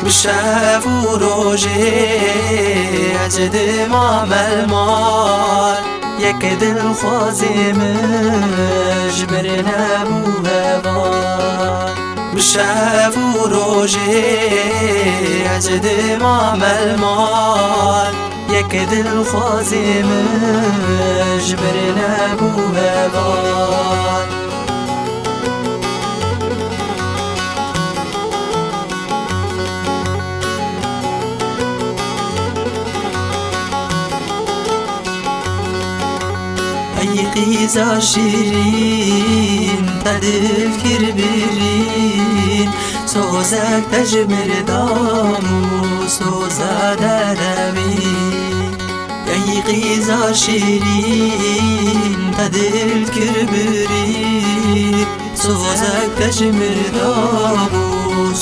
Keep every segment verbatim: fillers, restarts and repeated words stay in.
Bi şev û rojê ez dimam el mal, yek dilxwazê min ji mir nebû heval. Bi şev û rojê ez dimam el mal, yek dilxwazê min ji mir nebû heval. Ey qîza şîrîn, te dil kir birîn, sozek te ji mir dam û soza derewî. Ey qîza şîrîn, te dil kir birîn, sozek te ji mir dam û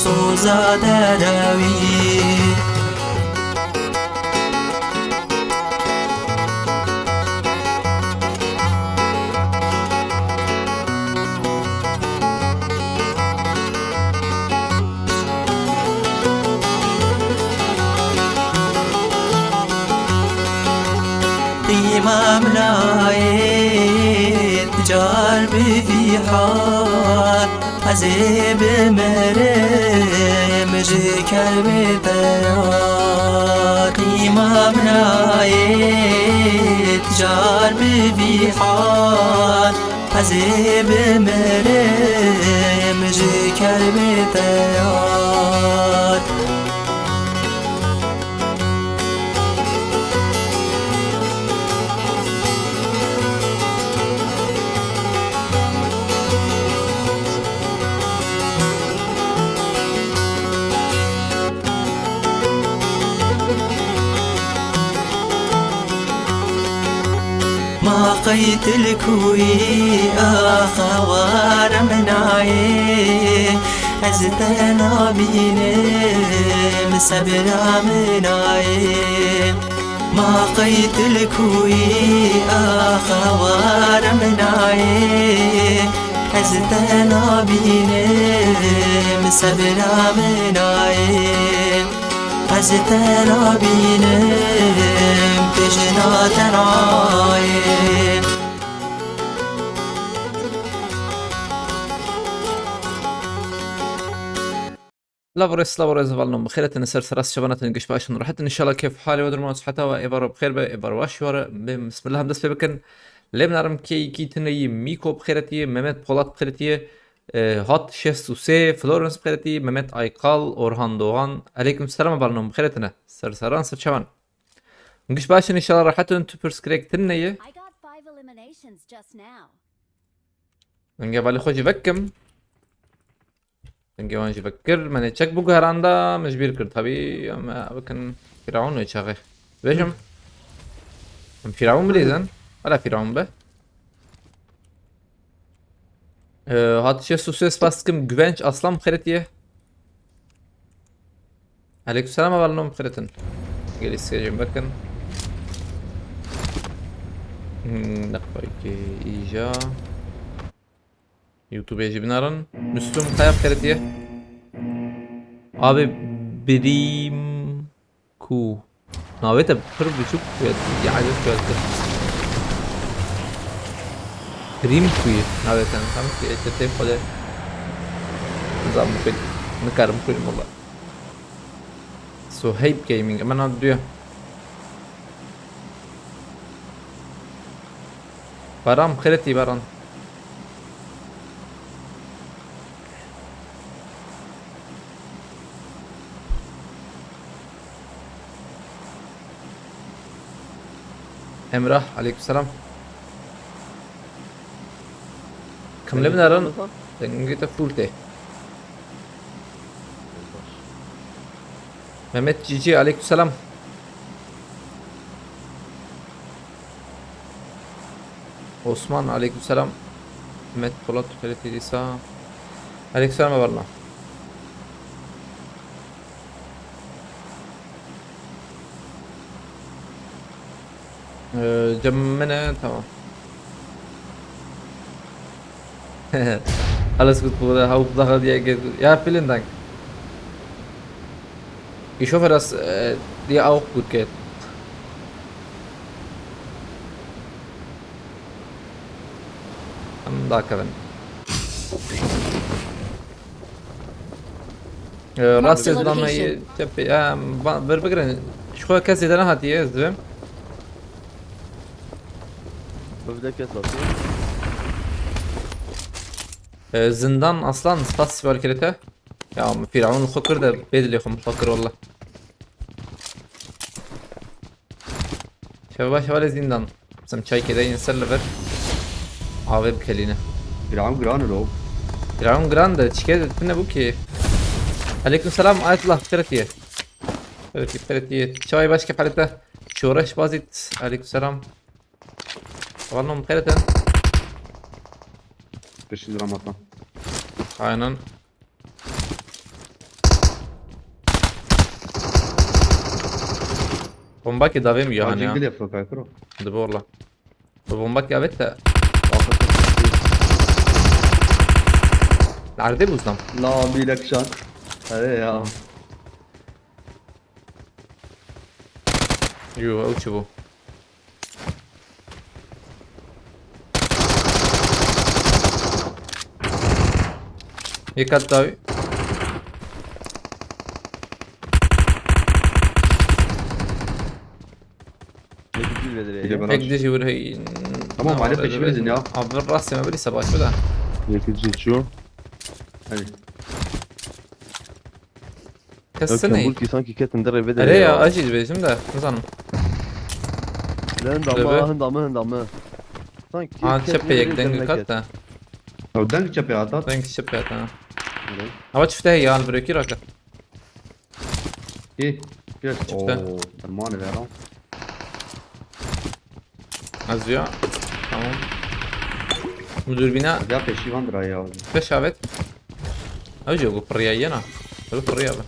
soza derewî. Qîma min nayê car bi vî hal, ez ê bimirim ji kermê te ya. Qîma min nayê car bi vî hal, ez ê bimirim ji kermê te ya. Ma qey tu li ku yî, axa wara min nayê, ez te nabînim, sebra min nayê. Ma qey tu li ku yî, axa wara min nayê, ez te nabînim, sebra min nayê. Ez te nabînim, tu jina te nayê. Lav û rêz, lav û rêz, hevalno, bi xêr hatin, ser seras çavan hatin, giş baş in, rehet in, inşallah kêf halê we, durma siheta we, êvar we bi xêr be, êvar baş we re, bê bismillah em dest pê bikin. Lê min arim kê yekî tune yî, Mîko bi xêr hatiye, Mehmet Polat bi xêr hatiye, e, Hat şêst û sê, Florence bi xêr hatiye, Mehmet Aykal, Orhan Doğan. Aleyküm selam, hevalno, bi xêr hatine. Ser seran, ser çavan. Giş baş in, inşallah rehet in, tu pirsgirêk tune ye. I got five eliminations just now. Dengê valî xwe jî vekim. Dengê wan jî vekir. Me nê çek bû guheranda, me ji bîr kir. Tabî, em bikin Fîraun wê çaxê. Bêjim. Em Fîraun bilîzin. Hala Fîraun be. Ee, hat şêst û sê, spas dikim. Güvenç Aslan bi xêr hatiye. Aleykümselam, hevalno, bi xêr hatin. Gelî sêcem vekin. Hmm, deqayekê îja. YouTubeê jî binarin. Müslüm Kaya bi xêr hatiye. Abi birîm ku. Navê te pir biçûk ya, ya acayip geldi. Birîm ku ye navê te. Tam ki ete te xwede. Nizam bixwîn. Nikarim bixwînim wala. Suheyb Gaming, hemen al diyor. Baran, bi xêr hatî Baran. Emrah, aleykümselam. Kim li binaran? Dengê te full tê. Mehmet Cici, aleykümselam. Osman, aleykümselam. Mehmet Polat, Ferit İsa. Aleykümselam, eyvallah. Ee, cem min e, tamam. Alles gut, Bruder. Hauptsache, dir geht's gut. Ja, vielen Dank. Ich hoffe, dass, äh, dir auch gut geht. Em dakevin. Ee, Marked a rastê zilam location. Heye çepê, em, ba-, vir bigirin. Ji xwe kes zêde nehatiye, ez dibêm. Bivde kes hatiye. Ee, Zindan Aslan, spas sibar kirete. Ya, Firavun xwe kir de bê dilê xwe min xwe kir wallah. Şeva şeva lê Zindan. Sem çay kêde yên ser li vir. Avê bikelîne. Firavun giran e lo. Firavun giran de çike de tune bu ki. Aleyküm selam Ayetullah, xêretiye. Xêretiye, xêretiye. Çay başka halete. Şoreş Bazit. Aleyküm selam. Vallahi xêrete. Peşin Ramazan. Aynen. Bombakê davê min ya hani ya. Acil bile fırkay kuro. Dibe valla. Bu bombakê avête. Nerede bu zam? La bilek şan. Hadi ya. Yo, ew çi bû? Yê qet dawî. Yekî dî vedire ya. Pek dijî wir hey. Tamam, hadi peşimiz ya. Abi rastê me birî sebaş bide. Yekî dî çiyo. Hadi. Kes ne? Bulkî sanki ketin derê vê derê. Erê ya, ez jî dibêjim de, nizanim. Lê hinda me, hinda me, hinda me. Sanki ha, çepê yek deng kat de. Ew deng çepê hata. Deng çepê hata. Ava çifte heye, yan birêkî raket. Ê, çifte. Oo, dermanê vera. Ez ya. Tamam. Bu dürbüne. Ya peşivan dira ya. Beş avet. Ew jî ku pirriya yena. Ew pirriya be.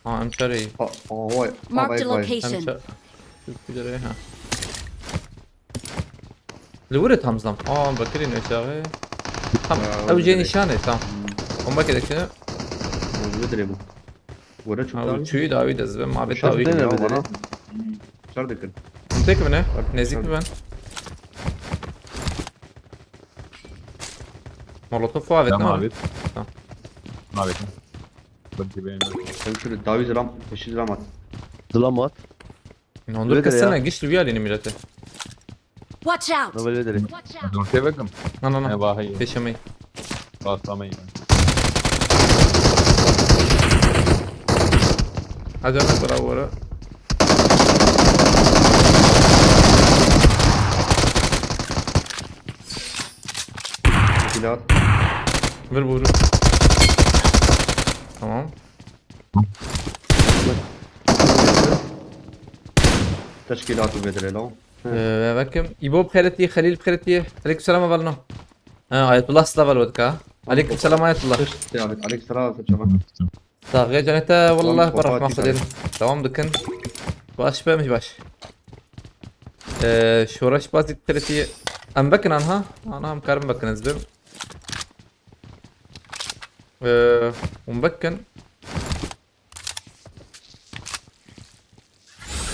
Ha, em çarê. Ha, ha, vay. Marked a location. Em çar. Şu kudere ha. Li wir e tam zam. Aa, Bekirî ne çaxê. Tam. Ew jê nîşan e tam. Bomba kede kene. Ew li wir e bu. Were çû dawî. Çûyî dawî de zibe, ma bê dawî. Şer dikin. Tek mi ne? Nêzîk mi ben? Molotof avêt ne? Avêt. Tamam. Avêt. Ben ki benim. Sen şöyle dawî zilam, peşî zilam at. Zilam at. Hondur kesene giş li vî alî nimîrete. Watch out! Nobel vedere. Dur tevekim. Na na na. He, vahî. Peşemey. Rastlamayın. Hadi hemen bravo ara. Silah. Vur vur. Tamam. Teşkilat û vedire lo. Ee, vekim. İbo bixêretî, Xelîl bixêretî. Aleyküm selam, evelno. Ha, Ayetullah silav alo dika. Aleyküm selam, Ayetullah. Teşekkür abi. Aleyküm selam, selam. Saxê cenete, wallah, berahma xwe dêrin. Devam dikin. Baş be, min baş. Ee, şoreş bazî bixêretî. Em vekin anha. Ana em karin vekin ez bim. Ee, hûn vekin.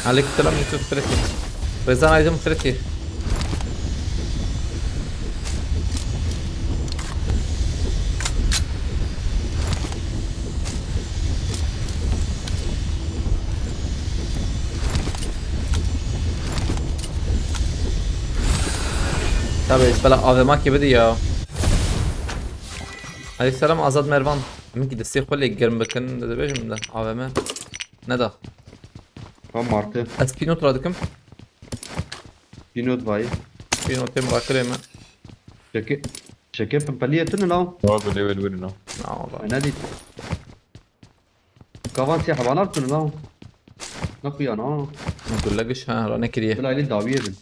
Aleykümselam Yusuf Fretî. Rezan Aydın Fretî. Tabii, bela A V M ki bidi ya. Aleykümselam Azad Mervan. Min ki destê xwe lê germ bikin, dibêjim de A V M. Ne da? Tam martı. Ez Pinot radikim. Pinot vayî. Pinotê min rakirê me. Şeke-, şeke pimpeliye tune la. Wa bi lê wê li wir no. Na, wala. Ne dît. Kavan sê hebanar tune la. Ne xuya na. Gulle giş ha, ra nekiriye. Bila elî dawiye bin.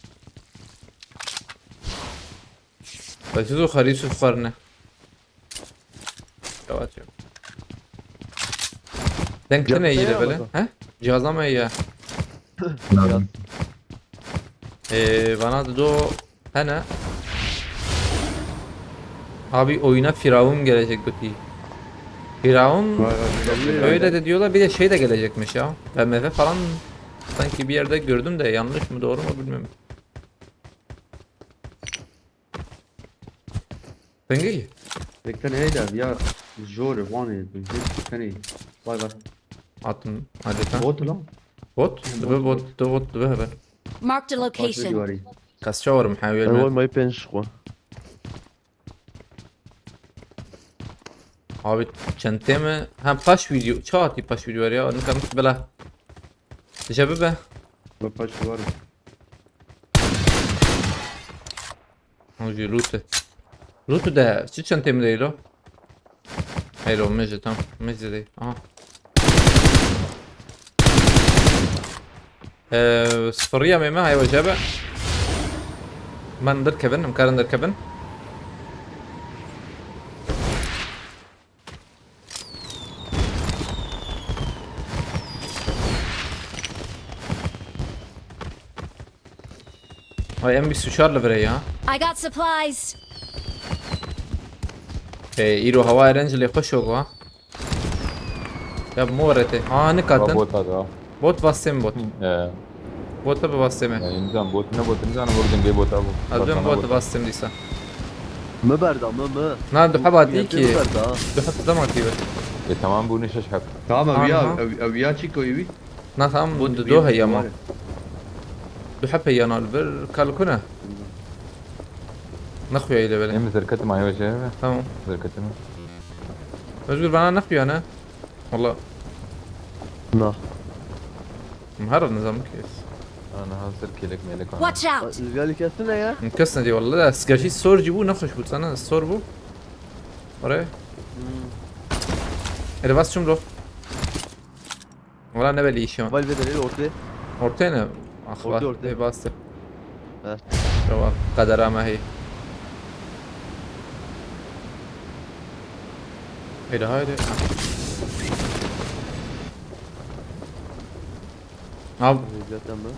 Besiz û xerîs û xerne. Yavaş yavaş. Denk tine iyi de böyle. He? Cihazlama iyi ya. Cihaz. Ee, bana da do hene. Abi oyuna Firavun gelecek kötü. Firavun öyle de diyorlar, bir de şey de gelecekmiş ya. B M W falan sanki bir yerde gördüm de yanlış mı doğru mu bilmiyorum. Pengî? Bekle neydi abi ya? Jor, Van, Hep seni. Vay vay. Attım adeta. Bot lan. Bot? Dibe bot, dibe bot, dibe hemen. Marked a location. Başka civarı. Kasça var mı? Ha, Ew görmedim. May pênc xwe. Abi çentê mi? Ha, paş video. Çi hatî paş video var ya? Nika min bela. Dije bibe. Ve paş var. Hocam loot. Loot de. Çi çentê mi değil o? Hayır, o mece tam. Mece değil. Aha. Ee, sıfırıya meme hayır hocam. Ben derkevin, em karin derkevin. Ay, em bîst û çar li vir e ya. I got supplies. Ê, îro hewa erenc lê xweş o ha. Ya, morete. Aa, ne Aa, kadın? Bot hadi ha. Bot vastê min bot. Ee, Bota bi vastê min. Yani, nizam bot ne bot, nizam vurdun diye bota bu. Ez ben bot vastê min dîsa. Mi berda, mi, mi. Na, du heba dî ki. Mi berda. Du heb dema ki be. E, tamam, bu ne şeş heb. Tamam, ev ya, Aha. ev, ev ya çi koyuvi? Na, tamam, Bot du, bir du heye ama. var. Du heb heye na, bir kalkuna. Naxuya ile böyle. Em zerketê me, heye şey be. Tamam. Zerketê me. Özgür, bana naxuya ne? Valla. Na. Her nizam kes. Ana hazır kelek melek var. Watch out! Rüzgarlı kestine ya. Kes ne diyor valla da, gerçi sor cibu ne hoş bu sana, sor bu. Oraya. Hmm. Ele bas çumro. Valla ne belli işi var. Valve de ortaya. Ortaya ne? Ah, Ortaya, vah, ortaya. Ê, bastı. He. Tamam, kadera me hey. Haydi, haydi. Abi, Zaten bu.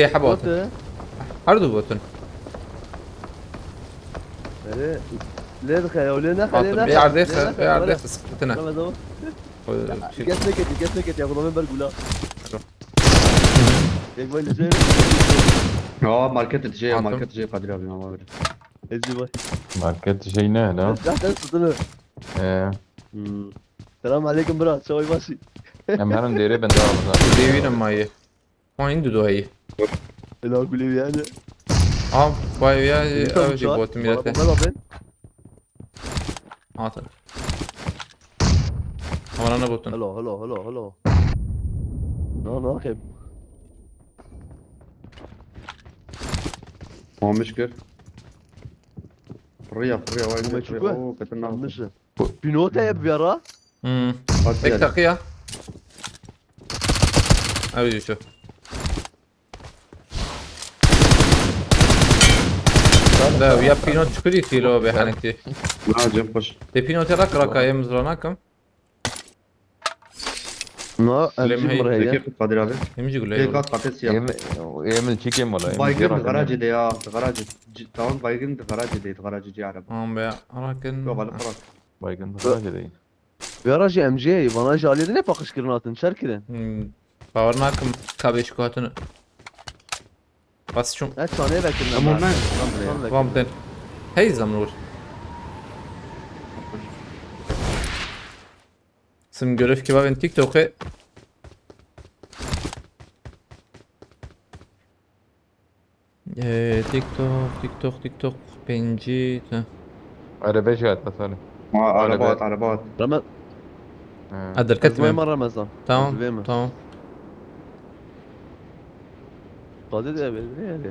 Tê heba Bot atın. e. Her du botun. Böyle. Lê dixe ya, lê nexe, lê Atın. nexe, Bir yerde lê xe, nexe, bir yerde böyle. Sıkıntına. Tamam, tamam. Kes neketiye, kes neketiye, Abdullah ben ber gula. Yok. Yek böyle şey. Ya market şey, Attım. market şey Kadir abi ama böyle. Ezi bay. Market şey ne lan? Zaten sütünü. Ee, Hmm. Selam aleyküm bra, çavay başı. Em herin dêrê bin devam zaten. Dêvînim mayê. Ma indi do heyî. Ela gulê yani. Am, vay ya, Tamam, ev jî çağır. botim Bana milete. bunlar abi. Atın. Ama ne botun? Hello, hello, hello, hello. No, no, okay. Mamiş kir. Fırıya, fırıya, vay, Bu vay, meçhul vay. mu? Oo, ketin ne Yanlış. Bu Pinot heye bir ara. Hmm. Bak Tek yani. takıya. Ev şu. Da ya Pinot çukuri tilo be hanekti. Na, cem hoş. De Pinot ya rak rakayım zranakım. Na, Lem M G hey. mi reye? Zeki Kadir abi. M G gule. Tek at patates ya. Em, em çikim wala. Baygın garajı de ya, garajı. Tamam, baygın garajı de, garajı de araba. Tamam be, arakin. Yok, bana bırak. Baygın garajı de. Garajı M G, bana jaliye de ne pakış kirin atın, çer kirin. Hmm, Power nakım, kabe şu katını. Bas şun. Evet, çaneye bekledim Tamam, ben. ben. Tamam, Tamam, bekledim. Vam den. Hey zamrur. Sim görev ki ben TikTok'e. Ee, TikTok, TikTok, TikTok, penci, te. Araba şey at, Hasan. Ha, araba Araba. at, araba at. Rama-, Ha. Ha, derket Ez mi? Ramazan. Tamam, Ez verme. tamam. Kadir de abi, ne yani?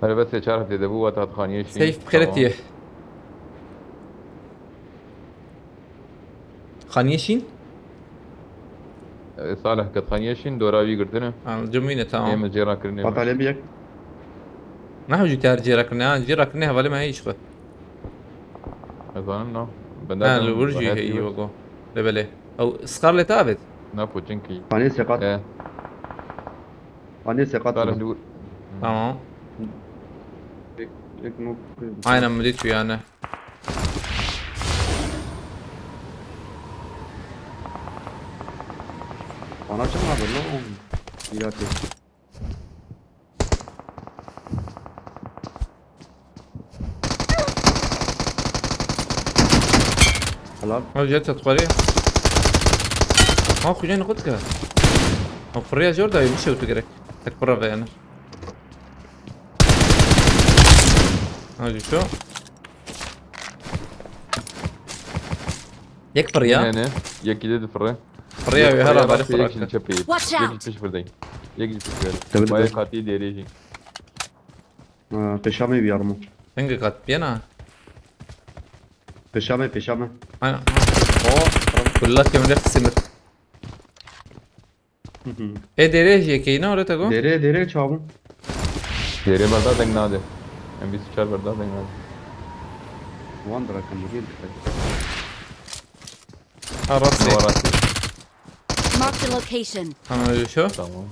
Hele bes ya çar hafte de bu, wata xaniye şîn. Seyf Tamam. xeretiye. Xaniye şîn? E, Salih, ket xaniye şîn, dora wî girtine. Ha, cumîne, tamam. Êm cêra kirine. Batalya bir yak. Ne hocam ter cêra kirine? Ha, cêra kirine hevalê me hiç xwe. Ez zanim na. Bende Ha, adam li wir jî heyî wego. Lebelê. Ew Scarlet avêt. Na poçinkî. Panê seqat. E. Panê seqat. Scarlet li wir. Tamam. Ek, ek nok. Aynen, mi dît yani. Bana çi nabe lo? Mîratê. Helal. Ew jet et xwerê. Ha, xwînên xwe dike. Ew firriya jor dayê, bişewtu gerek. Tek pira ve yani. Ha, düşüyor. Yek firriya. Ne, ne? Yekî de difire. Firriya wê her avarê firriya. Yek çepê. Watch out! Yek piş firdey. Yek piş firdey. Tabii, tabii. Bayağı katî derê jî. Ha, peşa me biyar mı? Hangi kat? Biyana? Peşa me, peşa me. Aynen. O, kullat kemre kısımı. Hı hı. E, derê jî yekê ne oraya tako? Derê, derê çabuk. Derê berda deng nade. M vîst û çar berda deng nade. Wan bırakın, bu değil. Ha, rastê. Wa rastê. Marked a location. Tamam, öyle şu. Tamam.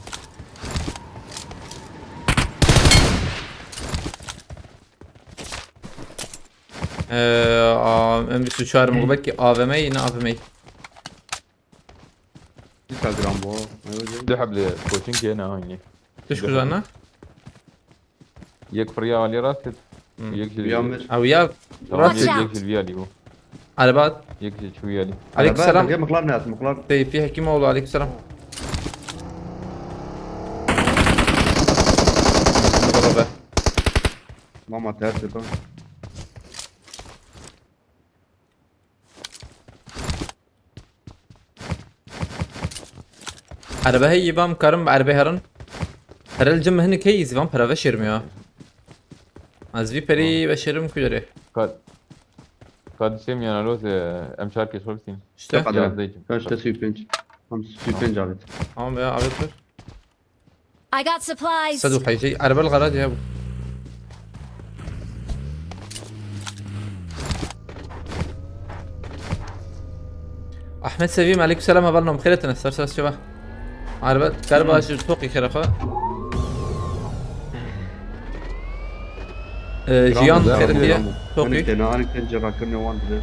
Ee, a, M vîst û çar mı? Belki A V M yine A V M. Instagram bu. Ew jî. Du heblê koçinkê ne aynî. Tişt kuzana? Yek firya alî rast et. Hmm. Yek jî. Uyan bir. Ew ya. Tamam, rast yek, et. Yek jî vî alî bû. Araba. Yek jî çû vî alî. Aleyküm selam. Araba, mıklar ne at, mıklar. Tevfik Hekimoğlu, aleyküm selam. Merhaba. Mama ters et ha. Erbe heyî vam karim erbe herin. Herel cim hinik heyî zî vam pere veşêrim ya. Ez vî perî veşêrim ku derê. Ka-, kardeşim ya, alo, e, em çar keş xwe bistîn. İşte. Kaç? Yazdayım. Kaç da sî û pênc. Tam sî û pênc avêt. Tamam ya, avêt dur. I got supplies. Sed û heyşt. Erbel garaj ya bu. Ahmet Sevim, aleyküm selam, heval nom, xêretine, ser ser şeva. Erbel, galiba ji Toqî xêrefa. Ee, Jiyan xêret diye. Toqî. Hanik tena, hanik ten cera kirne wan bide.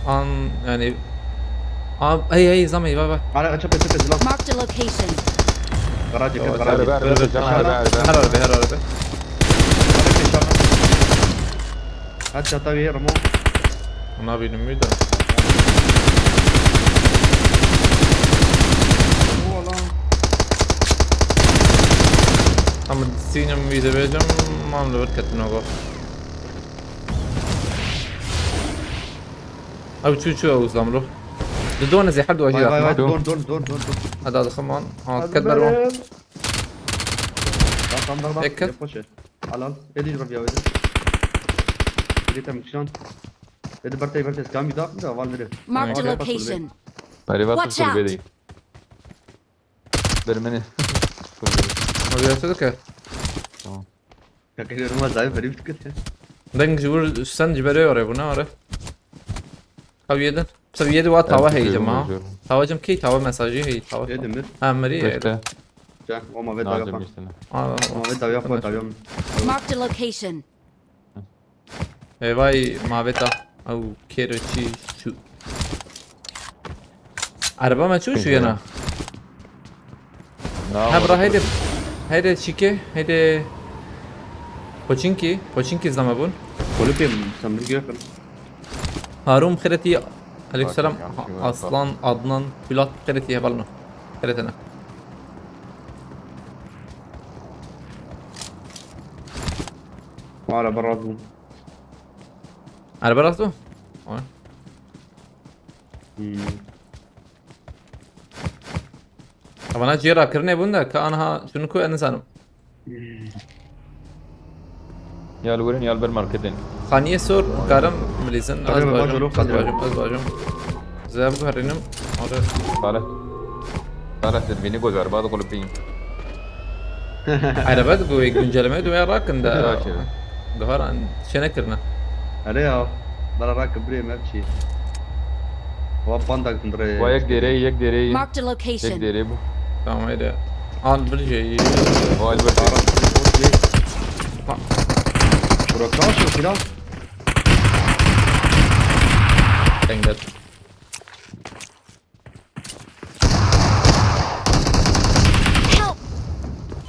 An, yani, ab, hey, hey, zama, va, va. Ara, çepe, çepe, zilam. Marked a location. Garajê kir, garajê. Her arabe, her arabe. Her arabe. Her çata bir yerim o. Ona benim bir de. Ama sinem bir de vereceğim. Mam da bir katına bak. Ew çû çû ew zamro. Di done zê her du ajî. Vay, vay, vay, dor, dor, dor, dor, dor. Hadi, hadi, come on. Ha, ket berwan. Bak, tam, bak, bak. Tek ket. Yap, boş ver. Al, al. Edi, dur, ya, edi. Edi, tam kişan. Edi, bertey, bertey, skam bir daha, bir daha, val verir. Marked a location. Watch out. Beri bak, kulübe değil. Bermeni. Kulübe. Abi, yasa da ke. Tamam. Kakayı yoruma zayıf verip tıkıt ya. Deng ji wir sen ji berê were bû, ne were? Ew yedin. Mesela yedi wa tawa heyî cem ha. Tawa cem key, tawa mesajî heyî, tawa. Yedi mi? Ha, mirî. İşte. Can, o mavet dawa. Al, al. Mavet dawa, dawa. Marked a location. Ê vay maveta. Ew kêro çî şu. Araba me çû şu yana. Ha, bira, heyde, heyde çike, heyde Poçinki, Poçinki zama bûn. Kolipê min, sen bir gökün. Harun xêretî, aleyküm selam. Aslan, Adnan, Pulat xêretî hevalno. Xêretene. Araba razı. Araba rast bû? Oy. Hmm. Evana cihê rakirinê bûn de, ka anha şunu ku ez nizanim. Hmm. Ya li werin ya li ber marketên. Xaniyê sor, karim milîzin, ez bajim, ez bajim, ez bajim. Zeb guherînim. Ore. Xale. Xale, siz bînî ku zarba diqulipîn. Erebe digo, wê gunceleme diwê rakin de. Rakin. Guharan çênekirine. Erê ya, bera rakin birê me çî. Wa pandak tundre. Wa yek derê, yek derê. Marked a location. Yek derê bû. Tamam, haydi. Al bir şey. Wa al bir şey. Ha. Bura kaç o filan? Thank God.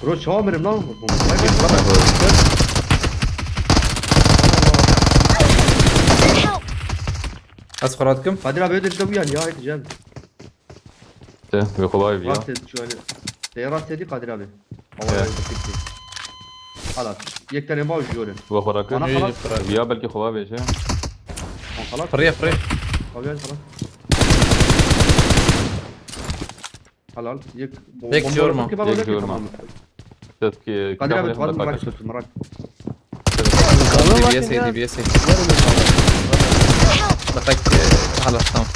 Bro, çawa mirim lan? Ez xwe radikim. Kadir abi ödedi de bu yani ya, hadi gel. Te, bi xwe vî ya. Rast et şu hani. Te rast edi Kadir abi. Evet. Halas. Yek tane ma jore. Bi xwe rakim. Bana halas. Ya belki xwe vêje. Halas. Piriye piriye. Abi hadi halas. Halal. Yek. Tek yorma. Tek yorma. Tepki. Kadir abi fazla merak ettim, merak. D B S, D B S. Bak, e, halas, tamam.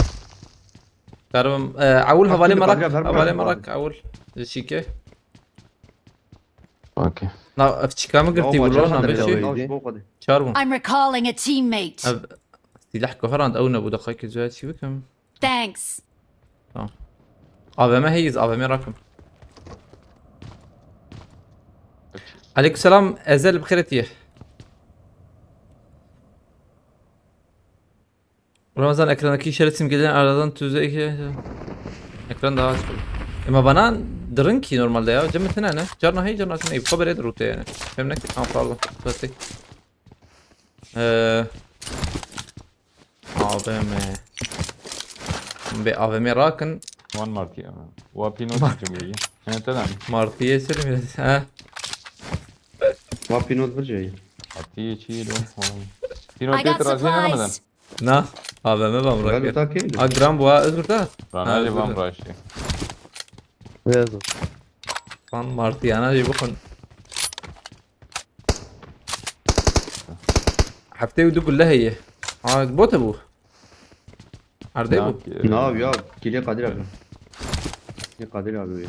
Karim, e, Awul, hevalê Kadir merak, abi, hevalê merak. Merak, Awul. Şike. Okey. Na, ev çika mi girtî, Ya, vurlo maşallah, na, Kadir beşi. abi, ya, şu kadar. Çar bû. I'm recalling a teammate. Ev silah guherand, ew nebû, deqayekê, ez çi bikim? Thanks. A V M heye, ez A V M rakim. Aleykümselam, Ezel, bi xêr hatiye. Ramazan, ekranekî şerê simgelerin aradan tüze ekran daha açık. Ema bana dirin ki normalde ya. Cem tine ne? Carna hey, carna tine. Xwe berê dirûte yani. Fem ne? Ha, pardon. Plastik. Ee, A V M. Bê A V M rakin. Wan martî ama. Wa pîno çi cumleyi. He, te lan. Martiye sürmüyor. Ha? Ma pînot bir şey. Martî çi lo. Pîno I te got razî ne Ramazan. Supplies. Na. A V M bam Ben rakin. utak değil. A gram bu ha, özgür da. Rana Ha, jî van özür. raştî. Fan Martiyana jî bixun. Heftê û du gulle heye. Ha, bote bu. Erdê bu. Na ya, kiliye Kadir abi. Ne Kadir abi ya.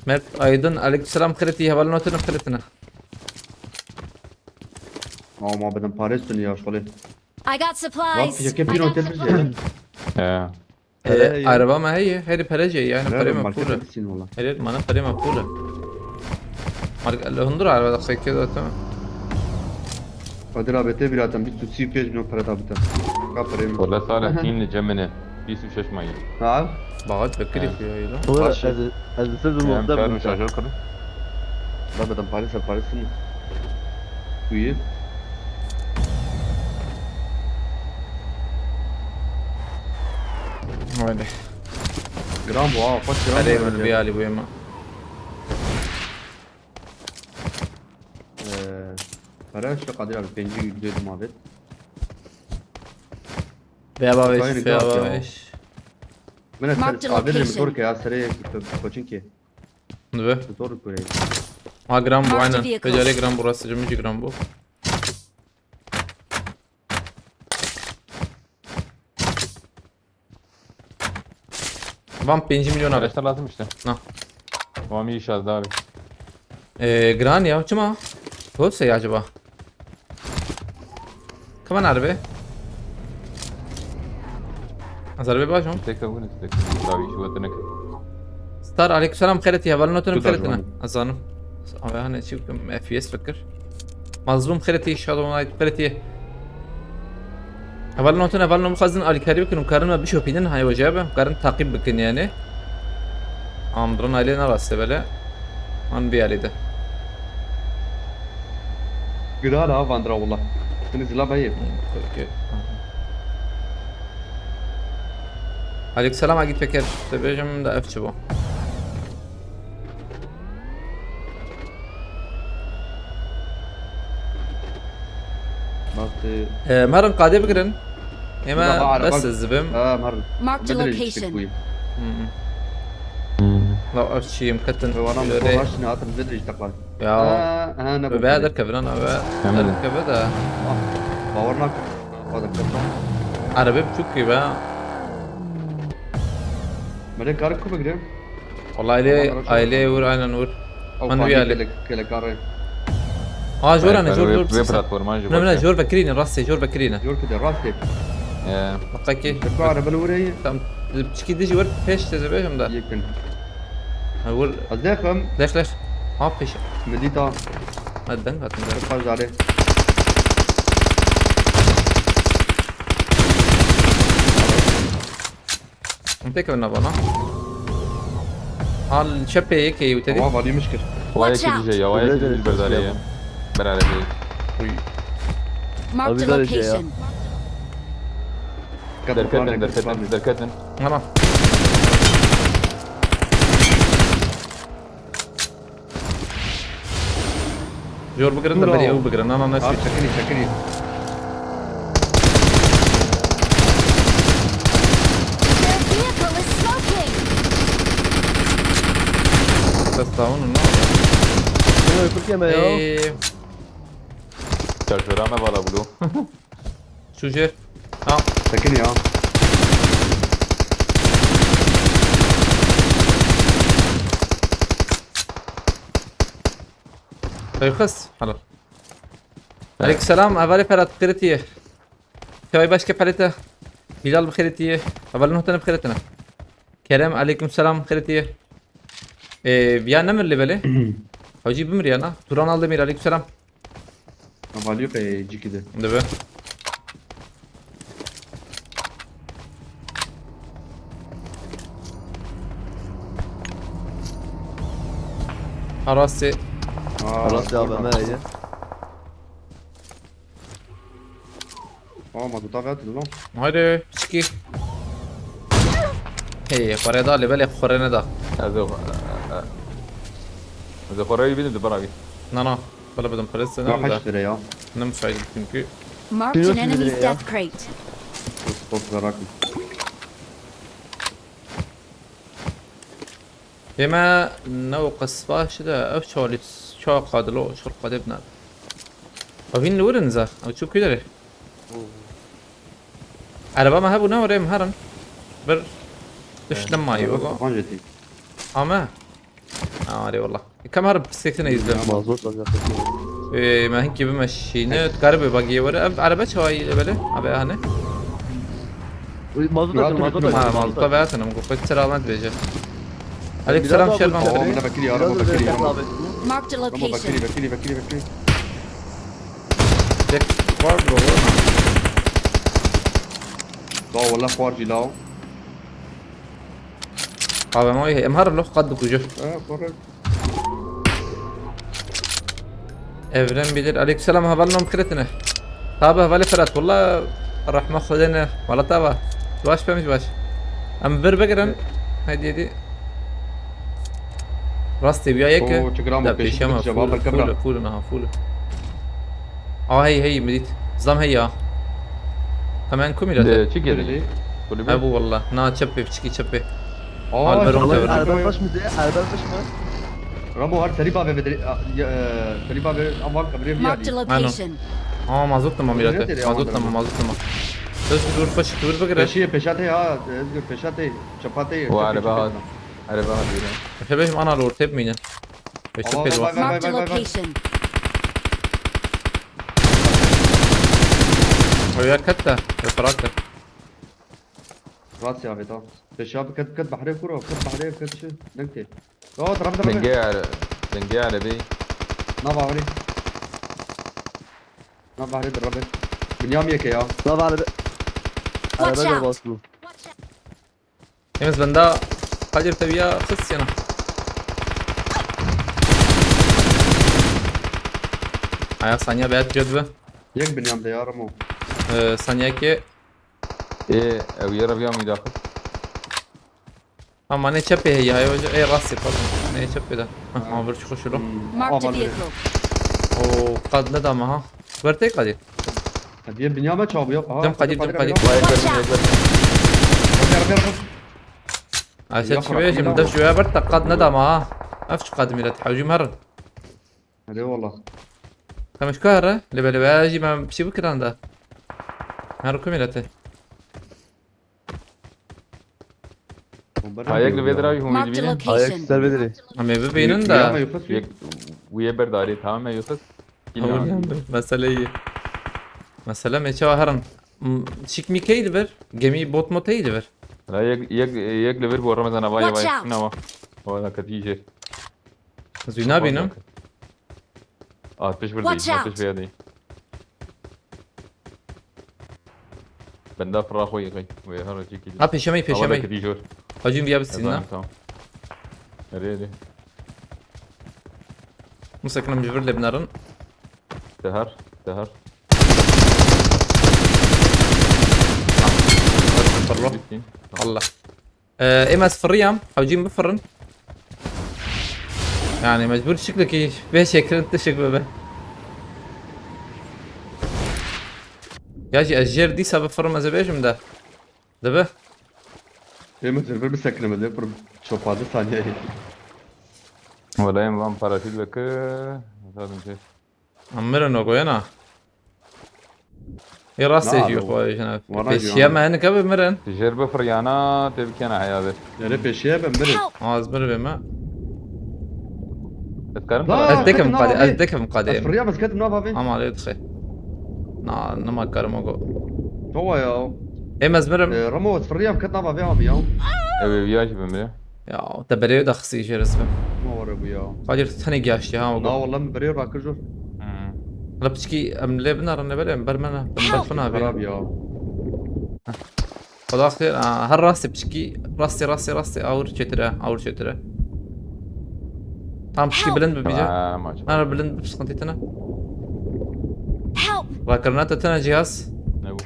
Mert Aydın, aleykümselam, xêr hatiye, hevalên we tune, xêr hatine. Ma ma bedem parêz tune ya şkolê. I got Bak supplies. fişeke pînot bir şey. He. Pere Ee, ya. Araba me heye, herî pere jê yani, pere me pûl e. Sin valla. Herî mana pere me pûl e. Mark, li hundur araba daqeyekê de tune. Kadir abi te bir atan bir sürü pênc milyon para da biter. Ka pere mi? Wala sala tîn li cemine. Bîst û şeş mayî. Ha? Bagat bekirî ya. Wala Baş. ez ez siz Em mutlu karın bin. şarjör kırın. Da bedem parêz ser parêz tune. Kuyi. Öyle. Gram bu ha, kaç gram Hadi bu ben bir ya? Ali bu yema. Ee, Para işte Kadir abi, pêncî dödüm abi. Veya Kayını beş, veya kağıt ya. beş. Mene Marked ser a abi dedim location. zor ki ya sıraya koçun ki. Ne be? Zor kure. Ha, gram bu Marked aynen. vehicle. Beceri gram burası, cümleci gram bu. Van pêncî milyon abi. Araçlar lazım işte. Na. Tamam iyi iş yazdı abi. Ee, gran ya, çima? Hose ya acaba? Kaman arbe? Az arbe başım. Tek de bunu tek. Abi şu vatanı. Star, aleykümselam, xêr hatiye, hevalên we tune, Tu da xêr hatine. ciwan. Ez zanim. Abi hani çi bikim, F P S fikir. Mazlum, xêr hatiye, Shadow Knight, xêr hatiye. Hevalên we tune, hevalên we bixwazin alîkarî bikin û karin me bişopînin, hay wece be, karin taqîb bikin yani. Amdron aile ne rastê bele. An bir alî de. Güdal ha vandra valla. Seni zila bayı. Okey. Aleykümselam, Agit Peker. Te bêjim de ev çi bû? Nasıl? Ee, merin qadê bigirin. Ême Daha araba- bes ez dibim. Ha, mar. Marked a Bedre location. Çıkıp koyayım. Hı hı. La ev çiyim ketin. Ve vana Şöyle- bu başını atın bedre işte kal. Ya. Ha, ha, ne bu? Be derkeve lan abi. Hemen. Derkeve de. Ah, bawarnak. Hadi kapat. Arabim çok iyi be. Melek karı kubek de. Vallahi aile, Tamam, araç aile vur, aynen vur. Ew Lan fani bir alî. kelek- kelekare. Ha, jor, hani jor, Ve- jor. ve platforma jor. Ne, ne, jor bekirîne, rastê, jor bekirîne. Jor ki de rast et. Ee, Bak ki. Tekrar araba oraya. Tam çiki diji vur, peş teze be hem de. Yekten. Ha, vur. Az dekhim. Leş, leş. Ha, peş. Medita. Hadi deng atın. Tekrar zare. Tek evine bana. Al çepê yekê û te dî. Wa valî miş kir. Wa Watch yekê out! Dîje ya, wa yekê Dîje berdarê ye. Berarê ye. Uy. Marked a location. Derketin, derketin, derketin. Tamam. Jor bigirin de berî ew bigirin. Na, na, ne. Abi çekilî, çekilî. Their vehicle is smoking. Ses tawanı ne? Bunu öpürken be ya. Ee, Şarjöra me vala bulu. Şûjêr. Ha. Tekin ya. Xist. Helal. Aleyküm selam. Hevalê Ferhat, xêrê tî ye. Çavay başke pelete. Bilal bi xêrê tî ye. Hevalê Nuh tene bi xêrê tene. Kerem, aleyküm selam, xêrê tî ye. Ee, ya nemir lê belê. Hacî bimir ya na. Turan Aldemir, aleyküm selam. Avalî qey cîkî de. Dibe. Arastê. Aa, Arastê A V M ye. Aa, ma duta vet lo. Haydi, çiki. Hey, xore da, lê belê xore ne da. Ez ê, ez ê xore wî bînim, tu bira wî. Na, na. Bala bidim, parası ne? Ya, kaç lira ya? Ne müsait çünkü. Marked an enemy's death crate. Stop, merak etme. Ême ne o qisva şi de ev çalî ça qadilo çor qadê bine. Evîn li wirin ze. Ew çû kî derê? Ereba me hebû ne orê em herin. Bir tişt nema yi wego. Kapan jeti. Ame. Arê wallah. Kam herin pirsgirêk tine izle. Mazot alacak. Ee, me hinkî bimeşîne. Dikarî bi bagiyê were. Ev erebe çawa ye belê? Abi hane. Uy, mazot atın, mazot atın. Ha, mazot abi atın. Ama kokot selamet verecek. Aleykümselam, Şervan. Tamam, ne bekliyor, araba bekliyor, araba. Marked a location. Bekliyor, bekliyor, bekliyor, bekliyor. Tek var bro, var mı? Da wallah xwarcî law. Abi, ama em her loh qad dikuje. Ha, para. Evren bilir. Aleykümselam, heval nam xêretine. Tabi hevalê Ferhat, walla rehme Xwedê ne. Walla tava. Baş pemiş baş. Em bir bigirin. Hadi hadi. Rastê biya yeke. Oo, çi giran bu, da peşin pêşe me, cevap full, berkebra. Full, full, aha, full. Aa, hey, hey, midît. Zam hey ya. Hemen kumî rate. De, çi geldi? Kulübe. Ebu wallah. Na çepê, piçikî çepê. Aa, Alberon çepê, tevra. Erber baş mı de? Erber baş mı? Ramo har Telî bavê vedire, ya, e, Telî bavê avan kabrê viyadî. Marked a location. Aa, mazot tamam, mirate. Mazot tamam, mazot tamam. Söz bir dur, paşık dur, bir gire. Peşiye, peşate ya, Özgür, peşate, çapate. O araba. Araba var biri. Efe beşim ana lor tepmeynin. Efe pêl var. Marked a location. Ew ya kete, ew xerak e. Rast ya, tamam. Peşa bi ket, ket behrê kuro, ket behrê, ket çi? Nengtê. Yo, drabe, drabe. Dengê are, dengê are bey. Na bahrê. Na bahrê drabe. Binyam yeke ya. Na bahrê. Watch out. Araba da bas bu. Temiz benda. Kadir teviya xist yana. Aya saniye beyat cedve. Yek binyam de yarım o. Ee, saniye ki. Ê, ew yê reviya mî daxil. Ama ne çepê heye, hay hoca, ê rastê, pardon. Ne çepê de. Hah, ha, bir çıkış yolu. Hmm. Marked a vehicle. O kad ne dama ha. Vertey Kadir. Hediye binyame çabuya. Aha, Cem Kadir, Cem Kadir. Watch out. Aşağı çıkıyor şimdi, de şuraya bir tak kad ne dama ha. Af şu kad millet, hacim her. Hadi eyvallah. Tamam, şu kadar ha. Lebe lebe, jî ben bir şey bu kiranda. Her hüküm millet. Ayak li vê dirayî hûn jî bînin. Ayak ser vê dirê. Em ê bibînin de. Yek, wî yê berdarî, tamam me Yusuf. Mesele iyi. Mesele me çawa herin. Çik mi key li vir? Gemî bot mot tey li vir? La yek, yek, yek li vir bu Ramazan ava yavaş. Watch out. Nava. Wala ketî jê. Zû nabînim. Aa, pêş bir değil, pêş bir değil. Benda fira xwe yixey. Wê her çekî. Ha, pêşe me, pêşe me. Hacim viya bisîn na. Tamam. Erê, erê. Musa, kilim ji vir lê binerin. Te her, te her. Tamam. Fırla. Bitti. Tamam. Allah. Ee, em ez firriyam. Hewcîm bifirin. Yani mecbur şiklekî beşê kirin tişik bibe. Ya jî ez jêr dîsa bifirim ez ê bêjim de. Dibe. Ê min zirvir bisekine min ê pir çopade saniyeyê. Wela em van paraşût veke. Zaten şey. Em mirin o goyena. Ê rastê jî xwe jine. Wala jî pêşiya me hinek bi mirin. Jêr bifiriyana tê bikena heya be. Erê pêşiya be mirin. Az bir be me. Ez karim. Ez dekim qadê, ez dekim qadê. Ez firiya ez ketim nava vê. Ama lê dixe. Na, nema karim o go. Çawa ya? Ê, ez mirim. Ee, Ramo, ez firiyam ket nava vê abi ya. Ew ê viya jî bimire. Ya, te berê de xisî jê rezbim. Ma were bu ya. Qadir tenê giyaştî ha o go. Na, wala min berê rakir jor. Hmm. Hala piçkî em lê binarin ne belê, em ber me ne. Em ber xwe nabê. Xerab ya. Xweda xêr, a, her rastê piçkî, rastê, rastê, rastê, awir çêtir e, awir çêtir e. Tam piçkî bilind bibîje. Tamam, açma. Her bilind bi sıkıntı tine. Help! Rakirina te tine cihaz. Ne bu?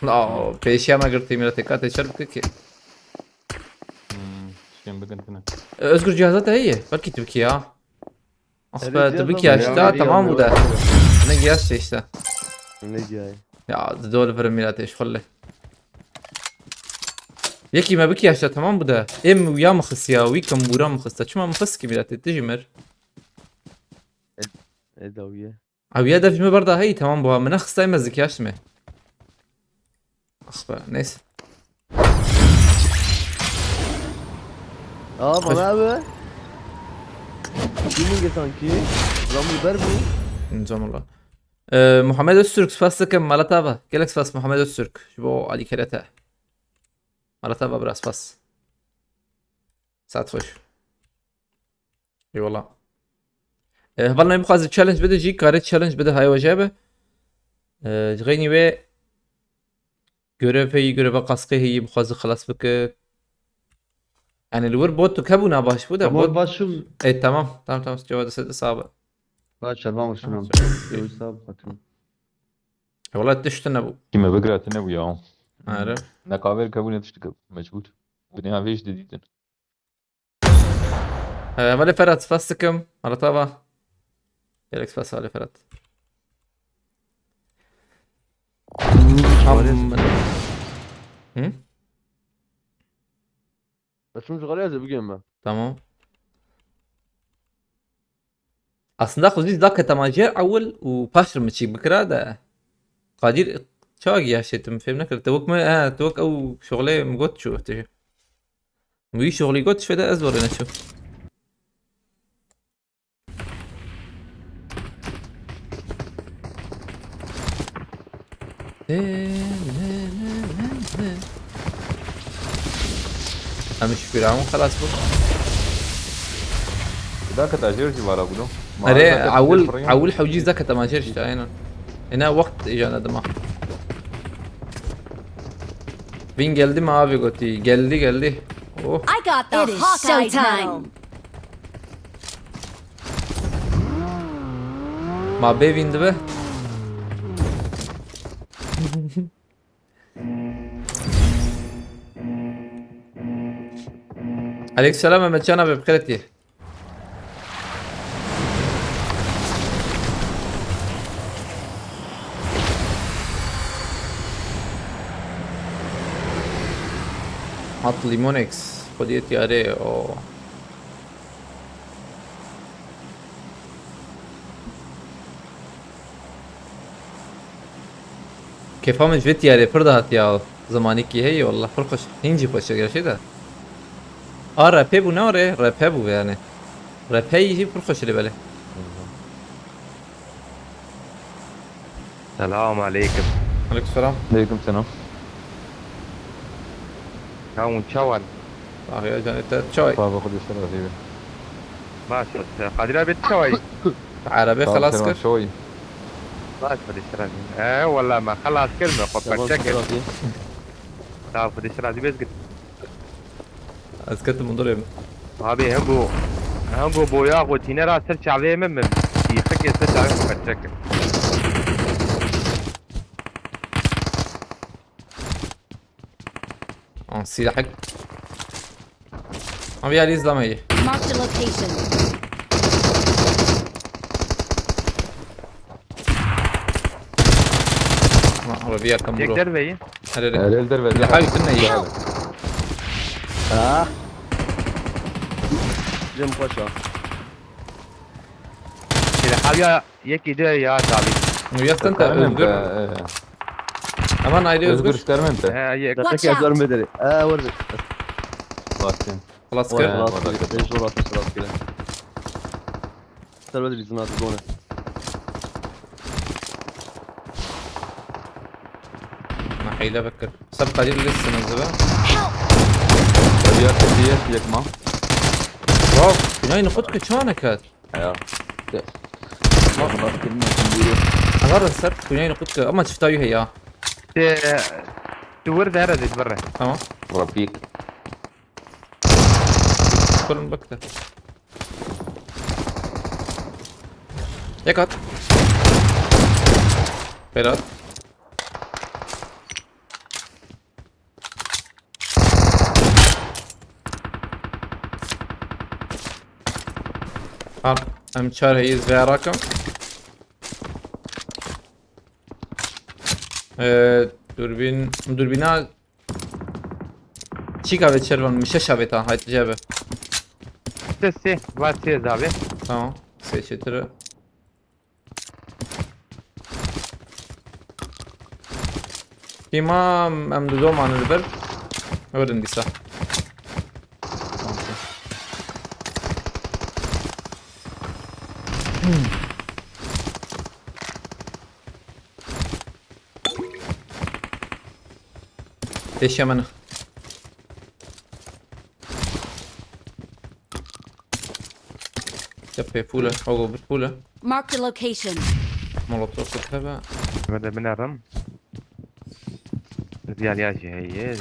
La, pêşiya me girtî, mîra têka tê çer bike ki. Hmm, şikên bikin tine. E, Özgür cihaza te heye, belkî tu bikî ya. Ah be, tu bikî ya işte, tamam bu da. Ne giyaş işte. Ne giyaş. Ya, di dol verin mîra tê, şixulle. Yekî me bikî ya işte, tamam bu da. Em uya mı xis ya, wî kim bura mı xis da. Çima mı xis ki mîra tê, tijî mir. E, e, da uye. Abi ya dev jime berda hey, tamam bu ha. Mına xistay mezdik ya şimdi. Ah be, neyse. Aa, bana abi. Kimin sanki? Lan bu ber bu. Nizam Allah. Ee, Muhammed Öztürk, spas dikim, mala te ava. Gelek spas Muhammed Öztürk. Ji bo alîkere te. Mala te ava, biraz spas. Saat xweş. Eyvallah. E, heval nayê bixwaze challenge bide jî, kare challenge bide, hay weje be. E, ji xeynî wê görev heyî, göreva kaskê heyî, bixwaze xelas bike. Yani li wir bot tu kebûna baş bû de. Tamam, bot başım. E, tamam, tamam, tamam, cevabı sade sabe. Baş, tamam, şunam. Tamam. Yoksa bakın. E, wala tişt nebû. Kime bigire tine bu ya. Are. Ne kaver kebûne tişt mecbur. Bu ne vêj de dîtin. Ee, Vale Ferhat, spas dikim. Arata va. Gerek spas Vale Ferhat. Tamam. Hı? Açım şu kadar yazıyor bugün ben. Tamam. Aslında xwe zî zak heta ma jê ewil û paş re min çî bikira de. Qadir çawa giyaşê, tu min fêm nekir. Te wek me, he, tu wek ew şoxlê min got çû, tu jî. Wî şoxlî got, şöyle ez borê neçû. Em şükür, em xelas bû. Da keta jêr jî vara bû. Erê, ewil, ewil hewcî zeketa ma jêr işte, aynen. Ena wext êjana dima. Vîn geldi mi abi gotî? Geldi, geldi. Oh. I got the Hawkeye medal. Ma bê vîn dibe. Aleykümselam Mehmet Can abi, bi xêr hatî. Hat Limonex, xwediyê tiyarê o. Kêfa min ji vê tiyarê pir dihat ya. Zimanîkî heye, wallah pir xweş. Hîn jî xweş e, gerçê de. A, R P bû, ne re, R P bû yani. R P yî jî pir xweş e lê belê. Selam aleyküm. Aleyküm selam. Aleyküm selam. Çawan, çawan. Saxiya canê te çay. Sağ ol, Xwedê ser razî be. Baş, Qadir abi çawa yî? Erebê xelas kir. Çawa yî? Baş, Xwedê ser razî. He, wala me xelas kir, me xwe perçe kir. Sağ ol, Xwedê ser razî be, ez git. Ez ketim hundirê min. Abi, hego, hego boya xwe tîne ra ser çavê min, min. Tîxikê ser çavê min qeçek. An silahek. Abi ya izlemeyi. Marked a location. Ha, arabiya kam Yek bro. Derveyi. Hele hele. Hele derve. Ya hayır, ne ya? Ah. Cem paşa. Şöyle havya yek ide ya tabi. Yakın da Özgür. Özgür. Aman ayrı Özgür. Özgür istermen de. He, yek. Watch out. Görmedi. Ee, vurdu. Bakın. Plus Vay, kırk. Plus kırk. Sen şu rahatı sıra kire. Sen öyle bizim adı done. Nahile bekir. Sab kadir bilirsin hızlı be. Help! Tabii ya, tabii ya, yakma. Wow, Güney nukut ki çanek et. Ya. Te- Bak. Bak, bilmiyorum, buyurun. Agar sab Güney nukut ki ama çifta yuhe ya. Te- Tu vur de herhalde vur. Tamam. Rapik. Kurun bak da. Tek at. Berat. Al. Em çar heyiz ve arakim. Ee, dürbün, dürbüne Çîka vê çervan, min şeş avê ta, hayt cebe. Sê, sê, va sê zavê. Tamam, sê çetire. Kîma em du doman li ber. Werin dîsa. Tamam. Pêşiya me nix. Tepê pûle, ogo bir pûle. Marked a location. Molotof hebe. Bende binerim. Ziyal ya şey, ye, ye.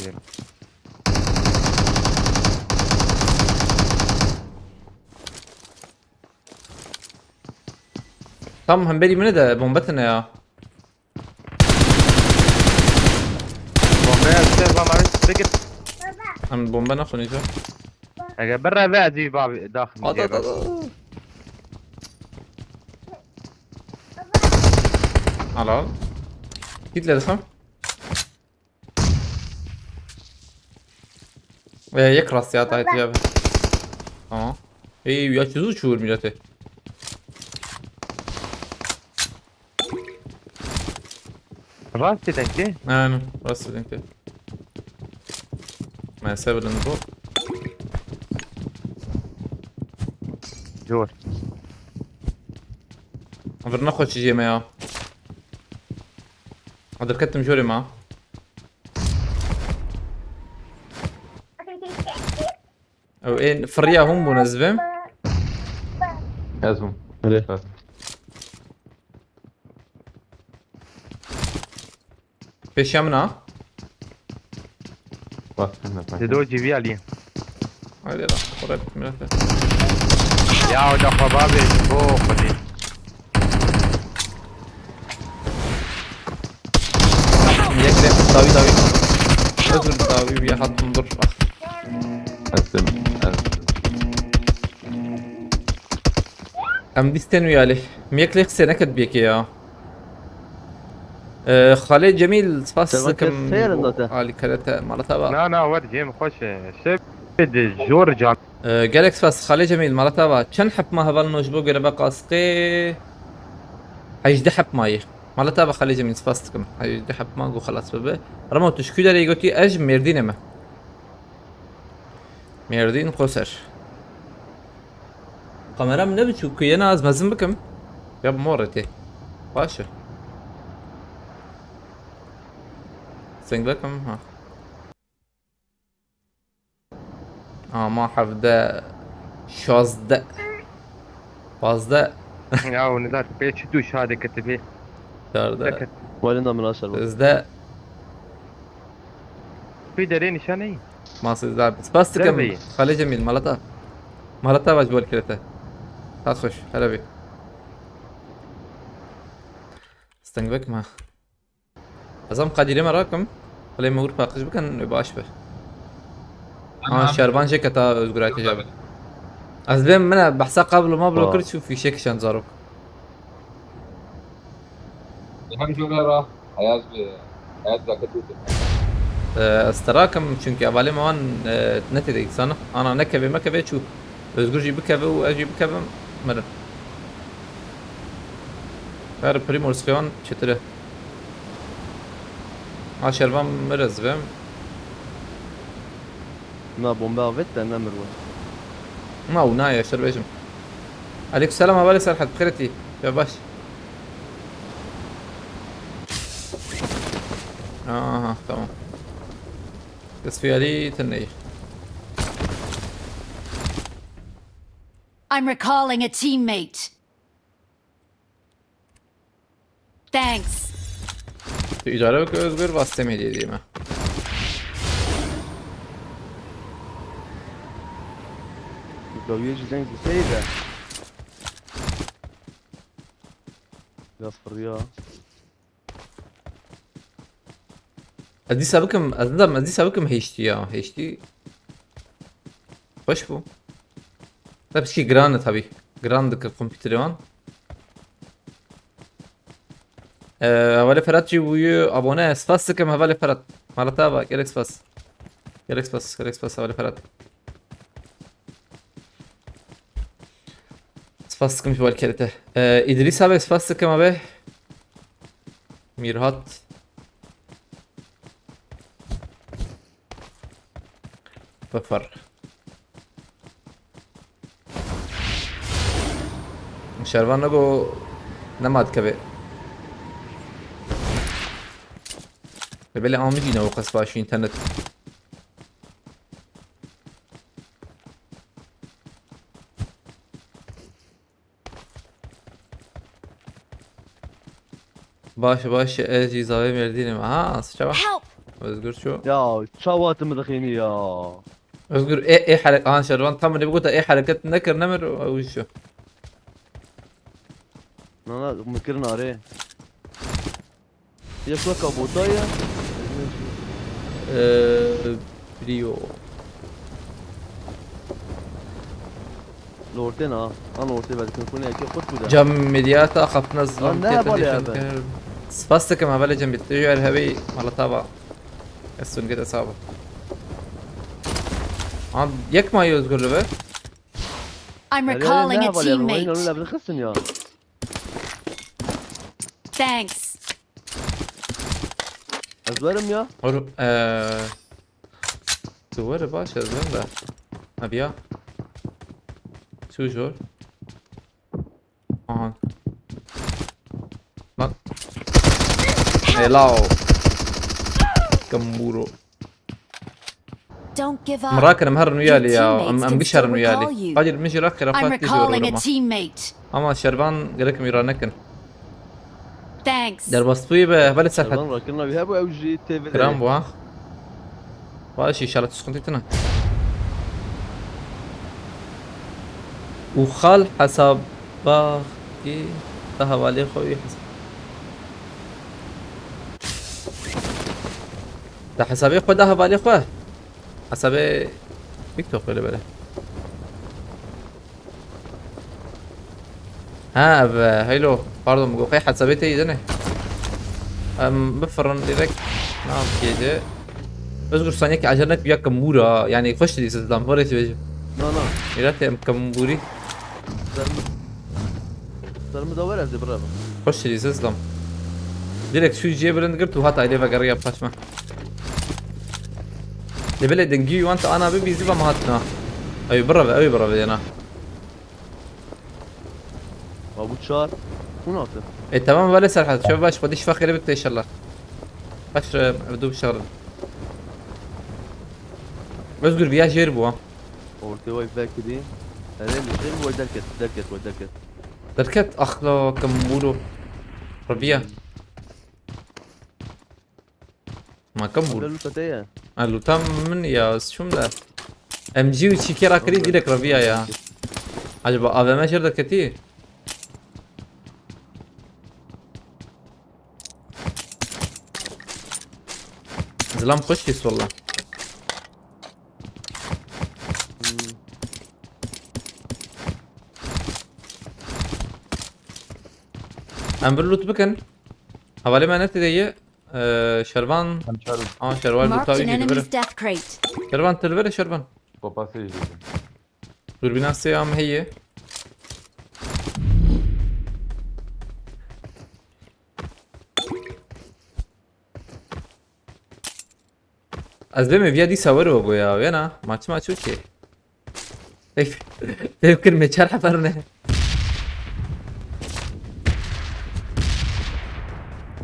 Tam hemberî min e de bombetine ya. Bombe ser bana bir tıkıt. Em bombe naxwin îcar. Eger bir reve ez ê bavê daxim. At, at, at, at. Al, al. Git le dixim. Ee, yek rastî hata hetiye be. Tamam. Ey, ya çizu çuğur millete. Rastî denkê? Aynen, rastî denkê. Me sebilin bu. Jor. Vir naxwe çi jê me ya. Adir ketim jorê ma. Ew ên firiya hûn bûn ez bim. Ez bûm. Hadi. Pêşiya min a. Bak, sen de bak. Dedo civî alî. Haydi lan, oraya bitmiyor. Ya o da baba be, bu Xwedê. Yek de davi davi. Özür davi bir hattım dur. Bak. Ettim, ettim. Em dîsten wî alî. Miyek lê qisê neket biyekê ya. Ee, Xalê Cemîl, spas dikim. Alî kerete, mala te va. Na, na, wer cem xweş e. Şev de jor can. Ee, gelek spas, Xalê Cemîl, mala te va. Çend hepma hevalino ji bo gerebe qasqê? Hejdeh hepma ye. Mala te va Xalê Cemîl, spas dikim. Hejdeh hepma ku xelas bibe. Remo, tu ji kû derê gotî, ez ji Mêrdînê me. Mêrdîn Qoser. Kamera min ne biçûk ku yena ez mezin bikim. Ya bi morê tê. Baş e. Singlekim ha. Ama hevde, şazdeh. Pazdeh. Ya, o ne zaten pê çi tu şade ketibê. Çardeh. Deket. Walin da min aşer bak. Sizdeh. Pê derê nîşan neyî. Ma sizdeh. Spas dikim. Derveyî. Xalê Cemîl, mala te. Mala te baş bol kirete. Has hoş. Hele bir. Steng bek ma. Ez em qadîrê me rakim. Xelê me wir paqij bikin, wê baş be. Ha, şervan jê keta Özgür Aytaç abi. Ez bêm min e behsa kablo mablo kir, çû fîşek kişand zarok. Hem jora ra Ayaz bi Ayaz dakit wî. Ee, ez te rakim çünkü hevalê me wan, e, ne tê de insana. Ana ne kevê me kevê çû. Özgür jî bikeve û ez jî bikevim, mirin. Her Primor Skewan çetire. Ha, şervan mir ez vem. Na bombe avêt te, ne mir we. Ma û na ya, şer bêjim. Aleyküm selam, hevalê Serhat, bi xêr tî. Ya baş. Aha, tamam. Kesfiyali tenneyi. I'm recalling a teammate. Thanks. Tu îdare bike Özgür, vastê me diyeyim ha. Gaviye ji zeng seyde. Biraz fırya. Ez dîsa bikim, ez nizam, ez dîsa bikim H D ya, H D. Xweş bû. Tabii ki giran e tabii. Giran dikir kompüterê wan. Ee, hevalê Ferhat jî bûye abone, spas dikim hevalê Ferhat. Mala te ava, gelek spas. Gelek spas, gelek spas hevalê Ferhat. Spas dikim ji bo alîkarê te. Ee, Îdrîs abi, spas dikim abi. Mîrhat. Bifir. Şervan nego nema dikeve. Belê amicî ne o qas baş internet. Baş baş, ez jî zavê Mêrdîn im. Aha, çawa? Help! Özgür ço. Ya, çawa tu min dixînî ya? Özgür, ê, ê herek-, aha, şervan tam ne bigota, ê hereket nekir, nemir, ew jî ço. Na, na, min kirin arê. Yek weka bota ye. Ee, Brio. Li ortê na. An ortê ve dikin, kune yekê xurt bû de. Cam medyata xaptina zilam. An ne tê hevalê têşin eve? Kir. Spas dikim hevalê cem bitti. Yer hevî malata va. Ez sun gide sabo. An yek ma Özgür li ve. I'm recalling a teammate. Lê bi dixistin ya. Thanks. Ez werim ya. Or, eee, tu were baş ez ben de. Hadi ya. Şu jor. Aha. Lan. Helal. Kamuro. Don't give up. Min rakin, em herin wî alî ya. Em, em giş herin wî alî. Qadir, min jî rakin, I'm recalling a teammate. Ama şervan gerek em wî ra nekin. Thanks. Derbas bûyî be, hevalê Serhat. Şervan rakirina wî hebû, ew jî tê vê. Kiram bû ha. Baş, inşallah tu sıkıntı tine. Û xal hesaba ki te hevalê xwe wî hes-, te hesabê xwe da hevalê xwe. Hesabê TikTok öyle böyle. Ha, ev, hello. Pardon, bu qey hesabê te yedine. Em, bifirin direkt. Ne yapıydı? Özgür, sen yek acele et, bir yakın vur ha. Yani, hoş dedi siz lan, böyle söyleyeceğim. Na, na. Mirat em kamuri. Sermi. Sermi da ver evde, bravo. Hoş dedi siz lan. Direkt şu ciye bilind gir, tu hat aile ve garıya paşma. Lê belê dengî wan te ana bibî, zî va me hatina. Ew bireve, ew bireve yena. Ma bu çar. Hûn hatin. E, tamam, wele Serhat, şev baş, Xwedî şifa xêrê bide inşallah. Baş, e, ev du bişarin. Özgür, viya jêr bû ha. Ortê way vekirî. Erê, li jêr way derket, derket, way derket. Derket, axla, kemûro. Reviya. Ma kam bû? Lûta te ye. Ha, lûta min ya, ez çûm de. M G û çîkê rakirî, direk reviya ya. Acaba A V M jêr derketî? Zilam xweş dîs walla. Hmm. Em bir loot bikin. Hevalê me ne tê de ye? Ee, Şervan. Em çar. Aa, Şervan loot Marked an abi, yürü, yürü. Enemy's death crate. Şervan, tu li vir e, Şervan. Papasê jî. Dûrbîna sê a me heye. Ez bê me viya dîsa were wego ya, wena. Maçî maçî okey. Pek, pek kir me çar hefer ne.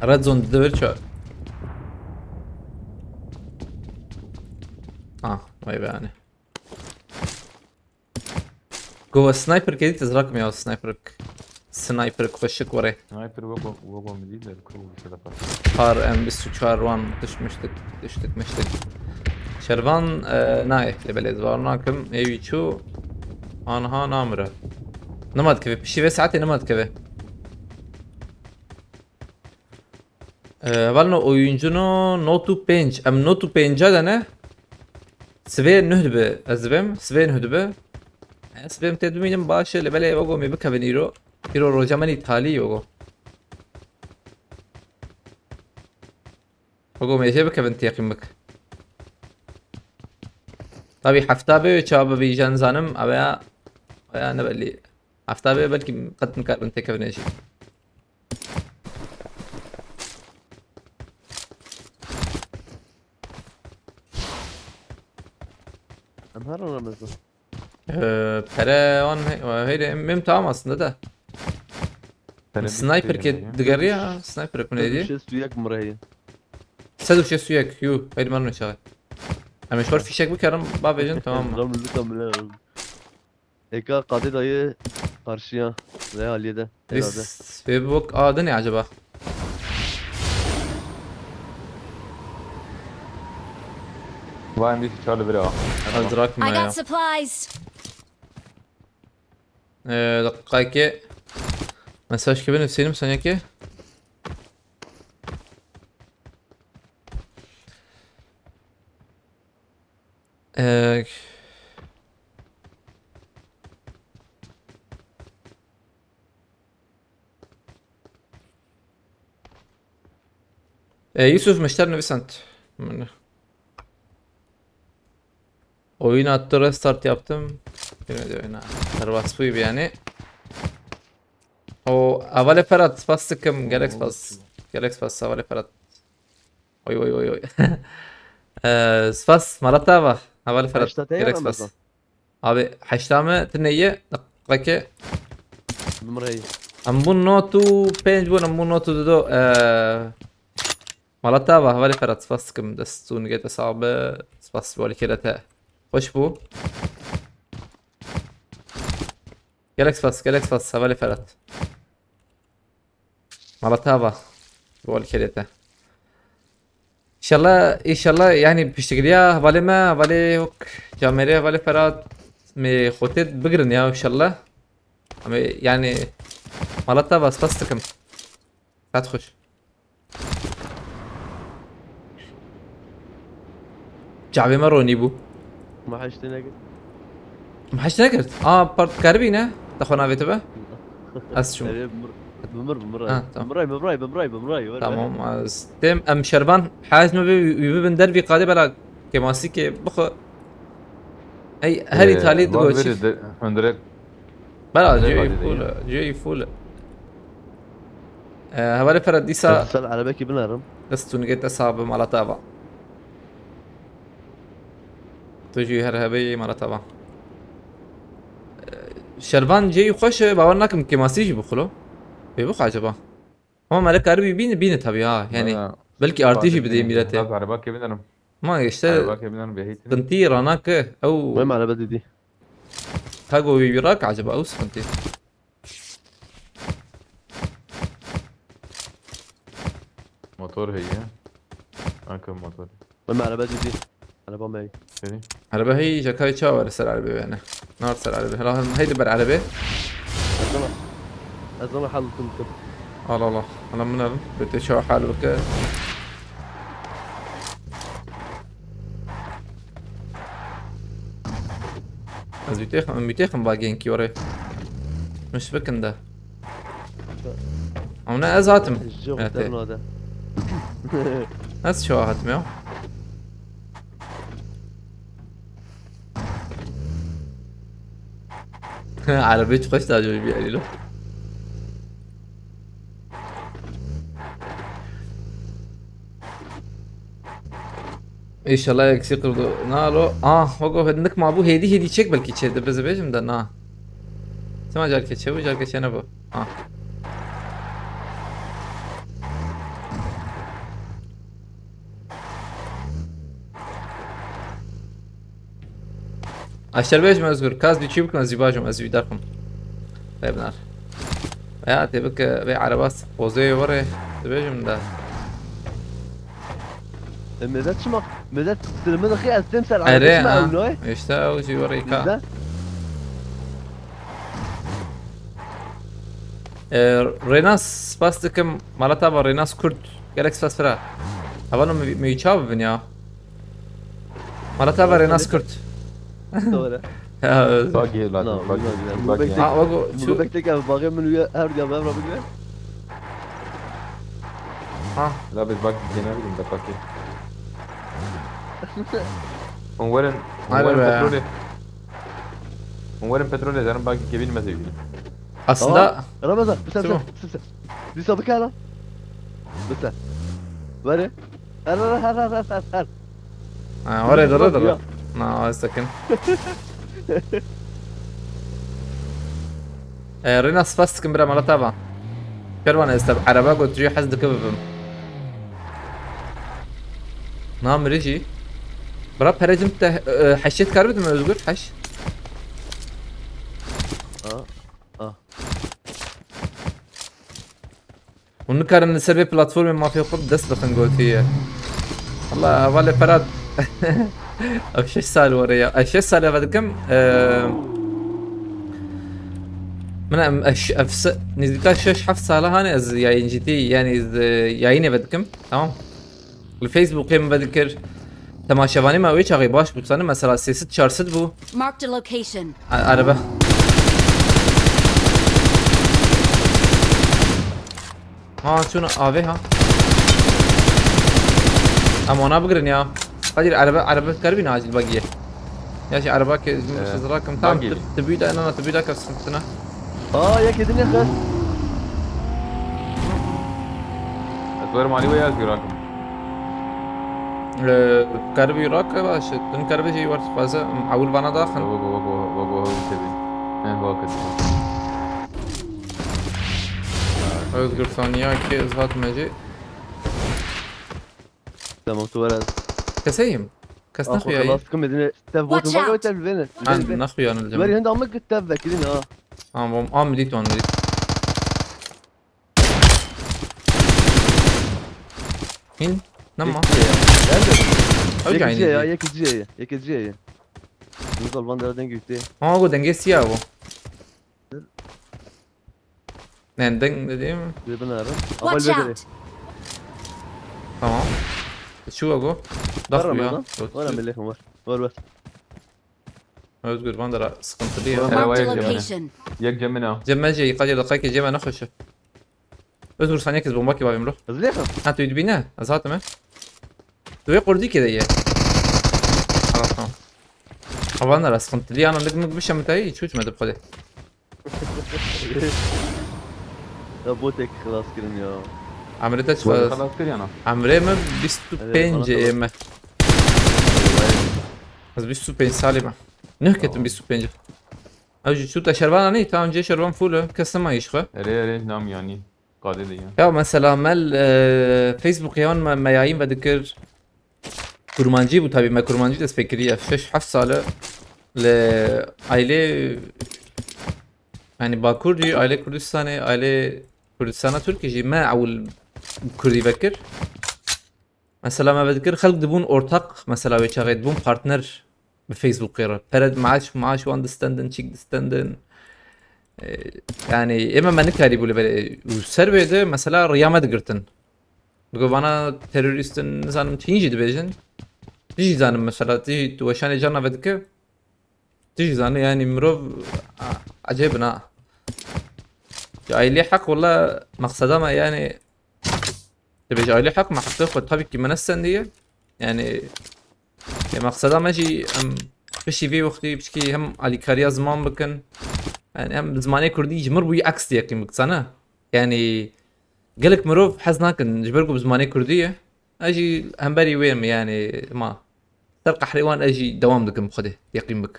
Red zone de ver çar. Ah, vay be yani. Go sniper kedî tizrak mi ya sniper. Sniper xweşik were. Sniper weko, weko mi dî de ku şerefat. Par M bîst û çar wan düşmüştük, düştük miştik. Şervan, e, nayê, lê belê zvar nakim, êwî çû, anha namire. Nima dikeve, pişî vê saetê nima dikeve. E, hevalno oyuncunu not û pênc, em not û pênca de ne? Sibê nuh dibe, ez dibêm, sibê nuh dibe. E, sibê em tê bimînin baş e, lê belê wego me bikevin îro. Îro roja me nî talî wego. Wego me jê bikevin têqîm bik. Tabî hefta bê çawa bibî jen zanim, ew ya, ew ya ne belî. Hefta bê belkî qet nikarbin têkevin jî. Em her an em ez. Ee, pere wan he-, heyre em, em tamam aslında da. Pere Sniper bitti ki yani. Digeriya, sniper ku Sed û neydi? Şêst û yek mire heye. Sed û şêst û yek, yu, heyri mermi çağı. Em şor fişek bikerim, ba bêjin tamam mı? Zor muzika bile. Eka qadê dayê karşıya. Lê haliye de. Herhalde. Ris, wê bi wek a din e acaba? Vay, em dî çar li vir a. Ez rakma I ya. Got supplies. Ee, dakikayke mesaj ki benim senim sanki. Ee, e, Yusuf Meşter Nevisant. Oyun attı, restart yaptım. Yine de oyuna. Serbest bu gibi yani. O, avale Ferhat, spas sıkım. Gerek spas. Gerek spas, avale Ferhat. Oy, oy, oy, oy. Ee, spas, Malatava. Avale Ferhat. Heşta te gerek yaramaz spas lan. Abi, heşta mı? Tine ye. Dakika. Numara iyi. Em bu notu pênc bûn, em bu notu dido. Ee, Malatava, avale Ferhat, spas sıkım. Destun gete sabe. Spas, wali kerete. Hoş bu. Gelek spas, gelek spas, hevalê Ferhat. Mala te ava. Wal kerê te. İnşallah, inşallah, yani piştgiriya hevalê me, hevalê hok, camêrê, hevalê Ferhat, me xotê bigirin ya, inşallah. Ama yani, mala te ava, spas dikim. Saet xweş. Çavê me ronî bû. Me heştê nekir. Me heşt nekir. A, part karibî ne? Te xwe navê te be? Ez çûm. Erê, bimir, bimir, bimir. Ha, tamam. Bimray, bimray, bimray, bimray. Tamam, ez têm, em şervan, haj me bi, wî bibin dervî qadê bela kêmasî ke bixwe. Hey, herî talî digo çi? Hundirek. Bela, cihê full, cihê full. Ee, hevalê Ferhat dîsa. Ez ser erebekî binerim. Destûnigê te sabe mala te ava. Tu jî her hebeyî mala te ava. Ee, şervan cihê xweş e, bawer nakim kêmasî jî bixulo. Bê bixwe acaba. Ama me karibî bîne, bîne tabii ha. Yani belki artı jî bidê mîretê. Ez erebekê binerim. Ma işte sıkıntı ranake. Ew. Wê me erebe didî. Tago wî wî rak acaba ew sıkıntı. Motor heye. Anka motor. Wê me erebe didî. Ereba me heye. Seni. Erebe heye, cakayê çawa li ser erebe wene. Nar ser erebê. Hela heydi ber erebê. Ez ona, ez ona hal dikim. Al al al. Hela min erim. Bete çawa hal bike. Ez wî têxim, em wî têxim ba genkî orê. Min şi bikin de. Ama ne ez hatim. Ji Evet, xwe evet. Nade. Ez çawa hatim ya? Erebê çi xweş dacivî bî Elîlo. Înşallah eksik kurdu. Na lo. Ah, wego hindik ma bu hêdî hêdî çek belkî çê de bizi bêjim de na. Sima carke çê bu, carke çê ne bu. Ah. Aşer bêjim Özgür, kaz bir çubuk mu zibajım ez bir dakım. Bebnar. Ya tebik ve arabas pozeye vore. Bêjim de. E, Medet çima? Medet silimi de xiyaz tem ser Ere çima ha. Ew noy? İşte o ji vore ka. Bizden? E, Renas spas dikim. Malata var Renas Kurt. Gerek spas fira. Havan o mi çav bin ya. Malata var Renas Kurt. Doğru. Ya, Buggy lazım, No, buggy. bilmem yani. Buggy. Bekle. Ha, bak o Bu şu. Bekle gel bakayım bunu ya her gün ben bakayım. Ha. La biz buggy gene bildim de buggy. Hûn werin, hûn Hadi werin be. petrolê. Hûn werin petrolê, zaten buggy kevin me sevgili. Aslında Ramazan, bu sen Tamam. sen sen sen. Bir sabık al lan. Bu sen. Ver ya. Her her her her her her. Ha, oraya doğru Yok, doğru. yok. Na, az sakın. E, Rina spas dikim bira malata va. Kervan estab araba götürüyor haz dikibim. Na miriji. Bira perecim te e, heşet kar bidim Özgür. Heş. Aa. Aa. Hûn nikarin li ser vê platformê mafê xwe dest bixin gotiye. Allah hevalê Ferhat. Ev şeş sal were ya. Ev şeş sal eve dikim. Eee min em eş, ev se, nêzdîka şeş heft sala hane ez yayıncıtî yani ez, e, yayın eve dikim. Tamam. Li Facebookê min vedikir. Temaşevanê me wê çaxê baş bû, dizanî mesela sê sed çar sed bû. Marked a location. A- Araba. Ha, çûn avê ha. Em wana bigirin ya. Kadir araba, araba karibîn acil bagiye. Ya şey araba ke Ee, rakim tam bagi. Tibî de nana tibî de kes sıkıntına. Aa ya kedin ya kız. Ez werim alî wê ez girakim. Ee, karibî rak baş. Dün karibî şey var fazla. Awil bana daxin. Wego, wego, wego, wego, wego, wego. He, wego. Özgür saniye ki izhat meci. Tamam tu ver. Keseyim. Kes Ah, naxuyayi. xelas kim edine. Tev Watch botum bak out. tev beni. Ben naxuyan Ver öldüm. hem de amık tev bekledin ha. Tamam, am dit on dit. Hin? Nama? Nerede? Öyle Yekiciye ya, aynı. yekiciye ya, yekiciye ya. Nizal bandera dengê te. Ama bu denge siyah bu. Yani deng dediğim. Dibin ara. Watch out! Tamam. Şu bu. Var Dak bu ya. Ramazan. Var Melih var. Var var. Özgür bandera sıkıntılı ya. Var. Marked a Arabaya location. Yek cemine. Cem Mece, yıkacı dakika ki Cem ne hoşu. Özgür saniye kız bomba ki bakayım bro. Hızlı yakın. Ha tu dibine. Azat mı? Tu ve kurdu ki de ye. Tamam tamam. Havan da sıkıntılı ya. Anladık mı bir şey mi tayi? Hiç uçmadı bu kadar. Ya bu tek xelas kirin ya. Amrita Were çıkar. xelas kir yana. Amre mi? Bîst û pênc Evet, bana ê me. Ez bîst û pênc salî me. Neh ketim bîst û pênc. Ew jî çû te şervan anî, ta önce şervan full e. Kes nema îşxe. Erê erê nam yani. Qadê de ya. Ya mesela mel e, Facebook yan me meyayîn vedikir. Kurmancî bû tabii, me kurmancî dest pê kiriye. Şeş heft sale li aile yani Bakur jî, aile Kurdistanê, aile Kurdistana Tirkî jî me ewil Kurdî vekir. Mesela me vedikir xelk dibûn ortak, mesela wê çaxê dibûn partner. bi Facebookê re. Pere maaş, maaş wan distendin, çîk distendin. E, yani ême me nikarî bû li ber û ser wê de mesela riya me digirtin. Digo vana terorîstin, nizanim çi jî dibêjin. Tu jî zanim mesela, tu jî tu weşanê carna vedike. Tu jî zanî yani mirov, a, ecêb in ha. Ji aîlê heq wela meqseda me yani, dibêje aîlê heq me heqê xwe tabii ki me nestendiye. Yani, e, meqseda me jî em piştî vê wextî pişkî hem alîkariya ziman bikin. Yani hem bi zimanê kurdî ji mir bûyî aks diye qîm bikisane. Yani gelek mirov hez nakin ji ber ku bi zimanê kurdî ye. Ez jî hemberî wê me yani ma. Ser qehrê wan ez jî dewam dikim xwedê yeqîn bik.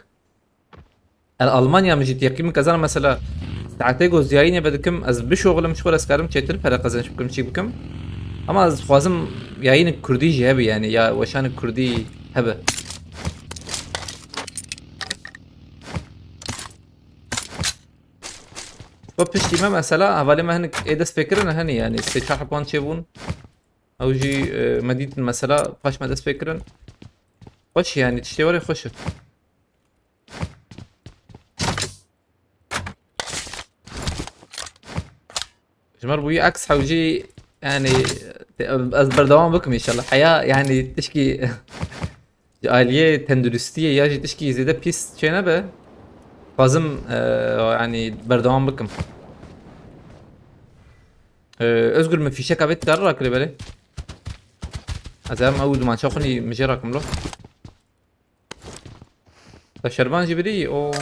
El Almanya min jî yeqîn bik, ez zanim mesela saetê ku ez yayînê vedikim, ez bişoxilim ji xwe re ez karim çêtir pere qezenç bikim, çî bikim. Ama ez dixwazim yayînik kurdî jî hebe yani ya weşanik kurdî hebe. Xwe piştî me mesela hevalê me hinek ê dest pê kirin henî yani sê çar hepan çêbûn. Ew jî, e, me dîtin mesela paş me dest pê kirin. Xweş yani tiştê were xweş e. Ji me re bûyî aks hewcî yani ez berdewam bikim inşallah. Heya yani tişkî ji aliyê tenduristiyê ya jî tişkî zêde pîs çênebe. Xwazim, e, yani berdewam bikim. Ee, Özgür, min fîşeka vê dikare rakirê belê? Ez em ew dumança xwe nî min jê rakim lo. Te şervan jî birî o.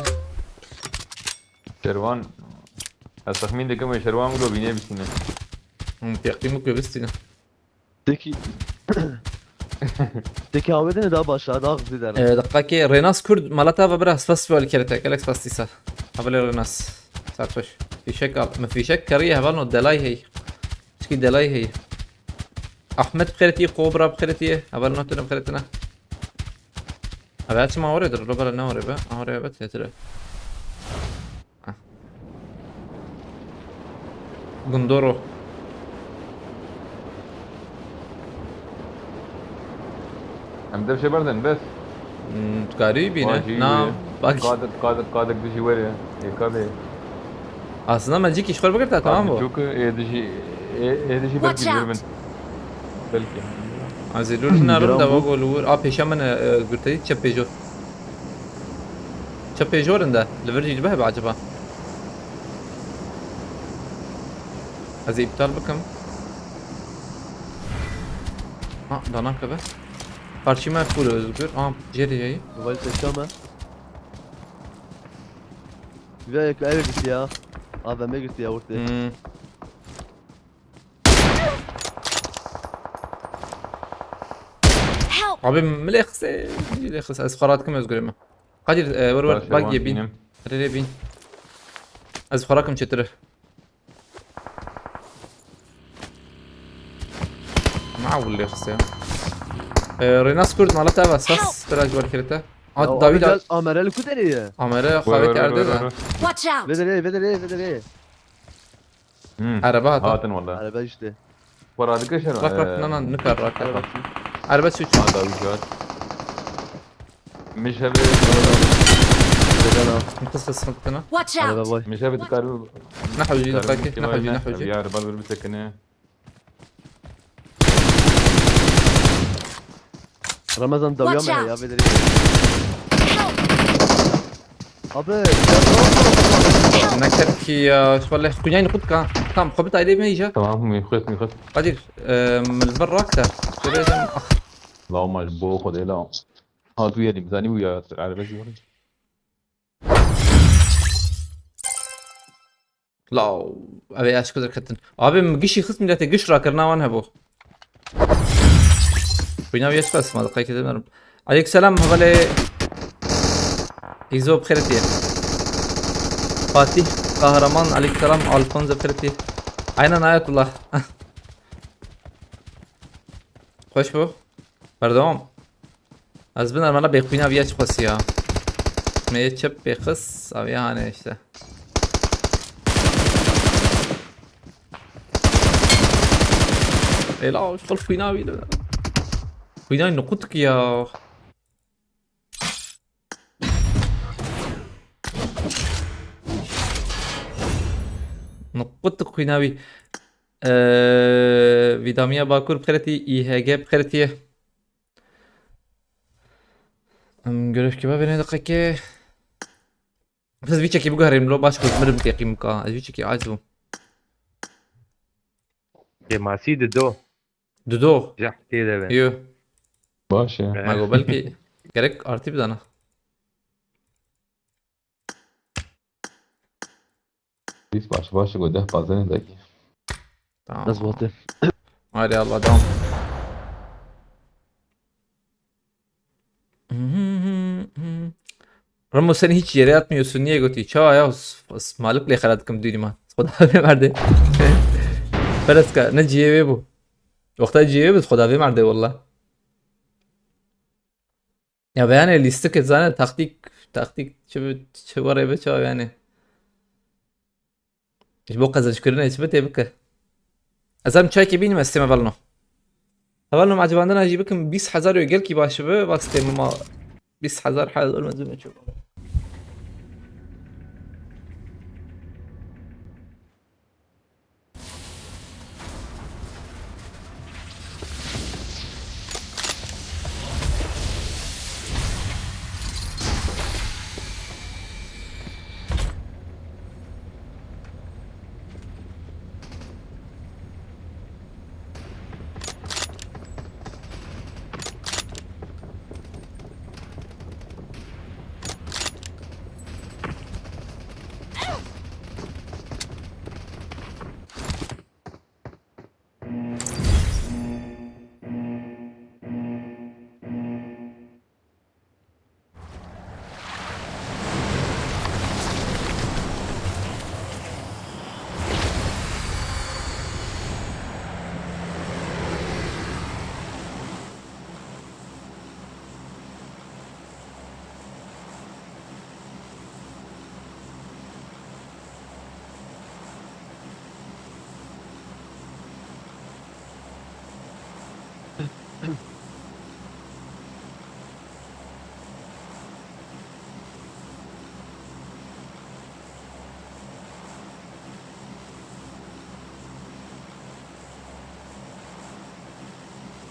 Şervan. Ez texmîn dikim wê şervan wilo bînê bistîne. Hûn teqîm wilo bistîne. Teki. Teki avêdine daha başa, daha hızlı ilerle. Ee, diqekê Renas Kurd mala te ve biraz festival kerete, gelek festîsa. Hevalê Renas. Sertoş. Fîşek al. Min fîşek keriye hevalno delay hey. Çikî delay hey. Ahmet bixêretiye, Kobra bixêretiye. Hevalno tune bixêretine. Abi açma oraya dur, lo bala ne oraya be? Oraya be, tetire. Heh. Gundoro. Em dev şey berdin, bes. Hmm, tu karî bîne. Vajî Na, wê. Bak. Qadir, Qadir, Qadir dijî were. Ê Qadir. Aslında me cîkî ji xwe bigirta, tamam bu. Çok, e, dijî, e, e, dijî Watch belki out. Görmün. Belki. Ez ê lûr narim de, wego li wir. A, pêşa min, e, gurteyî çep pêjor. Çep pêjor in de. Li vir jî dibe hebe acaba? Ez ê îptal bikim. Ha, danak be. Karşıma full Özgür. Aa, Jerry yayı. Vay seçama. Bir dakika, eve gitti ya. A V M gitti ya ortaya. Hmm. Help! Abi, milê xise, milê xise. Ez xwe radikim Özgür'e mi? Kadir, e, wer wer, bak ye bin. Rê rê bin. Ez xwe rakim çetire. Ma wulê xise. E, Renas Kurd, mala te ava sas, biraz var kirete. At David. Amere li ku derê ye? Amere xavet erde de. Watch out! Vedere, vedere, vedere. Hmm. Araba hata. Hatin wala. Araba işte. Para dike şer. Rak rak, na na, nikar rak rak. Araba suç. Ha, David var. Miş hebe. Nefes sıkıntına. Watch out! Araba boy. Miş hebe dikar. Nahwi, nahwi, nahwi. Ya araba bir sekene. Ramazan dawiya me ya, vedere. Abi, ya ne oldu? Neker ki ya, şu vallahi kunyayını kutka. Tamam, xwe bit aile me iyice. Tamam, mühit, mühit. Kadir, e, min li vir rakte. Şöyle dedim, ah. La maç bu xwedê la. Ha, tu yedim, zani bu ya, araba jî var. Law, ev ê aşk derketin. Abi, min gişî xist, milletê giş rakirina wan hebû. Xwîna wî ye çi bes ma, diqekê demirim. Aleyküm selam, hevalê Îzo, bi xêr hatiye. Fatih Kahraman, aleyküm selam, Alfonso, bi xêr hatiye. Aynen, Ayetullah. Xweş bû. Berdewam. Ez bi nermana bêxwîna viya çi xwesî ya. Me yê çep pêxis, aviya hane işte. Êla, xul xwîna vî. Xwîna nuqut ki ya. Nuqut xwîna wî. Eee, Vîdamiya Bakur bi xêretî, İHG bi xêretî ye. Em, görev kime bêne deqeke. Biz vî çekî biguherîm lo, baş ku mirim têqîm bika. Ez vî çekî aciz bûm. Kêmasî dido. Dido. Ceh tê de be. Yo. Baş e. Eh. Ma go belkî gerek artı bir dana. Dîs baş, baş go deh pazdeh ne dakî. Tamam. Nasıl batı? Hadi Allah, devam. Ramo, sen hiç yere atmıyorsun. Niye götü? Çawa ya, s-, s-, Malik lê xelat kim dûnî ma. Xweda vê merdê. Pereska, ne ciyê wê bû. Wexta ciyê wê bû, xweda vê merdê walla. Ya be yani lîstikê zane taktik, taktik çi bi, çi were be çawa yani. Ji bo qezenckirinê çi bi tê bike. Ez em çayekê bînim, ez têm hevalno. Hevalno, ecibandina jî bikim, bîst hezar ew gelkî baş bi, bas têm ma bîst hezar hal olmaz mı çok.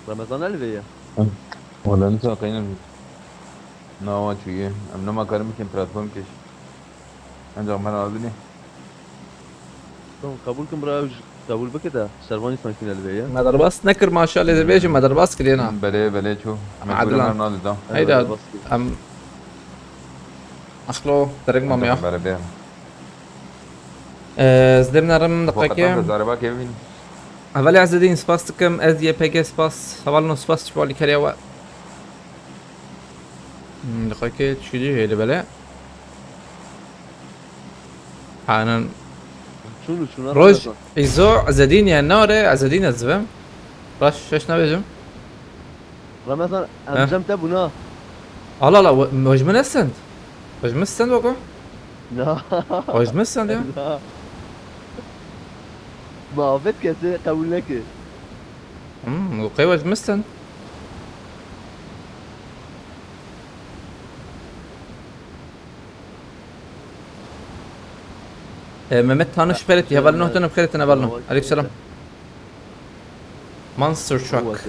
Remezan li vê ye. Wala nisa qeynin nawa çûye. Em nema karin bikin platform keş. Ancak me razî ne. Tamam, kabul kim bira, ew ji kabul bike de. Servanî sankî ne li vê ye. Me derbas nekir maşallah, dibêjim me derbas kiriye na. Belê, belê çû. Mecbûr em nadida. Heyda, em. Axlo, derek mam ya. Bere bê. Ee, ez dêm nerim, diqeke. Zareba kevin. Evvel ez dedin spas dikim, ez Y P G spas, hevalno spas çi bali keriya we. Hmm, diqeke çi dî hêli bele. Hanan. Çûn û çûna Roj, Ramazan. Îzo, Ezedîn yani ne are? Ezedîn ez divim. Baş, şeş nabêjim. Ramazan, Heh. Em cem te bûna. Allah Allah, we-, we ji min ne send? We ji min send weko? Na. We ji min send ya? Na. Ma avêt kesê qebûl neke. Hmm, we qey we ji min send? E, Mehmet Tanış Ferit, heval nuh dönüp Ferit, heval nuh. Aleykümselam. Monster truck.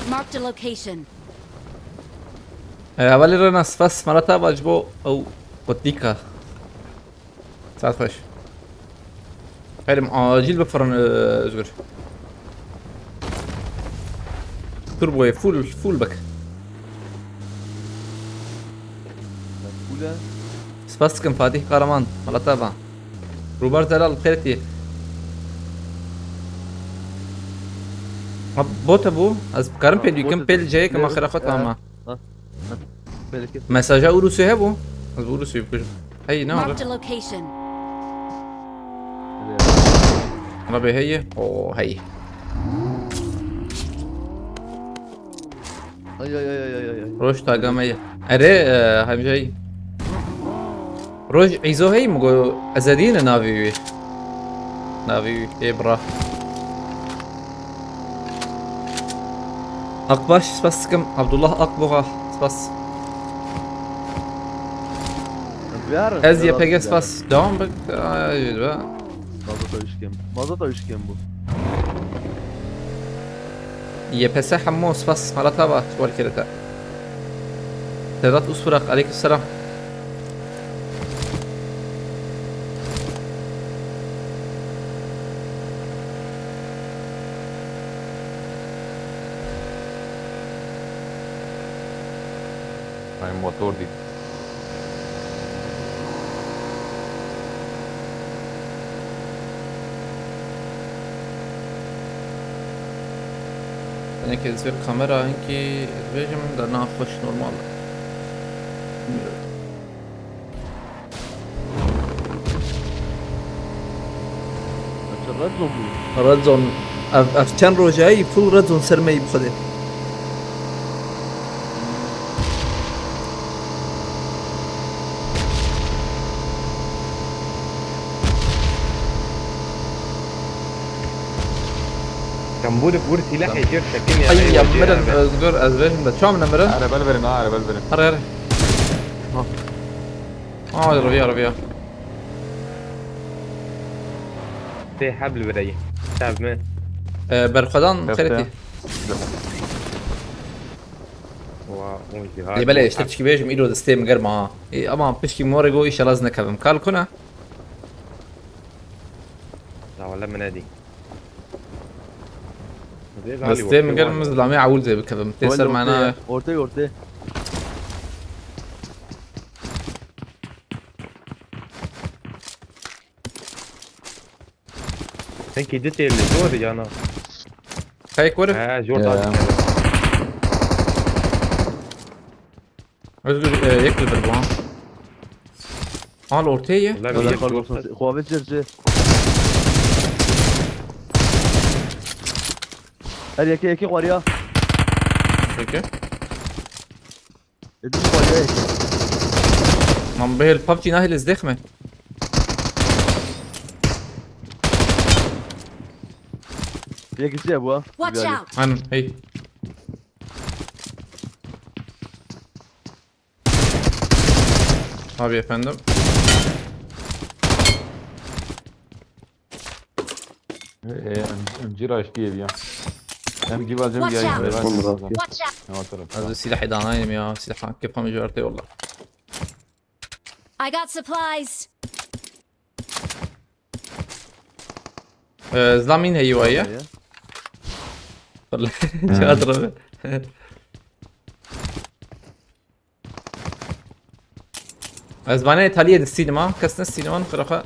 Marked a location. E, hevalê re nas, spas, Marat abi, ji bo ew qutlîka. Saet xweş. Herim acil bifirin, e, Özgür. Turboyê full, full bik. Full e. Spas dikim Fatih Kahraman, Malat Ava. Rûber Zelal, bi xêr tî. Ha, bot e bû. Ez karim pêl bikim, pêl ceyê kim axira xwe tamam. Ha. Belki. Mesaja Urusî hebû? Ez bi Urusî bikujim. Hey, ne Marked oldu? A location. Rabê heye. Oo, hey. Ay, ay, ay. Roj taga me ye. Erê, e, hemjey. Roj Îzo hey mi go Ezedî ne navê wî? Navê wî ê bira. Akbaş, spas dikim. Abdullah Akboğa, spas. Ez Y P G spas. Devam bik. Ay, be. Tawîşkêm. Mazota wîşkêm bû. Y P S hemû spas, hala tava ji wan kirete. Sedat Usfurak, aleykümselam. Ay, motor dît. Tenê ke ez vê kamera hinkî dibêjim, de na xweş normal. Red zone bû. Red zone. Ev, ev çend rojayî full red zone ser me yî bi xwedê. Kambûr bir silahê jêr sekinê. Ay ya mirin Özgür, ez vêjim de çam ne mirin? Araba li verin, ha, araba li verin. Her her. Ha. Aa, arabiya, arabiya. Tê heb li vireyî. Tev mi? Ee, berxwedan xeretî. Wa, o jî Lê belê, işte pişkî bêjim, îro destê min germ ha. Ê, ama pişkî morê go, inşallah ez nekevim. Kal kuna? La wele min nedî. Destê min germ, min zilamê ewil zê bikevim. Tê ser mana. Ortê, ortê. Hinkî di têl li jor yana. Kayık verin. He, jor da. Özgür, e, yek li bir bu ha. Al ortaya ye. Lan, yek jor. Xwe ve cir cir. Her yekê yekê xwariya. Peki. Ê, dişî xwariya yekê. Man bihêl PUBG nahêl ez dêxme. Yek içi bu ha. Watch out! Aynen, hey. Abi efendim. Ee, em, em cira iştiye ya. Hem civa cem ya. Watch out! Watch out! Ne var taraf? Ez bir silah danayım ya. Silah kefam jarte yolla. I got supplies. Ee, zlamîn heyî waye. Tamam ya. Çadır abi. Ez vane Italiye de sînema, kes ne sînema xiraxa.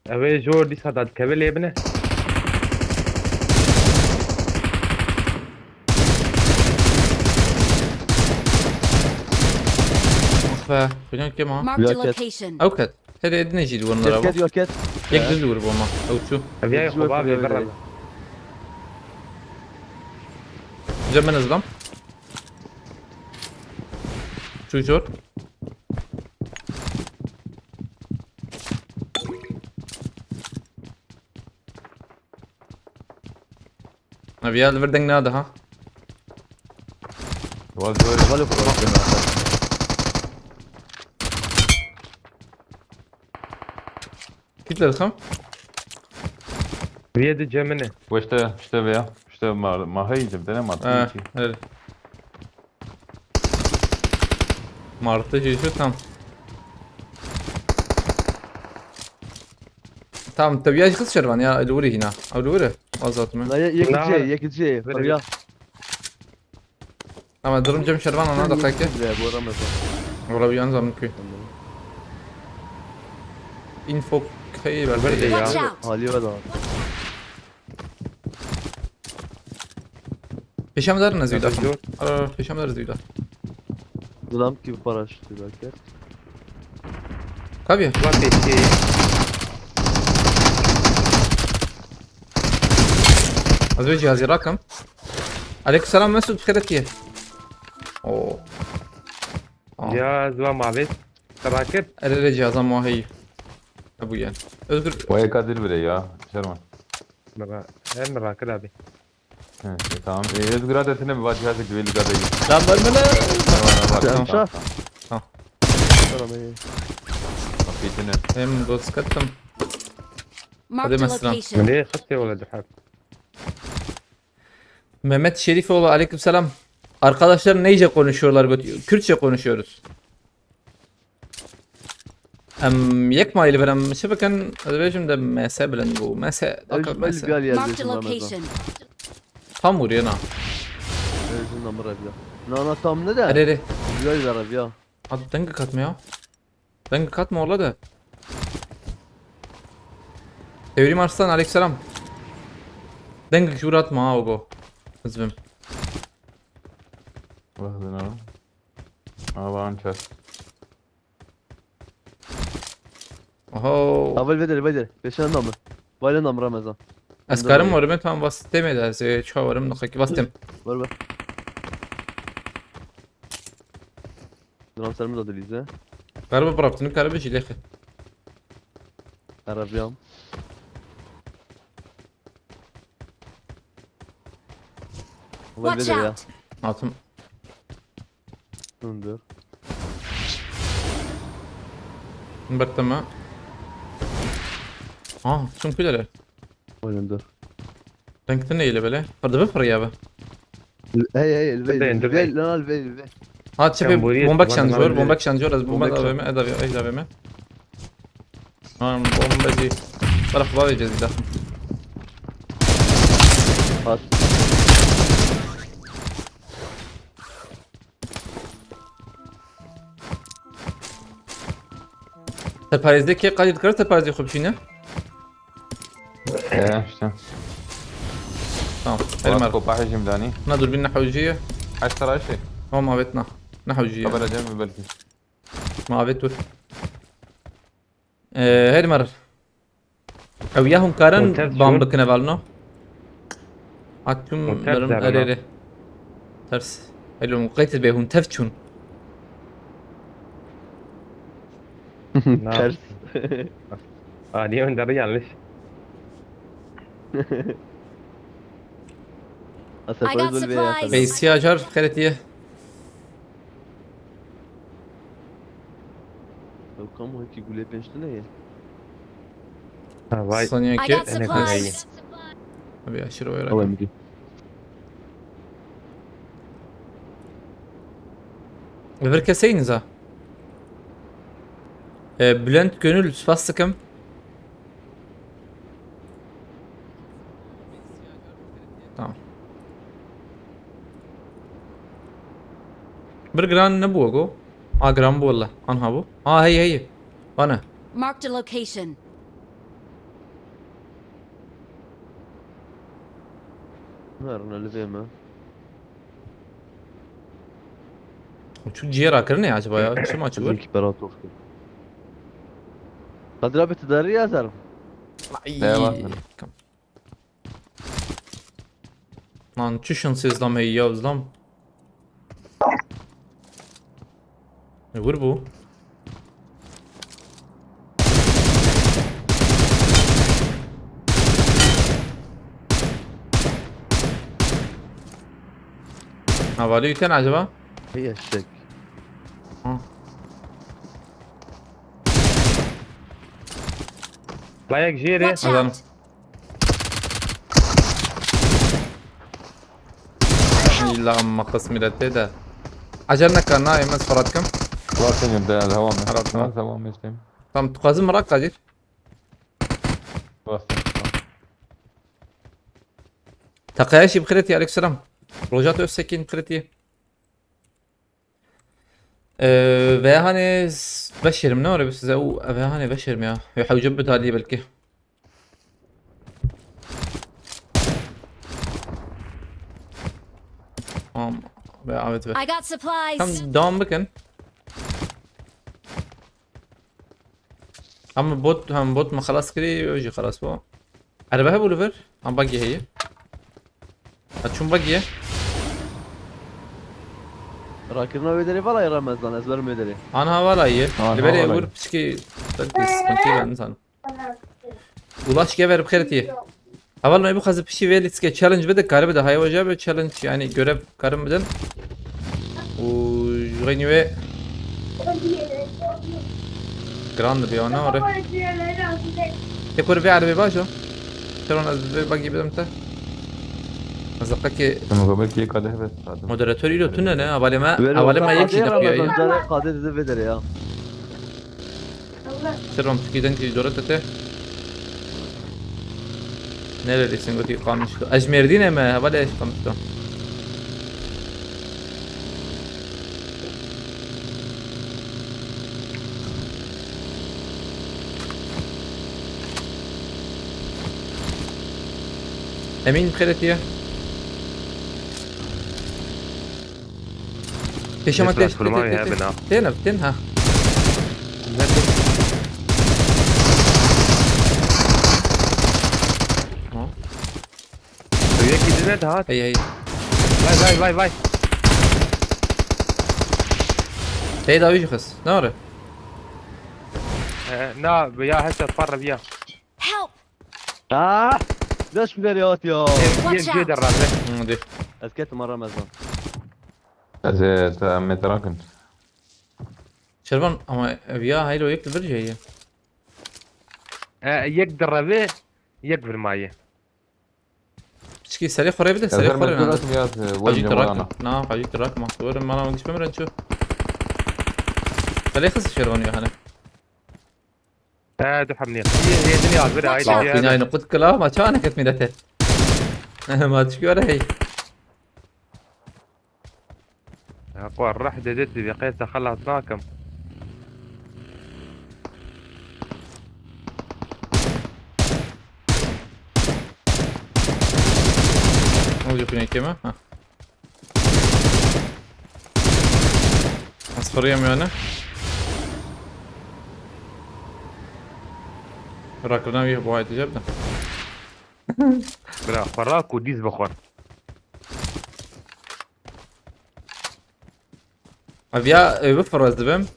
Ev ê jor dîsa dadikeve lê bine. Ax be, kucak kim ha? Marked a location. Ew ket. Hede edine jî duvar nara. Ket, ket, ket. Yek düz vur bomba. Ew çu. Ev ya xo bavê berra. Cem ben hızlam. Çuçur. Abi ya, li vir deng nade ha. Wal zor. Wal zor. Kit li dixim. Vê di cem min e. Weşte, işte veya. İşte ma, ma heyince bir tane ma. Ha, evet. Martı jî tam. Tamam, tabii ya, kız şervan ya, öyle vurayım yine. Öyle vurayım. Azat mı? La ye-, yek Na. C, yek C. Böyle Tabii ya. Ama durum cem şervan ona da kake. Güzel, bu arada. Valla bir yan zamlık. Info kayı ver. Böyle ya. Watch out! Hali var da. Pêşem derin ez wî daxim. Ara, ara, pêşem der ez wî daxim. Dilam ki paraşütü belki. Tabii. Lan pêşkê. Ez wê cihazî rakim. Aleykümselam Mesut, xêretiye. Oo. Aa. Ya, ez va mavê. Rakir. Erê, erê, cihazan muaheyî. Ebu yani. Özgür. Waya kadir bire ya. Şerman. Baba, her mi rakir abi? He, e, tamam. E, Özgür, hadi etine bir vacihazı güveli kadayı. Lan verme lan. Tamam, tamam, tamam, Şah. Tamam. Tamam, iyi. Bak, geçene. Hem dost kattım. Marked a location. Mehmet Şerifoğlu, aleykümselam. Arkadaşlar neyce konuşuyorlar? Kürtçe konuşuyoruz. Em yek mayî li vir em çi bikin? Ez dibêjim de mese bilind bû. Mese, dakika mese. Marked a location. Tam vuriyena. Ejin namı reviya. Na, na, tam ne de? Erê, erê. Güzel bir reviya. At dengê katma ya. Dengê katma ola de. Devrim Arslan, aleykümselam. Dengê jûr atma ha ogo. Hizbim. Vah be ne? Aa, van çar. Oho. Avel vedir, vedir. Beşen namı. Valen namı Ramazan. Ez karim warim, tam vastem eda, ez çawa warim, nixaki vastem. Var, var. Duran serimiz adı bize. Galiba bıraktın, galiba jilexi. Arabiyam. Watch out! Altın. Dur. Berteme. Ah, çim kulere. Oyun dur. Renkte ne ile böyle? Fırdı bir fırıya be. Hey, hey, elve, elve, lan, elve, elve. Ha, çepe bomba şanjör, bomba şanjör, az bomba da verme, da verme, da verme. Lan bombacı. Bırak, var edeceğiz bir daha. At. Te parêzdê kê qadî dikare te parêzdê xwe bişîne? Ee, işte. Tamam. Elmar. Kopa hejim dani. Na durbin ne hewciye. Heşt taraşê. Tamam, avet na. Ne hewciye. Kabel edem belki. Ma avet dur. Ee, Elmar. Ew ya hûn karin ban bikin evalno? Hatim merim erê. Ters. Elo, qeyt be hûn tev çûn. Ters. Aa, niye önde yanlış? I got supplies. Beysi acar xeretiye. Ew kam hekî gulê pênc tune ye. Ha, vay. Saniye I ki. Got supplies. Abi aşırı oyrak. Ew emrî. Li vir keseyî niza. E, Bülent Gönül, spas dikim. Tamam. Bir gran ne bu go? A, gran bu valla. Anha bu. Ha, hey, hey. Bana. Marked a location. Ver, ne lübeyim ha. Çû ciyê rakirinê acaba ya? Çima çû wir? Kadir abi, tu derî ya ser. Ay. Devam. Lan çi şansê zlam heye ya zlam. E, vur bu. Havale yuten acaba? Hey eşek. Ha. Layak jêrê. Watch out! İlla amma qismî re tê de. Ecel neka, na, ême Ferhat kim? Var senin de, devam et. Ferhat var. Devam et. Tamam, tu qazim Merak Kadir. Bastım. Teqeya jî bi xêr tî, aleykum selam. Rojat Öztekin bi xêr tî. Ee, veya hani s-, veşerim ne var size? O veya hani veşerim ya. Ya hewce bir talih belki. Tamam. Veya evet ve. I got supplies. Tam devam bakın. Ama bot, hem bot mu xelas kirî, o jî xelas bû. Erebe hebû li vir? Ha, bagî heye. Ha, çûn bagî ye. Rakirina wê derê vala ye Ramezan, ez werim wê derê. Anha vala ye. Anha vala ye. Li berê wir piçkî belkî sıkıntı ben insan. Ulaş gever bi xêr tî. Heval me bixwaze piştî vê lîtske challenge bide, kare bide, hay weja be challenge, yani görev karin bidin. Û ji xeynî wê giran dibe, ya ne were? Ê, kur vê erebê bajo. Teron ez vê bagî bidim te. Ez qekê Te mukabil ki kadeh bes. Moderatör îro tune ne? Hevalê me, Ver hevalê me orta yek jî qadê deqiya Ramazan, yê. Carê qadê dizi vê derê ya. Teron tikî deng jî dore te te. Nerelisin gotî Qamişlo. Ez ji Mêrdînê me, hevalê ez ji Qamişlo. Emîn, bi xêr hatiye. Pêşe me têş, tê, tê, tê, tê. Tên ev, tên ha. Yekî dine de hat. Hey, hey. Vay, vay, vay, vay. Hey, da wî jî xist. Ne were? Ee, na, ya hesa parra biya. Help! Ah! Leş mi derê hat ya? Ev, Watch ev jê out. De rabe. Hı, dur. Ez ketim ara mezan. Ez ê te, em ê te rakin. Şervan, ama ev ya haylo yek li vir jê ye. E, yek direve, yek vir maye. Piçkî serê xwe rê bide, serê xwe rê bide. Hacî tu rakim. Na, hacî tu rakim. Were mala min giş bimirin çu. Serê xist Şervan ya hene. He, du hemlî. Yê, yê din yaz, bir aile. Bak, bina aynı kut kila, ma çanek et millete. Ma çikiyor hey. Ya, xwe rih dede tu vê qêsa xelas nakim. Ne oluyor yine kime? Ha. Ez xuriyem yani. Rakirina wî bo haytê cem de. Bira, xwe rak û dîz bixwe. Ev ya, e, bifir ez dibim.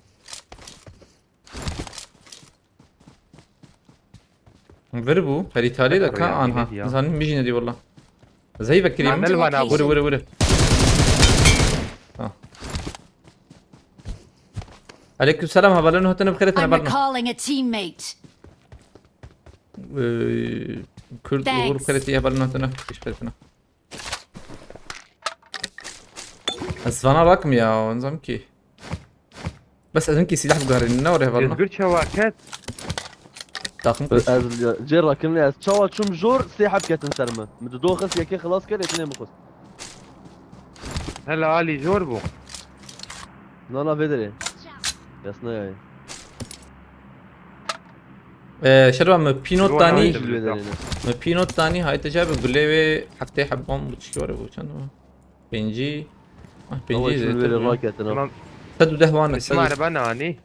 Vir bû, herî talê de ka anha. Nizanim mijî nedî wala. Zey vekirî min. Wire, wire, wire. Ha. Aleyküm selam, hevalên hatine bi xêrê tine berna. I'm recalling a teammate. Ee, Kürt, Uğur, thanks. Xêrê tine, hevalên hatine. Piş xêrê tine. Ez vana rakim ya, nizam ki. Bes ez hinkî sîlah biguherînim, ne were hevalno? Özgür çawa ket? Taxim Ez kir. Cê rakim ez çawa çûm jor sê heb ketin ser min. Min di do xist yekê xilas kir, yekî nêmixwist. Hela alî jor bû. Na, na, vê derê. Yasna yayê. Ee, Şervan, min pînot danî. Jor vê derê ne. Min pînot danî, hayte cebe gulê wê heftê heb bom, bu çi were bu, çend bu? Pêncî. Ah, pêncî zêdetir bû. Tamam. Sed û deh wan e, sed û deh. Araba nanî.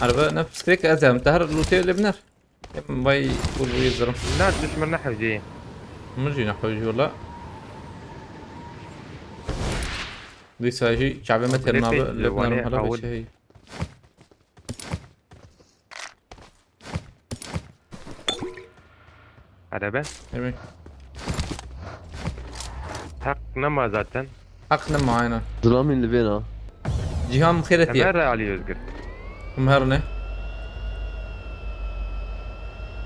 Araba ne, piskirek ez em. Te her lûtê lê biner. Em vay, bul bu yildirim. Na, tu ji min nehewcî. Min jî nehewcî wala. Dîsa jî çavê me têr nabe, lê biner hala be şey. Erebe? Erebe. Heq nema zaten. Heq nema, aynen. Zilamîn li vêna. Cihan xêret ye. Hemer Ali Özgür. Him her ne?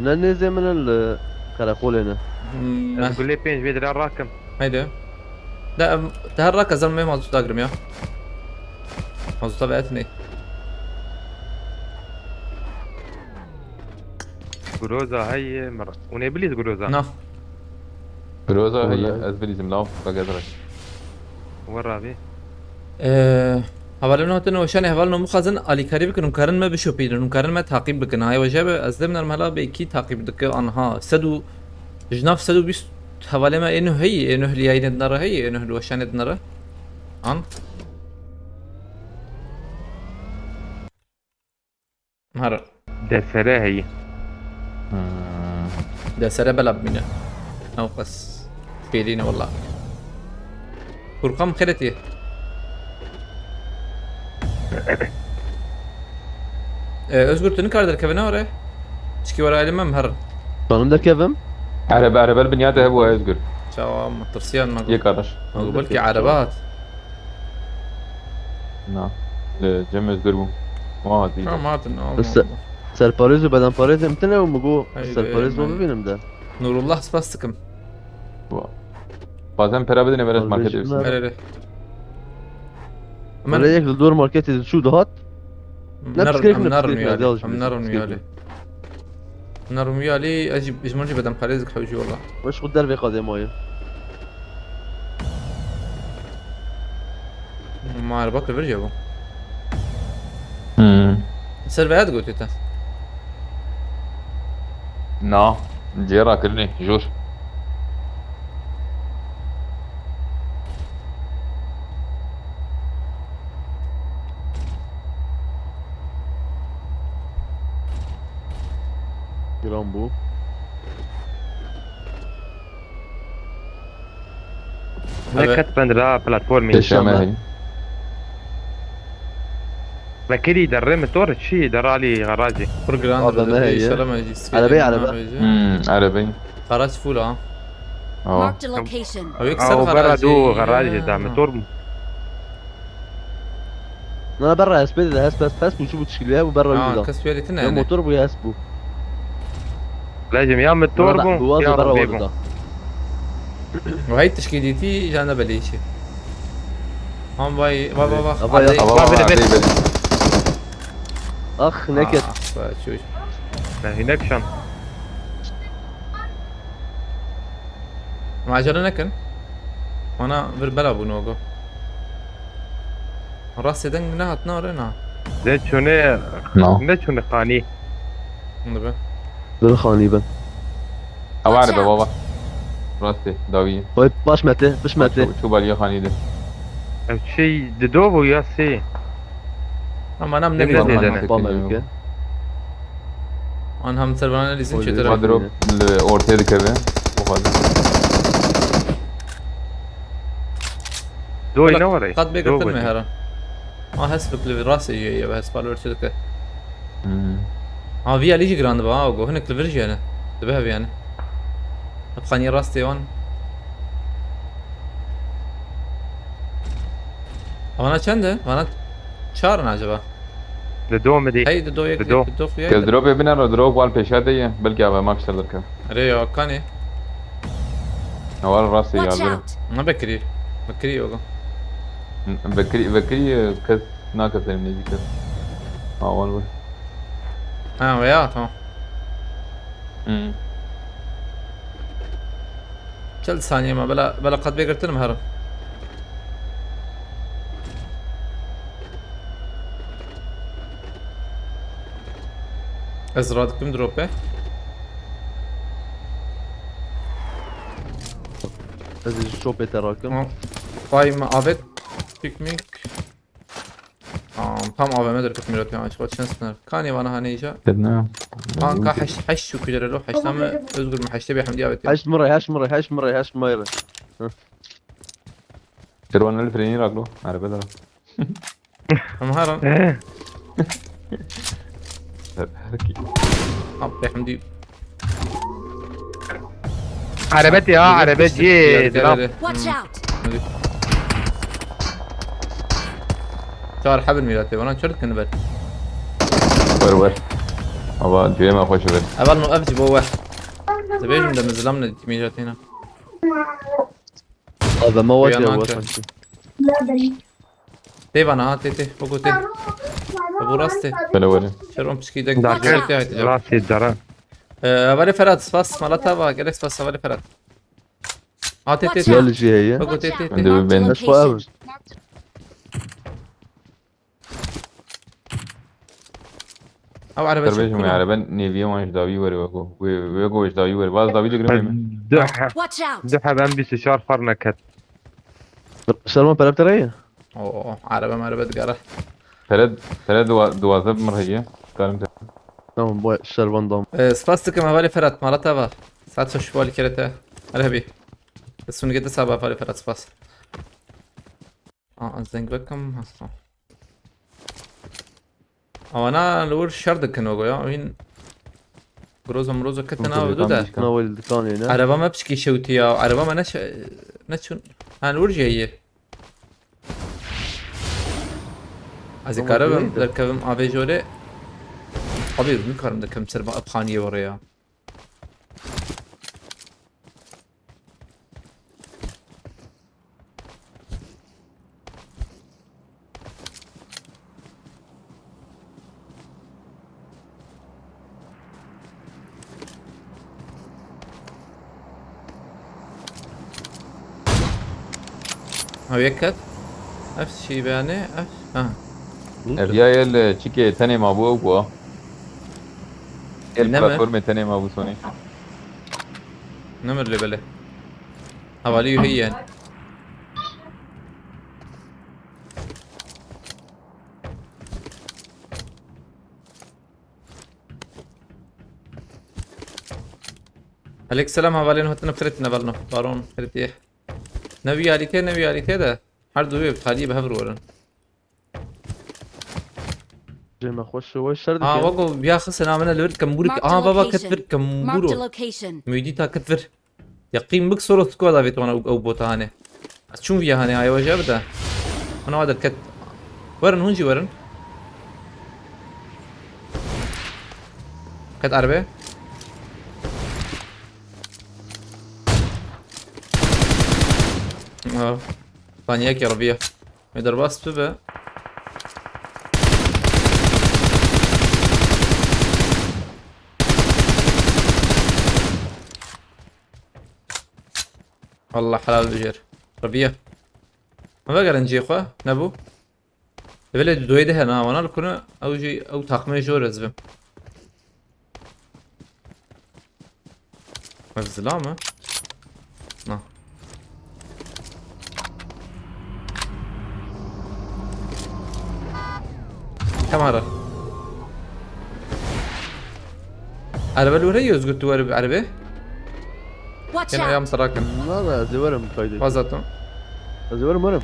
Ne nêzê min in li qereqolê ne. Hmm, Ez gulê pênc vê dira rakim. Haydi. De, em, te her rak ez em mazût dagrim ya. Mazûta ve etnê. Groza heye, mir. Hûn ê bilîz Groza? Na. Groza heye, ez bilîzim, law, bagezre. Werra vê. Ee, hevalên hatin û şanê hevalên mixwazin alîkarî bikin û karin me bişopînin û karin me taqîb bikin. Hay weje be, ez dê min ermela bê kî taqîb dike anha. Sed û, ji nav sed û bîst hevalê me ê nuh heye, ê nuh liyayînê dinere heye, ê nuh li weşanê dinere. An? Mara. Desere heye. Hmm. Desere bela bimîne. Ew qas fêrî ne wela. Furkan xêretî. Ee, Özgür, tu nikare derkeve ne were? Çikî were ailê me mi herin? Tanım derkevim. Erebe, erebe li binya te hebû Özgür. Çawa me tirsiyan me got. Yek araş. Me got belkî erebe hat. Na. Li Cem Özgür bû. Ma hatî. Tamam, hatin, tamam. Isse- Serparêz û bedenparêzê min tine û min got, Haydi, serparêz bo haydi. Bibînim de. Nurullah, spas dikim. Bazen pera bidin eve marketê Kardeşim, bisin. Erê. Min yek li dor marketê diçû dihat. Ne piskirek, ne Em narin piskirek, wî alî. ne alî, Em narin wî piskirek. Alî. Em narin wî alî, ez jî, ji min jî bedenparêz dikim hewcî wela. Weş xwe dervê qadê maye. Ma erba kir vir jî bû. Hmm. Ser veya digotê te. Na. Cihê rakirinê. Jor. Giran bû. Evet. Neket bend ra platformê. Pêşeme Pêşeme. Hey. Vekirî derê motor çi deralî garajê. Kur giran Abi, derdê, ne heye? Şerem Ejî. Arabeyê, araba. Hmm, erebeyî. Qaraç full ha. Aa. Marked a location. Ew yek ser Aw berra garajê. du garajê da motor bû. Na berra hespê de hesp hesp hesp û çi bû tişkiliye bû berra Ha, wî da. kes wî alî tine Ya yani. Motor bû ya hesp bû. Lejim ya motor Berra bû bû ya berra arabê wî bû. Da. Vay tişkî dîtî jane belê işi. Han vay vay vay vay. Ava ya. Alê. Ava Bak, ava bak, ebe ebe. Ax neket. Ah, vay çûş. Ne hinek şan. Macera nekin. Bana bir bela bû nogo. Rastê deng ne hat na re na. Ne çûne No. ne çûne xanî. Bunu be. Dur xanî ben. Ava ebe baba. Rastê, dawî. Oy baş mete, piş mete. Çû baliya xanî de. Ev şey dido bû ya sê. Ama nam Ne ne bileyim. bileyim. Xanî Bam de. evke. An hem ser bana lîzin Oy, çetir. oy. Madrop li ortaya dikeve. Bu kadar. Doy ne var? Qat bê girtin me heran. Ha hesp li rastê ye ye hesp li çi dike. Hmm. Ha vî alî jî giran dibe ha go hinek li vir jî yani. Dibe hev yani. Hep xaniye rastê wan. Vana çend e? Vana çar in acaba? Dido mi dî? Hey dido yek Dido. Dido xuya. Kes dropê bine ro drop wal pêşa de ye. Belki ava mak ser derke. Re ya kanê. Wal rastê Watch ya. Out! Ne bekirî. Bekirî yoga. Bekirî, bekirî kes nake serim nêzî kes. Ha wal wal. Ha veya tamam. Hmm. Çel saniye me bela bela qat bê girtin mi herin. Ez radikim drop'e. Ez ê ji çopê te rakim. Tamam. Vay me avet. Piknik. Tamam, tam A V M derket Mirat ya. Açık açın sınır. Kani bana hani iyice. Dedim ya. Kanka heş heş şu kujere lo. Heşlame Özgür mü? Heşte bir Hamdi avet ya. Heşt mirê, heşt mirê, heşt mirê, heşt mirê. Şerwan el freni raklo. Araba da. Ama her an. Her ki. Abi Hamdi. Erebet ya, erebet ye. Dilam. Watch out! Çar hebin Mirat ya. Bana çarık kını ver. Ver ver. Ama düğme hoş ver. Evel no evci bo ver. Dibêjim de min zilam ne dîtîmîjatîna. Abi me Ya waş ya nake. Waş sanki. Tê vana ha tê tê. Boko tê. Bu rastê. Böyle böyle. Şeron pişkî dek. Dakika. Tê tê haydi. Rastê dara. Ee, Hevalê Ferhat spas. Mala tava. Gerek spas Hevalê Ferhat. Ha tê tê Watch tê. out. Gel ji heye. Boko tê tê Watch out. tê. Önde bir ben. Ez xwe ev. Ew erebe Terbêjim çekûn. ya, ben neviye wan ji dawî were weko. Wê weko ji dawî were. Baz dawî digrim. Du he. Watch out! Du he ben bîst û çar xwar neket. Şervan pereptere ye. Oo, erebe merebe digere. Pere, pere duwa-, duwazdeh bin heye. Karim te. Tamam bu Şervan dam. Ee, spas dikim Hevalê Ferhat. Mala tava. Saet şeş bali kerete. Erhebi. Sunige de sabah Hevalê Ferhat spas. Aa, zeng bekim hasta. Awana li wir şer dikin o ya. Wîn groza mroza ketin av du de. Na wel dikanê ne. Araba me piçkî şewtî ya. Araba me ne şe-, ne çûn. Ha li wir jî heye. Ez ê Tamam, karibim neydi? derkevim avê jorê. Abi, nikarim de kemtir ba epxaniye were ya. Ha, yek ket. Ev şî beyanê, ev, ha. Ev ya yel çikê tenê mabû ew bû. Yel Nemir. Platformê tenê mabû sonê. Nemir lê belê. Hevalî wî heye. Aleyk selam, hevalên hatine xirêt nevelno. Baron xirêtiye. Ne wî alîtê, ne wî alîtê de. Her du wê talî bi hev werin. Cê me xweş, we şer Ha, dike. Wego, ya xise namine li vir kembûrik. Marked a Aha, baba, location. Ket vir kembûro. Marked location. Muhîdî ta ket vir. Yaqîn bik solo squad avêt wana ew, ew bota hane. Ez çûm viya hane, aye we jê bide. Hana wa derket. Werin, hûn jî werin. Ket erbe. Oh. Saniyek ya Rabbiye. Wê derbas bibe. Allah helal bijêr. Rabbiye. Me vegerin cihê xwe. Nebû. Belê doyê de hene, wana li kune, ew jî, ew taxmê jor ez bim. Ev zilam e? Na. Kamera. Erebe li wir heye, Özgür, tu were bi erebe? Watch Kena out! Ayağım sarakin. Na, na, ez ê werim, kaydê. Fazlatum. Ez ê werim, werim.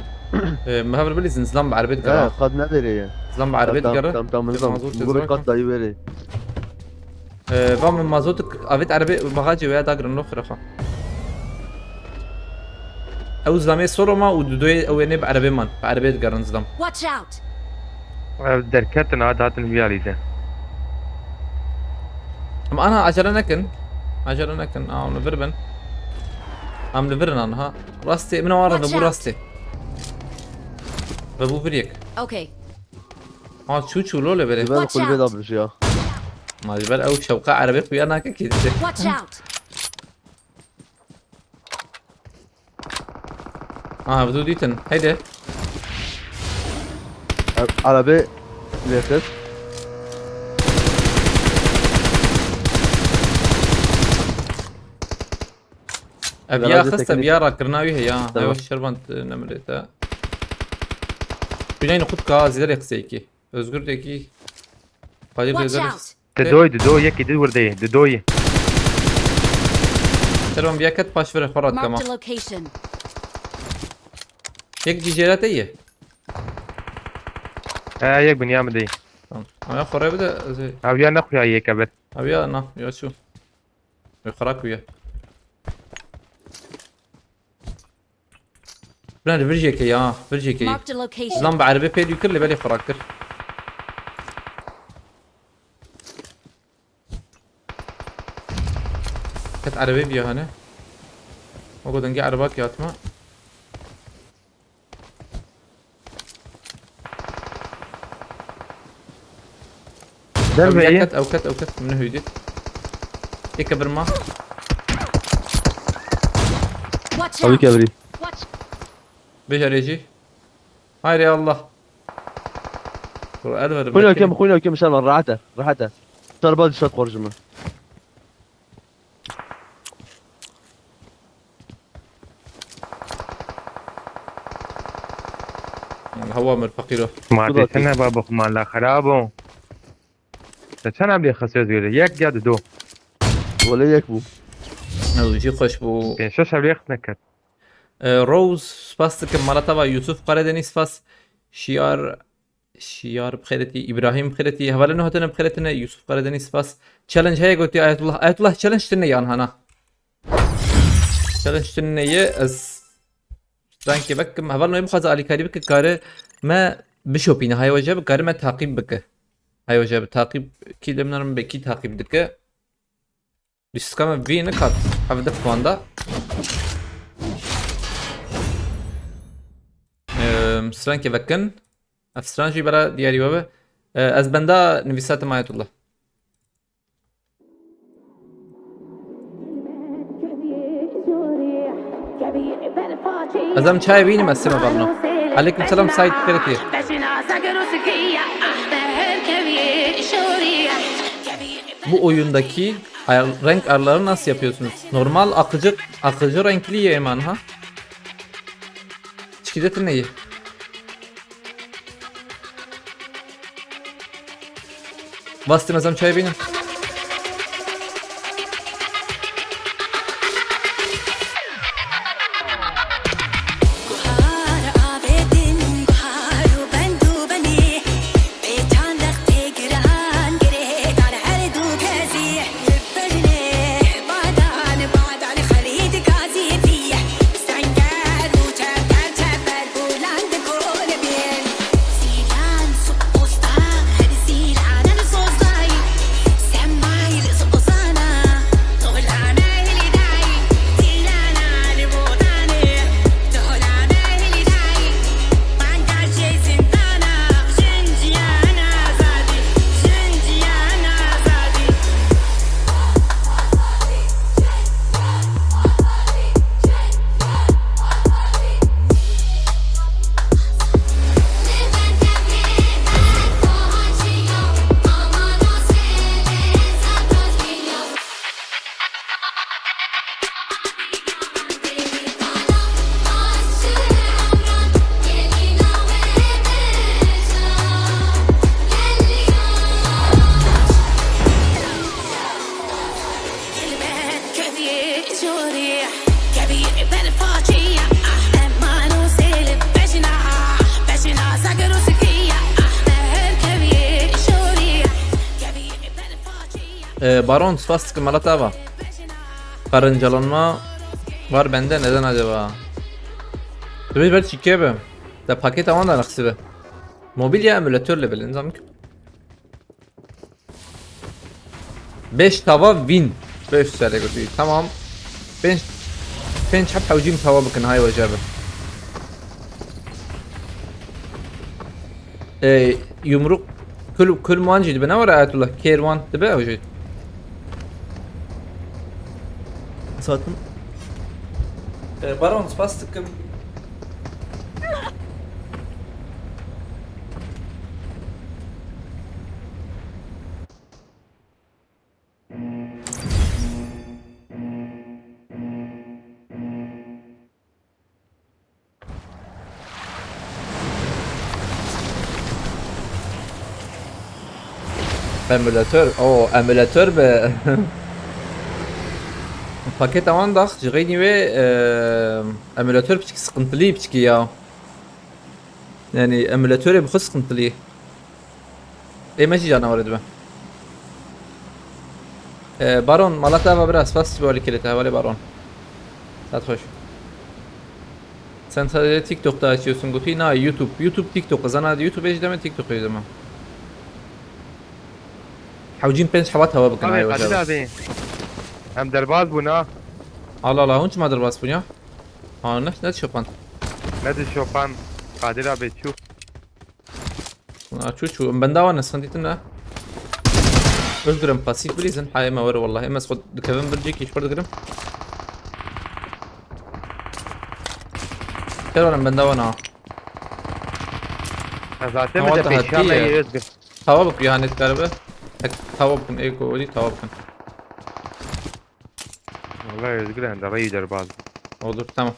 Ee, me hev bilîzin, zilam bi erebe dikara. Ha, qad ne derê ye. Zilam bi erebe dikara. Tam, tam, tam, Mazot nizam. Bu bir zor kat dayı veri. Ee, va min mazot avêt erebe, bagajê wê dagirin lo xirafa. Ew zilamê solo ma û dudoyê ew ê nê bi erebê man. Bi erebê digerin zilam. Watch out! Ev derketin ha, dihatin vî alî de. Em ana acele nekin. Acele nekin. Aa, em li vir bin. Em li vir in aniha. Rastê, min wan Watch re bû out! Rastê. Ve bû vir yek. Okay. Ha, çû çû lo lê berê. Ji ber Watch kulübe out! Da bir şey ya. Ma ji ber ew şewqa erebê xuya nake kê dide. Watch out! Ha, ev dû dîtin. Heydi. Ev arabê lêtir. Ev ya Garajê xist, ev teknik. Ya rakirina wî heye. Tamam. Ev şerbant, e, nemrê te. Bîneyni xut ka zîderê qiseyekî. Özgür dekî. Xalî Watch lêzer. Out! Di doy, di doy, yekî di wir de ye, di doy. Servan bir yaket paş vere xwe ratkama. Marked a location. Yek cî jêra te ye. He, yek bin ya min de ye. Tamam. Ama xwe re bide, ez ê Ev ya ne xuya yek ebet. Ev ya na, ya çû. Wê xwe rakuye. Bira li vir jê ke ya, vir jê ke. Marked a location. Zilam bi erebê pê dû kir, lê belê xwe rakir. Ket erebê biya hane. Wego dengê ereba ke hatma. Ew Derveyê. Ket, ew ket, ew ket. Min hûdî. Êke bir ma. Watch Ew out! Êke birî. Watch! Bêje rêjî. Hayri Allah. Dur, el verin. Xwîna kim, xwîna kim, Selman, rahat e, rahat e. Çarba dişat xorjime. Hewa mir feqîro. Ma Kuda têtine ki. Babo xwe mala xerabo. Te çend evlê xisiyo zêde? Yek ya dido? Wele yek bû. Ew jî xweş bû. Pênc şeş evlê xist neket. Ee, Rose, spas dikim. Mala te va Yusuf Karadeniz, spas. Şiyar, Şiyar bi xêretî, Îbrahîm bi xêretî, hevalên hatine bi xêretine, Yusuf Karadeniz, spas. Challenge heye gotî Ayetullah. Ayetullah, challenge tine yan hana. Challenge tine ye, ez rankê vekim. Heval me bixwaze alîkarî bike, kare me bişopîne. Hay weje bikare me taqîb bike. Hey hoca, bi taqîb kî demnerim be, kî taqîb dike? Lîstika me vî nikat. Hevdeh puan da. Eee, strankê vekin. Ev stran jî bera diyarî we be. Eee, ez benda nivîsatim Ayetullah. Ez em çayê bînim, ez sima barno. Aleykum selam, Said Kereti. Bu oyundaki ay-, renk ayarları nasıl yapıyorsunuz? Normal akıcı, akıcı renkli yemen ha? Çikide neyi? Bastım, ez em çayê bînim. Ee, Baron, spas dikim, mala te ava. Karıncalanma var bende, neden acaba? Dur, ver çikiye be. Da paket aman da naksibe. Mobilya emülatörle bile, nizam ki. Beş tava win. Beş sere götü. Tamam. Beş, beş hep hewcîm tava bikin, hay hoca bi. Ee, yumruk kul, kul muan jî dibe, ne var Ayetullah? Kerwan dibe hoca. Satın. Ee, Baron, spas dikim. Emülatör. Oo, emülatör be. Paket aman dax, ji xeynî wê, e, emülatör piçkî sıkıntılı piçkî ya. Yani emülatörê bi xwe sıkıntılı. Ê me jî canawerê dibe. Ee, Baron, mala te ava biraz, spas ji bo alîkirê te, hevalê Baron. Saet xweş. Sen sadece TikTok'ta açıyorsun kutuyu. Na, YouTube. YouTube, TikTok. Zana YouTube êjî deme, TikTok êjî deme. Hewcîn pênc hewa tava bikin, Abi, ay Kadir hoca. Abi. Em derbaz bûn ha. Allah Allah, hûn çima derbaz bûn ya? Ha, ne, ne şopan? Ne de şopan? Kadir abi çû. Ha, çû, çû. Em benda wan, ez xindîtin ne? Özgürem pasîf bilîzin. Hay me were wallahi. Em ez xwe dikevim bir cî kîş xwe digirim. Ter wan, em benda wan ha. Zaten Ama bir de da peşan hatiye. Özgür. Tava bik, ihanet galiba. Ek, tava bikin, ego, öyle tava bikin. Vallahi Özgür, hem de iyi derbaz. Olur, tamam.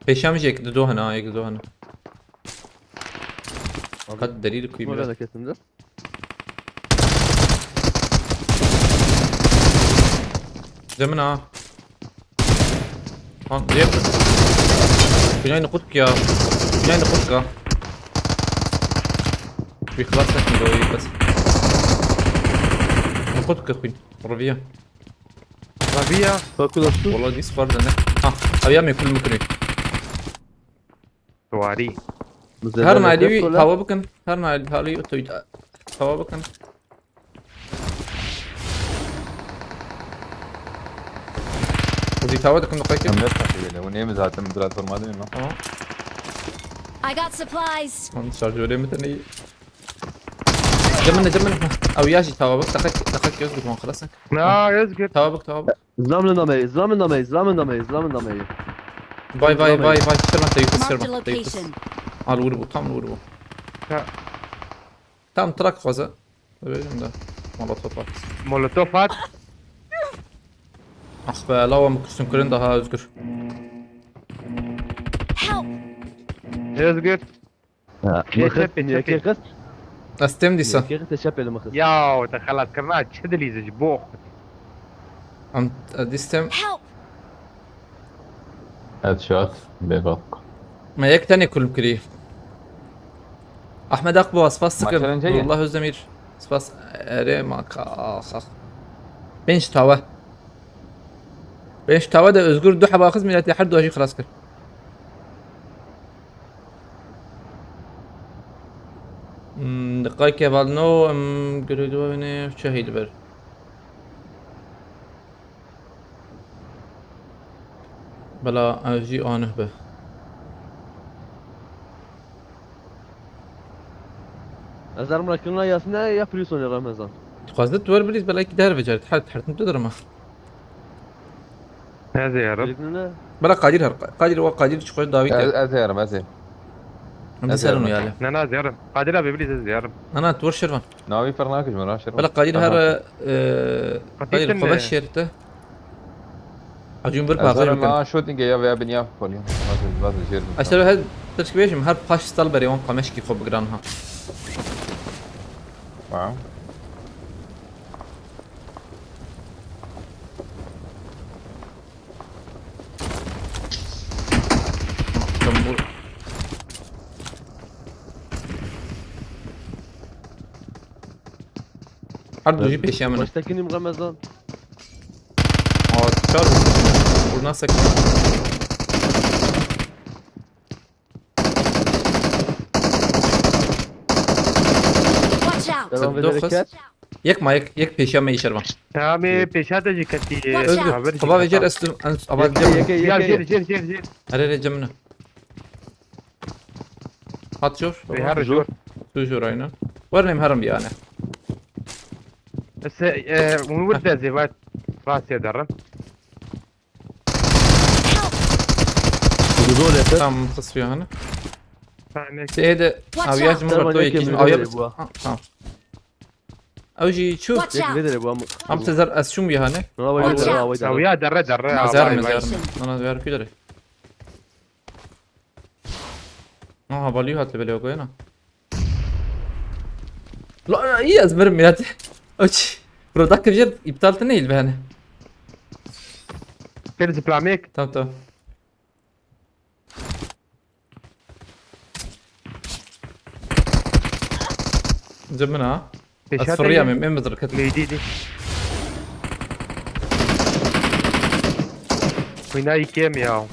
Pêşiya min jî yek dido hene, ha, yek dido hene. Abi, Qet derî li kuî bira. Mola da kesindir. Zemin ha. Ha, diye. Binayı nukut ya. Binayı nukut ya. Bir klas ettim de o iyi bas. Nukut ke kuîn. Roviya. Rabia. Fakulatı. Wala dîs xwarde ne. Ha, ev ya me kul mikrî. Warî. Her naylî wî tava bikin. Her naylî halî otoyî tava bikin. Xwezî tava dikim diqekî. Em ne taşıyla, o neyim zaten biraz forma değil mi? Tamam. I got supplies. Lan şarjörê mi tenê? Cemine, cemine. Ew ya jî tava bik. Deqek, deqek göz gitman xelasın. Na, Özgür. Tava bik, tava bik. Zlamın damayı, zlamın damayı, zlamın damayı, zlamın damayı. Vay vay vay vay. Şirvan teyit, Marked a Şirvan teyit. Location. Al vur bu, tam vur bu. Ha. Tam trak fazla. Öyle de. Molotof at. Molotof at. Ah be, lawa mı kuştun kırın daha Özgür. Help! Özgür. Ha, Şey, mıkız, çepin, niye çepin. kekız? Estem diyse. Niye kekız, te çepeli mıkız? Ya, te xelas kirina çi dilî ji bo. Am distem. Help! Headshot. Bebak. Me yek tenê kulm kirî. Ahmet Akboğa, spas sıkın. Maçların şeyi. Nurullah Özdemir. Spas. Ere maka. Ah, ah. Bench tava. Bench tava de Özgür du heba xiz, milleti her du jî xilas kir. Hmm, diqay kevalno em gürüdüvene çehî diber. Bela ev jî anih be. Ez armrakirina Yasine ya Prisonê Ramazan. Dixwazit tu wer bilîz, belekî der vecer. Her tertim tu derma. Ne ziyarim? Bilgin ne? Bela Kadir her. Kadir wa Kadir çi xwe dawî Ez, te. Ez yarim, ez ê. Em ez diserin yarım. Yale. Ne, ne ziyarim. Kadir abi bilîz, ez ziyarim. Na na, tu wer Şirvan. Navî ferq nakir ji min re, Şirvan. Bela Kadir Aha. her, e, Kadir Kadir xwe ne? beş şerite. Acun bir Ez paxir zaten bikin. na shooting ya veya binya polî. Bazı, bazı şey. Aşağı her tişt bêjim, her paş sal berê wan qameşkî xwe bigiran ha. Wow. Her du jî pêşiya min. Baştakinim Ramazan. Aa, çar vur. Vur nasıl? Watch out! Devam Tabii, dokuz. Ederek gel. Yek ma yek, yek pêşiya me işer van. Tamam, pêşa te jî ketî. Watch out. Haber jî Kaba vecer keta. estu, en, aba Yeke, cem. yeke, Ya yeke. jêr, jêr, jêr, jêr. Her her cemine. Hat jor. Wê her jor. Tu jor aynen. Var nem harim yani. Se, e, hûn wir dezê vat rastê derin. Zor yeter. Tam kısıyor hani. Hani Şeyde Watch aviyaç out. mı Tamam, vardı o yeke ikinci mi aviyaç. verir bu ha? Ha, tamam. Ew jî çû. Watch Yek out! Verir bu ama. Am te zer ez çûm bî hane. Bravo, Watch bravo, out. bravo. Sawiya derre derre. Mezer Vay, mezer. vay. Location. Nana ver kudere. Aha, balî hat li belê goyena. La iyi ez mirim millet. Aç. Product vijir iptal te neyil be hani. Pêr ziplamek. Tamam tamam. Cemina. Ez Pêşa fırıya te mem, em bizir ket. Leydi di. Wîna yekêm ya.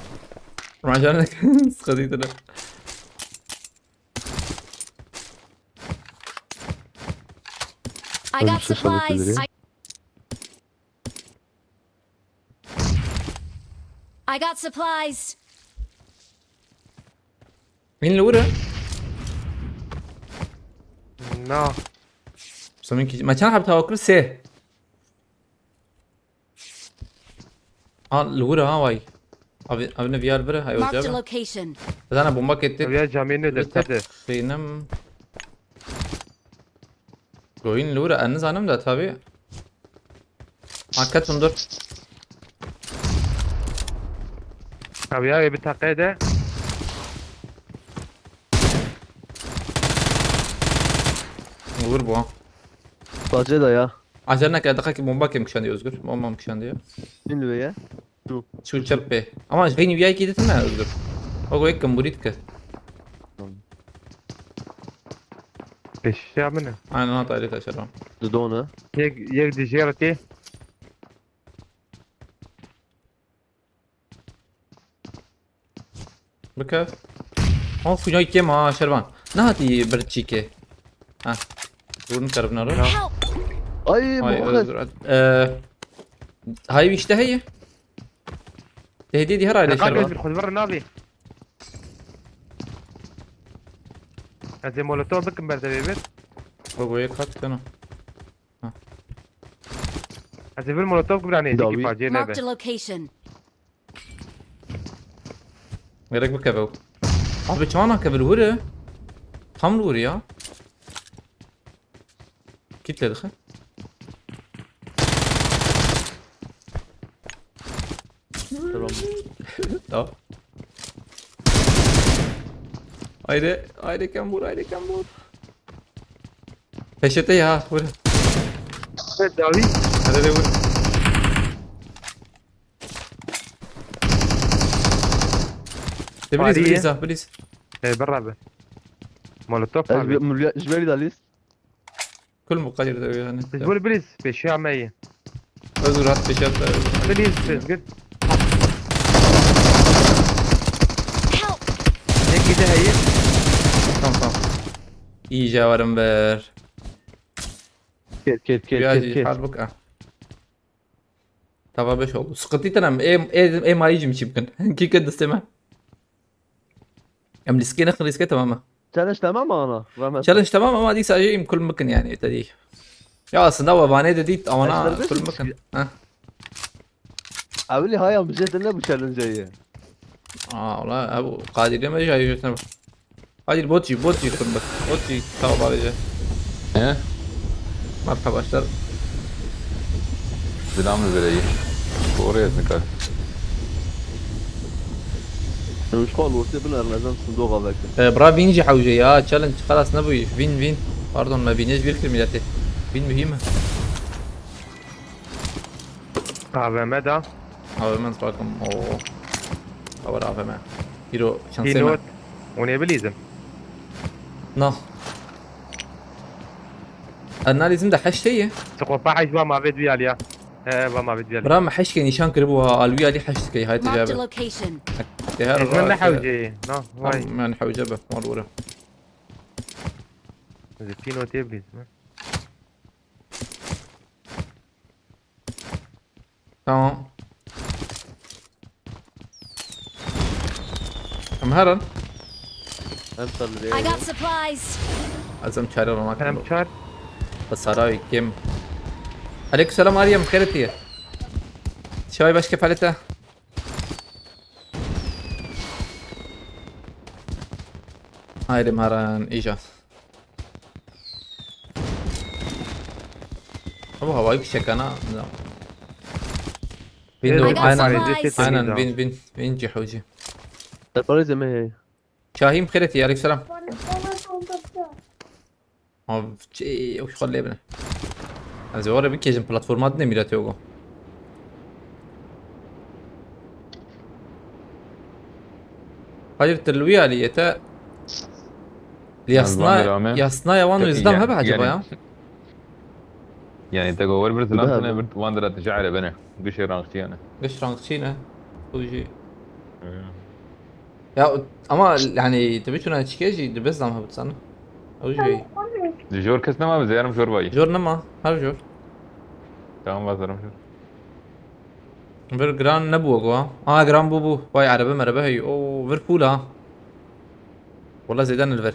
Rajanek sıkıntı. I got supplies. I got supplies. Min li wir e? Na. Samin ki, ma çend heb tava kir? Sê. Ha, li wir ha vay. Abi, abi ne viyar bire, hay Marked a ocağı. Location. Zana bomba ketti. Sawiya camê ne deste de. Benim. Goyun li wir e, nizanim de tabi. Ha, ket hundur. Sawiya wê bi teqe de. Li wir bu ha. Bacı da ya. Acar neke, dikkat ki bomba kim kişendi Özgür. Bomba mı kişendi ya? Şimdi be ya. Şu çep be. Ama gayni viyay ki dedim ya Özgür. O goy kim burit ki. Pêşiya min e. Aynen, hat ayrı taşırım. Dudona. Yek, yek dijêr tê. Bike. Ha, kucayî kêm ha, Şervan. Nehatî bir çîkê. Ha. Rûn keribna ro. Help! Ay Ay, Muhammed. Özgür. Ee, hay işte heye. Tehdiye diye her aile Dikkat Şervan. et, bir xwe bir navê. Ez ê molotof bikim ber devê bir. Baba, yek hat kana. Ez ê bir molotof bikim, ranê Dawî. Zîkî, facê Marked nebe. A location. Gerek bikeve o. Abi çawa nakeve li hûr e? Tam li hûr ya. Kitle dixe. Tamam. Tamam. Haydi, haydi Kembur, haydi Kembur. Peşete ya, vur. Dawî. Hadi de vur. De please, Hadi. Please, ah, please. Ê, bir rabe. Molotof Ez abi. bi- milya- ji berî de lîst. Kul muqadir de yani. Biz bunu biliriz. Peşiya me ye. Özgür hat peşete. Biliriz, Özgür. Help! Yek gide heye. Tamam, tamam. İyice varım ver. Ket ket ket Biraz ket ket. Halbuki, ah. Tava beş oldu. Sıkıntı tamam. Em em em ayıcım çipkin. Kike desteme. Em riske ne riske, tamam mı? Challenge tamam mı ana? Rahmet. Challenge tamam ama dîsa jî em kul bikin yani, te dî. Ya aslında we vanê de dît, awana Eşler kul bikin. Bikin. Heh. Evli haya bize de ne bu challenge ye? Aa, ola ev Kadir'e mi jayı jötüne bak. Kadir bot jî, bot jî kul bik. Bot jî tava bağlayacak. He? Marka başlar. Selam vereyim. Doğru yazın kar. Şu an ortaya bin Ermezan sundoğa bekle. Ee, bra win jî hewce ya. Challenge xelas ne bu iş. Win win. Pardon, me win ji bir kir milleti. Win mühim. A V M da. A V M bakın. Oo. Power A V M. Hero şansê me. Pinot. O ne bilizim. No. Analizim de heşt heye. Skopa hej va ma ve duyal ya. He, va ma ve duyal. Bra me heşt ke nîşan kiribû ha. Alwi alî heşt ke, hay Marked a ticabe. location. Te her Ez min ne rahat. hewce. No, vay. Tamam, yani hewce be. Mal uğra. Ez Pinot ye bilizim. Tamam. Em herin. Hem sallı I got supplies. Ez em çare ronak. Hem çar. Xesara wê kêm. Aleyküm selam Arya, xêr etiye. Şevay baş kefalete. Haydi maran, iyice. Bu havayı bir çekana. Windows I got Almanya supplies. City Aynen, Windows. win win win cihawcı. Terparize me. Şahin xêr etiye, aleyküm selam. Abi, şey, hoş xwe lê bine. Ez ê were bikêjim, platforma din e mîratê ogo. Hayır, tu li wî alî ye te. Li Ez van yasna, rame. yasna ya wan Te- wê zilam yani- hebe acaba yani- ya? Yani te go wer bir zilam Daha tane mı? Bir wan dira te şaire bene. Gişê rangçiyane. Giş rangçî ne? Bu jî. Ya ama yani tu biçûna çike jî di bez zam hebit sana. Ew jî. Di jor kes nema bi zeyarim jor bayî. Jor nema, her jor. Tamam, vazarim jor. Vir giran nebû wek wa. Aa, giran bû bû. Vay, erebe merebe hey. Oo, vir pûl ha. Wala zêde nil vir.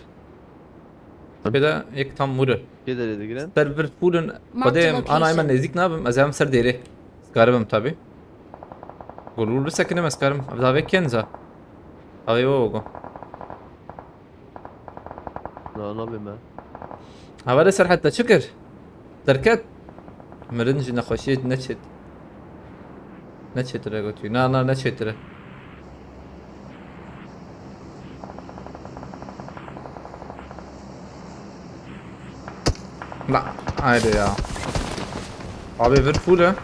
Pêde yek tam mûr e. Kê derê digirin? Ser vir pûlin. Mark the Xwedê ana hemen location. Nêzîk nabim. Ez ê hemen ser dêrê. Karibim tabi. Gol gol bisekinim ez karim. Ev davê kenza. Davê wo go. Na nabê me. Hevare ser heta çi kir? Derket. Mirin ji nexweşiyê neçêt. Neçêtire gotiye. Na, na, neçêtire. La, haydi ya. Abi vir full e.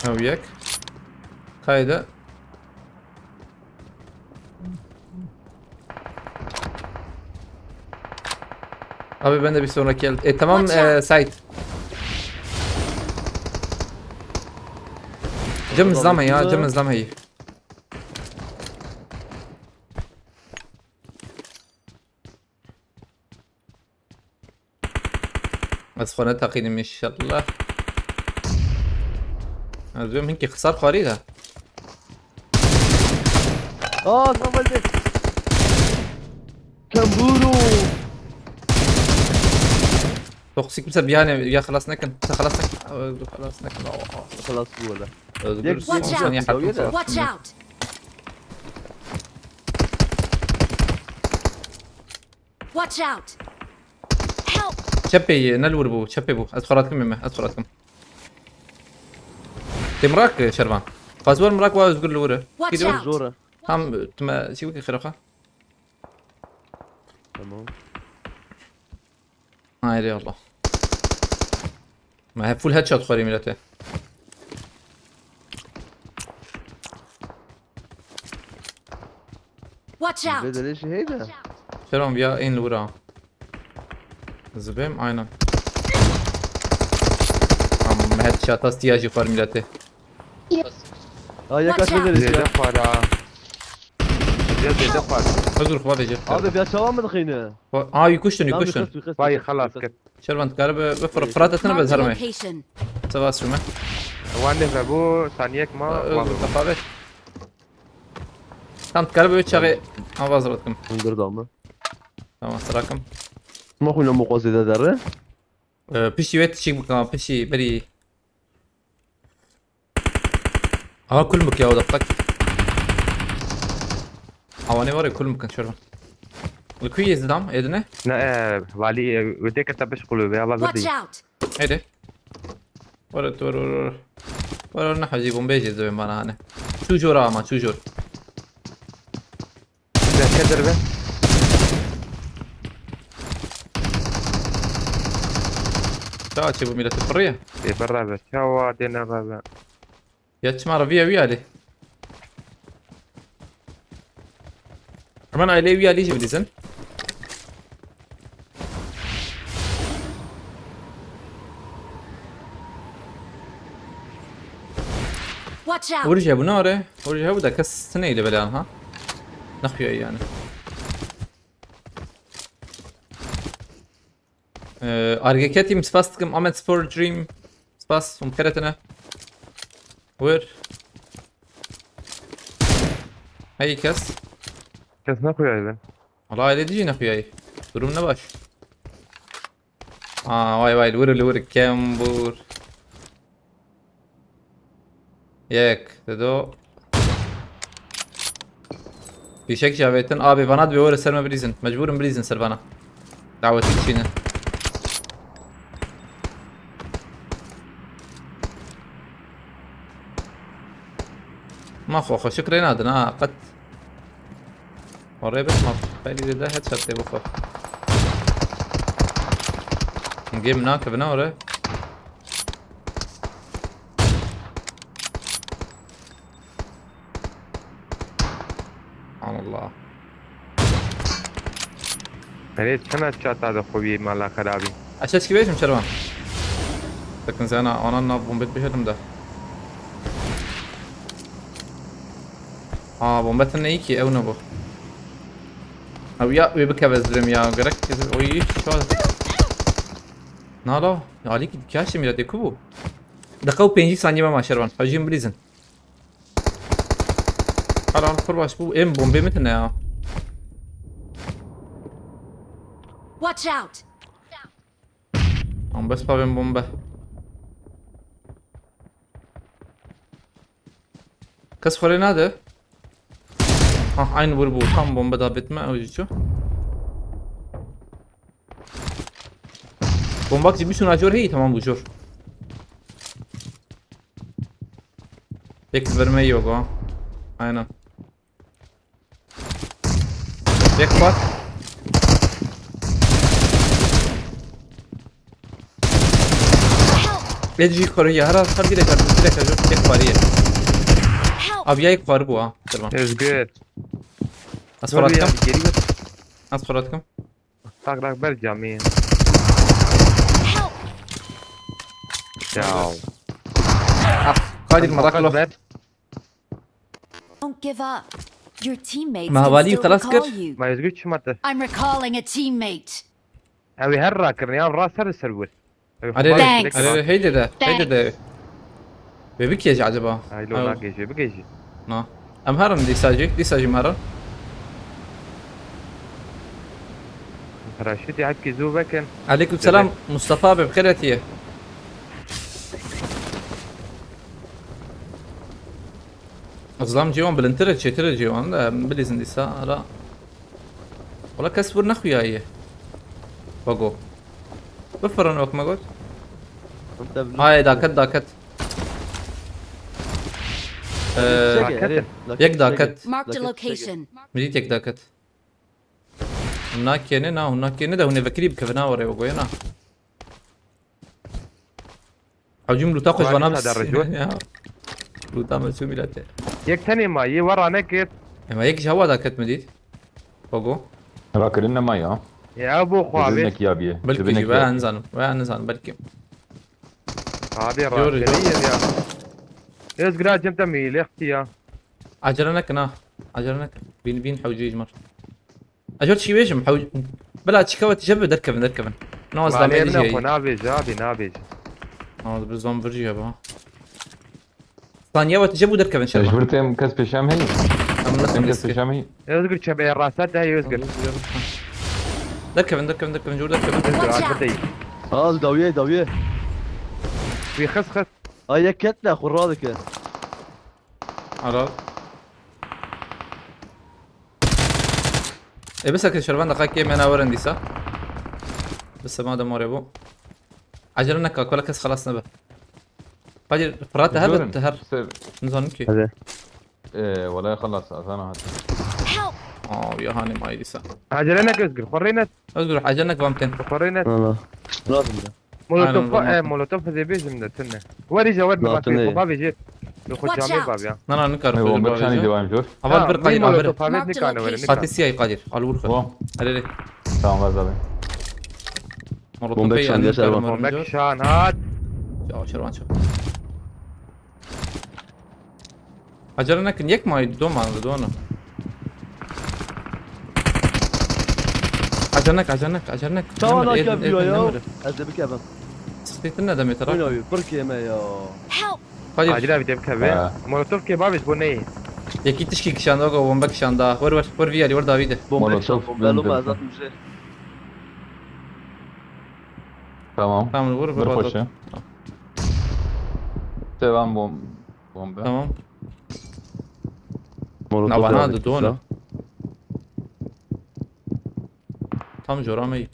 Ew yek. Haydi. Abi ben de bir sonraki el. E, tamam, Watch out. e, site. Cem Tamam, izleme ya, şimdi- Cem izleme iyi. Ez xwe neteqînim inşallah. Ez bêm hinkî xisar xwarî de. Aa, sen geldi. Kemburu. Toksik bir biyanê ya xelas nekin. Sen xelas nekin. Özgür xelas nekin. Aa, Xelas bu wele. Özgür Yek- son Watch saniye out! hakkım Watch var. Watch out! Watch out! Help! Çepê ye, ne li wir bû, çepê bû. Ez xwe rakim me, ez xwe rakim. Tê mirak, e, Şervan. Qazwar mirak wa Özgür li wir e. Watch Gidiyor. out! Zor e. Tam, e, tu me, şey wekî xêroxa. Tamam. Haydi Allah. Me hep full headshot xwarî milletê. Watch out! Bedeli şey de. Şervan ya in li wir a. Zibêm, aynen. Am headshot ast ya jî xwar milletê. Aa, ya kaç Watch out. bedeli Zêde ya. xwara. Ya zêde xwara. Özgür xwe vêce. Abi, bir çawa mı dıkıyını? Aa, yî kuştin, yî Tamam, kuştin. yıkıs, yıkıs, Vay yıkıs, xelas yıkıs. kir. Şervan dikare bi, bi fir-, firat etine Marked a bezerme. Location. Seva şume. Wan lê vebû saniyek ma. Özgür tefavê. Tam dikare bi çaxê avaz rakim. Hıngır da mı? Tamam, sırakim. Ma xuyla muqazı da derre. Ee, piştî wê tişik bikin, piştî berî. Aha, kul bik ya, o da bak. Awanê var ya, kul bikin şöyle. Li ku yê zidam, êdine? Ne, e, valî, e, wê dê kete biş qulû vê, Allah Watch zidî. Out! Hadi. Were, were, were, were. Were, were, ne hacî bombe jê zibên bana hane. Çû jor ama, çû jor. Derke derve. Çawa çê bu mileti pirriye? Ê, berreve. Çawa dê nereve. Ya çima reviya wî alî? Hemen ailê wî alî jî bilîzin. Watch out! Urje bu ne are? Urje bu da kes sineyle bela ha. Nexuyayî yani. Ee, Argeketîm, spas dikim, Ahmet Spor Dream. Spas, hûn keretine. Wir. Hey kes. Kes nexuyayî ben. Wala ailê dijî nexuyayî. Durum ne baş. Aa, vay vay, li wir, li wir, kembûr. Yek, dido. Fîşek jî avêtin. Abi, vana dibê were ser me bilîzin. Mecbûr im bilîzin ser vana. Dawetî dişîne. Ma xwe xweşik rê nadin ha, qet. Oraya bes ma xeylî zêde headshot tê bixwe. Hingê min nakevine ore. Subhanallah. Erê, çend çata de xwe bî mala xerabî. Aşağı çıkıp geçim Şervan. Bakın sen ha, anan nav bombet bir yerim de. Aa, bombetin ne iyi ki, ev ne bu? Abi ya, bir kevez durum ya, gerek o iyi şu an. Nalo, ya Ali ki kaç mira de kubu. Dakika pêncî saniye me ma Şervan. Hacim bilizin. Helal, pir baş bû. Em bombê min tine ya. Watch out! Am bes pavên bombe. Kes xwe rê nade. Ah, aynı vur bu. Tam bombe da bitme. Ew jî çû. Bombak jî bişûna jor heyî, tamam bû jor. Yek verme yok ha. Aynen. Yek var. Ê jî xwariye, her her direk her direk her yek xwariye. Help! Abi ya yek xwari bû ha. Tamam. Özgür. Ez xwe ratkam. Geri git. Ez xwe ratkam. Tak tak ber camî. Help! Ya. Ah, Kadir merak lo. Ber. Don't give up. Your teammates Ma can valî still xelas recall kir? You. Ma Özgür çima te? I'm recalling a teammate. Ew ê her rakirin ya, ra ser ser wir. Arê, Thanks. Arê, hey dede, hey Thanks. Dede. Wê bikêje acaba? Ay, lo Ay, nagêje, bigêje. Na. Em herin dîsa jî, dîsa jî em herin. Reşîdî hepkî zû vekin. Aleykum selam, Dede. Mustafa abi, bi xêr hatiye. Zam cîwan bilindtir e, çêtir e cîwan da, em bilîzin dîsa, ara. Wala kes wir nexuyaye. Bago. Bifirin wek me got. Ay, daket, daket. Ee, Daket. Yek daket. Marked a location. Min dît yek daket. Hûn nakêne, na, hûn nakêne de hûn ê vekirî bikevin, ha, were, Bago, ya na. Hewcî min lûta xwe ji vana Wahî bis-, sada rejû. Ya. Lûta me çû mîletê. Yek tenê ma, yê we ranekir. Ema yek ji hewa da ket min dît. Bago. Rakirin nema ya. Ya, bo xwe Dibin avêt. Nekiya biye. Belkî Dibin jî, nekiya we biye. Nizanim, we nizanim, belkî. Abi Yori, rakirin yori. Ya. Ez gira cem te mîlextî ya. Acele nekin ha. Acele nekin. Bin, bin hewcî ji mir. Ecor çi bêjim? Hew-, bila çika we tije bi derkevin, derkevin. No, ez Malê demê min dije. Xwe nabêje, abi, nabêje. No, bi zon virjî ya ba. Saniye we tije bû derkevin şerba. Ji vir têm kes pêşem heyî. Em ne Têm kes riske. Pêşem heyî. Özgür çebe rasa de Özgür. Derkevin, derkevin, derkevin, jor derkevin. Özgür Watch out. Arkadayım. Az dawiye, dawiye. Bir xis xis. Ay yek ket ne, xurra dike. Ara. E, bisa ke şervan da xakê me nawerin dîsa. Bisa ma da more bû. Acele neka, kola kes xelas nebe. Qadir, Fırat, te Zorin, hebit, te her. Ser. Nizanim ki. Hadi. Ee, wala xelas, azana hat. Help! Aa, ya hani may dîsa. Acele nek Özgür, xorrê net. Özgür, acele nek vam ten. Xorrê net. Valla. Lazım da. Molotof, Aynen, e, molotof. Molotof hizê bêjim de tune. Werî je wer bi Zaten bavê, iyi. Bavê jê. Bi xwe Watch camê out. Bav ya. Na, na, nikar Ewon bir çanî devam ediyor. Aval Ha, bir Qadir, bir aval bir. Molotof, havet nikane were, Marked a location. Fatih siyah Qadir, al vur. Tamam. Hadi, hadi. Tamam, az abi. Molotof Bombe bey, çanı yani, yaşar var. Bombe kişan, hat. Ya, Şervan çok. Acele nekin, yek may, do mal, do no. Acele nek, acele nek, acele nek. Tamam, Nemir, lan, el, gel, el, yo, el, yo. Nemir. Ez de bikevim. Sıkıntı ne demek, Oyun abi, bir keme ya. Help! Kadir. Kadir abi de bikeve. Ha. Molotof kebabı bu ne? Yekî tişkî kişanda, go bombe kişanda. Vur, vur, vur, viyari, vur, Davide. Bombe Molotof, çal, bombe, bombe, loma, bombe. Azat müze. Tamam. Tamam, vur, vur, Bir Azat. Koşu. Tamam. Devam bom-, bombe. Tamam. Molotof Navana yaptı da dona. Tam jora me.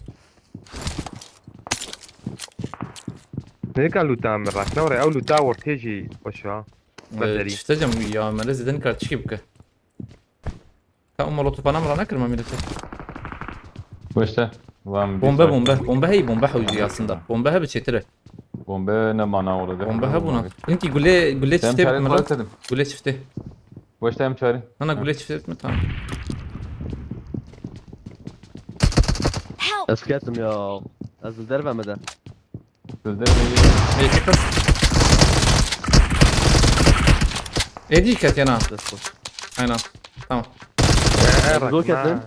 Ne ka luta me rakna ore, ew luta ortê jî xweş a. Ee, Becerî. Çifte cem ya, me lê zêde nikar çikî bike. Ka o molotofana min ranekir me mîlete. Boşte. Bombe, bombe. Bombe hey, bombe hewcî aslında. Bombe hebe çêtir e. Bombe ne mana orada? Bombe hebûna. Inki gule, gule çiftê bitme lan. Gule çiftê. Boşte em çare. Nana gule çiftê bitme, tamam. Help! Ez ketim ya. Ez li derve me de. Sizde mi? Êdî ket yana. Aynen. Tamam. Zor ketin.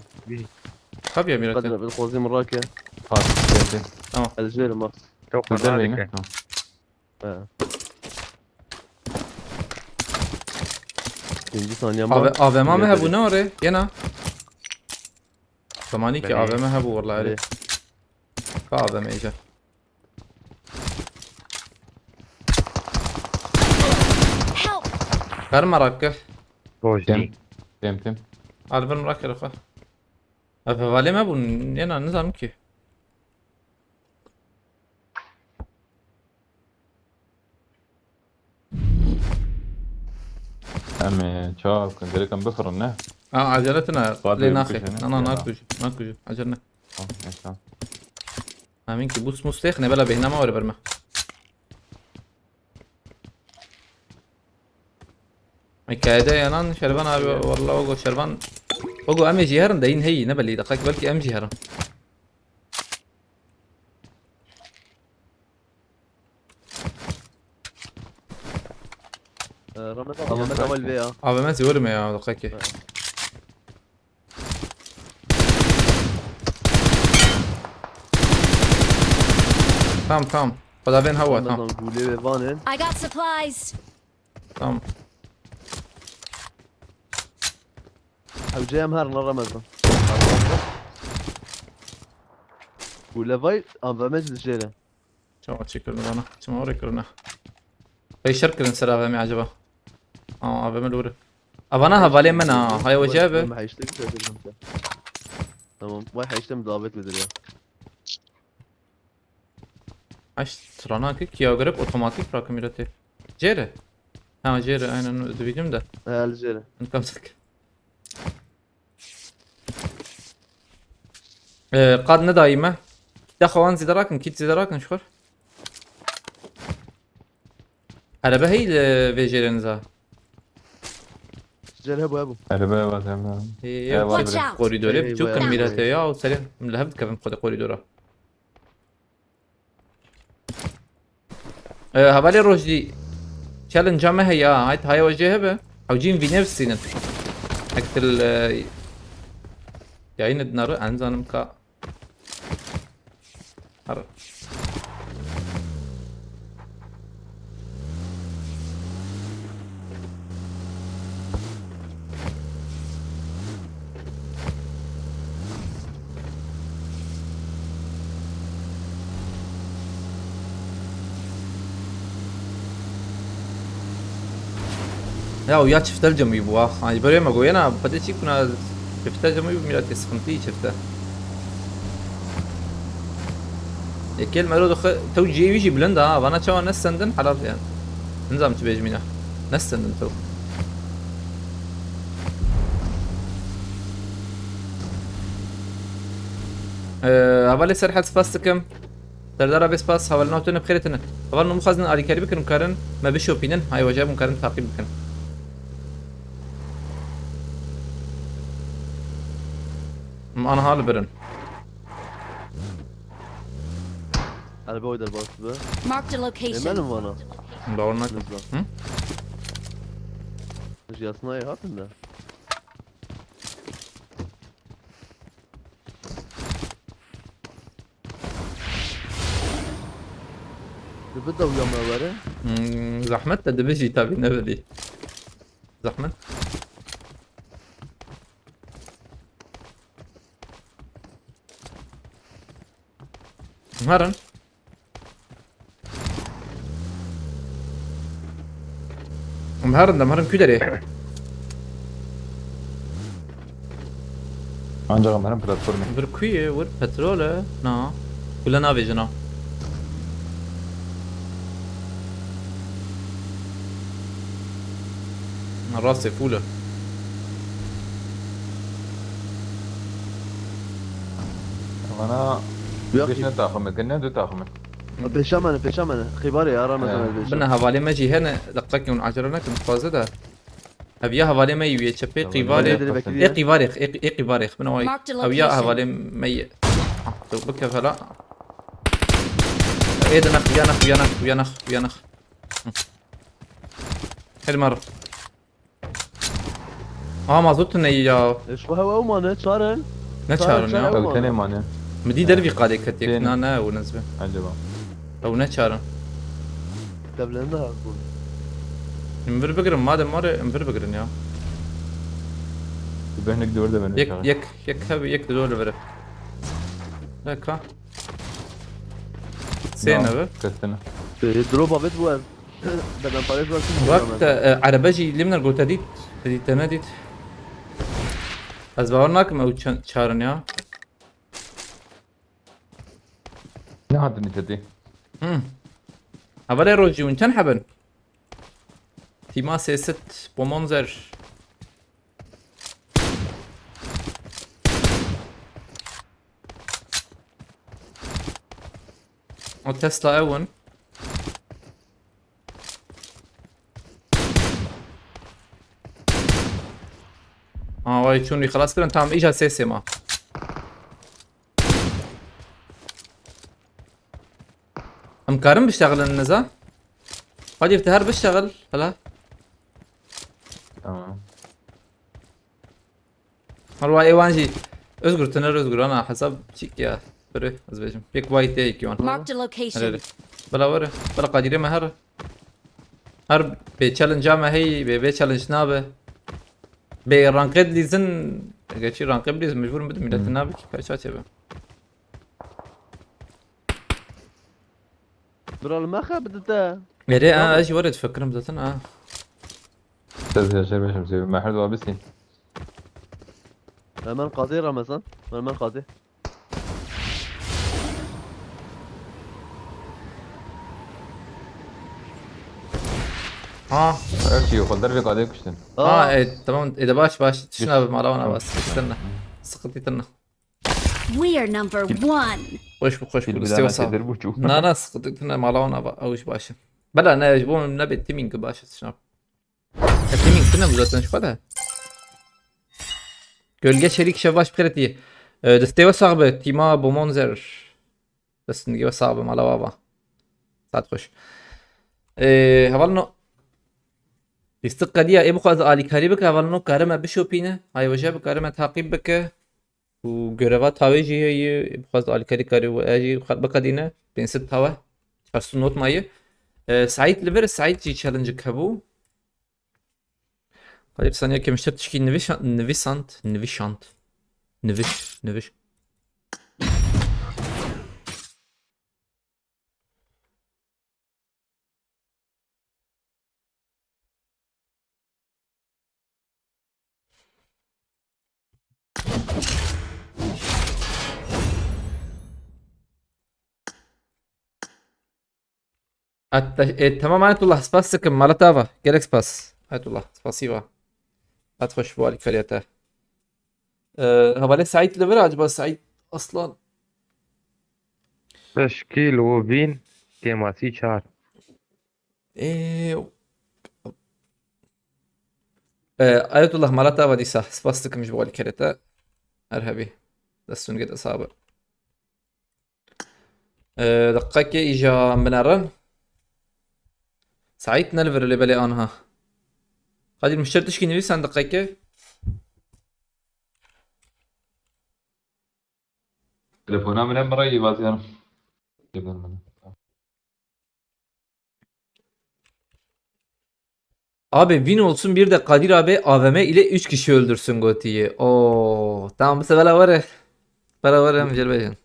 Tabii ya, Miraç. Hadi ben xozim rake. Fatih geldi. Tamam. Hadi jêrim bak. Sizde mi yine? Tamam. He. Birinci saniye A V M mi hebû ne orê? Yena. Zamanî ki A V M hebû wallahî. Ka A V M îca. Help! Kar merak ke. Rojî. Tim. Tim, tim. Alvin merak ke xwe. Ev hevalê me bûn, yena nizanim ki. Em, e, çawa bikin? Gerek em bifirin, ne? Ha, acele tine, Fatih lê naxê. Bikuşe, ne? Na, na, Ya. Nakujin, nakujin. Acele ne. Tamam, neyse, tamam. Em inki bus mus têxine, bela bêhna me were berme. Hikayede yanan Şervan abi, vallahi o go Şervan. O go em ê jî herin de in heyî, ne belî, deqek belkî em jî herin. Ee, Ramazan, Ramazan, Ramazan, ya. A V M zor me ya, deqekê. Evet. Tamam, tamam. Xweda bên hewa, tamam. Ramazan gûlê wê vanên. I got supplies. Tamam. Hewce em her ne Ramazan. Gûle vay, A V M ji jêre. Çawa çêkirin vana? Çima orê kirine? Peyşer kirin ser A V M acaba? Aa, A V M li wir. Avana hevalê min a. Haya wece be. Heşte bir şey. Tamam. Vay heşte mi davet midir ya? Aş, trana ki kiya girip otomatik bırakın mireti. Jêre. Ha, jêre, aynen, dibînim de. Hel jêre. Kamsak. Ee, qad ne daîme. Kit daxewan zîde rakin, kit zîde rakin şuxur. Erebe hey li vê jêrê niza. Jêre hebu hebu. Erebe hewa, tamam. Ee, Ee, ya, var. Watch out! Koridorê Hey, biçûk bayağı in mirete şey. Ya, û serê li hev dikevin xwedê koridora. Ee, hevalê Rojî, challenge me heye, hayt haya wecê hebe. Hewcîn vîne bistînin. Ektil, e, yayın edin arı, en zanim ka. Arı. Ya, ya çiftel cemî bû, ah. Hani böyle mi goyena, pede çi kuna çiftel cemî bû, mira te sıkıntı çifte. Yekel mero doxe, tew cêwî jî bilind ha, vana çawa ne sendin, helal yani. Nizam çi bêjmîna. Ne sendin tew. Ee, hevalê Serhat, spas dikim. Serdara bê spas, hevalina tune bi xêrê tune. Hevalin hûn bixwazin alîkarî bikin, karin me bişopînin, hay weca hûn karin taqîb bikin. Em aniha li birin. Erbe oy derbas be. Marked a location. Emelim vana. Bawer nakim. Nizam. Hı? Ji yasnayê hatin de. Dibi de uya me were. Hmm, zahmet de dibe jî tabii, ne bileyim. Zahmet. Herin. Em herin de, em herin ku derê? Ancak em herin platformê. Vir ku ye? Wir petrol e? Na. Kule navêjina. Rastê full e. Vana Yok. Beş ne takımı? Ne du takımı? Pêşa me ne, pêşa me ne. Xîbarê ya Ramazan He. el pêşa. Bine hevalê me jî hene, deqekê hûn acele nekin, dixwaze de. Ev ya hevalê me yê çepê Hevalê qîvarê. me Direkt Ê diye. Ê qîvarê, ê, ê qîvarê, bine wayî. Marked a Ew ya location. hevalê me yê. Ah, tu bike fela. Ê de nex, ya nex, ya nex, ya nex, ya nex. Hı. Hadi maro. Aa, mazot ne ya. E, şu hewa mane, çaren. Ne çaren ya? Çaren. Ew tenê mane. Mi dî dervî qadê ketê. Tên. Na, na, ew nizbe. Acaba. Ew ne çaren. Devlerinde ha bu. Min vir bigirin, madem var, min vir bigirin ya. Bir behnek dördü ben. Yek, yek, yek hev, yek de dolu vere. Leka. Sê neve. Kestene. E, drop avêt bu ev. Beden parêz var kim? Bak da, e, erebe jî limner gote dît. Dît te ne dît. Ez bawer nakim ew ça-, çarin ya. Ne haddini tedi? Hı. Hevalê Rojî hûn çend hebin? Tîma sê sed pomonzer. O Tesla ew in. Aa, vay, çûn wî xelas kirin, tamam, îca sê sê ma. Em karin biştexilin niza? Hadi te her biştexil, hela. Tamam. Merwa êwan jî Özgür, tiner Özgür, ana hesab çîk ya. Bire, ez bêjim. Yek vay te yek wan. Marked a location. Hele, hele. Bela were. Bela Kadirê me her. Her bê challenge me hey, bê, bê challenge nabe. Bê ranked lîzin. Gerçi ranked lîzin mecbur bidim millet nabe ki kaç çaçe be. Bral me xebitite. Nereye? Ha, ez ji were difikirim zaten ha. Siz yaşar beşim seviyorum. Mahir dua bitsin. Hemen qazê Ramazan. Hemen qazê. Ha. Her şey yok. Derbe kadeh kuştun. Ha, e, tamam. E de baş baş. Düşün abi, mala ona bas. Sıkıntı tırna. Sıkıntı tırna. We are number one. Hoş bu, hoş bu. Desteğe sağ ol. Na, na, sıkıntı tırna, mala ona ba-, avuç başı. Bela ne, bu ne be timing başı sıçan. E, timing tırna bu zaten şu kadar. Gölge Çelik şev baş pireti. E, desteğe sağ be. Tima Bomonzer. Destindagi wê sax be, mala we ava. Saet xweş. Ê, hevalno. Lîstik qediya, ê bixwaze alîkarî bike, hevalno karime bişopîne. Hayê we jî bikarime taqîb bike. Û göreva tawê jî heye, ê bixwaze alîkarî karê we jî xwe biqedîne. Pênc sed tawe. Çar sed not mayî. Ê, Saîd li vir, Saîd jî challenge hebû. Hayır, saniye kemiştir tişkî nivişan-, nivîsand, nivîşand. Niviş, niviş. Hatta, e, tamam Ayetullah, spas dikim, mala te ava. Gelek spas. Ayetullah, spasiba. Hat xweş bu alîkariyete. E, hevalê Saîd li vir acaba Saîd Aslan? Teşkîl û vîn kêmasî çar. E, e, Ayetullah, mala te ava dîsa. Spas dikim ji bu alîkariyete. Her hebî. Destûn gêt esabi. Ee, deqekê îja binerin. Saîd ne li vir lê belê anha. Kadir, mişter tişkî nivîsan deqekê. Telefona min em rayî vaziyan. Abi win olsun, bir de Kadir abi A V M ile üç kişi öldürsün gotiyi. Oo, tamam, bu sefer bela were. Bela were em celbejin.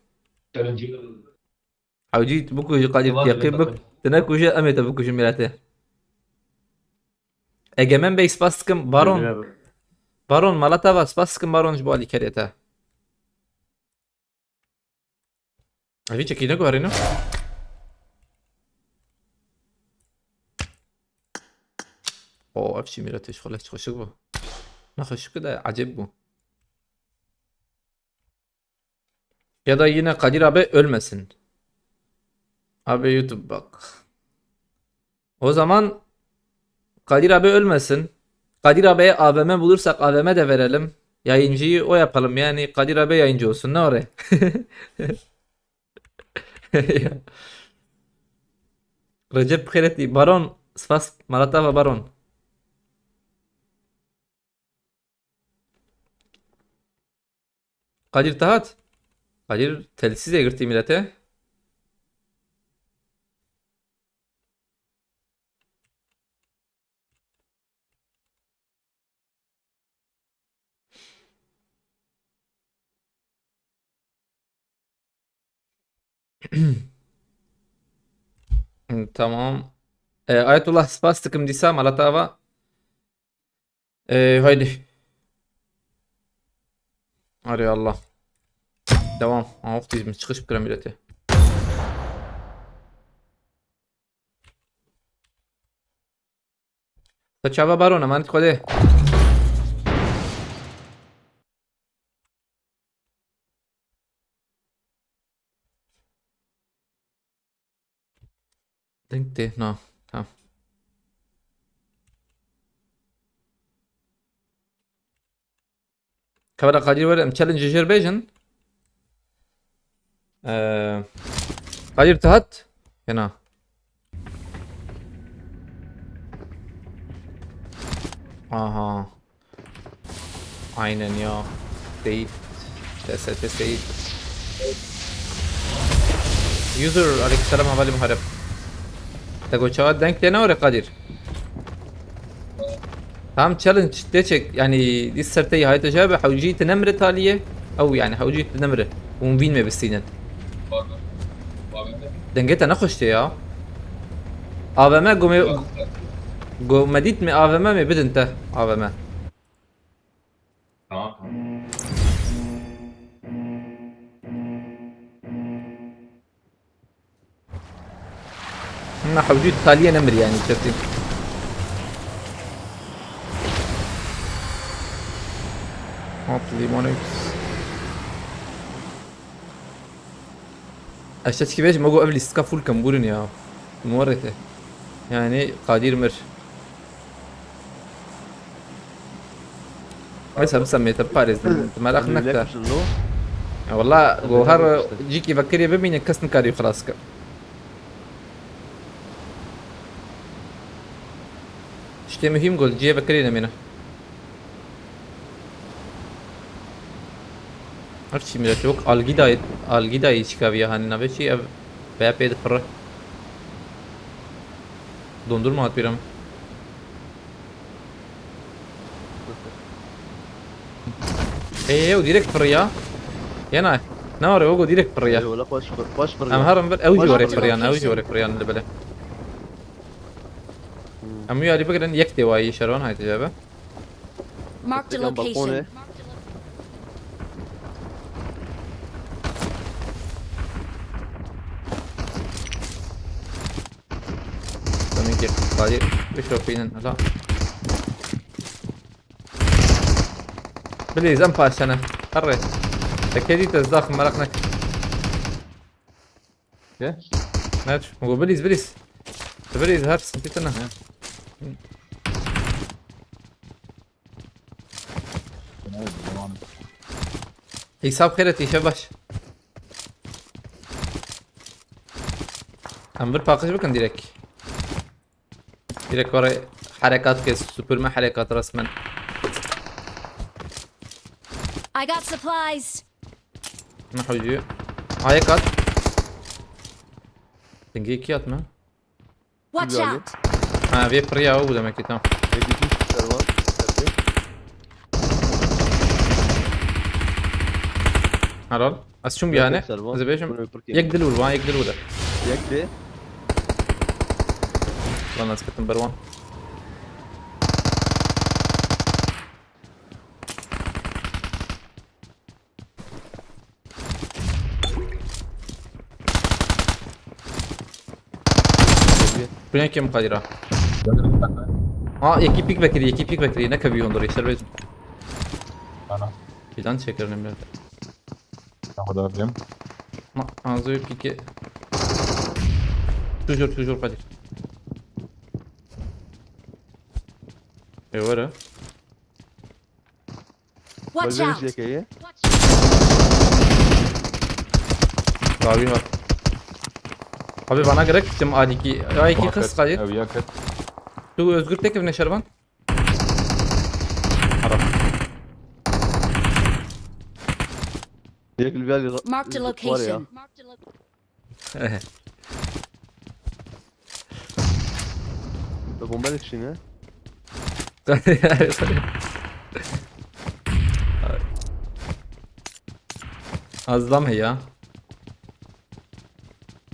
Hewcî bikujî Kadir, teqî bik. Tine kuje, em ê te bikujin milletê. Egemen Bey, spas dikim. Baron. Baron, mala te ava, spas dikim Baron ji bo alîkariyê te. Evî çekî ne guherîne? O, ev çi mîretê ji xwe leh çi xweşik bû. Ne xweşik de ecêb bû. Ya da yine Kadir abi ölmesin. Abi YouTube bak. O zaman Kadir abi ölmesin. Kadir abiye A V M bulursak A V M de verelim. Yayıncıyı o yapalım. Yani Kadir abi yayıncı olsun. Ne oraya? Recep Xêretî, Baron, spas, mala te ava Baron. Kadir te hat. Kadir telsîzê girtî milete. Tamam. E, Ayetullah, spas dikim dîsa, mala te ava. E, haydi. Arê Allah. Devam. Ha, wextî min çıkış bikira milete. Te çava Baron, emanet Xwedê. Deng tê, na. Tamam. Kamera Kadir were, em challenge jêr bêjin. Ee, Kadir te hat? Ya na. Aha. Aynen ya. Seyit. T S T Seyit. User, aleykümselam, hevalê Muharrem. Te got çawa deng tê ne were Kadir? Tam challenge tê çek, yani, dîs ser te hayte jebe, hewcî te nemre taliye. Ew, yani, hewcî te nemre. Hûn vîn me bistînin. Dengê te ne xweş tê ya. A V M gome, gome dît me A V M me bidin te. A V M. Tamam. Na hewcî taliye nemir yani, çetin. Hop, limon. Eşte çi bêjim, ego ev lîstika full kem burin ya. Muwarrete. Yani Kadir mir. Waysa bisamê te biparêzin, tu meraq nekte. Ya wala, go her cîkî vekirê bimîne, kes nikarî xilas ke. Tiştê muhîm got, cihê vekirê nemîne. Her çî millet yok. Algidayê, Algidayê çikaviya hani navê çi ev veya pê dipirre. Dondurma hat bîra min. Ê, ew direkt piriya. Yena. Ne var, ew direkt piriya. Ê, wala xweş pir-, xweş piriya. Em herin vir, ew jî were piriyan, ew jî were piriyan li bile. Hmm. Em wî alî bigirin, yek tê wayî şervan hayte cebe. Marked a location. Demê ki qadî bişopînin, hala. Bilîz, em paşene. Herre. Te kedî te zdax meraq nek. Ke? Ne? Go bilîz, bilîz. Bilîz, her sıkıntı ne? Hesap xeyret, işe baş. Em bir paqij bikin direkt. Direkt oraya harekat kes, süpürme harekat resmen. I got supplies. Ne hocayı? Ayak at. Denge iki atma. Watch out. Ha, vê piriya û demek ki, tamam. Yedi iki servan. Helal. Ez çûm yani. Servan. Ez bêjim. Yek dil vur, van yek dil vur. Yek de. Lan ez ketim berwan. Kuyen kim Kadir ha? Ha, yekî pîk vekirî, yekî pîk vekirî. Ne kevî hundirî, ser bêjim. Ana. Plan çekirin bir. Ne kadar diyeyim? Ma, anzı pîkê. Tujur, tujur Kadir. E, were. Watch out! Dawî hat. Abi bana gerek kim A iki? A iki kız kayıt. Ev yakıt. Tu Özgür tek evine şervan. Ara. Marked a location. Te bombe dikişîne. Az lam heya.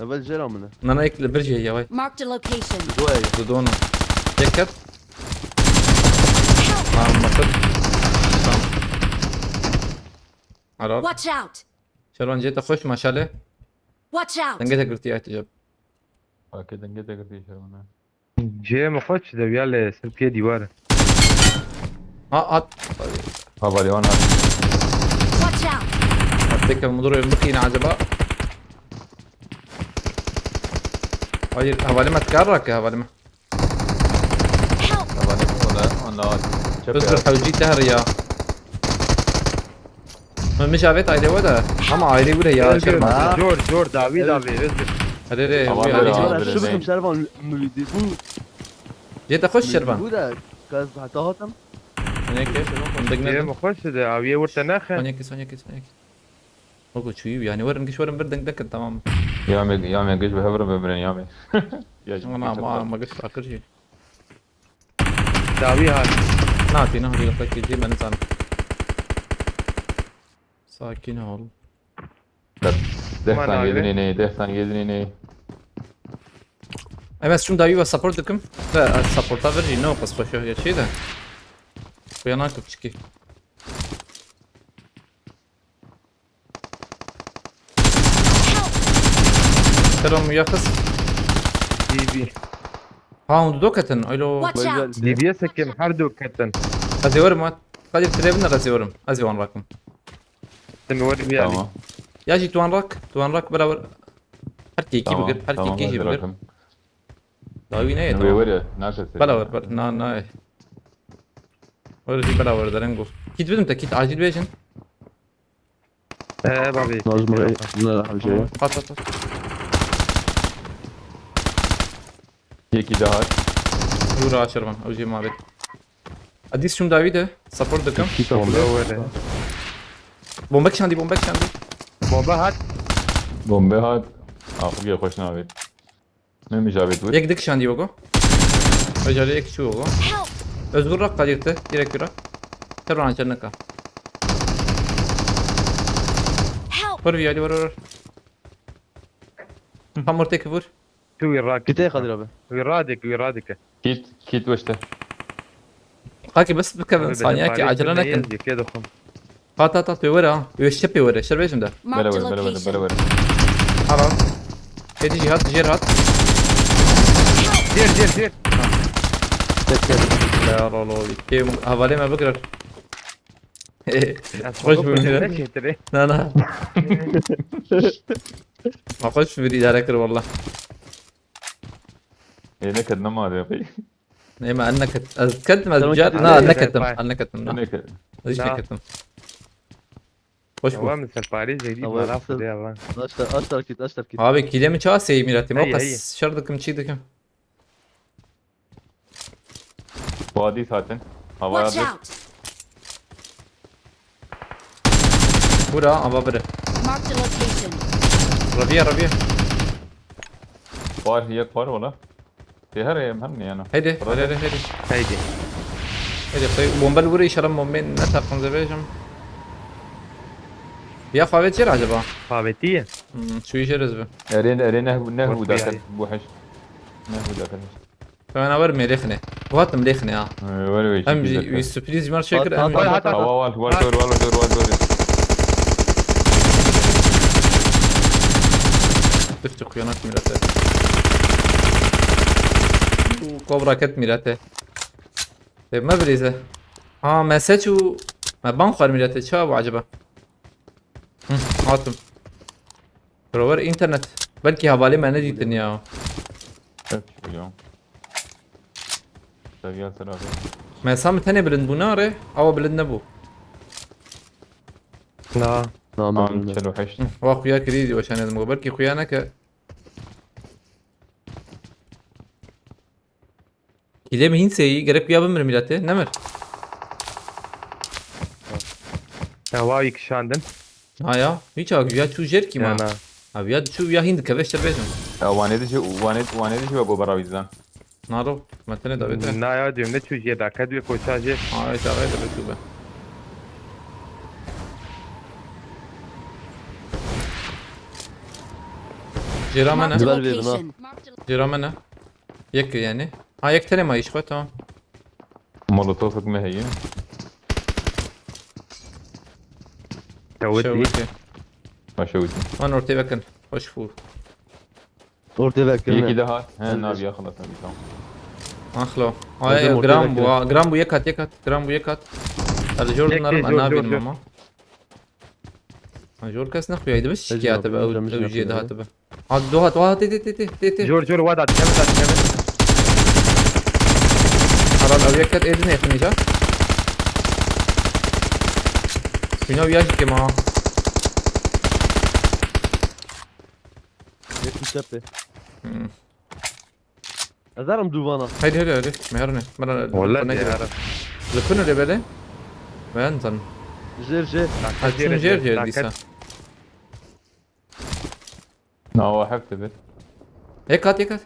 Evel jera min e. Nana ek li bir jê ya vay. Marked a location. Dudu onu. Tek kat. Tamam, bakın. Tamam. Ara. Watch out! Şervan cê te xweş maşallah. Watch out! Denge te girtiye ihtiyacı. Okey, denge te girtiye şervan. Cê min xweş dewiya li sirkê dîwar. Ha, at. Havaliman hat. Watch out! Hatta ke mudurê bixîne acaba. Hayır, havalime tkar rak havalime. Help! Havale, ona, ona. Özgür hewcî te her ya. Min mijavêt ayrê we de. Ama ayrê wire ya, Özgür, şerma. Jor, jor, dawî, dawî, Özgür. Hadi re, tamam, uya, tamam. Şunu kim Şervan müvidi bu. Cê te xweş Şervan. Bu da kaz hata hatam. Soneke, Cê min xweş de, awiye wurte nexe. Soneke, soneke, soneke. Oku çuyu yani, verin giş verin bir denk dekin, tamam. Ya me, ya me giş bi hev re bimirin ya me. Ya ji Ana, ma, ma giş akir jî. Dawî hat. Na tî na hî xwe kî jî me nizanim. Sakin ol. Deh saniye dinê ne, deh saniye dinê ne. Em ez şûn dawî ve support dikim. Ve ez supporta vir jî ne o qas xweş ya şey de. Xuya nakim çikî. Kerem ya kız. D B. Ha, hûn du ketin. Alo. Watch out! D B'ye sekim her du ketin. Ez ê werim ha. Kadir, tu rê bin, ez ê werim. Ez ê wan rakim. Sen werim yani. Tamam. Ya jî tu wan rak, tu wan rak beraber. Her kêkî Tamam. bigir, her Tamam, kêkî jî hadi bigir. bırakın. Dawî ne ye, Ne tamam. Böyle nasıl? Beraber, ber-, na, na. Öyle jî beraber derin gu. Kit bidim te, kit acil bêjin. Ee babi. Lazım buraya. Ne hemşire? At, at, at. Yeki daha. Yura aşırvan, o jî mabet. Adis şûn dawî de, support dikim. Bombe were. Bombe kişandî, bombe kişandî. Bombe hat. Bombe hat. Aqıya hoş nabit. Ne mücabit bu? Yek dik şandî wego. Öcale yek çû wego. Help! Özgür rak kalite, direkt yura. Terör ançer neka. Help! Vur viyali, vur, vur. Tam ortaya vur. Tu wî rak. Giteye Kadir abi. Wî radik, wî radik. Kit, kit işte. Kaki bes bikevin, saniye ki acele nekin. Yekê dixwim. Hat hat hat, pê were ha. Wê şe pê were, şer bêjim de. Marked a Beraber, beraber, location. beraber. Haram. Hedi jî hat, jêr hat. Jêr, jêr, jêr. Ya Allah Allah. Pê hevalê me bigirer. Hoş bû. Na na. Ma hoş bir idare kir valla. E ne kadın ama abi. Ne ma, el neket. Ez ketim, ez Tamam, car. ketim. Na, Ne neketim. kadar? El neketim, na. Ne kadın? Ez hiç Na. neketim. Hoş bû. Tamam mı sen Paris zeydi Tamam, bana sen- fıdı yalan. Aç da aç da git aç da git. Abi kîlê min çawa seyî mîratî? Hey, Ma hey. qas şer dikim, çî dikim. Vadi zaten. Hava Watch hazır. Out! Bura, ava bire. Marked a location. Raviye, raviye. Var, yek var ola. Te her yem hem ne yana. Hadi, Burada. hadi, hadi, hadi. Haydi. Hadi, xey, bombe li wir e, inşallah bombe ne takın zevejim. Ya favet yer acaba? Favetiye. Hmm, şu işe rezbi. Eren, eren ne, ne Bak hudakat yani. bu heş. Ne hudakat heş. Hemen haber melexne. Bu hattım lexne ya. Ee, Böyle bir Hem şey. bir, bir sürpriz var şey Hat, kır. hat, Hem hat, bir- hat, hat. Hava var, var, var, var, var, var. Dur, dur, uyanık millete. Kobra ket millete. Te me birîze. Ha, me seç û me ban xwar millete. Ça bu acaba? Hı, hatim. Prover internet. Belkî hevalê me nedîtin ya. Evet, biliyorum. Seviye tarafı. Me sa min tenê bilind bû nare. Awa bilind nebû. Na. Tamam. Tamam, çelo heşt. Hı, wa xuya kirî dî weşanê dimu. Belkî xuya neke. Kîlê min hîn seyî, gerek xuya bimir millete. Nemir. Hewayî kişandin. Ha ya, hiç abi ya çû jer kî ma. Yana. Abi ya çû ya hîn dikeve işte bêjim. Ya, wane de şey, wane, wane de şey bak o bara bizden. Naro, me tenê davêt e. Na ya diyorum ne çocuğa da kad bir koçacı. Ha, evet, evet, evet, be. Jêra me ne? Marked a Güzel bir yerden ha. location. Jêra me ne? Yek yani. Ha, yek tenê ma iş xwe, tamam. Molotofik me heye. Tavuk Şey, değil. okey. Başa ucu. Lan ortaya bakın. Hoş bu. Ortaya bak. Yeki Gelme. daha. He, Hadi. Nabi yakaladım bir tamam. Ahlo. Hadi Ay, ortaya gram bak, bu, gel. Ha, gram bu yek at, yek at. Gram bu yek at. Hadi Jordan Yek arım, değil, ana Jor, benim Jor. Ama. Ha, Jor kes ne xuyaydı, bir şikayet Hadi be, Jor, ev, Jor, ev jêde Jor. Hatı be. Hadi doha, doha, ti, ti, ti, ti, ti, ti. Jor jor wada tevda tevda. Aral ev yek kat edin yakınca. Şuna bir yaş kim ha. Yakın çapı. Hmm. Azarım duvana. Haydi, haydi, haydi. Meherine. Meherine. Valla Sana ya. göre. Zıkkın öyle böyle. Ben tanım. Jer jer. Açın jer jer diyse. Takat. Na, o heft bir. Yek kat, yek kat.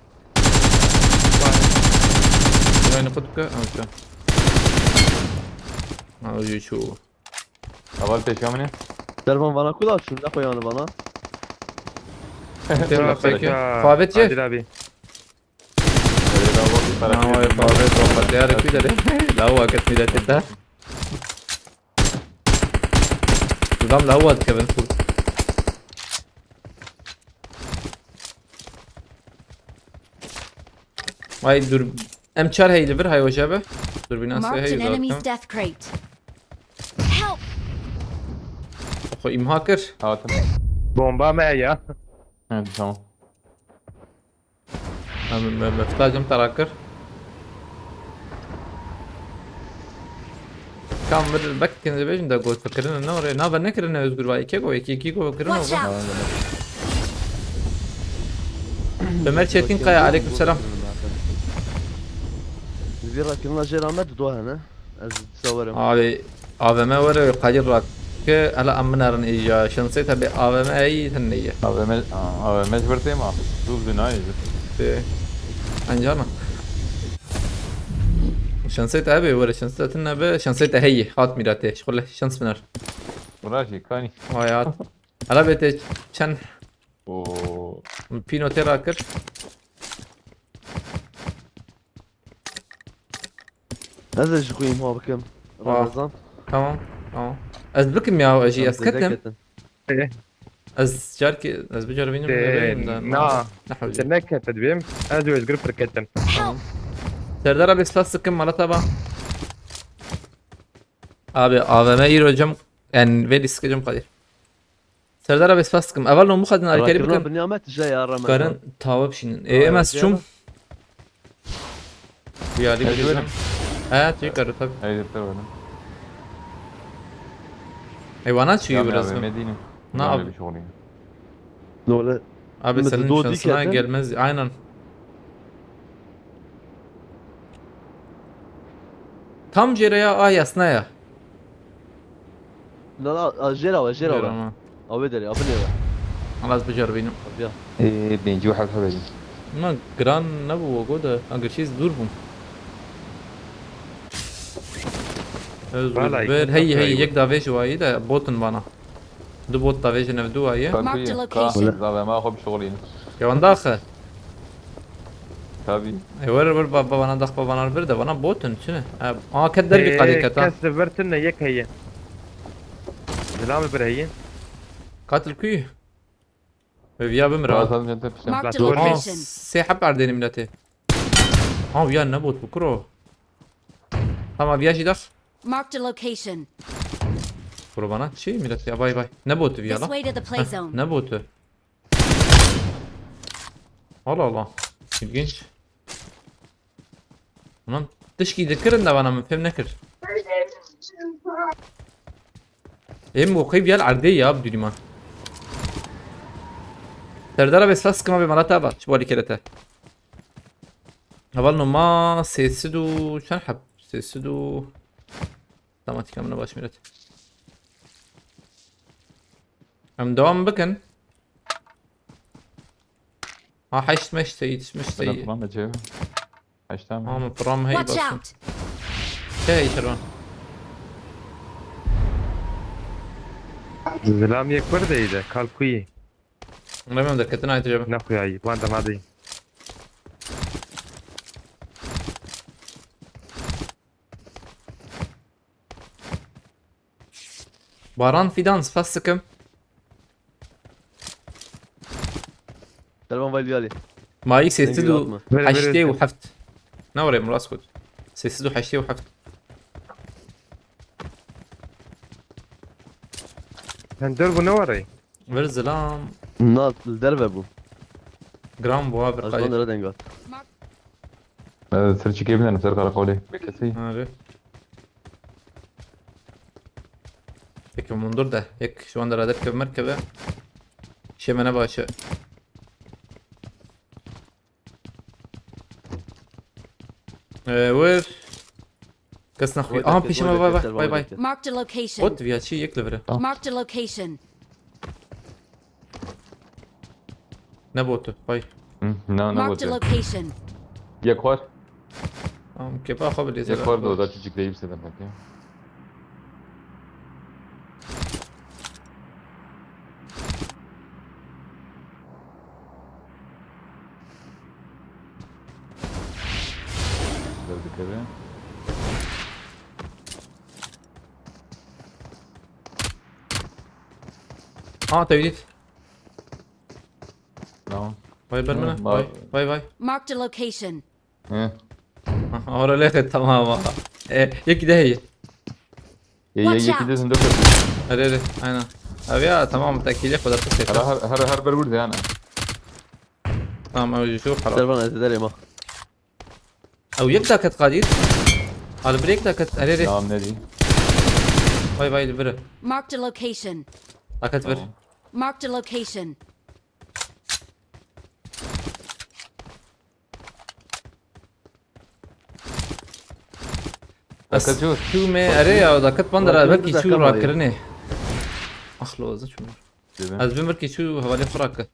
Vay. Aynı kutu ka, ha, şu. Ha, o şu. Aval peşka mı ne? Dervan bana kula şunu da koyanı bana. Peki. Fabet ye. Adil abi. Öyle daha bak, para. Ama yok abi, sohbet yarı güzel. Daha vakit millet de. Adam lawaz Kevin full. Ay dur. Em çar heyli vir hay hoca be. Dur bir nasıl Marked an hey enemy's zaten. Death crate. Help! Oho, imha kir. Hatım. Bomba me ya. Evet, tamam. Em, em, em, mifta cem tera kir. Kam vir bek kenze bejim de got fikirine ne oraya. Na ben ne kirine Özgür vay. Eke go, eke iki go kirine. Watch out! Ömer Çetin Kaya, aleyküm selam. Vira kirina jê re me dido hene. Ez dîsa werim. Abi, A V M were, qayîl rak. Ke, ela em binerin îja. Şansê te bê A V M ey hene ye. A V M, A V M ji vir tê ma. Zû zû nayê ji. Tê. Encana. Şansê te hebe, were şansê te tune be. Şansê te heye. Hat mîra tê. Şixule şans biner. Bira jî, kanî. Hayat. Ela bê tê çend? Oo. Pîno tê rakir. Ez ê ji xwe îmha bikim. Ah. Ramazan. Tamam, tamam. Ez bikim ya, ez jî ez ketim. Ketin. Eh. Ez carkê, ez bicaribînim, eh, ne bêjim de, na. Ne hewce. Te nekete dibêm, ez ê Özgür pir ketim. Tamam. Serdar abi, spas dikim, mala te ba. Abi, A V M îro cem, en vê lîske cem Kadir. Serdar abi, spas dikim. Evel no muxedin alkeri bikim. Binyame tije ya rame. Karin tawa bişînin. E, em ez çûm. Bu yali gireceğim. He, tu yukarı tabii. Hayır, tabii. Hayvana çiğ biraz. Medine. Ne abi? Abi senin şansına gelmez. Aynen. Tam jere ya, ay yasna ya. La, la, a, jêra we, jêra we. Jêra me. Avê derê, avê derê. Hala ez biceribînim. Tabii ya. Ê, pêncî û heft hebê. Na, giran nebû, we got de, agir çî ez dûr bûm. Ez Vallahi, ber, hey, hey, yek davê ji wayî de botin bana. Du bot davê ji nev du wayî. Marked a location. Zave ma xwe bişoxlîn. Ya wanda xe. Tabii. E, wer, wer, ba, ba, bana dax, ba, bana vir de, bana bot in, çi ne? E, aa, ket dergî, e, qadê keta. Kes li vir tune, yek heye. Zilamê bir heye. Katil kuy? Ve viya bimra. Marked a location. Aa, sê heb erdênî miletê. Aa, viya ne bot bu kuro. Tamam, viya jî dax. Marked a location. Kuro bana çi milet ya, vay vay. Ne botu viya lan? This way to the play zone. Ne botu? Allah Allah. İlginç. Ulan tişkî dikirin de bana min fêm nekir. Êm moqî viyal erdê ya bi dûrî man. Serdara bê spas kima bê mala te ba. Ji bo alîkere te. Heval no ma sê sed û çend heb? Sê sed û. Tamam, tîka min baş milet. Em devam bikin. Ha, heşt meşte yetişmiş. Bela seyî. Plan da cevim. Heşta mı? Ama pram hey basın. Watch out! Hey, Şervan. Zilam yek bir de iyiydi. Kalkuyi. Remem de ketin ayet cevim. Ne kuyayı? Bu anda maddi. Baran Fidan, spas dikim. Telefon vay diyali. Mayî sê sed û heştê û heft. Ne oraya Murat Kut? Sê sed û heştê û heft. Sen dur bu ne var ey? Ver zilam. Na, li derve bû. Gram bu abi. Ez kayıp. Onlara denk at. Ee, ser çikê binen, ser karakolê. Bekesi. Abi. Peki, mundur da. Yek şu anda radar kemer kebe. Şey, mene başı. Ee, where? Kes naxwi. Aha, peşime, bay bay, bay bay. Marked a location. Ot viya çi yek levre. Marked a location. Ne botu, vay. Hı, ne, ne Marked a botu? Location. Yek xwar. Tamam, kepa xwe bilê. Yek xwar da, da çiçik deyip sedem peki. Derdikeve. Ha, tevdît. Tamam. Vay ber min e. Hı, Vay, ba- vay, vay. Marked a location. Hı. Aha, ora lê xet, tamam ha. E, yek de heye. Ye, ye, Watch yek out. de zindok. Erê, erê, aynen. Abi ya, tamam, tekîlê xwe de xet. Her, her, her, her ber vurdu yani. Tamam, ew jî şu xera. Servan ez derê ma. Ew yek daket Kadir. Al bir yek daket. Erê, erê. Tamam, ne diyeyim? Vay, vay, li vir. Marked a location. Daket vir. Tamam. Marked a location. Ez Daket jor. çûme erê ya, daket bandera, Daket belkî daket çû mayê. rakirinê. Ax lo, ez çûm. Dibim. Ez bim belkî çû hevalê xwe rake.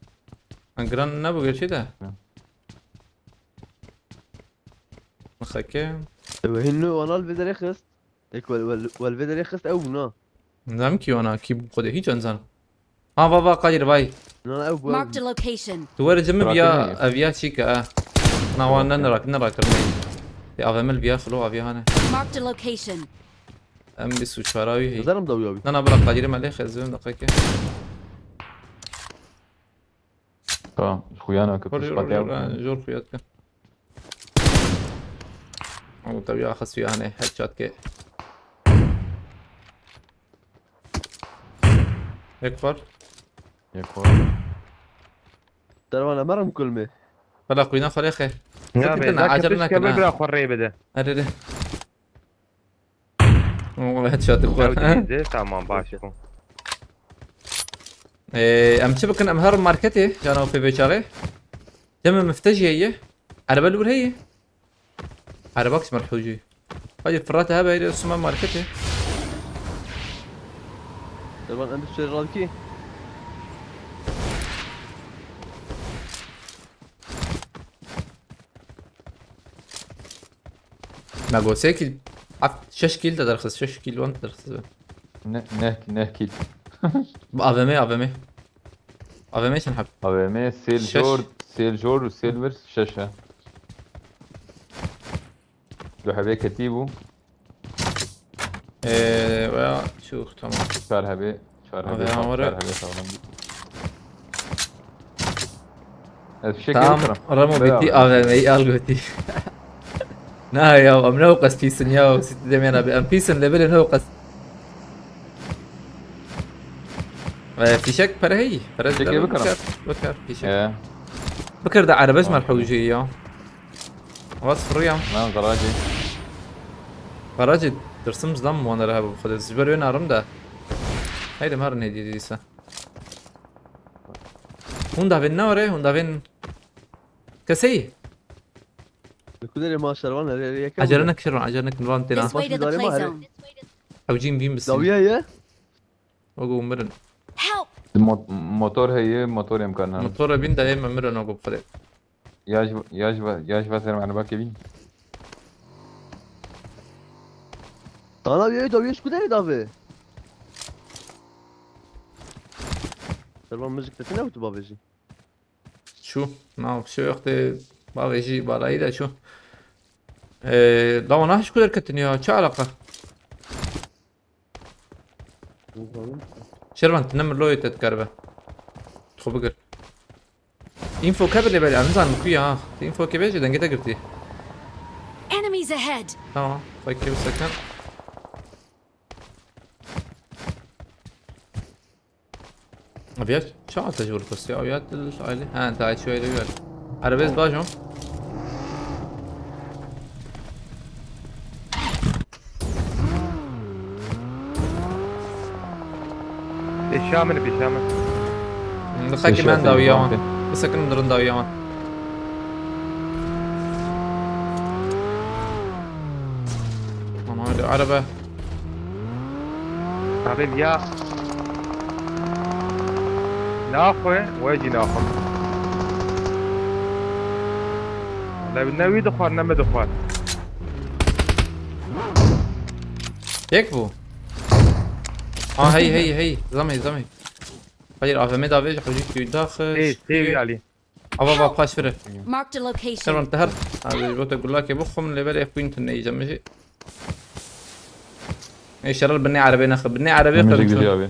An giran nebû gerçi de. Hı. Mixeke. Ew hin nu anal vê derê xist. Ek wel wel wel vê derê xist ew bûna. Nizam ki wana ki bu xwedê hiç anzan. Ha, va, va, Kadir, vay. Na ew bû. Marked a location. Tu were cim Rakirine biya ye. Eviya çî ke, a. Na wan ne rak, ne rakirine. Te A V M biya xilo, aviya hane. Marked a location. Em bîst û çar wî hî. Zarim da uyawi. Na, na, bira Kadir'e me lê xezim daqiqe. Tamam. Xuyana ke Jor, jor, pişpatiya. jor, ha, jor xuyat ke. Ama tabii axas yani headshot ke. Ek var. Yek xwar. Servan emerim kulmê. Bela quyna xwe lê xe. Ya Sakın be, dene, zaka acele pişke nakın be ha. Bira xwe rê bide. Hadi de. O headshot xwe. Ew dizî, tamam, baş bû. Ee, em çi bikin? Em her marketê, cana o pê çaxê. Deme mifte jî heye. Erebe li wir heye. Erebe kis merhû jî. Hadi firate hebe heyre suma marketê. Servan em bir süre radiki. Me got sê kîl, heft, şeş kîl de derxist, şeş kîl wan derxist be. Ne, ne, ne kîl. Bu A V M, A V M. A V M çend heb? A V M, sêl Şeş. jor, sêl jor û sêl vir şeş e. Du hebê ketî bû. Ee, veya çok tamam. Çar hebê, çar Abi, hebê, ya, sağ- var ya. Çar hebê sağlam bû. Ez fişek Tamam, kirim. Ramo bitti, A V M'yi al götü. Na ya, em ne o qas pîsin ya, o sitti demeyene abi. Em pîsin de bile ne o qas. Ee, fişek para hey, para Fişek da ye bikir. Bikir, bikir, fişek. Ee, Bikir de arabes Tamam. Merhuji ya. Avaz fırıya. Lan garajê. Garajê dırsım zlam mı onları abi bu kadar. Ziber ön arım da. Haydi mar ne dedi ise. Hunda vin ne oraya? Hunda vin. Kesey. Kuderê ma Servan her yere yeke. Acele ne kişirin, acele ne kişirin. Van tena. This way to the Başka play bir zone. Ev cin bin misin? Dawiye ye. O gün mirin. Help! Mo- motor heye, motor imkanı. Motora bin de em mirin o gün. Yaş, yaş, yaş vaserim araba kevin. Ana ye dawiye kuderê davi. Servan müzik de ne kutu babeci. Şu, na, şu yok de, bavê jî balayî de şu. Ee, la wana hiç kuder ketin ya, çi alaka? Şervan, tu ne mirloyê te dikaribe. Tu xwe bigir. Info ke bilê belê, em nizanin ku ya. Tu info ke bêjî, dengê te girtî. Enemies ahead! Tamam, xwe kê bisekin. Aviya çawa te ji wir xwestiye? Aviya til aile. Ha, ta çi öyle bir. Arabes bajo. Pêşa min, pêşa min. Dixaki men dawiya wan. Bisekin dirin dawiya wan. Ama öyle araba. Abi ya. Naxwe, we jî naxwe. Tabii ne wî dixwar ne me dixwar. Yek bû. Ha, hey, hey, hey. Zamê, zamê. Hayır, A V M davê ji hocî kuyda xist. Tê, tê wî alî. Ava va paş vire. Marked a location. Servan te her. Abi, bo te gulakê bixwim, lê belê xwîn tune yiyeceğim jî. Ê, şeral binê erebê nexe, binê erebê Emre xwe gidiyor abi.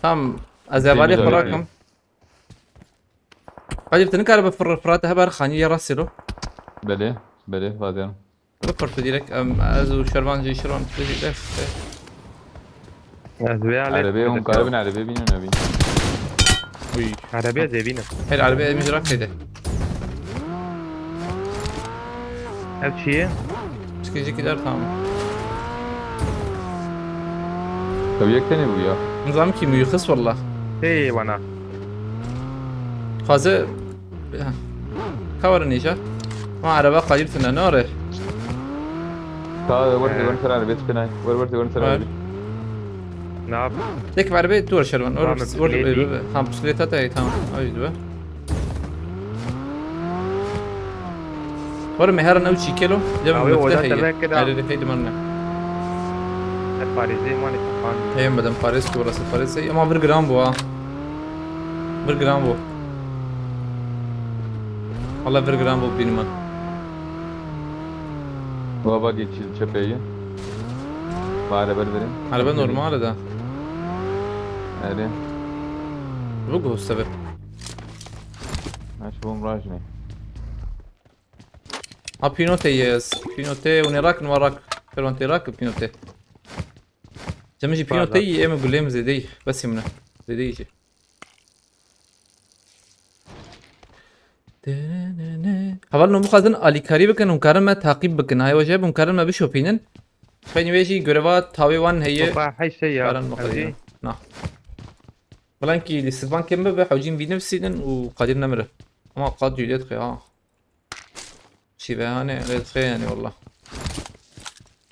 Tam, ez Gidiyor hevalê abi. Xwe rakim. Kadir, tu nikare bi fir-, firate heber xanî yê rastê lo. Belê, belê, vazgeçerim. Bi fir tu direkt, em, ez û Şervan jî, Şervan tu jî def, def. Ez vê alê Erebê hûn karibin, erebê bînin, ne bînin. Uy. Erebê ez ê bînim. Her erebê em jî rakê de. Ev çi ye? Psikolojik der tamam. Tabii yek tane bu ya. Nizam ki müyükhis wallah. Hey, bana. Xwaze, ka were nêja? Ma ereba qayîl tine nare. Ka wer He. wer ser erebê tine. Wer wer wer ser Wer. erebê. Ne yap? Tek erebê tu wer Şervan. Wer Tamam, wer bisiklet. Tam bisikleta te tamam. Ay be. Were me herin ew çîkelo. Lê Abi, mifte oda heye. Tebek kira. Erê de peydi manne. Hep parêzê mane kapan. Heye medem parêz ki orası parêz heye. Ama bir gram bu ha. Bir gram bu. Valla bir gram bu bilmem. Baba geçil çepeye. Bari bir verin. Araba normal da. Erê. Bu göz sebep. Aç bom rajne. Ha, pinote yes. Pinote, une rak, numa rak. Pero ante rak, pinote. Cemji pinote, em gulem zedey. Bes imne. Zedey jî. Heval no bixwazin alîkarî bikin, hûn karin me taqîb bikin. Hay wajib hûn karin me bişopînin. Xeynî wê jî göreva tawê wan heye. Opa, hey şey ya. Karin me Ev xwedî. jî. Na. Belankî li Silvan kem bibe, hewcîn vî nivsînin û Qadir nemire. Ama qad Juliet xwe ha. Şîve hane, lê dixê yani wallah.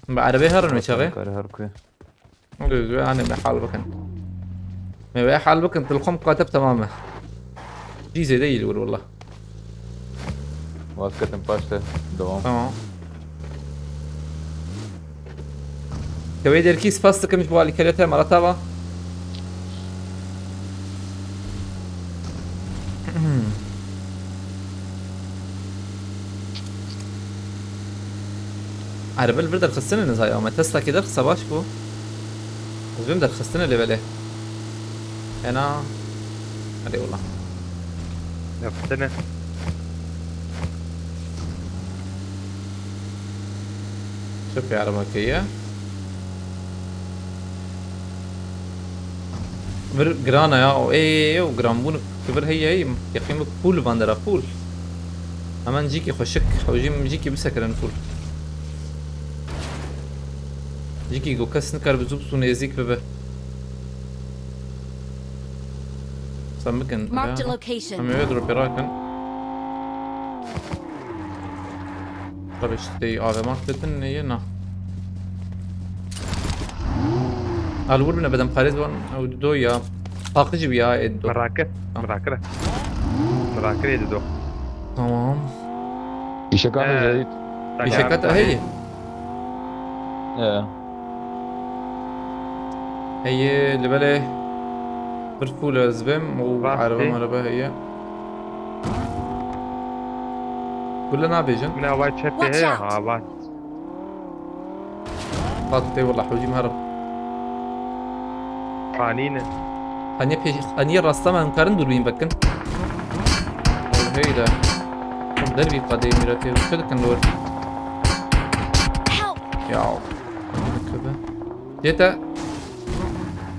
Bi erebê herin wê çaxê? Kare her ku. Hadi, hadi, me hal bikin. Me wê hal bikin, tilxom katib tamam e. Cî zêde yî li wir wallah. Vazgeçtim, paşte. Devam. Tamam. Kewê derkî spas dikim ji bo alîkariya te, Maratava. Erbil vir derxistine nizaya me. Tesla ki derxisa baş bû. Ez bim derxistine lê belê. Ena. Hadi ola. Yaptı ne? Çöp yarım okey ya. Vir girana ya. O ey ey ey, o giranbûn ki vir heye ey. Yaqîn bi cool van dera cool. Hemen cîkî xweşik. Hewjî min cîkî bisekirin cool. Cîkî ku kes nikar bi zû bi zû nêzîk bibe. Sen bikin. Marked a location. Em ê wê dropê rakin. Tabii işte A V M ditin ne ye na. Al vur bine bedem parêz wan ew do ya. Paqij bi ya ed do. Merakir. Tamam. Merakir. Merakir ed do. Tamam. Fişekan Ee, Zeyt. Fişekat Tabii. Hey. Ee. Heye, li belê bir pûl ez bim û Rastî. Araba maraba heye. Gule nabêjin. Min ava çepê Watch heye, out. Ha, va. Qat tê wala hewcî me herim. Qanîne. Haniye pêş, haniye rasta me em karin dûrbîn vekin. Hey de. Dervî qadê mîratê. Çi dikin li wir? Help! Ya. Dê te.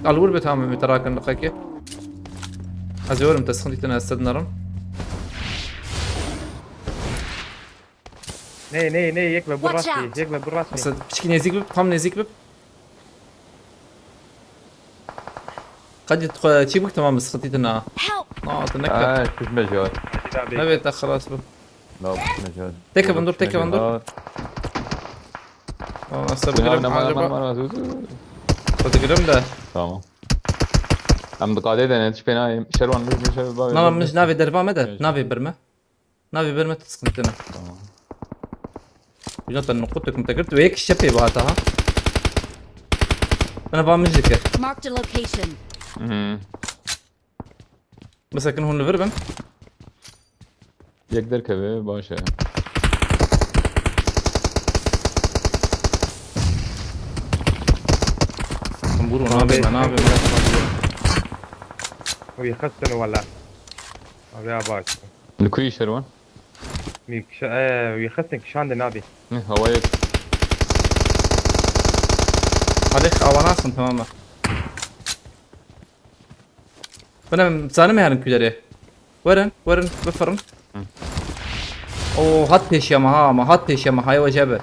Al wir be tamam, me te rakin liqekê. Ez ê werim te sıkıntı tine ez te dinarim. Ney, ney, ney, yek ve bu Watch rastî, out! Yek ve bu rastî. Mesela piçkî nêzîk bib, tam nêzîk bib. Qedî tu xwe çî bik tamam bi sıkıntı tine. Help! Aa, tu nekir. Aa, kuşme jihad. Nebe te xelas bib. No, kuşme jihad. Teke bindur, teke bindur. Aa, sen bigirim acaba. Hadi girim de. Tamam. Em diqadê de ne, çi pênayê. Şerwan, min, min şer bavê. Na, min navê derva me de, navê birme. Navê ber me tu sıkıntı ne. Tamam. Hocam sen nokta töküm tekir. Tu ek şepê bahata ha. Bana var müzik. Marked a location. Hmm. Mesela kin hûn li vir bin. Yek derkeve, baş e. Buru, ne yapayım ben, ne yapayım ben? Wî xistin wela. Abi ya baş. Li ku yî Şerwan? Wî kişa-, e, wî xistin kişandin abi. Ne, havaya. Hadi awa nasıl, tamam mı? Bana zanim herin küleri. Verin, verin, bifırın. Hı. O hat peşiya ma ha, ma hat peşiya ma ha, yavaş abi.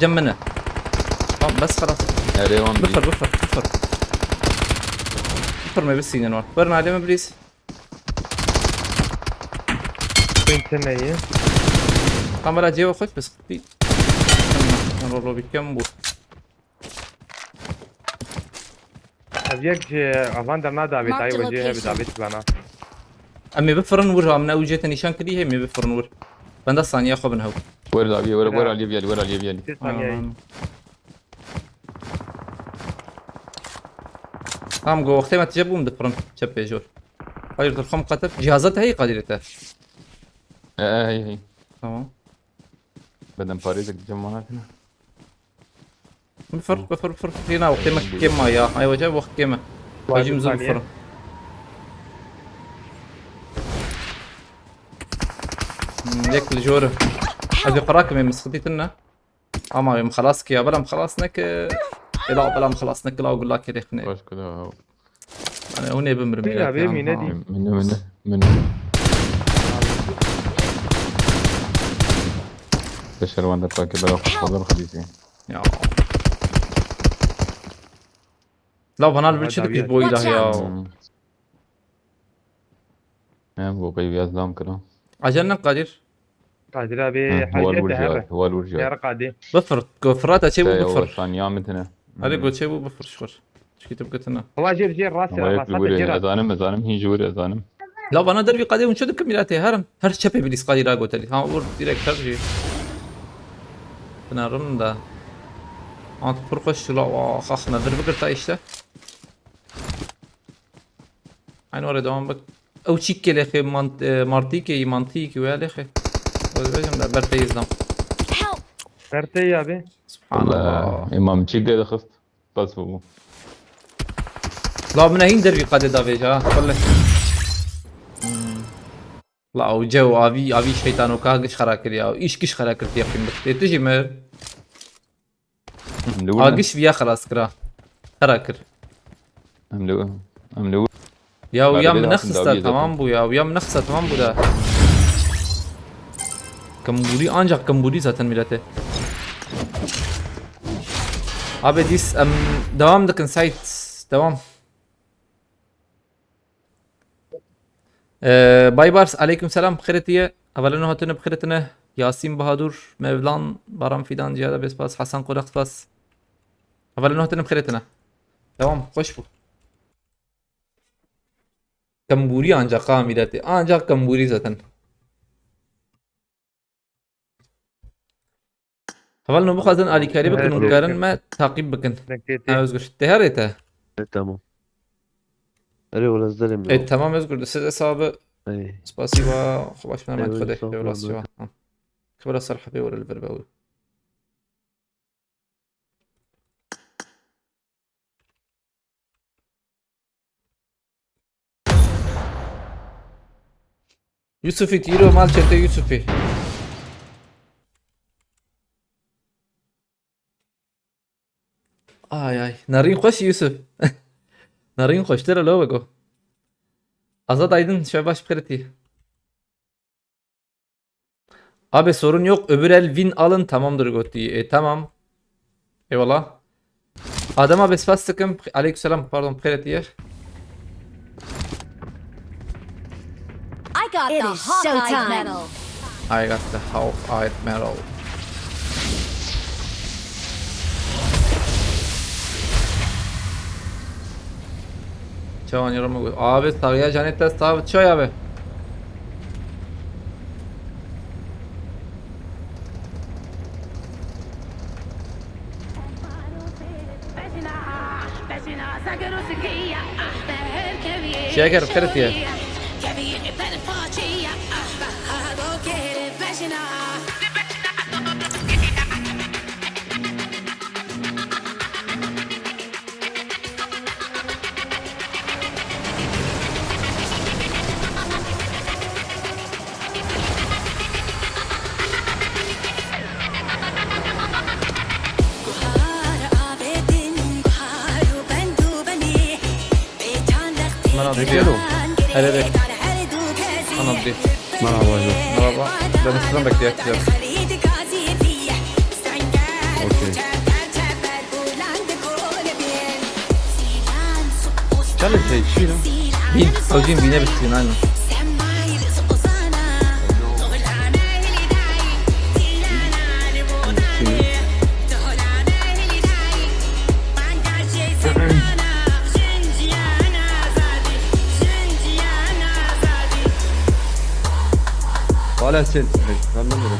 Cem beni. Tamam, bes خلاص. Erê wan Bifır, bifır, bifır. Bifır me bir sinin var. Verin aleme please. Quintin neyi? Tam bela cevap koy, bes. Bir. Tamam, ben rolo bitken bu. Ev yek ji avan der na davêt, Marked ay a wecê hebe location. Davêt bana. Em ê bifirin wir, em ne ew cê te nîşan kirî, hê em ê bifirin wir. Benda saniya xwe bin hew. Wer davî, wer, wer aliyê biyelî, wer aliyê biyelî. Sê saniye. Aman. Tamam, go wextê me tije bûm difirin, çep pêjor. Hayır, dur, xwe miqate. Cihaza te heyî qadirê te? E, e, hey, hey. Tamam. Bedem parêzek dicem mana tine. Bifir, bifir, bifir, bifir. Yine wextê me kêm ma ya. Ay, wece wext kêm e. Vay, hacim bir zor saniye. Bifir. Hmm, yek li jor. Ez ê qira kim ê min sıkıntı tine. Ama em xelas ki ya, belam xelas neke. Ela belam xelas neke, la gula kere xine. Baş kula. Yani o ne bimrim. Bîn ya, abi, bîn ne diyeyim? Mine, mine, mine. Beşer wanda pake bela xwe hazır xedîsî. Ya. La bana bir çi dikiş boyla ya. Hmm. Em bu qeyb yazdam kira. Acel ne Kadir? Kadir abi, Hı, hacet wal de vurca, her. Wal vurca. Her Kadir. Bifir, gofrata çe bu bifir. Saniya mitine. Hadi goçe bu bifir şukur. Çikî tu bikitine. Wala jê bi jê rast ya, rast ya. Ezanim, ezanim, hin jûr ezanim. La bana dervî qadê hûn çi dikin mîratê herin. Her çepê bilîs qadî ra gotelî. Ha vur direkt her jî. Bina rin da. Ant pir xweş la wa xax me vir bigirta işte. Aynı oraya devam bak. Ew çîk ke lêxê mant-, e, martî ke, mantî ke wê lêxê. Wê bêjim de ber te îzdan. Help! Ber te ya be. Subhanallah. Îmam çîk de dixist. Bes bû. La min hîn dervî qadê da vêja, ha. Welle. Hmm. La ew cew avî, avî şeytanoka giş xera kir ya. Îş giş xera kir têqîn bik. Tê tu jî mir. Em li wir ne? Agiş viya xelas kira. Xera kir. Em li, em li wir. Ya, ya min nexista, tamam bu ya. Ya min nexista, tamam bu da. Kamburi, ancak kamburi zaten millete. Abi dis, em, devam dikin Sait. Devam. Ee, Baybars, aleyküm selam, bi xêr hatiye. Hevalên hatine bi xêr hatine. Yasin Bahadur, Mevlan, Baran Fidan, Cihada Bespas, Hasan Konak Spas. Hevalên hatine bi xêr hatine. Tamam, hoş bu. Kambûrî ancak ha mîletê. Ancak kambûrî zaten. Heval no bixwazin alîkarî bikin, hûn karin me taqîb bikin. Ha, Özgür. Te herê te? E, tamam. Erê, wala ez derê min. E, tamam Özgür, de size hesabı. Ey. Spasiba, xwe baş, me Ey, met xwe de. Sağ ol, Wala siba. Ha. Kibra ser hepê were li vir be wî. Yusufî tîro mal çete Yusufî. Ay ay. Narîn xweş Yusuf. Narîn xweştir e lo bego. Azad Aydın, şev baş bi xêr hatî. Abi sorun yok. Öbür el win alın tamamdır gotî. E, tamam. Eyvallah. Adem abi spas dikim. Aleykümselam, pardon, bi xêr hatî. I got the Hawkeye medal. I got the Hawkeye medal. Çawan yorum mu? Abi, sagiya canê te sax, çay abi. Şeker, xeretiye. Merhaba. Bekliyorum. Hele bek. Anam bir. Merhaba hocam. Merhaba. Ben ısıran bekleyelim. Okey. Challenge şey, çiğ lan. Bin. Hocam bine bitsin aynen. Hala sen. Ben de böyle.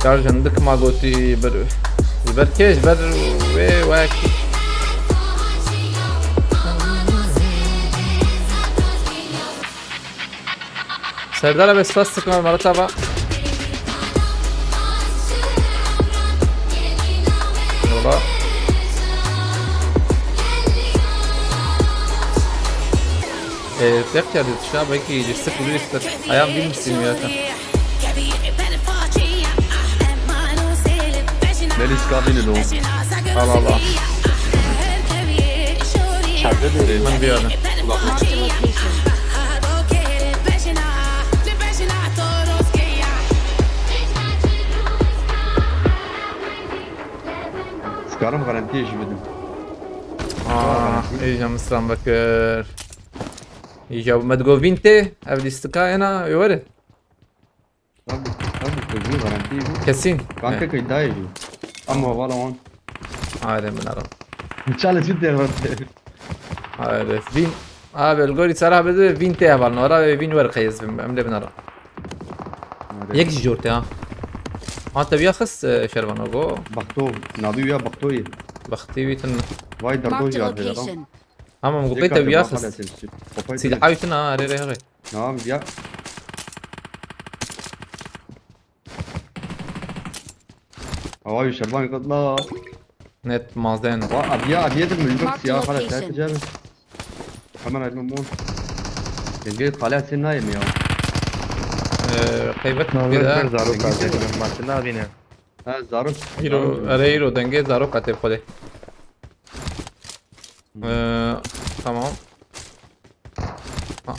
Şarjın dik ma gotî bir, ji ber kê, ji ber wê wek. Serdar abi, spas dikim, Marat abi. Yola. Ee, tek ya bir şey, belki yüksek bir üstü. Ayağım bilmişsin ya. Melis kabini lo. Allah Allah. Çarptı. Min biyane. Marked a location. Sikarim garantiyê jî bidim. Aa, êja min stran vekir. Êja me digo vîn tê, ev lîstika ena, wê were. Tabii, tabii, tabii, garantiyê jî. Kesin. Kanka, he, kay dayê jî. Ama vala wan. Haydi, min ara. Çale çi tê verte. Haydi, vîn. Abi, li gorî sera bide vîn tê heval nora ve vîn wer qeyz bim. Em lê binara. Yek jî jor tê ha. Ha, te viya xist, e, şervano go. Baxto, navî ya Baxto ye. Baxtî wî tun. Vay derdo jî ya. Tamam, go qey te viya xist. Silahayî tun ha, re re re. Tamam ya. Havayı şerban katla. Net mazen. Va abiye abiye de mülbük siyah hala sen ticaret. Hemen ayrılmam o. Denge kale sen nayım ya. Ee, kaybet bir daha. Zarok abi. Maçı ne abi ne? Ha, zarok. Hero, are hero denge zarok atep kole. Ee, tamam. Ha,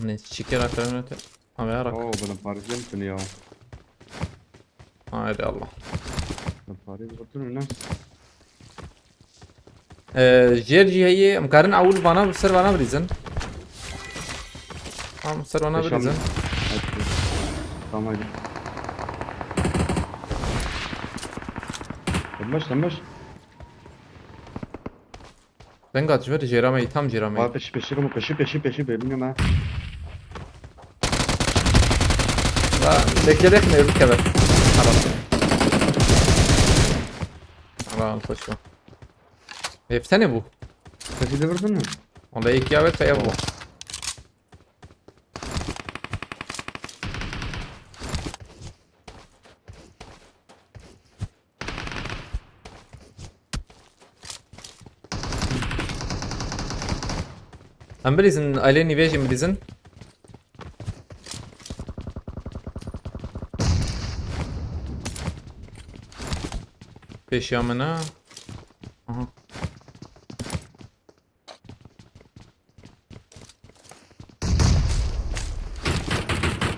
ne çiker akranı öte. Ama yarak. Oo, bana Paris'e mi ya? Haydi Allah. Bana Paris oturun lan. Ee, jêr jî heye, em karin ewil vana, ser vana birîzin. Tamam, ser vana birîzin. Tamam, hadi. Tamam, baş, tamam, baş. Venga, tu veux, jêra me, tam jêra me. Vay, peşi, peşi, Ramo, peşi, peşi, peşi, bebinle me. La, bekle, bekle, bir kere. Tamam. Tamam, koşma. Hepsene bu. Peşi de vurdun mu? Onda iki ya, evet, ya bu. Em bilîzin, ailê nîvê jî bilîzin. Pêşiya min e. Aha.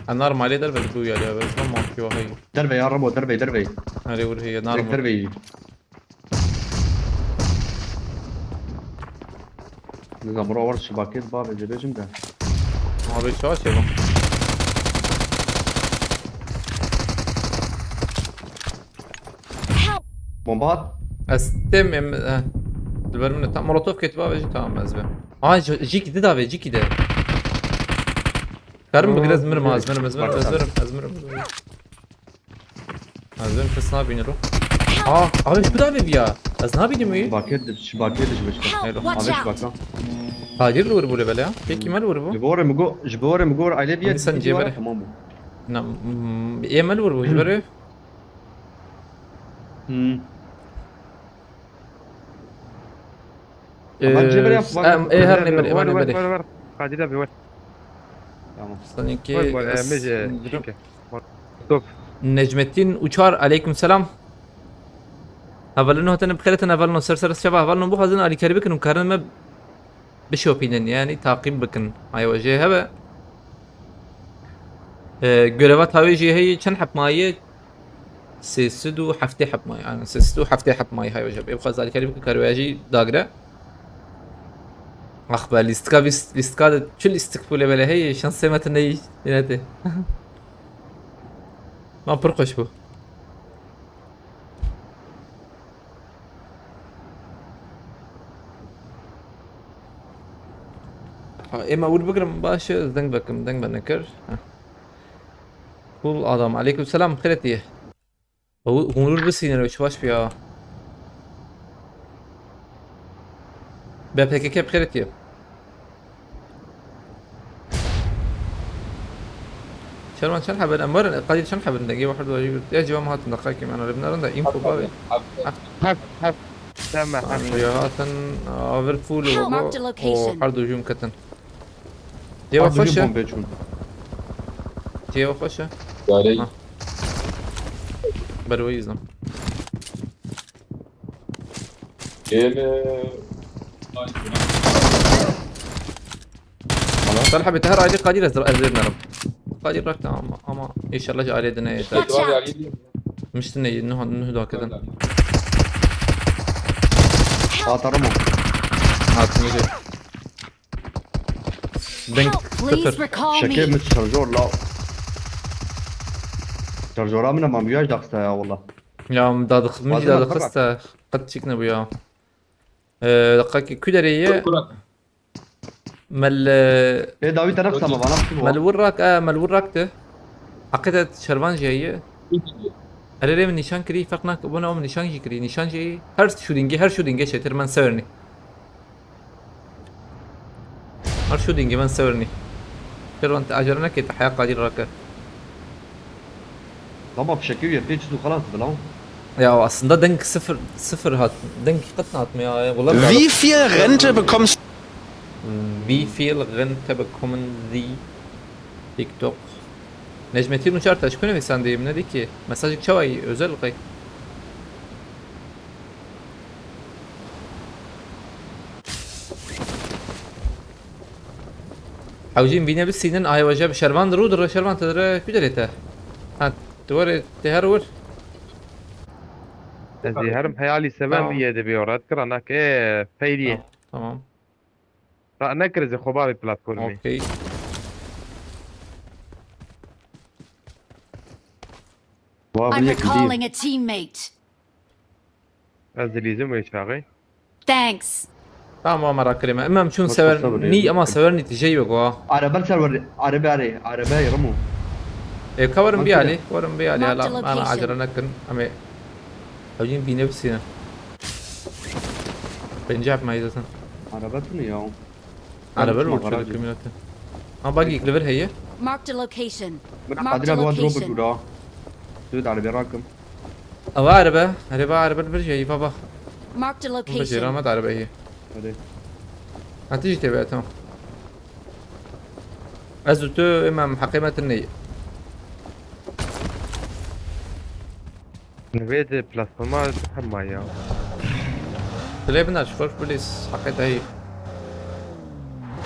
Ha, normalê derve dibe ya, ya, ben şuna mantığı var, hey. Derve ya, Ramo, derve, derve. Nereye vur, hey, normal. Derve. Nizam, bura var, şibakê, bavê, cebecim de. Abi, çawa şey bu? Bomba at. Ez têm em, eh, dilber min tam molotof ketiba ve jî tamam ez be. Aa, j-, jî kidi da ve, jî kide. Karim bigire, ez mirim, ez mirim, ez mirim, ez mirim, ez mirim. Ez mirim, kes nabînir o. Aa, abi şu da ve bir ya. Ez nabînim wî. Bakir di, ji bakir di ji biçka. Help, watch Abi ji out! baka. Tacir li wir bû lê bele ya. Pekî me li wir bû. Ji bo re mi go, ji bo re mi go aile bir Hindistan yer cêbere. Tamam bû. Na, mm, ê me li wir bû ji ber wê. Hmm. Tamam, cêbere yap, Ee, bak, em, ê her ver, nêmer, ver, ê me ver, ver, nêmerê. ver, ver. Kadir abi ver. Tamam. Sanki Ver, ver, e, es-, mece, durum. Çike. Top. Necmettin Uçar, aleyküm selam. Hevalino hatine bi xêr hatin, hevalino ser ser şeva, hevalino bixwazin alîkarî bikin û karin me bişopînin, yani taqîb bikin. Ay we jê hebe. Ee, göreva tawê jê heye çend heb maye? Sê sed û heftê heb maye. Yani sê sed û heftê heb maye hay we jê. Ê bixwaz alîkarî bikin, karî we jî dagire. Ax be, lîstika vîst, lîstika de çi lîstik bû lê bele heye, şansê me tune yî, yine tê. Ma pir xweş bû. Ha, ê me wir bigirim, baş e, ez deng vekim, deng ve nekir. Heh. Cool adam. Aleyküm selam, xêr hatiye. Ew hûn wir bisînin, ew çi baş bû ya. B P K K bi xêr hatiye. Şervan çend heben em werin? Kadir çend heben dengê we her du jî bir. Ya cî me hatin deqayekê me ana lê binarin de info bavê. Heft, heft. Deme, heft. Şuya hatin, a, vir full Help! Marked a location. Her du jî em ketin. Cê we xweş e? Cê we xweş e? Yarey. Ha. Ber we izlem. Ê me. Salih abi, te her ailê Kadir ez, ez ê binerim. Kadir rak tamam ama inşallah ji ailê dine yeter. Watch out! Miştine nuh, nuh da kedin. Help! Atarım o. Hatını şey. Deng Help! Please sıfır. Recall Şekil me. Mi şarjör la. Şarjöra min ama miyaj daxista ya valla. Ya, da dıx-, min Wazim da bak, bak. Dıxista. Qet çik ne bu ya. Ee, dakika ki küdereye. Mel, e, Ê dawî te nexsa me vana. Mel wir rak, e, mel wir rak de. Hakikaten şervan jeye. Erê rê min nîşan kirî, ferq nak, bona min nîşan jî kirî, nîşan jî. Her shootingê, her shootingê çêtir men sewernî. Her shootingê men sewernî. Şervan te acele neke, te heya Kadir rake. Tamam, fişekê wî yê pê çi zû xelas dibe lan. Ya aslında deng sıfır, sıfır hat. Deng qet hatme ya. Wala Wie viel Rente bekommst Wie viel Rente bekommen Sie? TikTok. Necmettin Uçar taş kune ve sandeyim ne de ki? Mesajı çavayı özel kay. Hewcîn vîne bisînin, ay weje bi şervan dir û dir şervan te dire ku derê te. Ha, tu were te her wir. Ez ê herim heyalî seven Tamam. Diye de bir orat kira nak e peydiye. Tamam. Tamam. Ta ne krizi xo bavê platformê. Okey. Wa I'm vin yek dî. Recalling a teammate. Ez dilîzim wê çaxê. Thanks. Tamam, merak etme. Emem çun Bak, sever bak, bak, ni bak. Ama sever ni tijey yok o. Araba ser var. Araba are. Araba yarım o. E, kavarım bir ali. Kavarım bir ali. Mark the location. Hala ana acele nakin. Ama evin bine bir sine. Bence yapmayız zaten. Araba tını ya. Araba mı uçuyor? Kamyonete. Ha bak, ilk level heye. Marked a location. Marked a location. Duydu araba rakım. Ava araba. Araba, araba bir şey baba. Marked a location. Baceramat araba heye. Hadi. Hadi işte be, tamam. Ez û tu emem heqê me tune ye. Nivê di platforma hema ya. Dilê bina ji xwe, please, heqê te heye.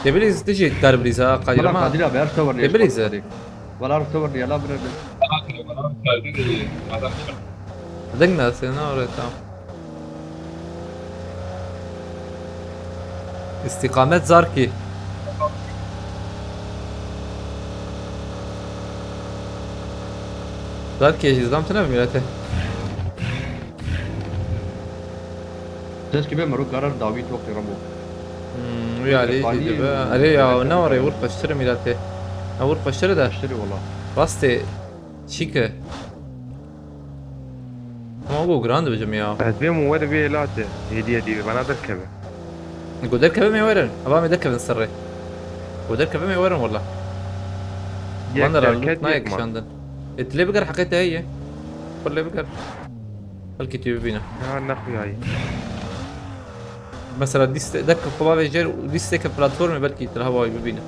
Dê bilîz, tu jî dikar bilîz ha, Kadir Wala ma. Kadir abi, her sewer Dê bilîz. Wala her sewer yala bire. Ding ne, sen ne oraya, tamam. İstikamet Zarki. Zarki, ez dam tine milete. Ses gibi merû karar dawî toxê rebo. Hmm, wî alî Fani jî dibe. Erê ya, ne were wir xweştir e milete. Ne wir xweştir e de. Xweştir e wala. Rastê çîke. Ama Ogo, giran dibijim ya. Ez bêm û werim vê welatê. Hêdî hêdî bana derkeve. Go derkeve me werin. Ava me derkevin serrê. Go derkeve me werin wala. Yek Van der derket, nayê yek man. Kişandin. E, tu lê biger heqê te heye. Xwe lê biger. Belkî tu bibîne. Ya nexuyayî. Mesela dîste dek xwe bavêje û dîsteke platformê belkî tu hawayî bibîne.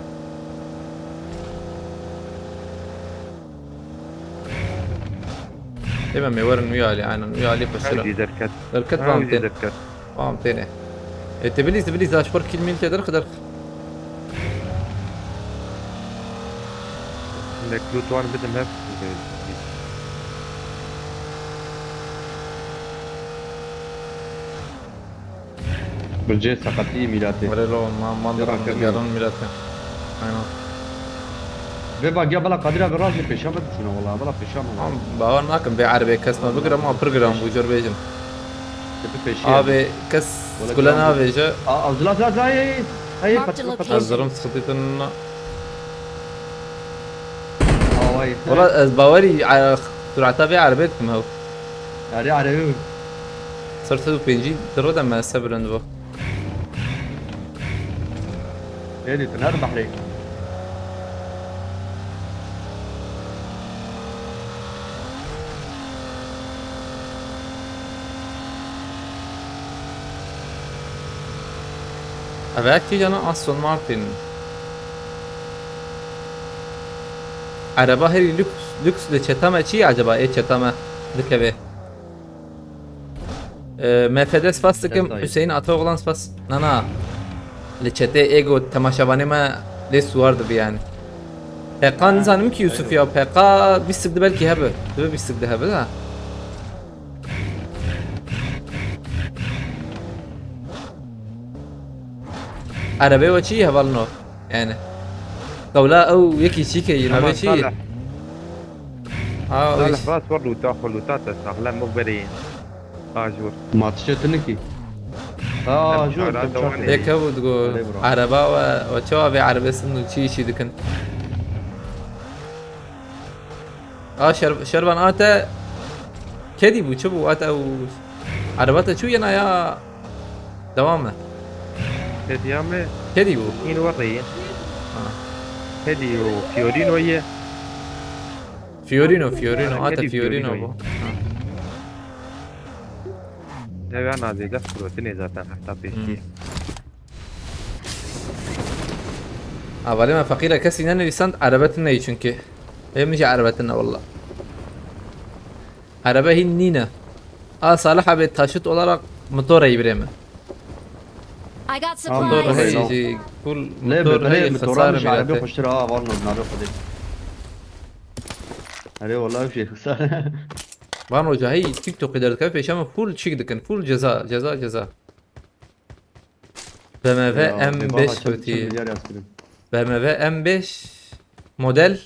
Ê me, me werin wî alî, aynen wî alî xweştir e. Hewdî derket. Derket bam Hewdî tên. Derket. Bam têne. E, te bilîz, te bilîz, daş xwar kîl mîl te derx derx. Nek loot wan bidim hev. Bircê seqetî mîlatê. Vere lo, man, man Yok, deram yok. digerin mîlete. Aynen. Vê bak ya bela Kadir abi rajê pêşa me dişine valla bela pêşa me. Ama bawer nakim bê erbê kes me bigira ma pir giran bû jor bêjim. Tepe peşi. Abi kes Wala kule giran bû. navêje. Aa, Abdullah Abdullah ay ay ay. Ay Mark Fatih the Fatih. location. Ez zirim sıkıntı tanına. Away. Valla ez bawerî e, surata vê erbê dikim hew. Yarê Erebi. Sir sed û pêncî dire de me se bilind bû. Neydi tu nerede Bahreyn? Ev kîjan e? Aston Martin. Ereba herî lüks, lüks li çeta me çi acaba? Ê çeta me dikeve. Ee, M F D spas dikim, Çeta. Hüseyin Ataoğlan spas. Na na. Li çetê ego temaşevanê me lê suwar dibi yani. P K nizanim ki Yusuf ya, P K bîstik di belkî hebe. Dibi bîstik di hebe de. Erebê we çi hevalno? Yani. Qewla ew yekî çîke yî navê çi? Ha, o Salih iş. rast war lûta xwe lûta te saxlem bok berê. Ha jor. Ma tiştê tu nikî. Aa, jor ara tu dewan çak. ê. Yek hebû digo Erê bro. ereba we, we çawa vê erebestin û çi işî dikin? A şer, şervan a te kedî bû, çi bû? A te ew ereba te çû yena ya devam e? Hediya me Kedî bû? in warrê ye. Ha. Hediyo Fiorino ye. Fiorino, Fiorino, a te Kedî Fiorino Fiorino bû. ye. Ev ana zêde firotinê zaten hefta pêşî. Hmm. Avalê me feqîre kesî nenivîsand, erebe tune yî çünkü. Ê min jî erebe tune walla. Erebe hîn nîne. A Salih abi taşıt olarak motor ey birê min. I got Tamam, Motor motor supplies. hey ey jî full Ne motor be, hey ne motora xesar mı şarebe mirate. Kuştur ha var mı? Nare Kadir. Erê vallahi bir şey xesar. Van hoca hey TikTok'ê derdikeve pêşa min full çîk dikin. Full ceza, ceza, ceza. B M W Ya, M beş bana çıl- çıl gotiye. milyar yazkırım. B M W M beş model.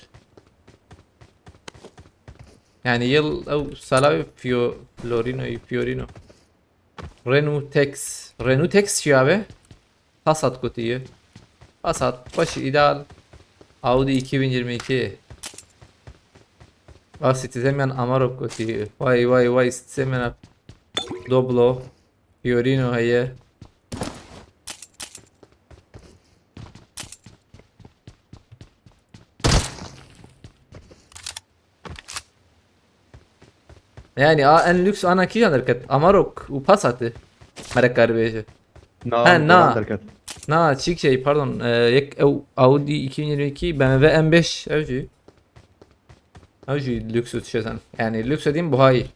Yani yıl ew sala wê Fio-, Florino, Fiorino. Renault Tex. Renault Tex çi abi? Passat gotiye. Passat, baş ideal. Audi iki bin yirmi iki. Aa, Citizen Amarok gotiye. Vay vay vay, Citizen Doblo. Fiorino heye. Yani a en lüks ana kîjan derket? Amarok û Passat'ı. Merek karibêje. Na, Ha, na. Derket. Na, çik şey, pardon. E, yek ew Audi iki bin yirmi iki, B M W M beş ew jî. Ew jî lüks û tişetan. Yani lüks dediğim buhayî.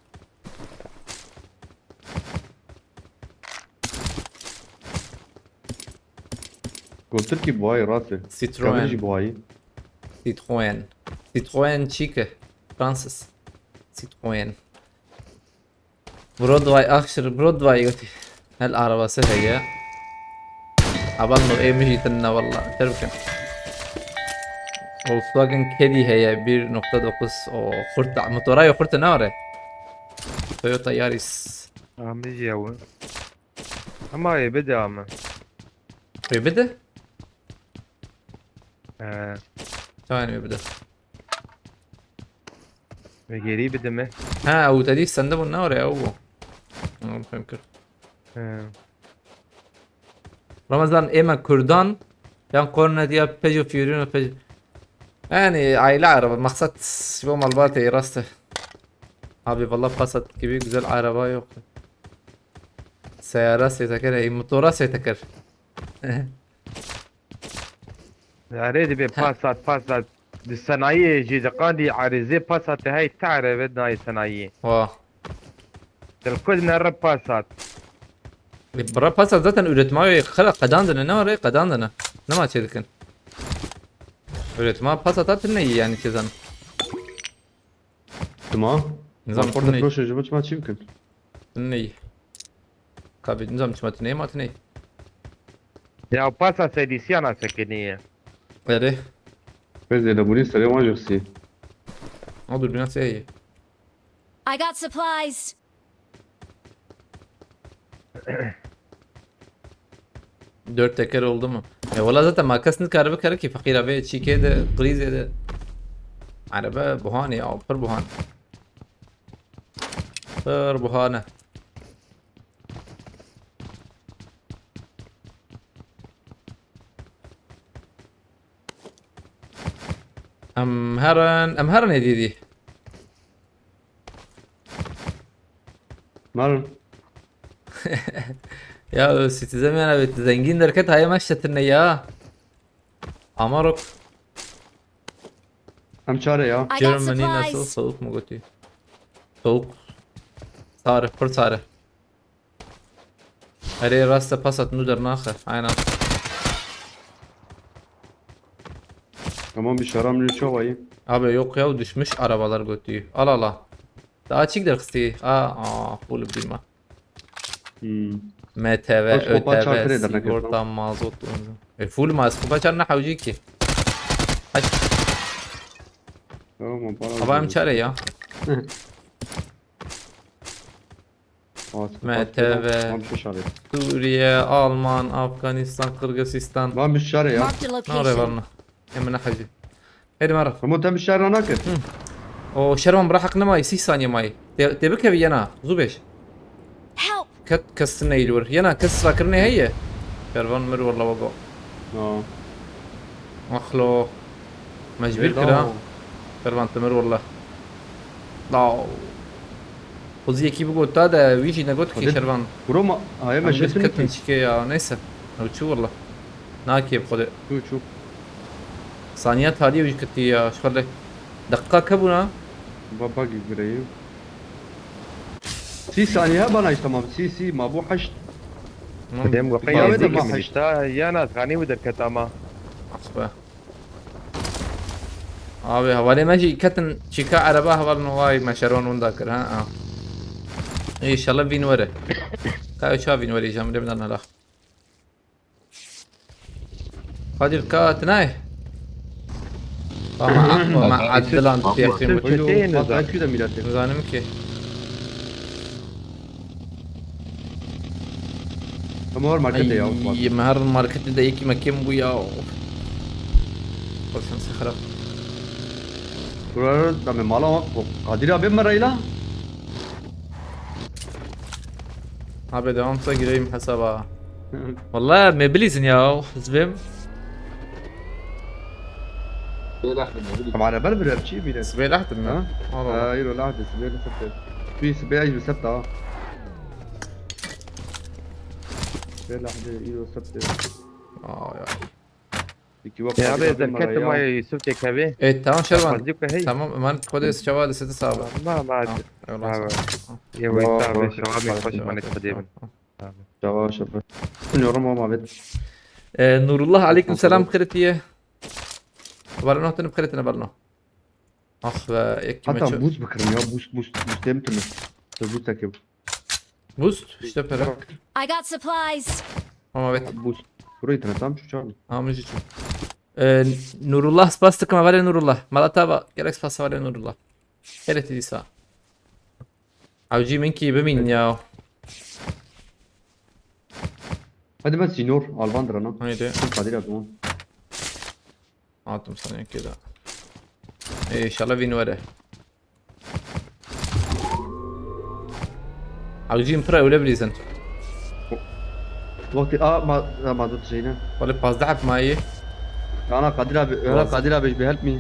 Gotir ki buhayî rast e. Citroen. Kabir jî buhayî. Citroen. Citroen çîke. Fransız. Citroen. Broadway, axşir Broadway gotî. Hel arabası heye. Aban no ê min jî tune walla. Ter bikin. Volkswagen Caddy heye bir nokta dokuz. O xurt, motora yo xurt ne are. Toyota Yaris. Amê jî ew. Ama ê bide ama. Ê bide? Ee, Tamam, ê bide. Ve geri bide mi? Ha, ew te dî sende bû ne are ew bû. Tamam, fehim kir. He. Ramazan, ême Kurdan yan kornet ya Peugeot Fiorino Peugeot. Yani aile araba, maksat bu malbatê rast e. Abi vallahi Passat gibi güzel araba yok. Seyara seyteker, ey motora seyteker. Erê dibe Passat, Passat. Di senayiyê jî di qandî erêzê Passat hey te erebe nayê senayiyê. Wa. Dil ku dinere Passat. E, bira Passat zaten üretma ve xela qedandine, ne var, e, qedandine. Ne ma çê dikin. Üretma Passat hat ne iyi yani çezen. Tamam. Nizam Bak orada ne? Proşe jibin çima çim kin. Ne iyi. Kabi nizam çima ne ma ne? Ya Passat sedîsiyana sekiniye. Ere. Pezê de bunî serê wan jixsî. O dur bina seyê. I got supplies. Dört teker oldu mu? E, valla zaten ma kes nikare bikare ki, feqîra vê çîkê de, krîzê de. Araba buhanê ya, pir buhan. Pir buhane. Em herin, em herin êdî dî. Marın. Ya, Citizen yani, evet, zengin derket haye maç çetinle ya. Amarok. Em çare ya. I got Germany nasıl? Supplies. Soğuk mu götü? Soğuk. Sarı, pır sarı. Erê, rast e, Passat nû dernaxe. Aynen. Tamam, bir şaram nû çavayı. Abi yok ya, düşmüş arabalar götüyü. Al al al. Daha açık derxistî. Aa, aa, full bilmem. Hmm. M T V, Eskopa Ö T V, çarpı ne demek sigorta, efendim? Mazot. E, full ma, Eskopa çar ne hawci ki? Ay. Tamam, para Hava em aldım. Çare ya. Aa, Eskopa M T V, tamam, tamam, şu şarı. Suriye, Alman, Afganistan, Kırgızistan. Tamam, bir şarı ya. Marked a Ne oraya var location. Mı? Emine Hacı. Hadi mara. Ama tam bir şarı ne ki? O Şervan bırak hakkında may, sih saniye may. Te, te bikevi yana, zû bêj. Help! Kes, kes neyli wir. Yana kes rakirine heye. Şervan mir walla wago. No. Axlo. Mecbur Lê kira. Dao. Şervan timir walla. Dao. Xwezî yekî bigot ta de wî jî negot ki Hadi. Şervan. Kuro ma, aye Em me biz jetin ketin ki. Çike ya, neyse. Ew çi walla. Nakê bi xwedê. Çû, çû. Saniya talî wî kitiye ya, ji xwe lê. Deqîqa ke bûna? Ba, ba gireyim. Sî saniye bana işte tamam. Sî, sî, ma bu heşt. Tamam. Dem Ya, waqayê wê de zî ma heşt. Minişta, ya nazganî û derket ama. Asbe. Abi, hevalê me jî ketin çîka ereba hevalin, vay me şeron winda kir, ha, ha. Înşallah vîn were. Ka çawa vîn were, jam lê bidan hala. Kadir ka tinay. Ama, ama Abi, adilan abi, têxî abi, mi. Öyle o, Çeteyin bak, da. I Q de millet. Zanim ki. Ama var markete ya, Ay, bak. Me her markete de yekî me kêm bû ya. Of. Başım sıkıra. Buralar da me mala bak. Kadir abi mi rayla? Abi devam sa gireyim hesaba. Vallahi me bilîzin ya, hizbim. Ama ne ber bir çi bile. Sibê lehdim ya. Ha? Allah Allah. Ha, yürü lehdi, sibê lehdi. Bir sibê ay bir septa. Sibê lehdi, yürü septa. Aa ya. Peki, bak, Ya hadi be, bakalım derket oraya. Ma Yusuf çekevê. E, tamam, Şervan. Fazla yok, hey. Tamam, emanet kodê çawa listede sağ ol. Ma, ma. Tamam, eyvallah, sağ ol. Tamam. Yewe, tamam, sağ ol, şewa, bir hoş emanet kodê bin. Tamam. Çawa, şewa. Bilmiyorum ama ben. E, Nurullah, aleyküm selam, Tamam. Xêretiye. Varno, tene xêretine varno. Ah be, ek kime Hatta çö- boost bıkırım ya, boost, boost, boost hem tını. Boost takip. Boost, işte pere. I got supplies. Ama evet. Boost. Burayı tını tam şu çağın. Ama şu çağın. Ee, Nurullah, spas tıkma var ya Nurullah. Malata bak, gerek spas var ya Nurullah. Gerek dedi sağ. Avcı min ki bimîn ya. Hadi ben senior, Albandır ana. Haydi. Kadir abi. Attım sana yekê daha. Ê, înşallah vîn were. Ew jî pir ewle bilîzin. Wextî a ma, a ma dot jeyne. Wale pazdeh heb mayî. Ana Kadir abi, ana Lazım. Kadir abi, be help me.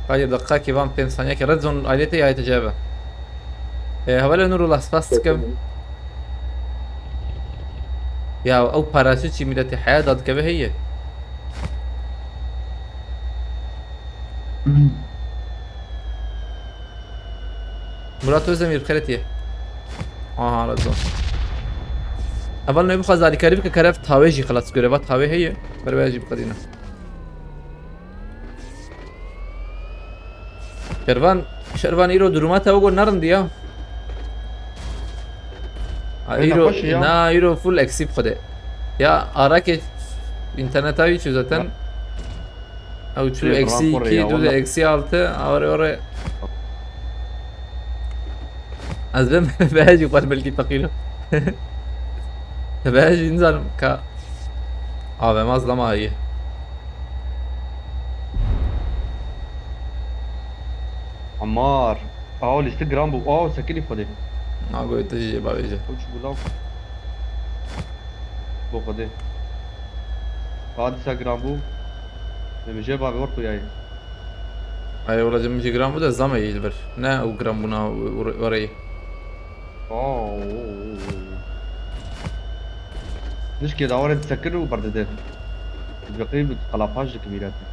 Qayê deqaqê van pênc saniyekê Red Zone ailete ya te cebe. E, hevalê Nurullah, spas dikim. Ya ew paraşût çî milletê heya dadikeve heye. Murat Özdemir, bi xêr hatiye. Aha, Red Zone. Heval nê bixwaze alîkarî bike, kere tawê jî xilas kure, va tawê heye. Bervaya jî biqedîne. Şervan, Şervan îro duruma te wego nerindi ya. Ha, Ê, îro, nexweş ya. Na, îro full eksî bi xwedê. Ya arakê interneta wî çû zaten. Ew çû Ê, eksî bırak oraya iki, ya, dû de vallahi. Eksî altı, awre awre. Ez bim bejî xwar belkî teqîno. Bejî nizanim ka. Avem az lama iyi. Amar. Aw lîstik giran bû. Aw sekinî xwedê. Nagoyê te jî bavêje. Ew çi bû law. Bo xwedê. Aw dîsa giran bû. Em jê bavê wert xuyayê. Ay wala cem jî giran bû de zame yî li vir. Ne ew giran bûna orayê. Aw. Nişkê dawarê disekir û berdide. Biqî bi qelapaj dikim îrate.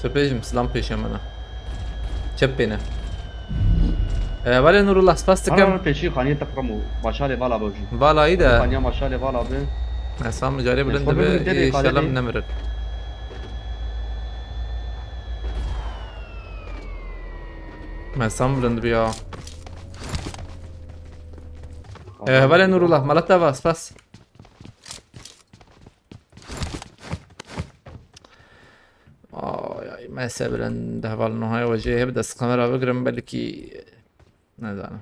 Sepêjim silam pêşe me ne. Çep pêne. E, Valê Nurullah, spas dikim. Hana pêşî xaniyê teqrem û maşalê vala bevjî. Vala iyi de. Xaniya maşalê vala bi. Esam carê bilind Xwe bi bibin têdê inşallah xalidê. Nemirir. Esam bilind bi ya. E, Valê Nurullah, mala te va, spas. Ay, ay, mese bilind, heval nuhaya wecê hep dest kamera bigrim belkî, ne zanim.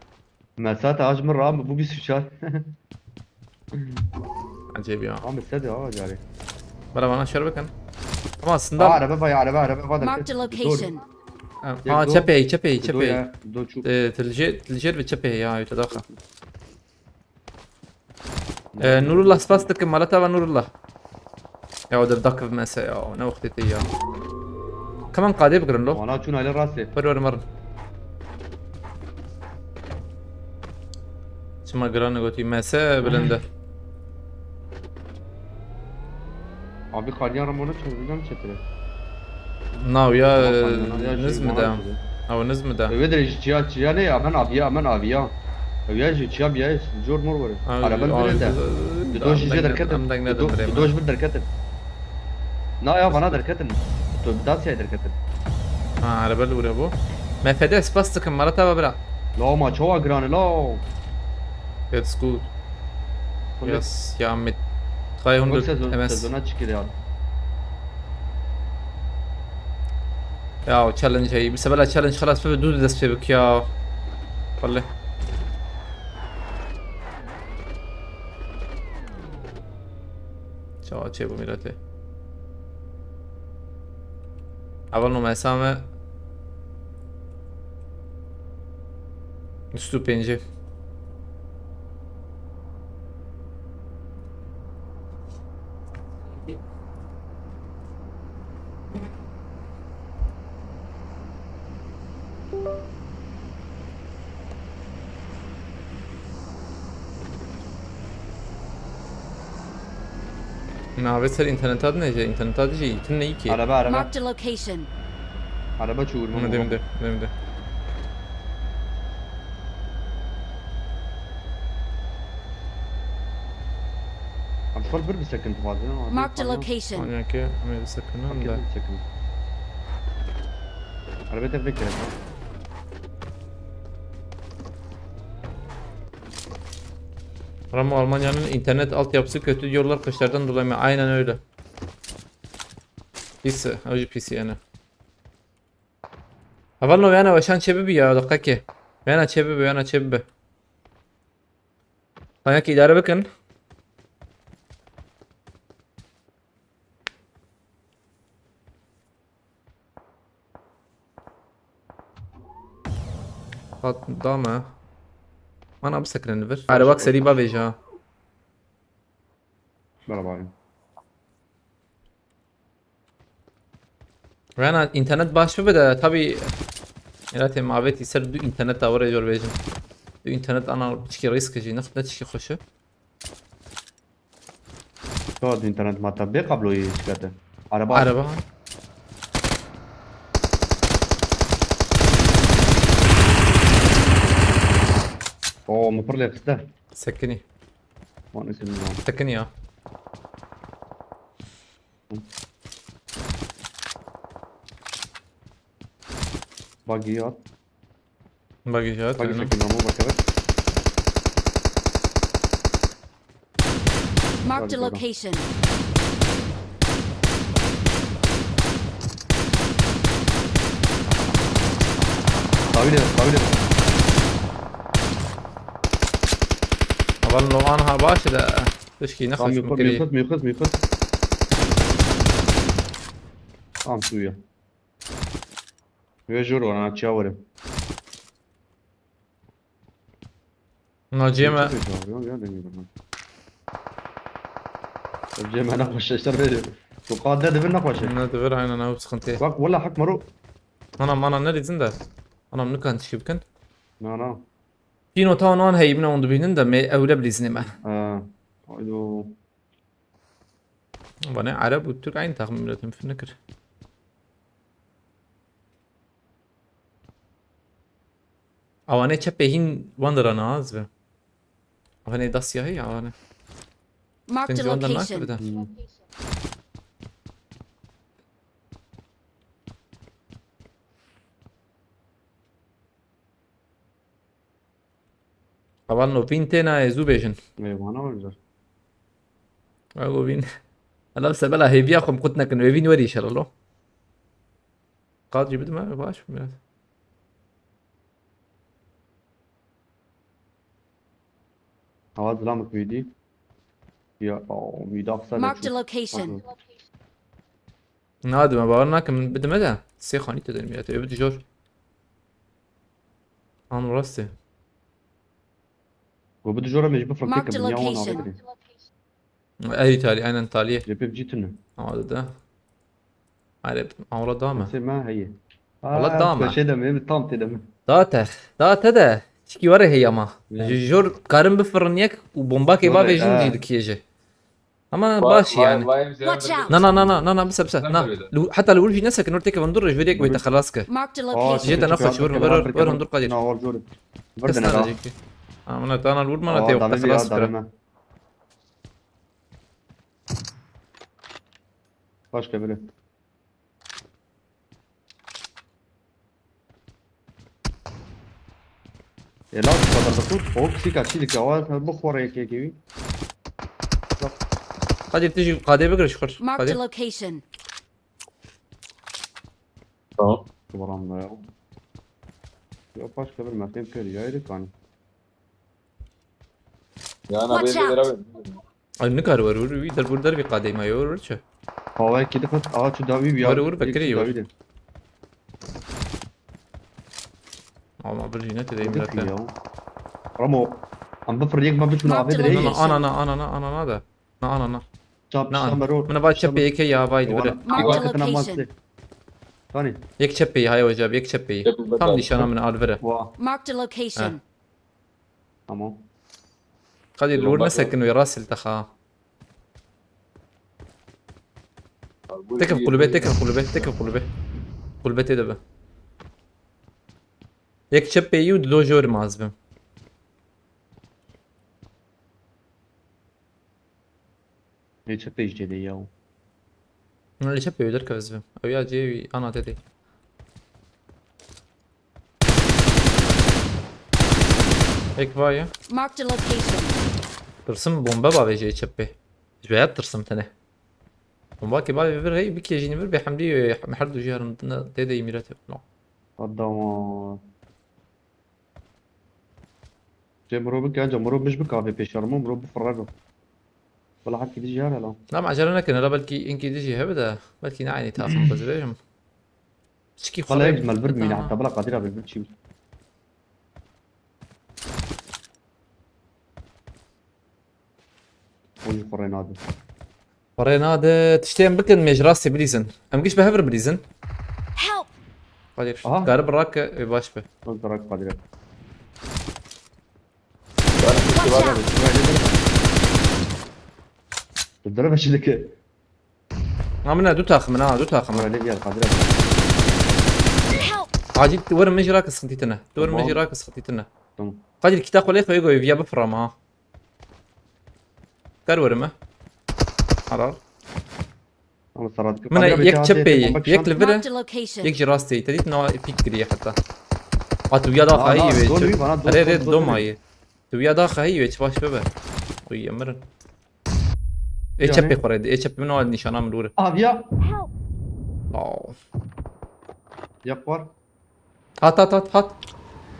Mesat aç min ram bu bir suçar. Acayip ya. Ama sede ha cari. Bana bana şer bakın. Ama Aa, aslında araba vay, araba, araba vay. Marked a location. Ha, çepey, çepey, Do çepey. ya, do çu. E, tilje, tiljer ve çepey ya, öte dakika. E, Nurullah, spas dikim, mala te va Nurullah. Ya o da dakıv mese ya, ne wextê tê ya. Kaman qadê bigirin lo. Wana çun aile rastê. Wer wer marin. Çima giran gotî mese bilinde. Abi xaniya Ramon'a çevireceğim çetire. Nav ya Tamam, xaniya, ya niz şey, mi bana de? çevir. Ew niz mi de? Öyle de çiya çiya ne ya, ben abiya, ben abiya. Öyle şey çiya biya, jor mor var. Araba nerede? Di doj jê derketin. Di doj bir derketin. Na ya, bana derketin. To bir daha şey derketin. Ha, araba lure bu. M F D spas dikim, mala te va bira. La ma çawa girane la. It's good. Tabii. Yes, ya mit. Drei hundert Sezon, M S. Sezona çıkıyor ya. Ya o challenge hey. Bir sefer challenge xelas be, dû dest pê bik ya. Vallahi. Çawa çê bu milletê. Evel numara me. Üstü penci. Navê ser interneta dinêje, interneta dijî, tune yî ki. Araba, araba. Marked a location. Araba çuğurma. Demde, demde. Am xol bir bir sekin dixwazin ama. Marked a location. Manyakê, em ê bisekinin de. Sekin. Araba te vekere. Ramo, Almanya'nın internet altyapısı kötü diyorlar kışlardan dolayı mı? Aynen öyle. Pis, ew jî pis yani. Hevalno, yana weşan çê bibi ya, dakika ki. Yana çê bibi, yana çê bibi. Sanki idare bakın. Hat da mı? Mana bisekirin li vir. Arabak serî bavêje ha. Merhaba. Rena internet baş bibe de tabi miletê mavêtî ser du internet da were jor bêjin. Du internet ana çikî risk jî nix ne çikî xweş e. Çawa du internet ma te bê kabloyê şikete? Araba. Araba. Oo, min pir lê xiste. Sekinî. Wan isim lan. Sekinî ya. Buggy at. Buggy hat, Buggy aynen. Çekin ama bak evet. Marked a Hadi bakalım. Location. Tahmin edin, tahmin edin. Aval no anha baş da. Tişkî ne Tamam, xweş miyokot, fikirî. Miyokot, miyokot, miyokot. Tamam, suya. Wê jor wana çiya were. Naciye me. Çi pêş var? Yok ya, demiyorum ben. Cem ne hoş işler veriyor. Bu kadar devir ne hoş. Ne devir aynen abi sıkıntı. Bak valla hak maru. Ana mana ne dedin de. Anam ne kan çift kan. Na na. Pino ta onan heyimine onu binin de me evle bilizine me. Ha. Haydo. Bana Arap û Türk aynı takım milletin fikir. Awane çepê hîn wan de rana az be. Awane da siyahî ya awane. Marked a Sen ji wan de location. Nakirde. Hmm. Aval no vîn têna zû bêjin. Ê, vana var güzel. Ego vîn. Ela se bela hêviya xwe qut nekin. Wê vîn werî şerilo. Qat jî bidime baş biraz. Aval zilamik vîdî. Ya, o, mîda qisa Marked a location. Nadim, bawer nakim, bidime de. Sê xanî te derim ya, te bidi jor. An rastê. Go bidi jor em ji bifrin Marked a tekim, ya wan location. Avêtirin. Ey talî, aynen talî. Cepim cî tune. Ama da. Hayır, amra da mı? Sê me heye. Valla da mı? Köşe de mi? Tam te de mi? Da te. Da te de. Çiki var heye ama. Ya. Jor karin bifrin yek û bomba ke bavê jin jî dikiye jî. Ama baş yani. Watch out! Na na na na na na bisa bisa. Na. Heta li wir jî nesekin, wir têkevin dur, ji vir yek wê te xelas ke. Marked a location. Jê te nexweş, wir wir wir hundur qadir. Na, war zor. Kes nare jêkî. Ha, min te ana li wir mana tê wexta xelas kira. Baş ke bile. Ê, la, tu kadar da tut. O, kişi kaçı dike, o, bu xora yek yek evi. Hadi tiji, kadê bigir, şükür. Marked a location. Tamam. Buram da ya. Yok, başka bir mekan kör, ya, yürü kan. Ya, na, Watch out. Ay, nikar wer wer, wî der bur der vî qadê ma yor wer çi? Hava ki dixit, awa çu dawî bi ya. Wer wer, Bekirî yor. Ama bir jî ne te deyim. Ramo, em bifir yek me biçûn avê dirê. Ana, ana, ana, ana, ana da. Na, ana, na. Çap, çap, meror. Min va çepê yekê ya vay dibire. Marked a location. Tanî. Yek çepê, hay hocam, yek çepê. Tam nîşana min alvire. Marked a location. Tamam. Qadî lûr nesekin wê rast li te xa. Tekif kulübe, tekif kulübe, tekif kulübe. Kulübe tê de be. Yek çep pê yû dido jor maz bim. Yek çep pê jî tê de ya. Li çep pê derkeve zivim. Ew ya cê wî ana tê de. Ek vayê. Marked a location. Tirsim bombe bavê jê çepê. Ji wê tirsim tenê. Bomba ke bavê vir hey bikê jî vir bê hemdî, e, her du jî herin tê de îmîret. No. Adama. Cê miro bike, anca miro mij bike avê pêşermo, miro bifirre bi. Wala hepkî dijî her hela. Nam acele nekin, hela belkî inkî dijî hebe de, belkî ne aynî tafim xwe zivêjim. Çikî xwe. Wala hep melbir mîne, heta bila Kadir abi bir çî. O jî xwe rê nade. Parê nade, tiştê em bikin, mêj rastê bilîzin. Em giş bi hev re bilîzin. Help! Qadir, Aha. Garib rake, ê, baş be. Lan darak Qadir. Watch out! Dere beşindeki. Ha, min e, du taxim in, ha, du taxim in. Öyle gel Qadir abi. Help! Acil, werin min jî rake, sıkıntı tine. Werin min jî Tamam. Rake, sıkıntı tine. Tamam. Qadir, kita xwe lê xwe yê goyê, viya bifirama, ha. Kar werin me. Helal. Ama sarat. Min e, yek çepê, yek li vir e. Marked a location. Yek jî rastê, te dît na pîk kiriye heta. At viya da xayî ve. Rê rê doma ye. Tu viya da xayî ve, çi baş bebe. Uy emirin. Ê çepê xwe rê, ê çepê min o nîşana min were. Abi ya. Help! Aw. Yak var. Hat, hat, hat, hat.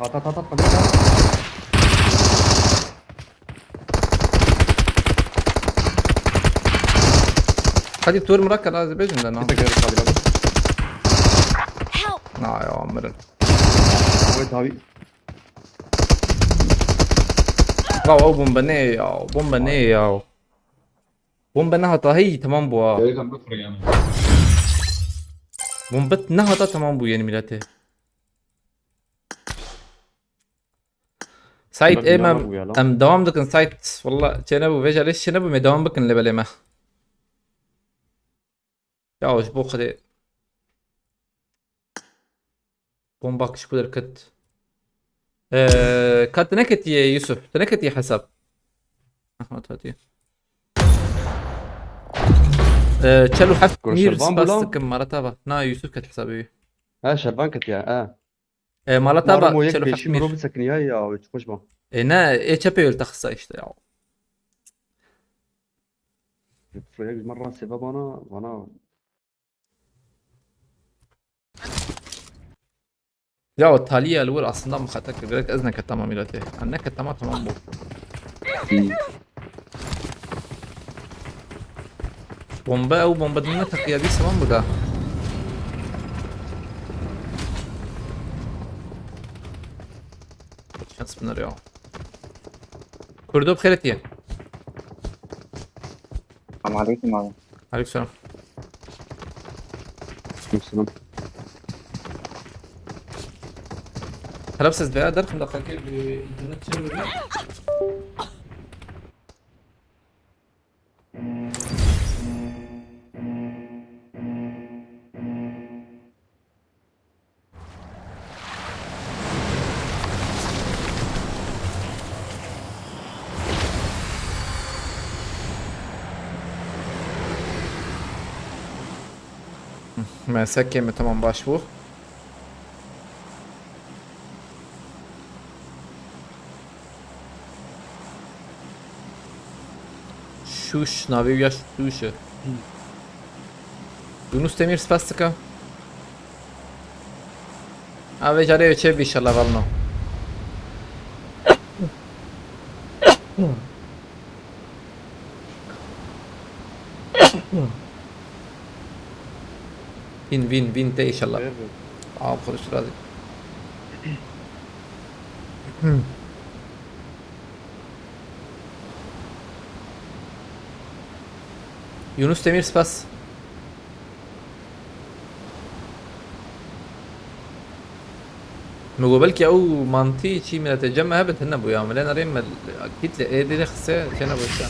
At at at at at. Hadi tur mırak, lazım bezin de na. Bir de Qadir abi. Help! Na ya emirin. Evet abi. Ya o bomba ne ya? Bomba ne ya? Bomba ne hata, hey, tamam bu ha. Gerek ben bıkırı yani. Bomba ne hata, tamam bu yeni millete. Sait, Bak, em, inanmak bu ya lan. Em devam dikin Sait. Valla çene bu, veja leş çene bu, me devam bikin lebelê me. Ya ji bo xwedê. Bomba kişku derket. Ee, ka te neketiye Yusuf, te neketiye hesap. Ahmet hadi. Ee, çel û heft Kuro mîr Şervan spas bula. Dikim, Maratava. Na, Yusuf ket hesabı. Ha Şervan ket ya. Ha. Ee, Maratava, Marmo yek çel û heft beşim mîr. Robi sekiniya ya. Çok hoş bak. E, ne, e, çepê yol taxsa işte ya. Şuraya güzel rastı bana bana. Ya o taliye li wir aslında muhatak gerek ez neket tamam ilate. Ha, neket tamam, tamam bu. Bomba, ew bomba dinle takiya bir tamam bu da. Şans bunlar ya. Kurdo bi xêr hatiye. Selam aleyküm abi. Aleykümselam. Müslüm. Helal siz veya derken dakika bir internet çeviriyor. M S K mi tamam baş bu. Şuş, navê ya Şuş e. Yunus Demir spas dike. Abi carê çê bi inşallah valno. Win, win, win te inşallah. Abi konuştur hadi. Yunus Demir spas. Min got belkî ew mantî çî miletê cem me hebit hine bûya. Min lê nerê me kît li êdî de xise çêne bû işte.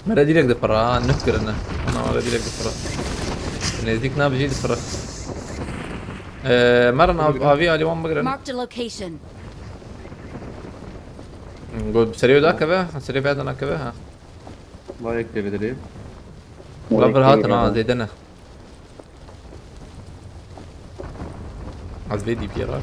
Mere direkt dipira ha, nuh kirine. Ana mere direkt dipira. Nêzdîk nabijî dipira. Ee, merin av, avî alî wan bigrin. Marked a location. Got serê da keve, serê beda na keve ha. Layek devedere. Ula bir hatin ha, zêde ne. Az vê D P R var.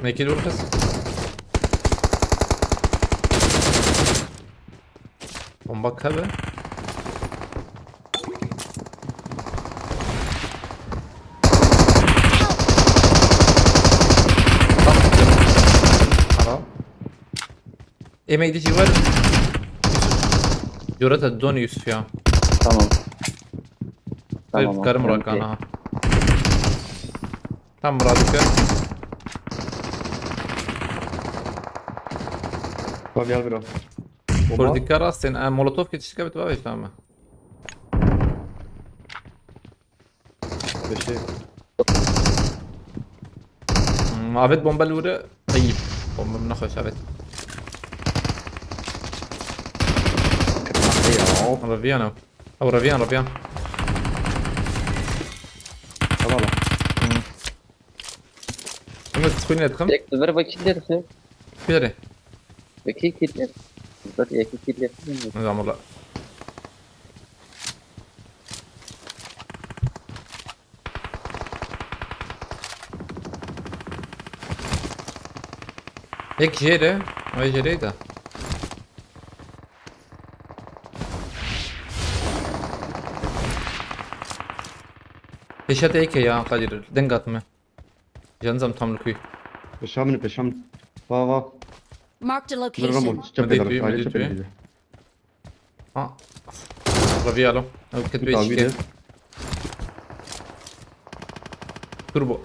Mekî dur kız. Bomba kabe. Yemeği dişi var. Yusuf. Yusuf. Yora te don Yusuf ya. Tamam. Tabii Tamam, karım okey, rakana okey. Ha. Tam Murat Ülker. Tamam, gel bro. Bomba. Kurdika rastên. E, molotof geçiştik evet var işte ama. Beşi. Hmm, Avêt bombe li wire. Eyî. Bombe min nexweş Avêt. Ya. Reviyan ew. Ew reviyan reviyan. Tamam. Hmm. Bunu screen'e tıkım. Tek ver vakit derse. Biri. Vakit kitle. Bak ya kitle. Nizam ola. Ek jere. Ay jere de. Pêşete eke ya Kadir. Deng atme. Janizam tam li kuy. Peşa min, peşa min. Va, va. Marked a Dur location. Ramon. Çep Hadi, eder. hadi, Haydi hadi. Çep eder. Ha. Ravialo. Ew kit Bir daha bir beşike. de. Turbo.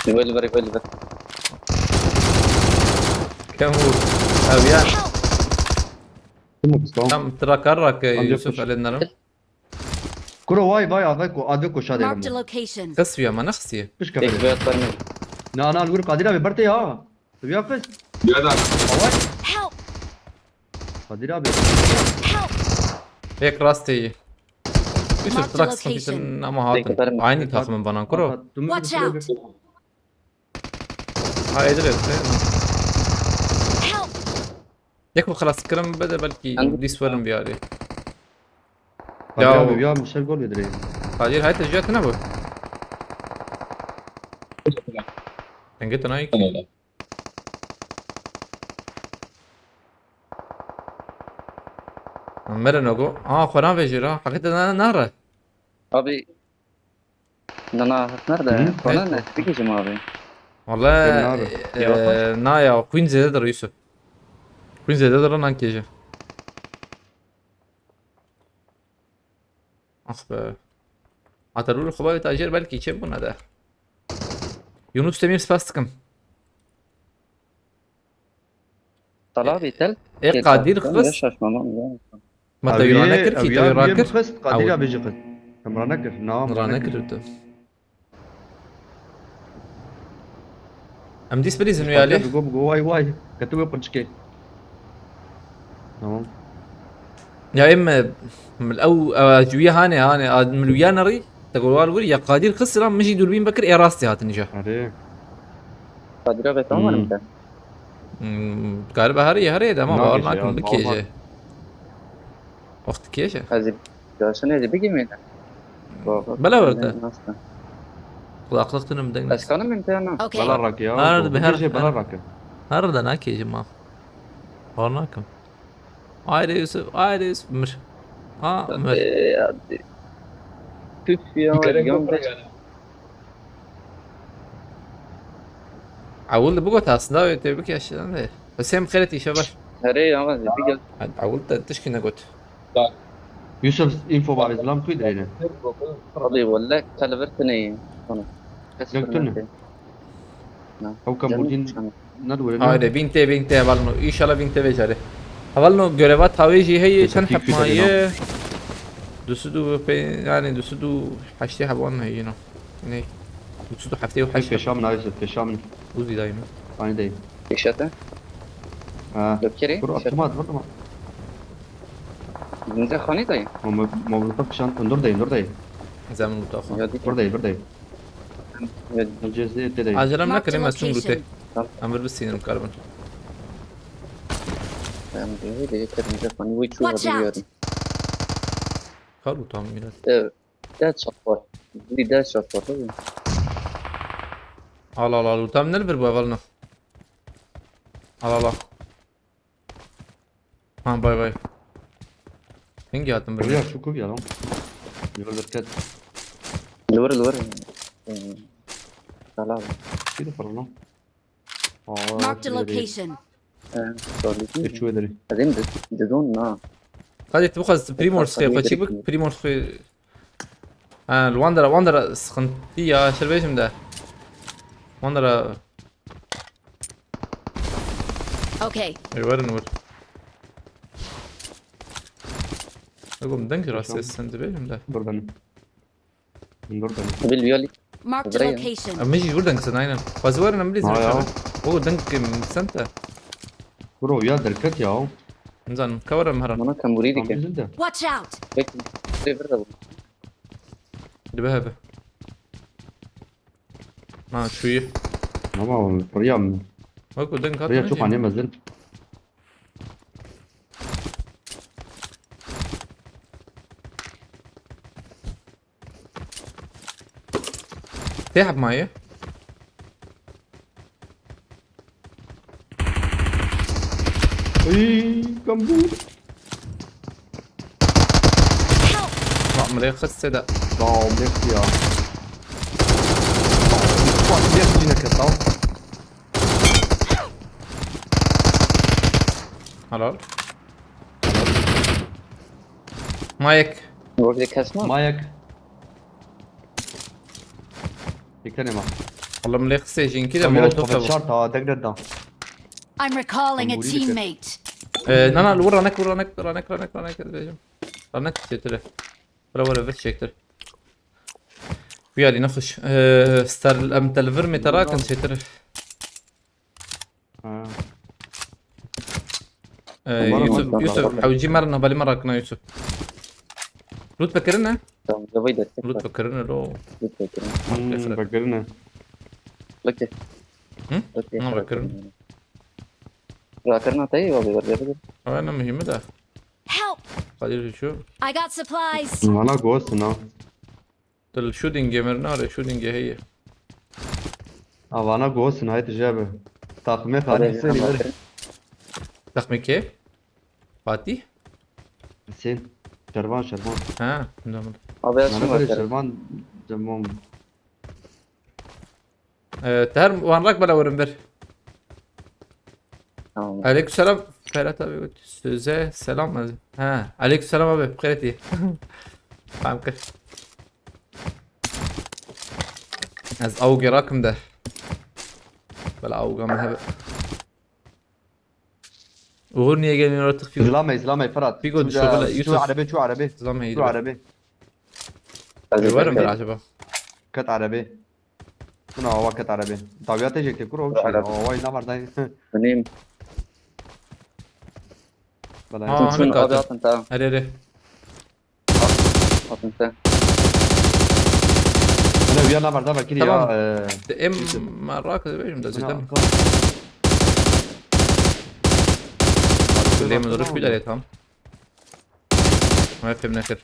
Revolver, revolver. Kem vur. Ew ya. Tamam, tamam. Tam trakar rak Ancak Yusuf kuş- elinden. Kuro vay vay, aveko, aveko şade Marked a Ramon. Location. Kesiyor ya ama nasıl? Piş Tek kafede. bir atlar mı? Na, na, li wir Kadir abi, berte ya. Tu ya kız. Ya da Help! Kadir abi. Help! Pek rast iyi. Yusuf Marked trak location. Sıkıntı ama hatır. Peki, Aynı takımın bana kuro. Dur, dur, Watch dur, out. dur. Ha edir et. Help! Yek bu xelas kirim bede belki Hangi- dis verin bir araya. Kadir Ya abi, o- ya Michel gol yedireyim. Kadir hayta jiyat ne bu? Engê te nayê ki. Mere nogo. Aa, xweran vejî ra. Heqîqeten na, nare. Abi. Nana, nerede? Hı? Bana Ne? ne? Bikicim abi. Vallahi Xweran nare. e, na ya, Queen zêdedir Yusuf. Queen zêdedir nan kêje. Ah be. Atarul xwe tajer belki çê bûna de. Yunus Demir spas dikim. Tala Betel. E, Kadir xist. Şaşmamam ya. Ma te wîra nekir ki, te wîra kir. Xist, Kadir Ew- abi jî xist. Em rane kir. Na, em Wîra rane nekir kir. tu. Em dîs bilîzin wî Kadir alê. abi go, go, vay, vay. Ketu ve qurçikê. Tamam. Ya em, e, mil ew, e, ji wî hanê, hanê, a, mil wîya nerî, te gor wal wir, ya Kadir xist lan, min jî dûrbîn bekir, ê rastî hatin îja. Hadi. Kadir abi tamam Hmm. mı? Hmm, galiba herê, herê de ama Nake bawer şey ya, nakim, normal. bikêje. Wext kêje. Hazır. Yaşın neydi? Bir gemiyle. Bela werte. Nasıl? Kulaklık tunum deng. Eskanım imtihana. Okay. Bela rak ya. Her, Bu her, gece her. bela rak. Her de nakêje ma. Bawer nakim. Haydi Yusuf, haydi Yusuf, mir. Ha, mir. Ee, hadi. Tüf ya. Gerek yan yok beş- yani. Ewil de bigot aslında, tebrik yaşından de. Hüseyin xeyret işe var. Herê ya, hadi bir gel. Ewil de tişkine got. Yusuf info bavê zilam tu dirêne. Abi, welle, kalver tine. Sana. Yok, tune. Ew kam Putin ne diwere ne? Haydi, bin te, bin te, hevalno. İnşallah bin te vecarê. Hevalno, göreva tawê jî heye, Yok, çend yok, heb ma yok, ye? Du sed û pe-, yani du sed û heştê hevan heye, no. Ne? Du sed û heftê û heşt. Peşam nayse, peşam. Buz didayım. Aynı değil. Işete. Ha. Dökeri. Kuru atma, atma, atma. Zince xanî dayı. Mobluta peşan, dur dayı, dur dayı. Zaman mutlu. Ya dik. Dur dayı, dur dayı. Ya Dur cezde te dayı. Acelem Marked ne a kadar masum location. rute. Amir bir sinirim karbon. Ben de öyle yeterim. Hani bu içi Watch out. Biliyorum. Kar utam biraz. Evet. Ders çarpar. Bir ders çarpar tabii. Al al al utam ne bir bu hevalno. Al al al. Ha bay bay. Hangi attın böyle? Ya şu kuv ya lan. Yol dikkat. Lower, lower. Ee, Salam. Bir de para lan. Aa, Marked a şöyle bir- location. Ev çû derî. Edem didon na. Hadi tu bixwaz Primors xê xwe çîk bik, Primors xwe. Ha, li wan dera, wan dera sıkıntı ya, şer bêjim de. Wan dera. Okay. Ê werin wir. Egom deng rastî sen dibêjim de. Dur benim. Dur benim. Bil yali. Marked a location. Em jî wir deng sen aynen. Xwezî werin em bilî zin. O deng kim sen te. Bro ya derket ya. Nizan, ka werin heran. Bana kamburi dike. Watch out. Peki. River da bu. Dibe hebe. Ha, çûyî. Ama piriya min. Wek ku deng hat. Piriya çok anê mezin. Tê hep maye. Uy, kambur. Bak, milê xist sêde. Tamam, ne ya? Bak, ne yine kırtal? Helal. Mayek. Wek de kesme? Mayek. Dikkat et bak. Oğlum, Lexi, jinki de molotof da bu. Şart ha, degre da. I'm recalling a teammate. Ee, na, na, vur ranek, vur ranek, ranek, ranek, ranek, diyeceğim. Ranek çetire. Bura, bura, ver çektir. Bu yali ne hoş. Ee, star, em telvir mi terakin çetire. Ha. Ee, Yusuf, Yusuf, hewcî mer ne, balî me rakina Yusuf. Loot vekirine? Tamam, zavayı destek. Loot vekirine lo. Loot vekirine. Hmm, vekirine. Okey. Hı? Okey. Ne vekirin? Rakirina tayı abi, var, var, var. Ama ne mühimi de. Help! Kadir şu. I got supplies. Bana ghost na. Dil shooting gamer nare, shooting heye. Avana go sniper jebe. Takme Hadi, hadi, hadi. Takme ke? Fatih? Hüseyin. Şervan, Şervan. Ha, tamam. Abi, açın. Şervan, tamam. Ee, Teher, wan rak bela werin bir. Tamam. Aleykümselam. Ferhat abi, söze selam. Ha, aleykümselam abi. Ferhat iyi. Tamam, kır. Ez awgê rakim de. Bela awga me hebe. Uğur niye gelmiyor artık Figo? Zilame, zilame, Ferhat. Figo, şu, şu, şu arebe, şu arebe. Zilame, şu arebe. Var mı acaba? Kat arebe. Buna hava ket erebê. Tabiat tê jêkê kuro. Erebê. Hawayê navar dayê. Benim. Belay. Ha, çün abi, atın ta. Her yere. Atın ta. Hele uya navar da bakir ya. Tamam. E, de em Yusuf. Merak ediyorum da zaten. Kuleyim duruş bir de tam. Ama hep nekir.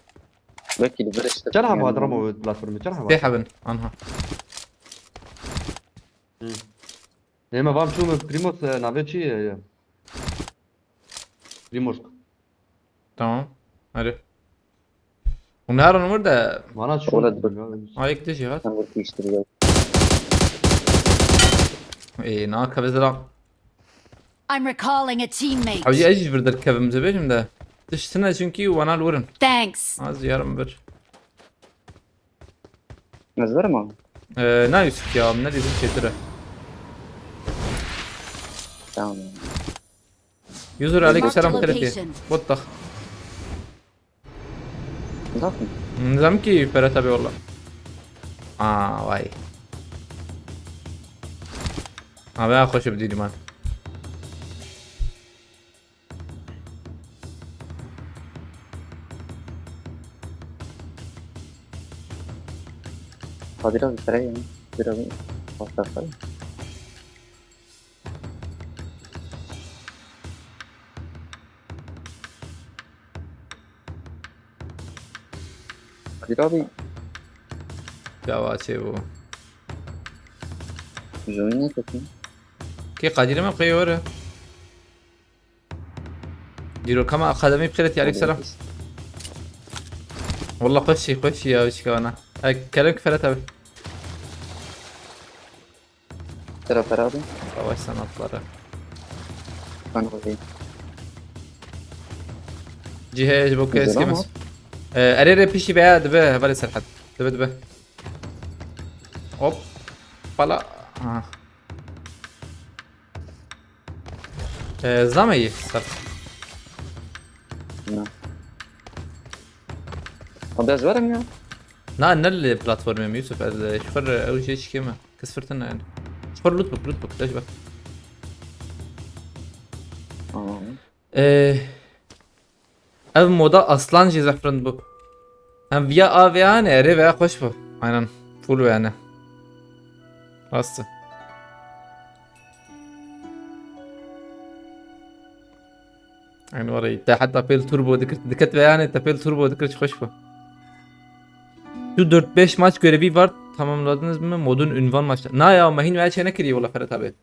Belki de böyle işte. Çend hava dram o platformu, çend hava? Sê hebin, anha. Hı. Ê me vam çû min Primos, e, navê çi ye? Primorsk. Tamam. Hadi. Hûn herin wir de. Bana çû. Orada dur. Ha, yek de jî hat. Sen bir kişi ya. Ê, na, keve zilam. I'm recalling a teammate. Hewce ez jî vir derkevim, dibêjim de. Tiştine çünkü wana li wir in. Thanks. Az yarım bir. Ez verim abi. Ee, ne Yusuf ya, ne dedim çetire. Tamam. User aleyküm selam. Marked a location. What the? Nizam ki Ferhat abi valla. Aa, vay. Abi, ha, hoş bir dilim ha. Kadir abi, sıraya gel. Kadir abi, WhatsApp'ta. Kadir abi. Ya, va çê bû. Join ne ketin? Kê Kadir'e mi qey were? Dîrokama Akademî bi xêr hatî, aleyk selam. Wallah xweş çî, xweş çî ya, wî çîka wana. Kerem ki Ferhat abi. Tera pera abi. Savaş sanatları. Kan hocayı. Cihê ji bo kes Güzel kemes. ama. Ee, erê rê piştî veya dibe hevalê Serhat. Dibe dibe. Hop. Pala. Ha. Ee, zame iyi. Sar. Ya. Abi ez varım ya. Na ne li platformê mi Yusuf? Ez e, şifir ew jê çikê me. Kes firtin yani. Şifir loot book, loot book. Daş bak. Tamam. Ee, ev moda aslan jî zehfrind bû. Em viya a veya ne, erê veya xweş bû. Aynen. Full veya ne. Rast e. Yani var ya, te hatta pêl turbo dikir, diket veya ne, te pêl turbo dikir, xweş bû. Şu dört beş maç görevi var, tamamladınız mı? Modun ünvan maçları. Na ya, me hîn veya çê nekiriye wala Ferhat abi.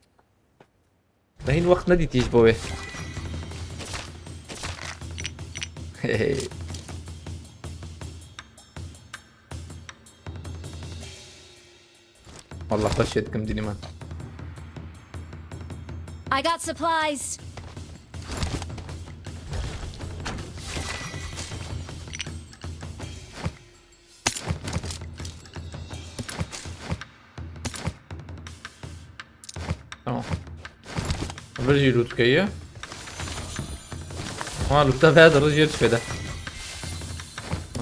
Me hîn wext nedîtiye ji bo wê. Hey. Wallah xweş dikim dînî me. I got supplies. Tamam. Vir jî loot keye. Ama loot da veya da jêr çi fêde.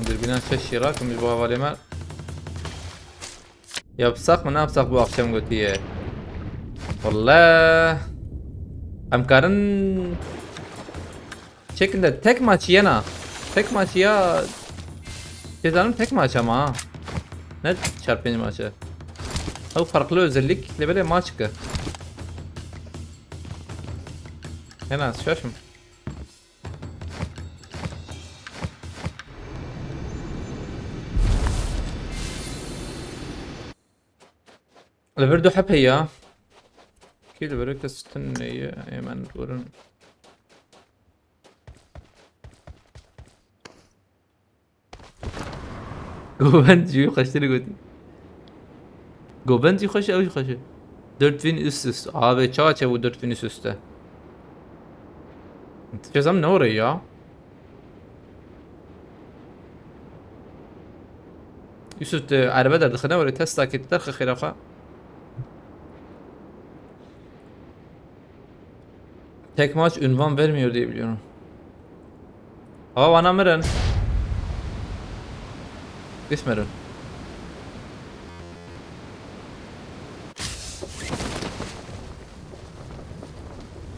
Dürbüne ses şirak, biz bu havale me. Yapsak mı, ne yapsak bu akşam götüye? Wallah. Em karin Çekin de tek maç yena. Tek maç ya. Cezanın tek maç ama ha. Ne çar pênc maçı. Ew farklı özellik, lê belê maç ki. Hena şaşım. Li vir du heb heye. Kî li vir kes tune ye, ê min durin. Govend jî xweştir gotin. Govend jî xweş e, ew jî xweş e. Dört bin üst üste. Abi çawa çevo dört bin üst üste. Cezam ne orayı ya? Yusuf, tu erebe derdixine, were testa kê, tu derxe xêra xwe. Tek maç ünvan vermiyor diye biliyorum. Aa, bana mirin. Gitmedim.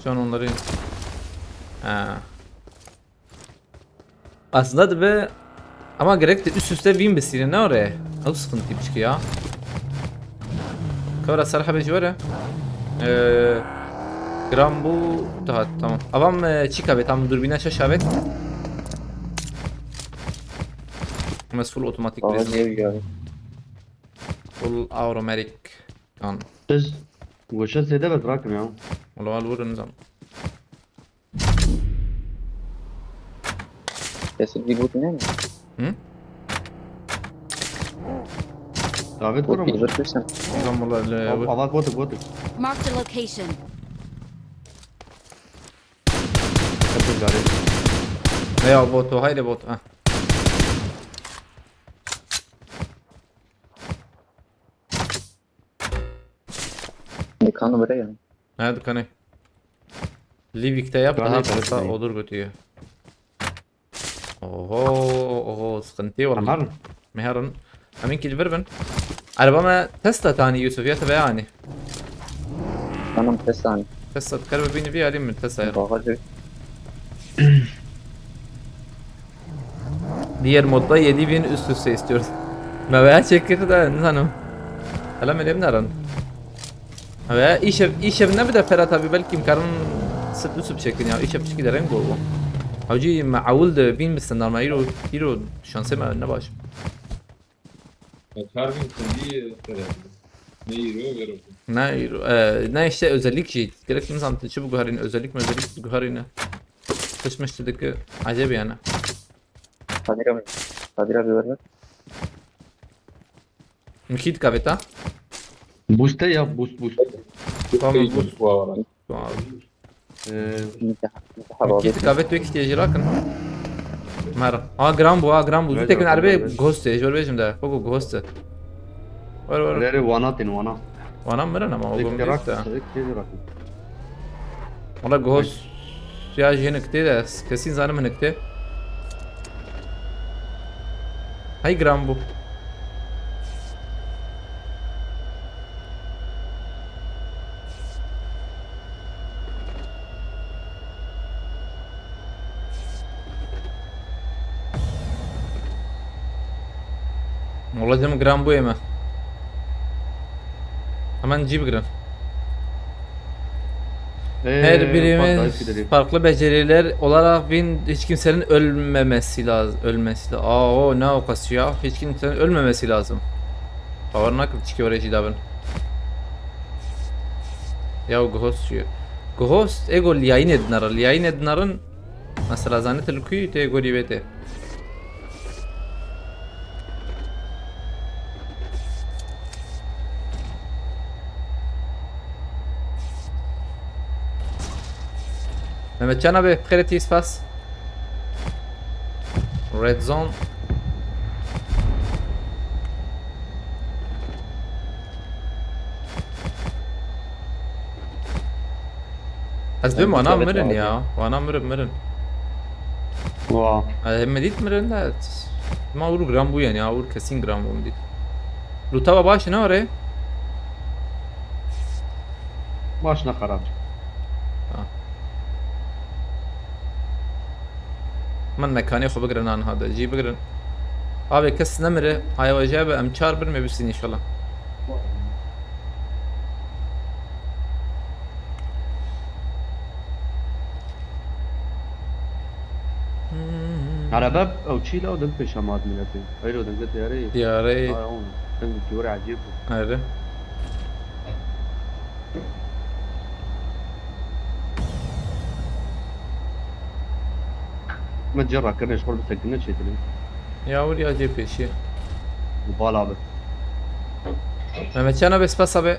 Şu an onları... Ha. Aslında dibe ama gerek de üst üste win bisîne ne oraya? Ew sıkıntıymış ki ya. Kavra ser hebe ji were. Ee, gram bu daha tamam. Avam e, çika be tam durbine şaş abet. Mes full otomatik Baba bizim. diye bir abi. Full automatic gun. Siz goşa zêde be bırakın ya. Wala wal vurun zam. Kesin bir bu ne mi? Davet var Bu bir ama. vurursan. Zam wala le vur. Avat botu botu. Marked a location. Kapı gari. Ne ya botu, haydi botu. Ha. Mekanı buraya. Ne dükkanı? Livik'te yap Dükkanı daha yap, fazla evet. Olur götüyor. Oho, oho, sıkıntı var. Tamam. Meharın. Emin ki ver ben. Araba me Tesla tani Yusuf ya tabi yani. Tamam, Tesla hani. Tesla tkar ve beni bir alayım mı Tesla ya? Bagajı. Diğer modda yedi bin üst üste istiyoruz. Me veya çekir de ne sanırım. Hele me ne bileyim. Veya işev, işev ne bir de Ferhat abi belki imkanın sıt üsüp çekin ya. İşev çiki de renk bu. Hacı me awul de bin bir standart me iro, iro şansı me ne baş. Çar bin seviye sebebi. Ne yürüyor görüyorsun. Ne iro, e, ne işte özellik şey. Gerek insan tıçı bu guharin özellik mi özellik bu guharin. Kışmıştı ki acaba yani. Kadir abi. Kadir abi ver ver. Mükit kaveta. Boost ya boost boost. Tamam, Şey, bu ara. Tamam. Ee, Kî dikave tu kî jê rakin. Mer. Ha, giran bû, ha, giran bû. Zû tekin erbê ghost e, ji ber bêjim de. Xwe ku ghost e. Were, were. Lere wana tên wana. Wana mirin ama o gom dît de. Wala ghost ya jê hinek tê de, kesî zanim hinek tê. Hey giran bû. Wala dem giran bûye me. Hemen cî bigirin. Ee, Her birimiz farklı beceriler olarak bin hiç kimsenin ölmemesi lazım. Ölmesi lazım. Aa, o ne o kasıyor? Hiç kimsenin ölmemesi lazım. Bawer nakim çikî were jî dabin. Ya Ghost çi ye? Ghost ego liyayînê dinere. Liyayînê dinerin. Mesela zanî tu li ku yî, tê gorî wê tê. Mehmetcan abi, xêretî, spas. Red Zone. Ez bim wana mirin ya. Wana mirin, mirin. Wa. Em dît mirin de. Ma ûr giran bû yani ya. Ûr kesin giran bû, em dît. Lûta baş ne orê? Baş ne xerab. Ha. Min mekanê xwe bigirin anha de. Cî bigirin. Abi kes nemire. Haya we jebe em çar bin me bistîn inşallah. Hmm. Araba ew çî la, o dem pêşa mat miletê. Hayır, o dem de diyare. Diyare. Ay, oğlum, dem bir güvere acayip. Hayır. Me cera kene, şor bir tekine çetine. Ya, vur ya cê pêşî. Bu bal abi. Mehmet Can abi, spas abi.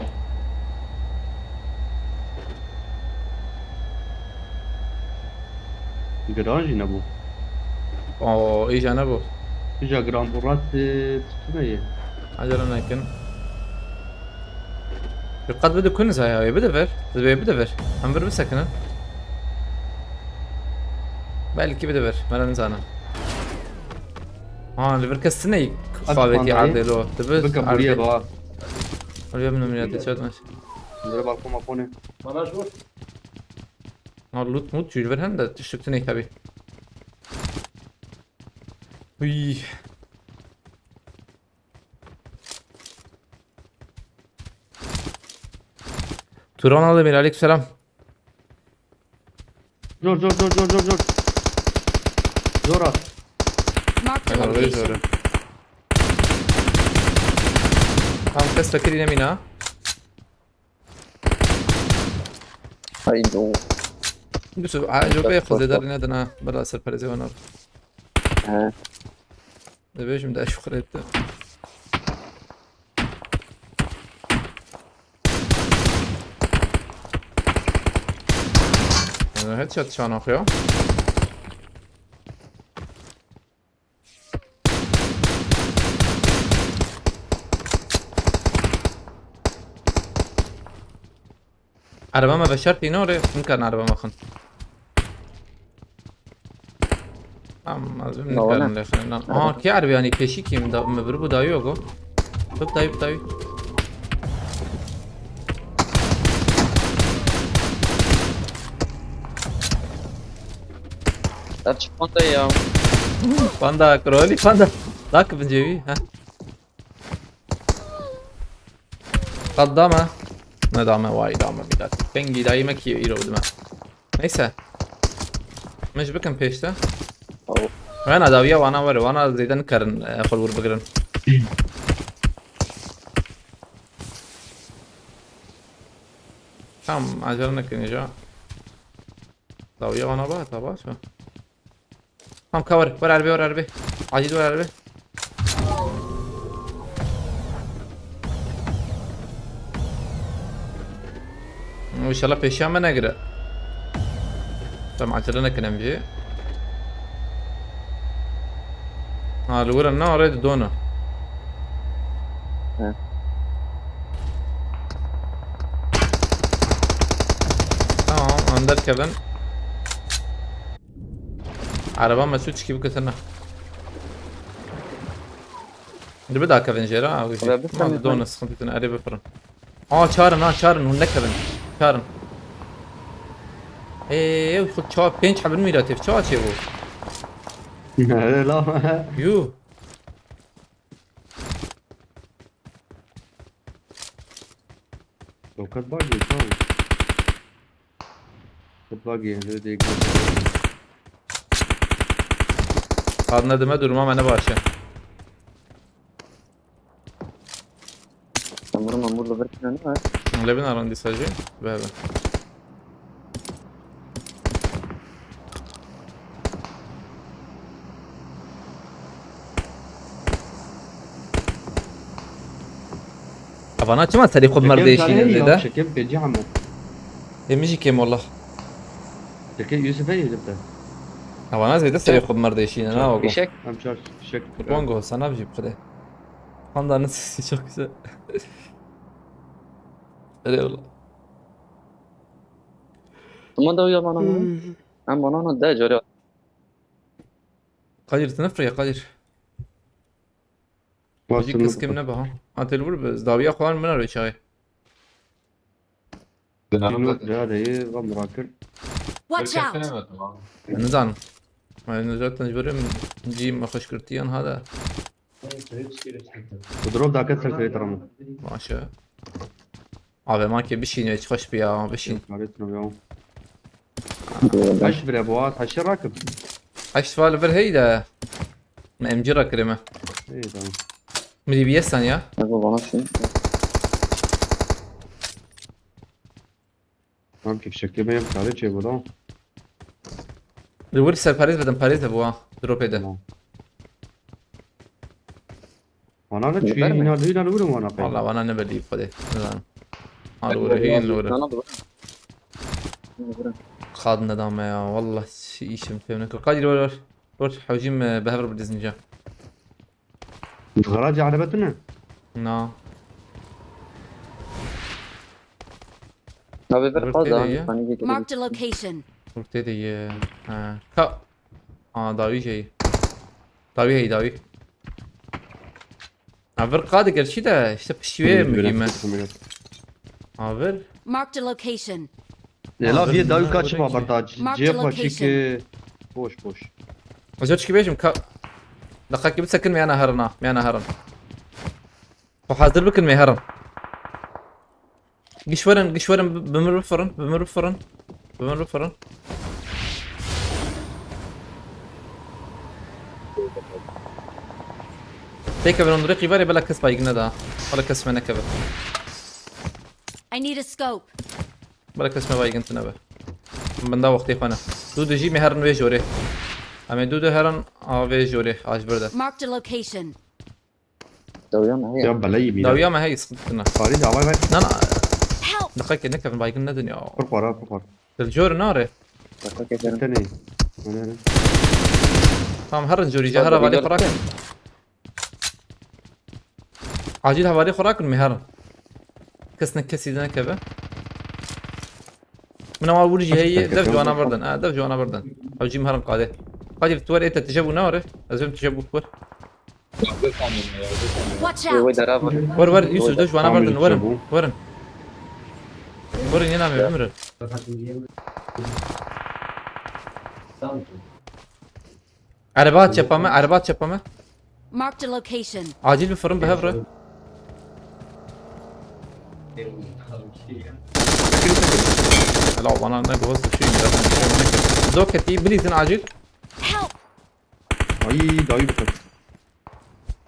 Giran jî nebû. Oo, îja nebû. Îja giran bû, rast, e, tiştine ye. Acele nekin. Riqet bide kun zaya, wê bide ver. Divê bide ver. Em vir bisekinin. Belkî bide ver. Me re nizane. Ha, li vir kes tine xavêtî erdê lo. Dibi bike buriye erdê. Ba. Aliye min umriyatê çat mes. Dire balkon makonê. Bana şu. Ha, loot mut jû li vir hene de tiştik tune tabi. Uy. Turan Aldemir, aleykümselam. Zor, zor, zor, zor, zor, zor. Zor at. Marked a location. Tam kes fakir inemîna. Haydi o. Yusuf, a, yok, yok, xwezê dar nedin ha. Bela ser perezê wan. He. Dibêjim de şukret de. Headshot çanax ya. Araba me veşartî ne orê? Nikan araba me xin. Tamam, az bir nikan lê xin. Aha, ki araba yani peşi kim da me bir bu da yok o. Tut dayı, dayı. Aç panda ya. Panda, kroli panda. Bak bincevi ha. Qat dame. Ne dame, vay dame bir dakika. Pengî dayî me kî îro dime. Neyse. Min ji bikin pêşte. Wena dawiya wana were. Wana zêde nikarin, e, xwe li wir bigirin. Tamam, acele nekin îca. Dawiya wana ba, ta baş e. Tamam, cover. Ver erbe, ver erbe. Acil ver erbe. İnşallah peşiya me negire. Tamam, acele nekin em jî. Ha, li wir in, na, rê didona. He. Tamam, em derkevin. Ereba me çû, çikî bikutine. Li bi dakevin jê re, ha, wî jî. Ve bistanê. Tamam, didona, sıkıntı tune, erê bifirin. Aa, çarin, ha, çarin, hûn nekevin. Çarin. Ê, ew xwe ça-, pênc hebin mîra têv, ça çê bû? Hele la. Yuh. Roket bagê, çaw. Roket bagê, hele de. Kadına deme duruma me ne başı. Memur, memur li vir tune ne? Lê bin arandî sajê. Be be. Evana çima serê xwe bi merdê şînin zêde? Şekem pêncî hemo. Ê min jî kêm wela. Şekem Yusuf e yê dibde. Evana zêde serê xwe bi merdê şînin, ha, wego. Fişek. Em çar fişek. Kurban go, sana bir şey bu kadar. Handanın sesi çok güzel. Eyvallah. Tamam da uya bana bunu. Hmm. Em bana onu de cari. Kadir, tu nefre ya Kadir. Bacı kız kim ne baha? Atel vur be. Daviya falan mı arıyor çay? Dinarım da. Ya da iyi, lan bırakır. Watch out! Ben ne zanım? Yani zaten görüyorum. Cim hoş kırtıyan ha da. Bu drop dakika ser seri tamam. Maşa. Abi makê bişîn, hiç hoş bir ya, bişîn. Yok, lanet olsun ya. Taş bire bu ha, taşı rakıp. Taş var bir hey de. M C rakırı mı? İyi, tamam. Midi bir yesen ya. Ne bu bana şey? Tamam ki fişekli benim karı çevir lan. Li wir ser parêz bidim, parêz de bu ha. Drop ede. Tamam. Bana ne çıkıyor? Yeter mi? İnan, inan vurum ona. Valla bana ne belli ifade. Ne zaman? Al vuru, hin vuru. Sana da vurun. Vurun. Kadın adam ya. Valla işim tevne. Kadir var var. Var hocam, e, behver bir dizince. Garaja arabetine. Na. Abi ver. Dur, fazla teyze abi, ya. Marked a location. Dur, teyze ya. Ha. Ka. Aa, davi şey. Davi hey, davi. Ha, vir qadi gerçi de işte pişiye mühime. Ha, vir. Marked a location. Ê, la vê dawî ka çima berda? Cihê xwe çî ki boş boş. Ez çikî bêjim ka. Deqekî bisekin meyana herin ha. Meyana herin. Xwe hazir bikin mê herin. Giş werin, giş werin, bi-, bi mir bifirin, bi mir bifirin. Bi mir bifirin. Têkevin rêqî verê bela kes baygin neda. Bela kes me nekeve. I need a scope. Bela kes me baygin tine be. Min da wextê xwe ne. Du dijî me herin wê jorê. Em ê du de herin a vê jorê, a ji vir de. Marked a location. Dawiya me heye. Ya belayî mîna. Dawiya me heye, sıkıntı tine. Parî de, vay vay. Na, na. Help! Deqekê nekevin baygin nedin ya. Pir xwara, pir xwara. Dil jor nare. Deqekê derin. Tenê. Öyle öyle. Tamam, herin jorî, hera valê xwe rakin. Acil hevalê xwe rakin mê herin. Kes ne, kesî de nekeve. Min ewal wir jî heye, dev ji wana birdin. Ha, dev ji wana birdin. Ew jî min herin qadê. Qadê tu wer ê te tije bû ne were? Ez ê tije bû kur. Watch out! Wê dera vir. Wer wer Yusuf, dev ji wana birdin. Werin. Werin. Werin yena me bimirin. Ereba çepa me, ereba çepa me. Marked a location. Acil bir fırın, bir hevre. Helal bana, ne bu hızlı şey, zaten bir şey ne. Zor keti, bilizin acil. Help! Ay, dayı bu kadar.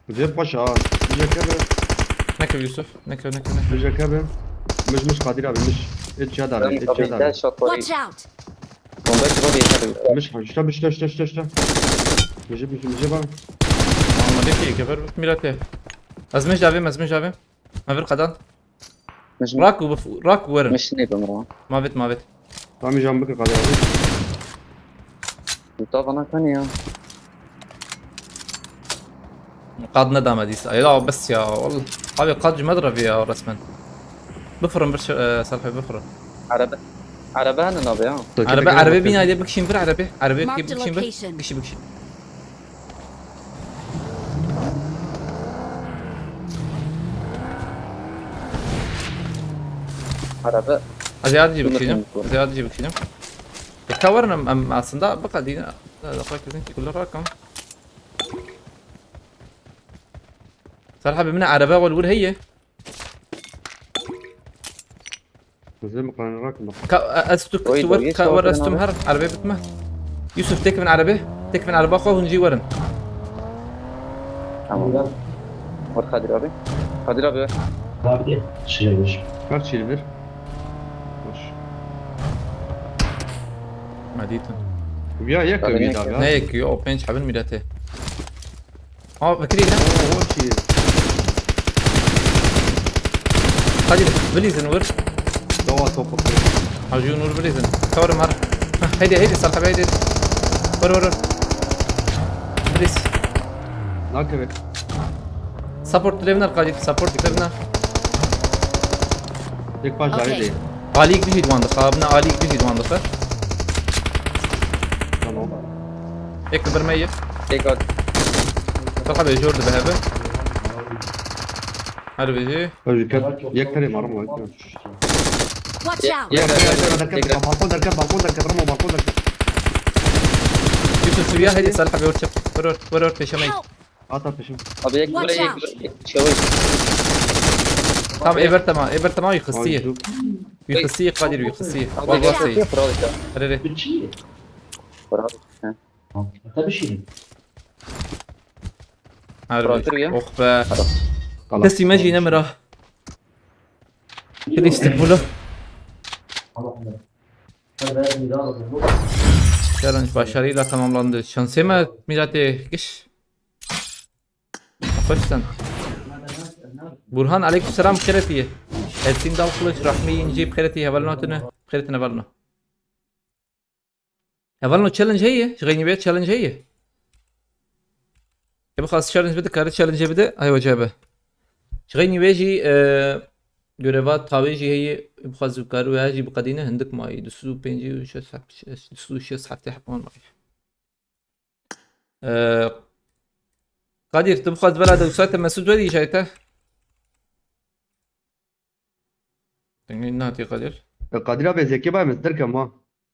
Güzel paşa ha. Güzel kebe. Ne kebe Yusuf? Ne kebe, ne kebe, ne kebe? Güzel kebe. Miş miş Kadir abi miş. Et çadar, et çadar. Watch out! Bomba ki bomba yeter. Miş ha, işte, işte, işte, işte, işte. Miş, miş, miş, bak. Ama ne ki, geber bit mirate. Ez miş davim, ez miş davim. Ma vir qadan. Miş, miş. Rak u, rak u werim. Miş ne bim ra. Ma vit, ma vit. Tamam, can bikir Kadir abi. Mustafa ne kanî ya? Qad nedame dîsa. Ya bes ya. Wallah. Abi qad ji me re ya resmen. Bifirin bir şey, e, Serpil bifirin. Araba. Araba ne abi ya? Araba, araba bîna de bikişin bir araba. Araba bikişin bir. Bikişin bikişin. Araba. Ez yardımcı bakayım. Ez yardımcı bakayım. E, ka werin em, em aslında bikadîne. Daqiqek bizin ki kullar rakam. Serhabê min e, erebe wal wir heye. Bizin miqrane rakam. Ka, e, ez tu, tu wer, ka wer ez tu her erebe bitme. Yusuf, tek bin erebe. Tek bin erebe xo hûn jî werin. Tamam. Wer Kadir abi. Kadir abi. Abi, şey bir. Kaç yıl bir? Hoş. Me dîtin. Ya yek bir daha ya. Ne yek? O pênc hebin milletê. Ha, vekirî ne? Oo, o çi? Hadi, bilîzin wir. Dawa top bakıyor. Hacı Nur bilîzin. Kavrim var. Hadi, hadi, Sertab, hadi. Vur, vur, vur. Bilîz. Nakebe. Support levner, Kadir, support levner. Tek baş daire değil. Alî bir şey duandı, abine alî bir şey duandı. Tamam. Ek bir meyil. Tek at. Tabii, jor de be abi. Her biri. Tabii, yek tane var mı? Watch out! Ya, ya, ya, derken, balkon derken, balkon derken, Ramo, balkon derken. Yusuf, Suriye, hadi, Salih abi, vur, vur, vur, vur, peşime. At, at, peşime. Abi, ek buraya, ek buraya, ek çabuk. Tamam, eber tamam, eber tamam, yıkısı. Ay, dur. Yıkısı, Kadir, yıkısı. Abi, Vallahi geç, şey. Yapıyor, Fırat ya. Hadi, hadi. Fırat, ha. Tabii şey. Harbi. Bırakır ya. Oh be. Tamam. Teslim edin Emrah. Gidin işte bunu. Challenge başarıyla tamamlandı. Şansıma milletê giş. Baştan. Burhan, aleykümselam, xêretiye. Elsin Dal Kılıç, Rahmi İnci, xêretiye, hevalno tine, xêretine hevalno. Hevalno challenge heye, ji xeynî wê challenge heye. Ê bixwaz challenge bide, kare challenge bide, ay wece be. Ji xeynî wê jî, e, göreva tawê jî heye, bixwaz kar wê jî biqedîne, hindik mayî, du sed û pêncî û şeş heft-, du sed û şeş heftê hepman mayî. Ee, Kadir, tu bixwaz bela de wisa te Mesut verî jayte. Dengê natî Kadir. E, Kadir abi, ez yekê bayim, ez derkem ha.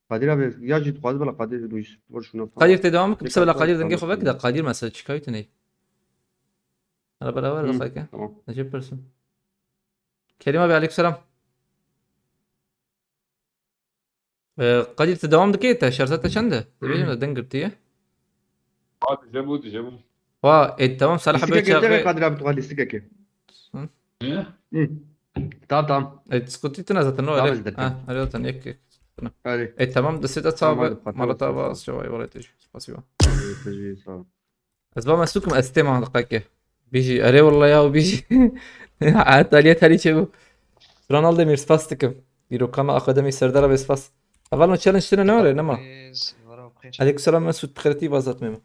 Kadir abi, ya jî dixwaz bela Kadir, Luis, vur şuna falan. Kadir te devam ki, bela Kadir dengê xwe vekide. Kadir mesela çıkaytı ne? Ara beraber de fake. Tamam. Necip Pers'im. Kerim abi, aleykümselam. Ee, Kadir, tu devam dikê te? Şarja te çend e? Dibêjim de deng girtiye. Ha, dije bû, dije bû. Ha, e, tamam, Salih abi çaxê. Kadir abi, tu lîstikekê. Hı? Hı. Tamam, tamam. E, skuti tine zaten, o. Tamam, öyle. Ha, öyle zaten, ek, ek. Hadi. E, tamam, da seta. Tamam, hadi, mala tava, az çavay, wala te. Spasiba. Sağ ol. Ez ba me sûkim, ez tê mantiqeke. Bijî, erê walla ya, bijî. Etaliyet herî çêbû. Ronaldo Emîr, spas dikim. Îro kama akademî Serdar abi spas. Hevalno challenge tine ne were, nema? Aleykümselam, Mesut, xêretî bazat me.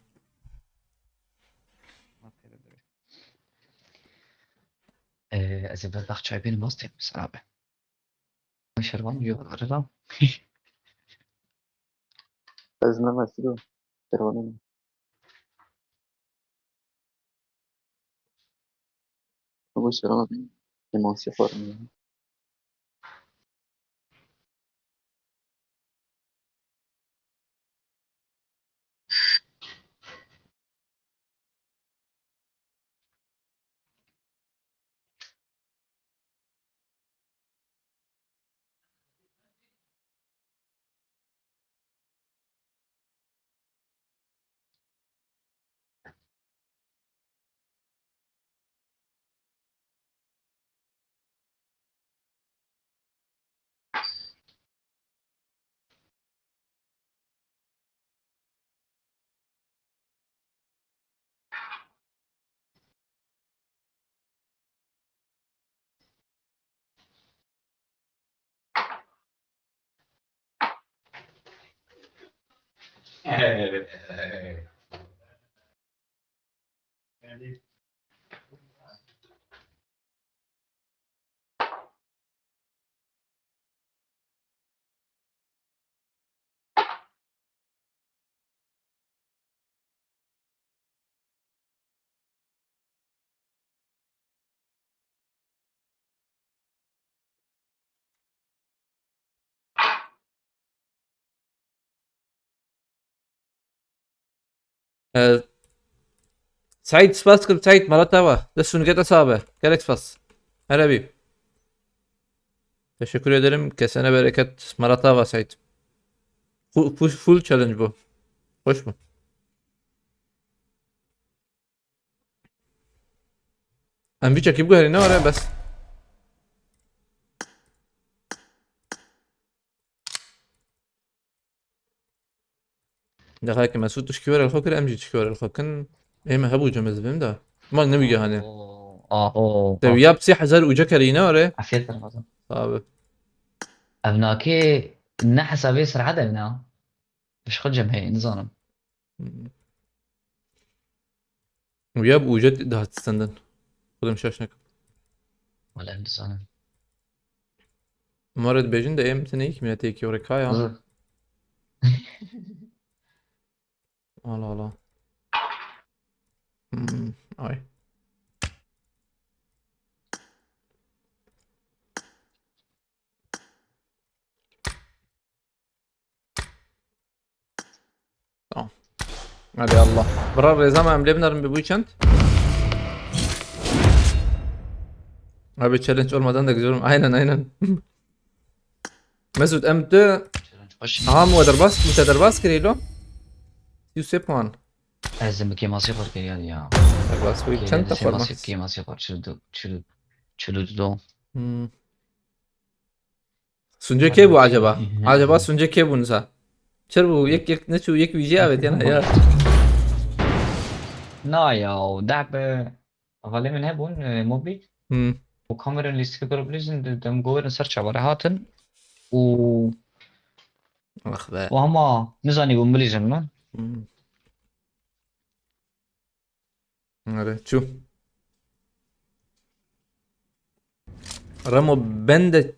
Ee, ez ê berdax çay bênim, az têk misin abi? Şervan yok, arada. Ez ne mesilo. Şervan. Ama şervan. Emansiye var mı? Ee, Said, spas dikim, Said, mala te ava. Dest û nigeta sax be. Gelek spas. Hele bî. Teşekkür ederim. Kesene bereket. Mala te ava, Said. Full, full, full challenge bu. Hoş mu? Em vî çekî biguherîne were bes. Dexayeke Mesûd tişkî were li xwe kir, em jî tişkî were li xwe kin. Ê me hebû cem ez bim de. Ma nebî hanê. Aho, aho. Te wiya bi sê hezar uca kerîne were. Afiyet olsun. Abi. Ev nakê ne hesabê serhad ev na. Pişxil cem hey, nizanim. Wiya bi ucet dihat stendin. Xwedem şaş nekim. Wala nizanim. Mare dibêjin de em tine yek miletê yekî were kaya. Hı. Ala ala. Hmm, ay. Tamam. Hadi Allah. Bira rêza me em lê binerin bi bu çend? Abi challenge olmadan da güzel olmuyor. Aynen, aynen. Mesut em tu Challenge baş. Aha, mu derbas, mu te derbas kirî lo. Yusuf puan. Ez de kêmasê xwar kiriya ya. Derbas bu çend te xwar mas. Kêmasê xwar çil du, çil, çil du do. Hmm. Sunce kê bû acaba? Acaba Sunce kê bû nisa? Çer bû, yek, yek neçû, yek vîjê avêt yana ya. Na ya, o deh be hevalê min hebûn, e, mobil. Hmm. O kameranın listiki problem, de, dem goverin ser çavare hatin. O Ax be. O hema nizanî bû milîzin mi? Hmm. Öyle, çu. Remo, ben de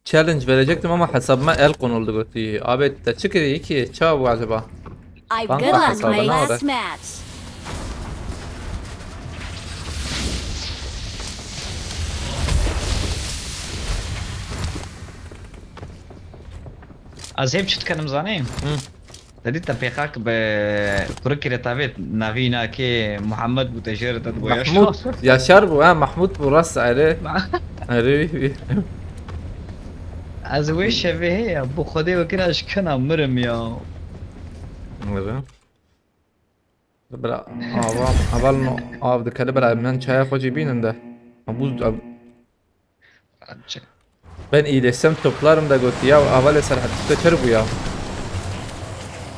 challenge verecektim ama hesabıma el konuldu götü. Abi, te çıkır iki, çav bu acaba? I've Banka got hesabı ne oldu? Last match. Ez hep çi dikenim zanî? Hı. Te dît te pêxak bi kurikê re tavêt navî nakê Muhammed bû te jêr te digoya Mahmud, Yaşar bû, ha, Mahmud bû, rast erê. Ma- Erê wî, wî. Ez wê şevê heye, bu Xwedê wekira ji kena mirim ya. Erê. Bira, ava, aval no, av dikele bira, men çaya xwe jî bînin de. Ha, buz, Ben iyileşsem toplarım da götü ya, avalê Serhat te çer bû ya.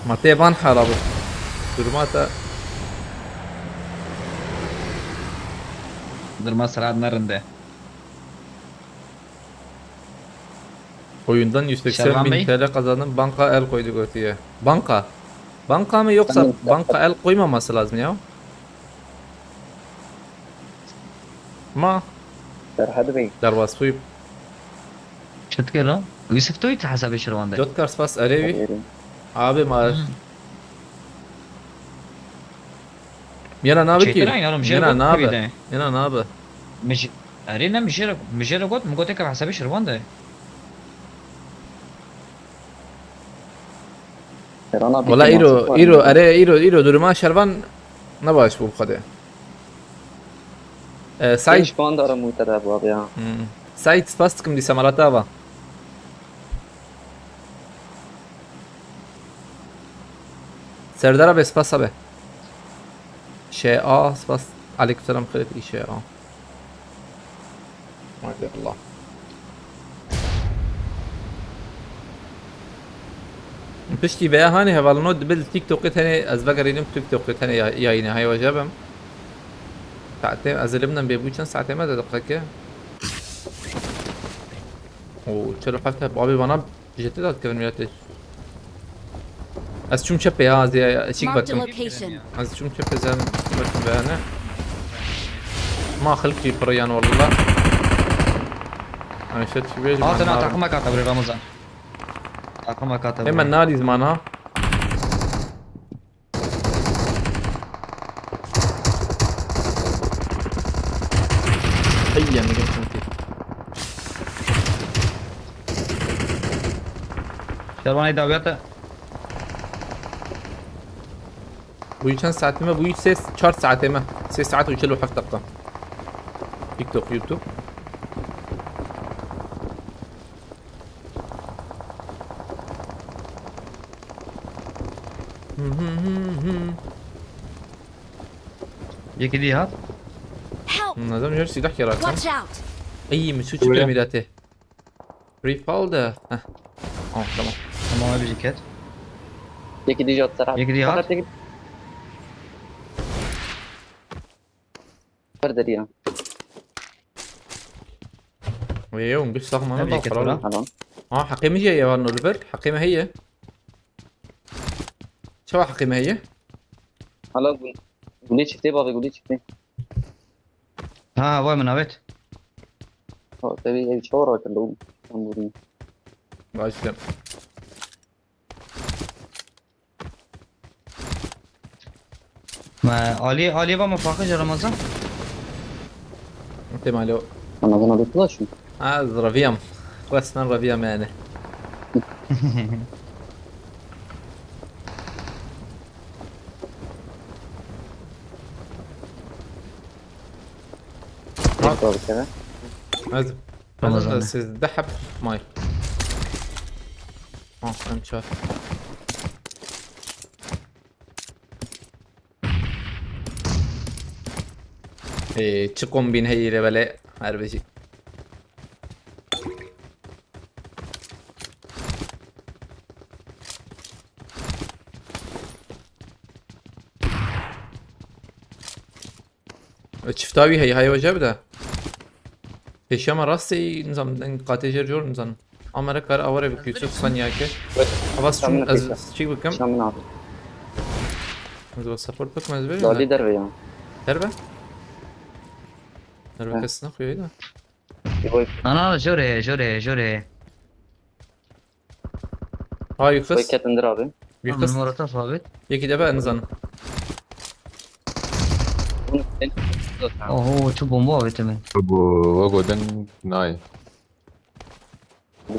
Ma tê van hala bu. Durma te. Durma Serhat ne rinde. Oyundan yüz seksen bin T L kazandım, banka el koydu götüye. Banka. Banka mı yoksa banka el koymaması lazım ya? Ma. Serhad Bey. Derbas bûyî. Çi dikir lan? Yusuf Toy ti hesabê şirvan de. Jotkar spas erê wî. Erê. Abi ma. Hmm. Yena nabe ki. Çêtir aynarim, jê Yena got nabe. Kivî de. Yena nabe. Mij-, erê ne, mijê re, mijê re got, min got eke hesabê şirvan de. Wala îro, îro, erê, îro, îro duruma şervan ne baş bû bi Xwedê. Ee, Said. Pêş van darim û te de bû abi ya. Hmm. Said, spas dikim dîsa mala te ava. Serdar abi, spas abi. Şey a, spas. Aleykümselam, xêr dî şey a. Maşallah. Piştî veya hanê hevalino dibe li TikTokê tenê ez vegerînim TikTokê tenê ya-, yayîne heyva jebim. Saetê ez ê binem bê bû çend saetê me de diqeke. Oo, çelo heft heb abi bana jete dat kevin milletê. Ez çûm çepê ya, ez ê çîk Marked a bakim. Location. Ez çûm çepê, zem bakim beyane. Ma xelk jî piriyan walla. Ayşe çi bêjim. Hatana takıma kata bir Ramazan. Takıma kata bir. Hemen nalî ziman ha. Heyya ne geçtim ki. Şervanê dawiyata. Bu çend saatime? Bu sê, çar saatime. Sê saat û çil û heft dakika. TikTok, YouTube. Hı hı hı hı. Yekî dî hat. Help! Nazım jör silah yaratın. Watch out! Ey, mi suç Öyle. Premidate. Free fall da. Heh. Oh, tamam. Tamam abi, ceket. Yekî dî jî hat. Yekî dî hat. Fakat yekî Ber derî ya. Wê yew giş saxmana. Tabii bak ki karar. Hala. Ha, heqê min jî ye van Oliver. Heqê me heye. Çawa heqê me heye? Hala gul-, gulê çiftê bavê, gulê çiftê. Ha, vay min avêt. Ha, tabii ev çawa rakindo. Tam vurun. Başka. Me alî, alî va me paqij Ramazan. Tem alo. Ramazan abi flash mı? Ha, zraviyam. Resmen raviyam yani. Tek var bir kere. Ez, ez Ramazan de abi. Siz de hep may. Ha, em çar. Ê, çi kombîn heyî lê belê her bijî. Çifta wî heye, heye weje bide. Pêşiya me rastê, nizam, deng qatê jêr jor, nizam. Amere kar aware bik Yusuf Sanyake. Havas çûm, ez çîk bikim. Şamin abi. Ez bas support bikim, ez bêjim. Dali derve ya. Derve? Derve kes naxuye da. Yoy. Na, na, jore, jore, jore. Ha, Yusuf. Yoy ketindir abi. Yusuf. Numara taf abi. Yekî de ben nizam. Bunu sen Oho, tu bomba abi temin. Bu, bu godin nay.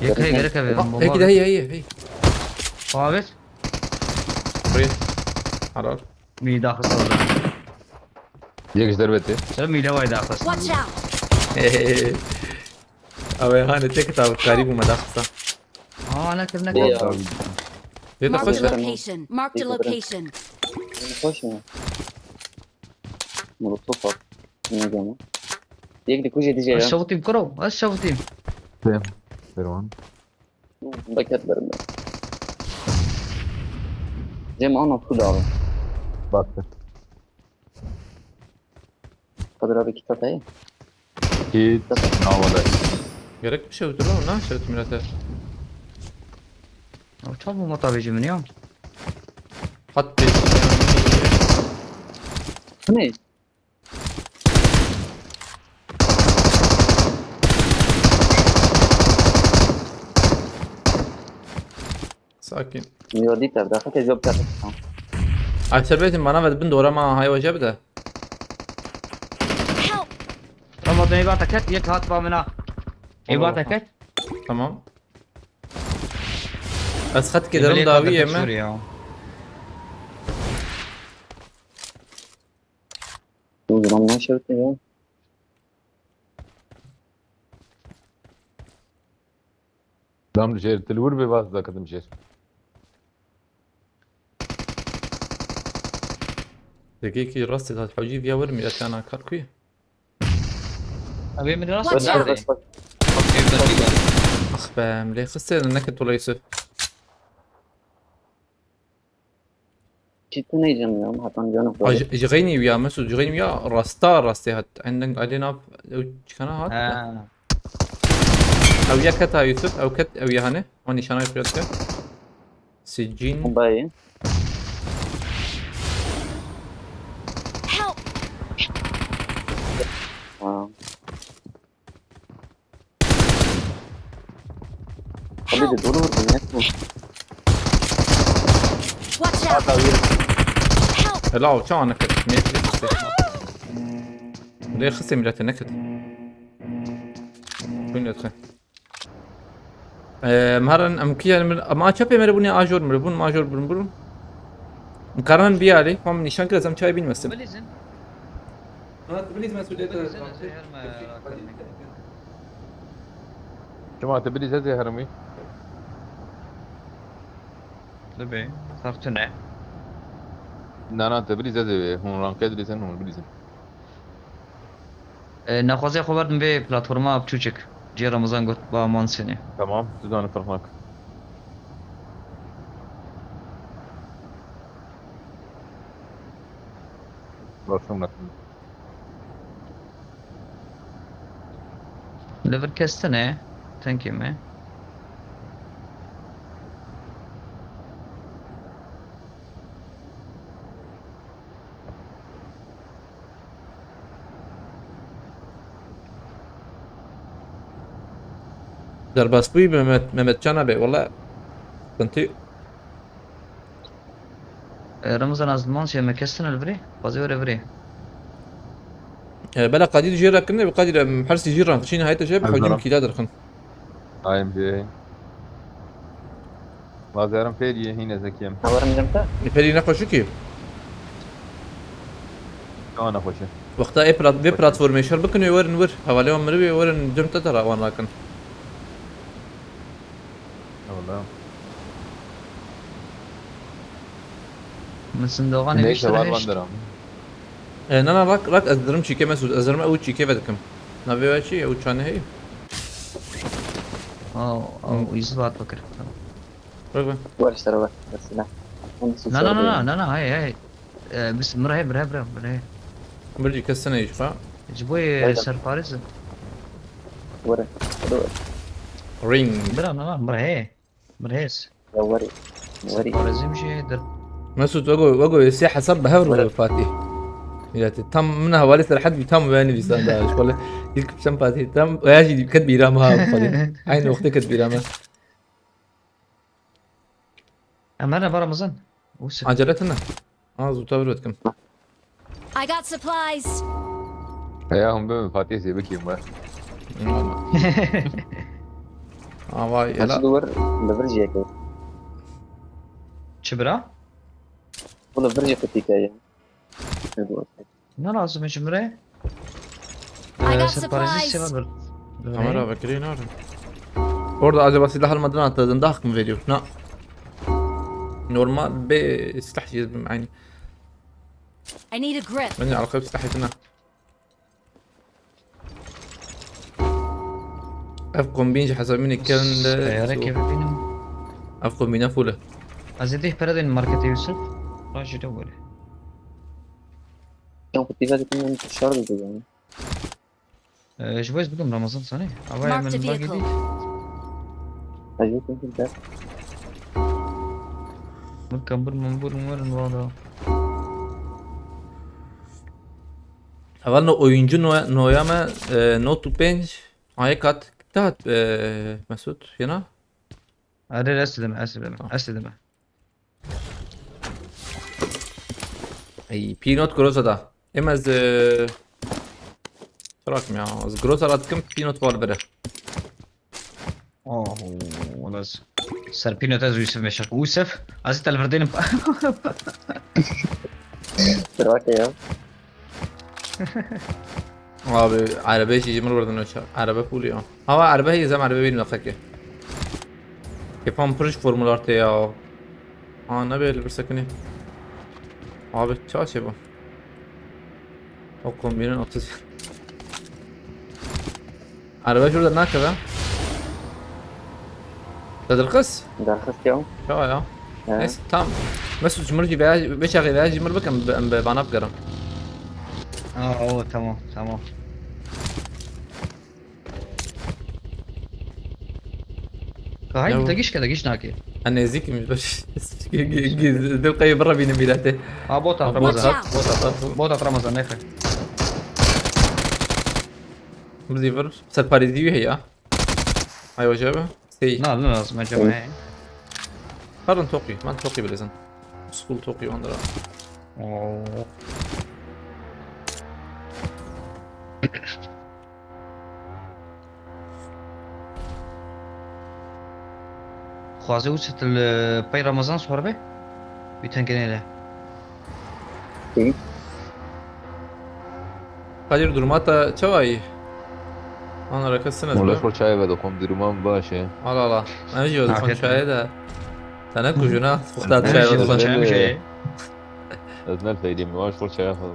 Yek hey, gerek abi, bomba. Yekî de abi. Hey, hey, hey. Abi. Buraya. Helal. Mi daxist orada. Yek ji dervete. Sen mi leway daxist. Watch out! Hey, hey, hey. Abi, hani tek tabi karî bu me daxista. Aa, ne kir, ne kir. Ya. Dê de Marked a xweş e. Location. Marked a location. Xweş e. Molotof at. Ne zaman? Yek de kuje dije ya. Ez şevitîm kuro, ez şevitîm. Dem. Derwan. Beket berim ben. Cem ana full abi. Baktı. Kadir abi kitap heye. Ki navale. Gerek bir şey öldür lan, ne şey milete. Abi, çabuk mata vecim ya. Hat bir. Ne? Sakin. Yo, dît ev, daxil ke job kerdin. Ay, serbestim, bana ver, bin dora ma, hay, hoca bir de. Help! Ramazan, ê bata ket, yek hat ba min a. Ê bata ket. Tamam. Ez xet kederim dawî yeme. Û zilam naşewite ya. Dam jêr, tu li wir bê, baz dakitim jêr. Yekî rastê hat hewcî viya wir mîretana kar kuye. Abi min rast Watch out! Evden bir gel. Ah be, em lê xistê neket wela Yusuf. Çi tu neycem ya, hatan canım. Ji, ji xeynî wî ya, Mesûd, ji xeynî wî ya, rasta, rastê hat. Endeng alê nav, ew çikana hat. Ha. Ew ya keta Yusuf, ew ket, ew ya hane. O nîşana pêt ke. Sicîn. Bombayı. Dedi, doğru vurdun ya. Watch out! Help! Hela o çawa nekir? Millet xiste. Lê xiste milete nekir. Buyurun lütfen. Ee, Maran em kiye em ama çepê mere bûne ajor mere bûn major bûn bûn. Karan biyali, hom nişan kira zam çay bilmesin. Bilizin. Ha, bilizin. Bilizin, ez ê herme rakirin. Çima te bilî ez ê herimî? Dibe, ferq tune. Na, na, te bilî ez ê hûn ranqê dilîzin, hûn bilîzin. E, nexwazê xwe berdim vê platforma biçûçik. Cê Ramazan got, ba man sênê. Tamam, tu zanî ferq nake. Baş olmasın. Li vir kes tune, tenkê me. Derbasbûyî Mehmet, Mehmetcan abi, wala sıkıntı. E, Ramazan, ez li man çême, kes tune li virê? Xwezê were virê. E, bela Kadir jê re kirine, bi Kadir, em, her sî jî ran, çîn hayte jê, bi hecûm kîla derxin. Ayım jê. Bazerim fêriyê hîne zekiyem. Haberim cem te? E, fêrî ne xweşik e. Çawa ne xweş e? Wexta ê plat-, vê platformê şer bikin, wê werin wir. Hevalê wan mirivê werin cem te tera wan rakin. Wala. Min sindoxanê Neyse, bîştir var hişt. Van deram. E, na, na, rak, rak, ez dirim çîkê Mesûd, ez dirim ew çîkê vedikim. Navê we çi? Ew çane heye? Aw, aw, Hmm. Îzî vat bikir. Tamam. Bak, bak. Var işte, var. Mesela. Na, na, na, na, na, na, hey, hey. E, bis, mir hey, mir hey, mir hey, mir hey. Bircî kesine iş ba. Ji bo yê Hayda. Serparêz. Were. Were. Ring. Bira, na, na, mir hey. Mir hêz. Ya were. Were. Serparêzim jê dir. Mesut, wego, wego, sê hesab bi hev Were. Re Fatih. Ya te tam min hevalê Serhat bî tam wê nivîsan da. Şöyle ilk sen Fatih tam veya jî ket bîra ma Fatih. Aynı wextê ket bîra ma. Em hene ba Ramazan. Wisa. Acele tine. Az uta bir etkim. I got supplies. Heya hûn bibin Fatihê zêbikî me. Ama ela. Nasıl duvar? Li vir jî yek. Çi bira? Bu li vir jî qutî keye. Ne lazım ji min re? I got Ee, sen parazit supplies. Sever bir. Kamera vekirî narin. Orada acaba silah almadan atladın da hak mı veriyor? Na. Normal be silah yezdim aynı. I need a grip. Ben de arka bir silah yedim ha. Ev kombîn ji hesabînê kirin de. Seyarekê bibînim. Ev kombîne full e. Ez ê deh pere dên marketê Yusuf. Rajî de were. Yan xwe tîve dikim, yan şar dide yani. Ee, ji bo ez bidim Ramazan sanê. Ava ya Marked a min vehicle. Bagî dît. Ez yê kim kim der. Min kambur mambur umarın vada. Heval no oyuncu no, noya me, e, not to page. Ayê kat. Tat, e, Mesut, yena? Erê, ez dime, ez dime, ez dime. Ey, Pinot Groza da. Em ez, e, Trak ya, ez Groza da dikim Pinot var bire. Oh, wala ez ser Pinot ez Yusuf meşak. Yusuf, ez te li vir dênim. Trak ya. Abi, erebe jî ji min werdin o çar. Erebe full ya. Hava erebe heye zem erebe benim dakika ki. Kefam pir ji formula artı ya. Ha, ne böyle bir sakın. Abi, çağ şey bu. O kombinin otuz. Araba şurada ne kadar? Te dirxist? Derxist ya. Ya ya. He. Neyse, tamam. Mesut, ji mir jî veya beşaxê veya ji mir bikim, bi, bi bana bigerim. Aa, o, tamam, tamam. Ka haydi, te giş ke, te giş nake. En nêzîk im. Dil qeyê birre bînim mîrete. Ha, bota, Ramazan. Watch out. Bota, bota. Bota, Ramazan, nefe. Birdî vir. Serparêzî wî heye. Ay, hoca be. Hey. Na, ne lazım acaba he? Herin toqî, ben toqî bilezin. School toqî ondra. Oo. Xwazê û çetil pey Ramazan sor be? Bir tane gene. Kadir, duruma te çawa yî? Ana reke sinet Mola be. xwe çayê vedixwim, duruma min baş e. Ala ala. Em jî dixwin Afiyet çayê de. Te ne kujuna, wexta çayê Çay vedixwin. Çayê mi de. Şey. Ez ne feydim, yavaş xwe çaya xwe.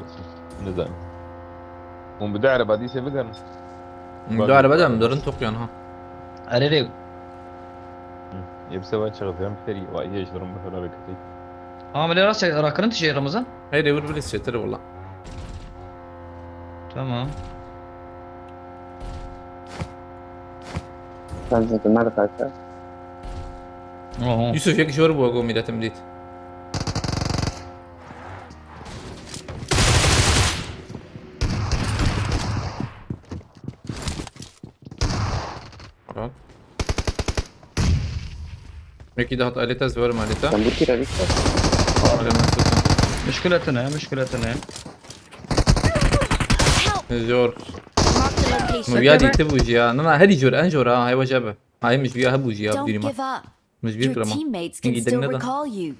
Ne zanim. Hûn bi du ereba dîsê bigerin. Du erebe de em durin toqiyan ha. Erê rê. Yê bi sewa çaxi em ferî, wa yê ji durum bi hela reketî. Ama lê rast rakirin tişê Ramazan. Hey, rê wir bilî çêtir wala. Tamam. Sen zaten nerede kanka? Oho. Yusuf, yek jor bû, go mîretim dît. Rahat. Yekî de hat aleta, ez verim aleta. Sen bu kira Victor. Alem tutun. Muşkületine, muşkületine. Jor. Marked a location. Mu ya dîti bû jî ya. Na, na, herî jor, en jor ha, heywa jebe. Hayê min ji ya hebû jî ya, Don't dîrî ma. give up. Min ji Your bîr kir ma. Teammates can Hingî still deng neda. Recall you.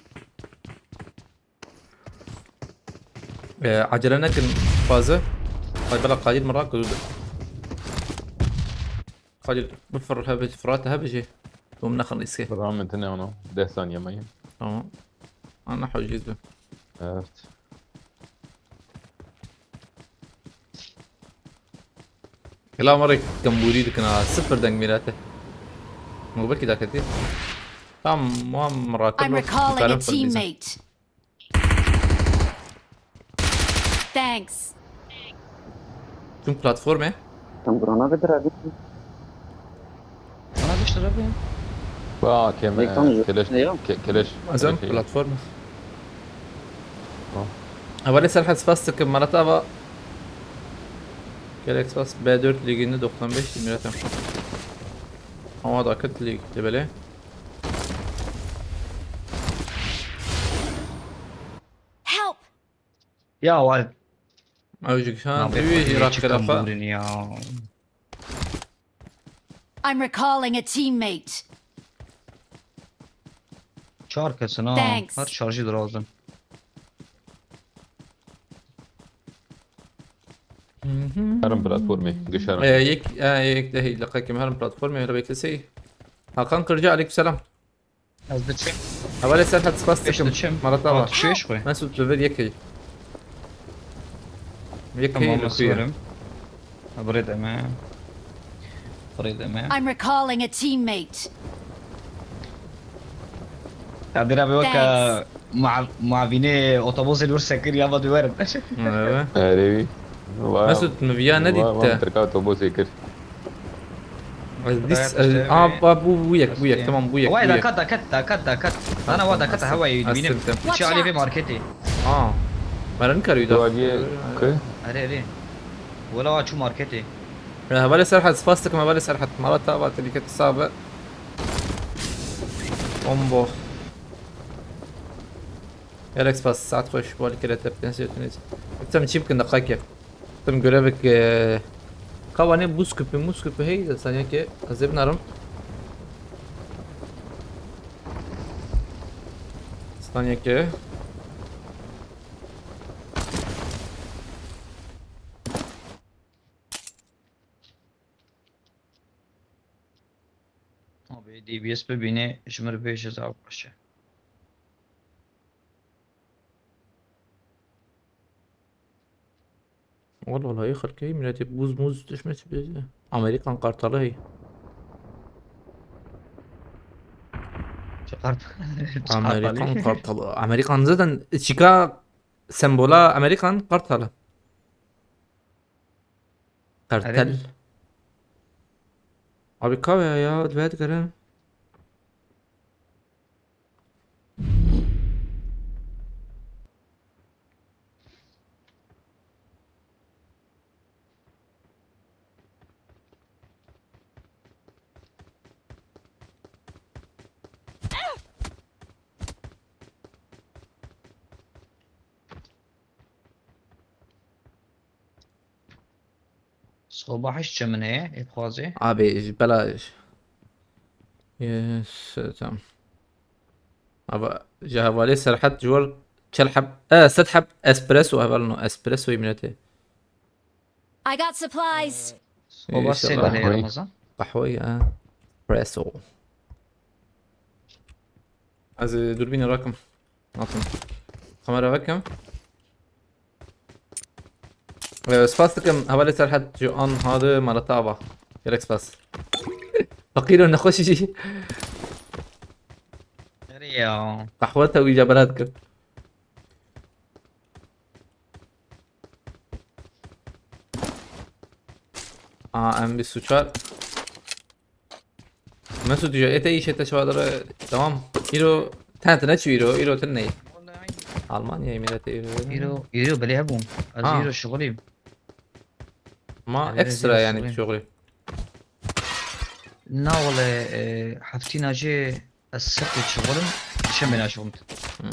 Ee, acele nekin fazla. Ay bela Kadir min rak kir. Kadir, bifir hebe, Fırat hebe jî. Dom nexin riske. Rahmetine ona. Deh saniye mayın. Tamam. Ana hociz be. Evet. Kela me rê kembûrî dikin ha. Sıfır deng mîrete. Mu belkî daketî. Tamam, me rakir. I'm recalling a teammate. Thanks. Çün platformê. Sen burana bir abi. Bana düştü abi. Ba keme. Reklam yok. Keleş. Ne yok? Ke- Keleş. Azam Keleş- platform. Tamam. Hevalê Serhat, spas dikim, Marat Ava. Gelek spas, B dört liginde doksan beş milletim. Ama da kıt lig de böyle. Help! Ya var. Avcık sen Abi, bir buraya Irak çıkan tarafı. Burin ya. I'm recalling a teammate. Çağır kesin ha. Thanks. Her şarjı lazım. Herim platformê. Gişerim. Ee, yek, e, yek de hey, laqakim herim platformê, hele bekle sey. Hakan Kırcı, aleykümselam. Ez diçim. Hevalê Serhat, spas Beş dikim. diçim. Marat Ava. Şeş koy. Mesut, li vir yek hey. Yek hey Tamam, li nasıl kuyu. verim? Ha, buraya deme. Buraya deme. I'm recalling a teammate. Kadir abi bak Thanks. ha, ma mavine otobüs ediyor sekir ya bak verin. Evet. Erevi. Mesut, mi viya ne dît te? Tirka otobüs kir. Ez dîs, Evet, ez, işte, aa, evet. ba, bu, bu yek, bu yek, Şey. tamam, bu yek, bu Vay yek. dakat dakat dakat dakat. Ana va dakat hava yedi Ez benim. sırtım. İçi Ali ve marketi. Aa, ben ne kadar Tu aliye kı? Hadi hadi. Valla va şu marketi. Hevalê Serhat, spas dikim, hevalê Serhat. Marat Ava, tehliketi sabe. Bombo. Gerek spas, saat xweş, bali kere tep, ne seyirtiniz. Tam çim kin dakika. Tam görevek, e, kavanê buz küpü, muz küpü, hey, saniyeke, hazır narım. Saniyeke. Abi D B S bibîne ji min re bêje zaf baş e. Wala wala, ê xelkê, miletê buz muz tişme çi bêje. Amerikan kartalı hey. Çıkart. Amerikan kartalı. Amerikan zaten çika sembola Amerikan kartalı. Kartal. Öyle mi? Abi kahve ya, dua et kerem. Soba heşt çi min heye, ê dixwazê? Abi, ji bela, yes, tamam. Ava, ji hevalê Serhet ji wir çel heb, e, sed heb espresso heval no, espresso yî miletê. I got supplies. Soba sê İnşallah. Min heye Qehweyî. Ramazan. Qehweyî, e, espresso. Ez, e, dûrbînê rakim. Nakim. Kamera vekim. Ee, spas dikim, hevalê Serhet ji an hadi malata ava. Gelek spas. Feqîr û nexweş jî. Nereye ya? Qehwe te wî bela dikim. Aa, M bîst û çar. Mesut, ya ete işe teşvadara tamam. Îro tent ne çi îro, îro tın ney? Almanya millet îro. Îro, îro belê hebûm. Ez Ha. Îro şixulîm. Ma Evet, ekstra evet, yani şixulîm. Şixulî. Na wele, e, heftîna jê ez sirtê şixulim, şemê naşixulim. Hmm.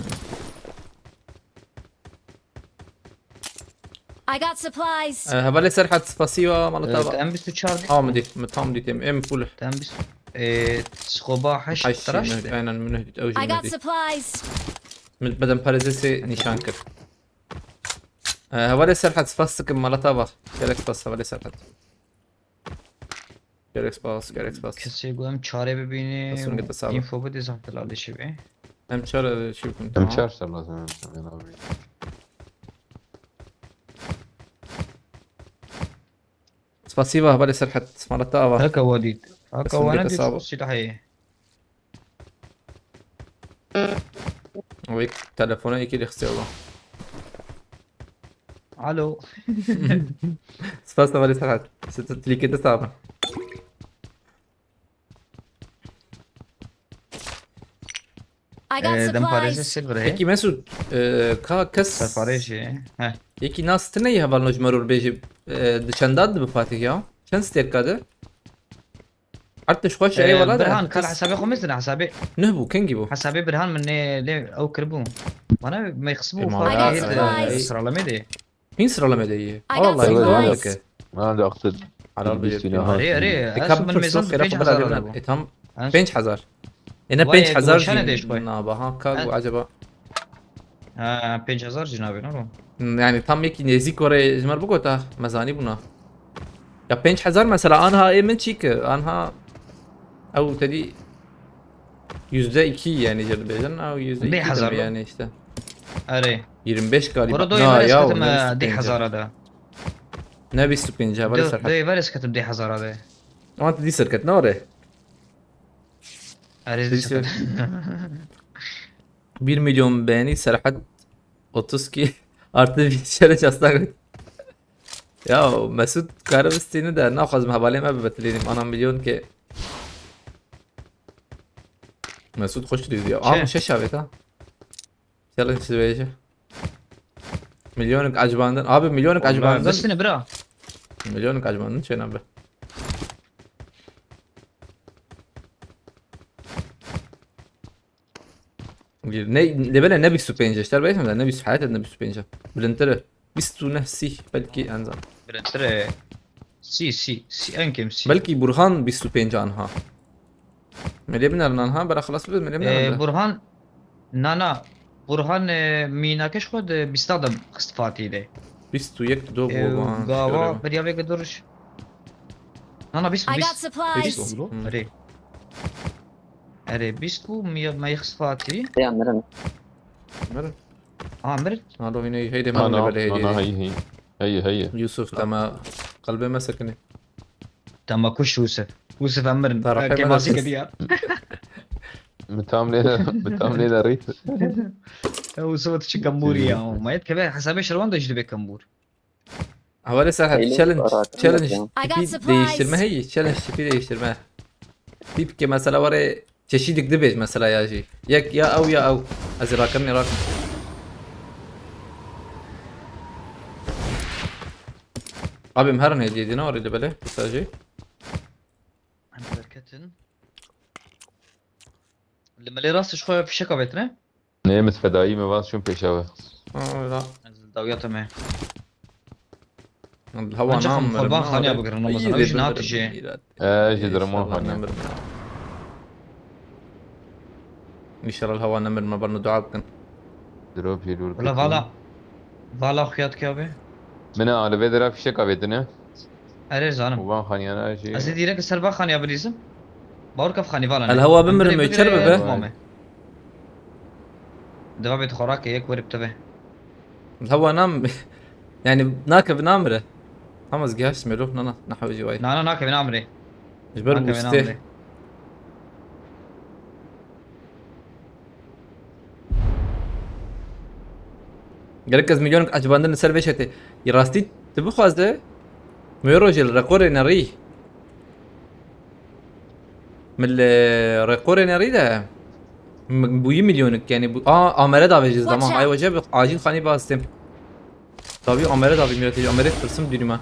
I got supplies. Ee, hevalê Serhat, spasiba, malata Ee, va. Em bîst û çar dî. Tamam dî, mi tam dî tem. Em full. Em bîst, ee, skoba heşt Heşt tiraş mi? Aynen, mi neh dît. Ew jî I got neh dît. Supplies. Min bedem parêzê sê nîşan kir. Ee, hevalê Serhat, spas dikim, malata va. Gelek spas, hevalê Serhat. Gerek spas, gerek spas. Kesê ku em çarê bibînî, Kesin gete sağ ol. Info bidî zaf delal dişi be. Em çar, e, çi bikin, Em tamam. Çar ser lazim em, em abi. Spasiba, hevalê Serhat, smalata ava. Haka wadî. Haka Kesin wana gete dî sağ ol. Silahê. Wek telefona yekî lê xistê Allah. Alo. Spas, hevalê Serhat. Siz tu tilîkê de sabin. I got Ee, dem parêze supplies. Silver he. Peki Mesut, e, ka kes Serparêjê. He. Yekî nas tine yi heval nojmerur bêjî, e, di çenda di bi Fatih ya? Çend stêrka de? Artık şu Ee, eyvallah da Birhan, kal kes hesabê xwe mezin hesabê. Nuh bû, kengî bû? Hesabê Birhan min nê lê ew kiribû. Bana me xisbû E, ma Fatih ya, hêt, e, e, sıralama de. Hîn sıralama de ye. I got Allah, evet, Allah. Supplies. Okey. Ben de aklı Helal bir üstüne ha. Arê, arê, E, ez ka min pir mezin sof xêra pênc xwe hezar bela de lê bû. E, tam Ha? Pênc hezar. E, ne Vay, pênç hezar goşane jî de iş koy. Na, baha ka Ha? Acaba? Ha, pênc hezar jî nabê, ne? Hmm, yani tam yekî nêzîk were ji me re bigota, mezanî bûna. Ya pênc hezar mesela anha ê min çî ki, anha ew tedî yüzde iki yani jê dibêjin, ew yüzde iki Deh hezar yani işte. Erê. Yirmi beş galiba. Kuro doyê Na, veres ya, ketim, ne e, yüzde iki. Deh hezara da. Ne bîst û pênc, ha, vere Do-, Serhat. Doyê veres ketim deh hezara da. Ama tu dî serket, ne were? Erê, Dî dî ser- serket. Bir milyon beğeni, Serhat otuz iki artı bir şere çastak. Ya Mesut karı bistini de naxwazim hevalê me bibetilînim. Ana milyon ki. Mesut hoş diyor ya. Çe? Ama şeş avêt ha. Challenge dibêje. Milyonik acibandin. Abi milyonik Vallahi acibandin. Bistine bira. Milyonik acibandin çêna be. Ne, ne böyle ne bîst û pênc, işte, belki de ne bîst, hayat ne bîst û pênc. Bilindire. Bîst û neh sî belkî en zan. Bilindire. Sî, sî, sî, en kêm sî. Belkî Burhan bîst û pênc anha. Me lê binerin anha, bera xilas bibe, me lê binerin Ee, de. Burhan, na, na. Burhan, e, mînakê ji xwe di bîsta de xist Fatihê de. Bîst û yek do Ee, bû, gava, beriya vê gidur ji- Na, na, bîst, I got bîst. Supplies. Bîst bû. Hmm. Erê. Erê, bîst bû, me, me xist Fatihê. Ya mirin. Mirin. Aha, mirin. Alo, yine heydi, Ana, mirin, böyle heydi. Ana, hey, hey. Hey, hey. Yusuf, tamam. Kalbime sakın. Tamam, kuş Yusuf. Yusuf, em mirin. Tarafê Kêmasî mirin. Kediya. Mitam lê de, mitam lê de rît. Ya Yusuf, tu çi kembûrî ya. Mayet keve hesabê şerwan de jî dibe kembûr. Hevalê Serhat, Eyle challenge, para challenge ya. I got tipi supplies. Değiştirme, hey, challenge tipi değiştirme. Tip ki mesela var ya, çeşitlik dibêj mesela ya jî. Yek ya ew ya ew. Ez ê rakim, ne rakim. Abim her ne diye dine orayı böyle, kısaca. Em derketin. Li milê rast ji xwe fişek avêtine? Nê, min fedayî me van çûn pêşa we. Ha, öyle. Ez li dawiya te me. Li hewa Ancak namerim, xurban xaniya namerim. Bigirin, Ramazan, Î ew rê jî bigirin. Nahatice. Î rê. E, ji dirimo xaniya. Înşallah nemirme. Înşallah li hewa nemirme, bar min dua bikin. Diro pîrûr Wala bikin. Vala. Vala xuya dike abi. Min a li vê dera fişek avêtine. Erê zanim. Û van xaniyana jî. Ez ê dîrek li ser van xaniya bilîzim. Bawer ke xanî vala El ne. Hewa bimirim, Em dirê ew çer bigire, bibe? Tamam e. Deva bê xorake yek werî bi te be. Hewa nam-, yani nake bi namire. Ama ez gihaştime lo, na, na, na hewcî vay. Na, na, nake bi namire. Ji ber Nake bi bûstê. Namire. Gerek ez milyonek ecibandin li ser vê şertê. Ya rastî tu bixwaze, mi wê rojê li rekorê nerî. Min li rekorê nerî de. M-, bûyî milyonek, yani bû-, a, amere davêjî zaman. Watch out! Ay hoca bi acil xanî bastım. Tabii amere davê miletê, amere tirsim dünüme.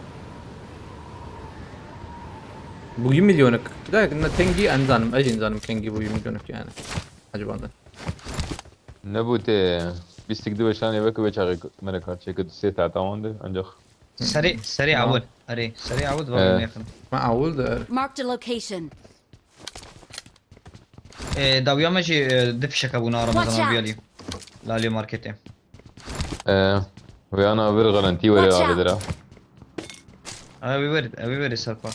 Bûyî milyonek. Da ne tengî enzanim, ez enzanim tengî bûyî milyonek yani. Acaba da. Ne bu te? Bîstik di weşanê veke ve çaxê mere kar çeke sê saet awan de ancak. Serê, serê Ha. Awil. Erê, serê awil Ee. Vagin yakın. Ma awil de. Marked a location. Ee, dawiya me jî, e, di fişeka bûna Watch Ramazan out. Viyalî. Lalê marketê. Ee, ve ana vir garanti were Watch out. Avê dira. Ew ê werî, ew ê werî serpa.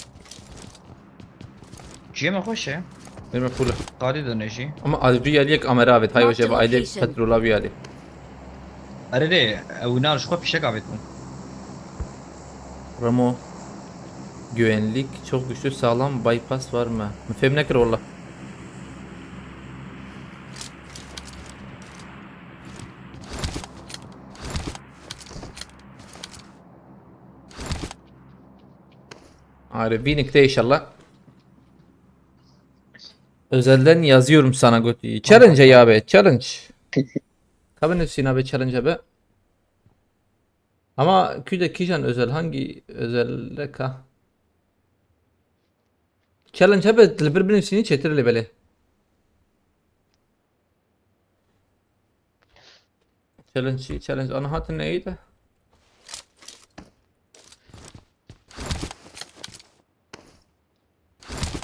Ciyê me xweş e. Dê me pûle. Qadî done jî. Ama az bir yaliyek amera avêt. Hay Marked hoca, aile location. Petrola bir yali. Erê dê, ew nar ji xwe fişek avêt bû. Ramo. Güvenlik çok güçlü, sağlam bypass var mı? Min fêm nekir wala. Arê, vînik te inşallah. Özelden yazıyorum sana götü. Challenge ya be, challenge. Kabin üstüne be challenge be. Ama küde kijan özel, hangi özel ka? Challenge be, li bir bin üstüne çetir le bele. Challenge, challenge ana hatin neydi?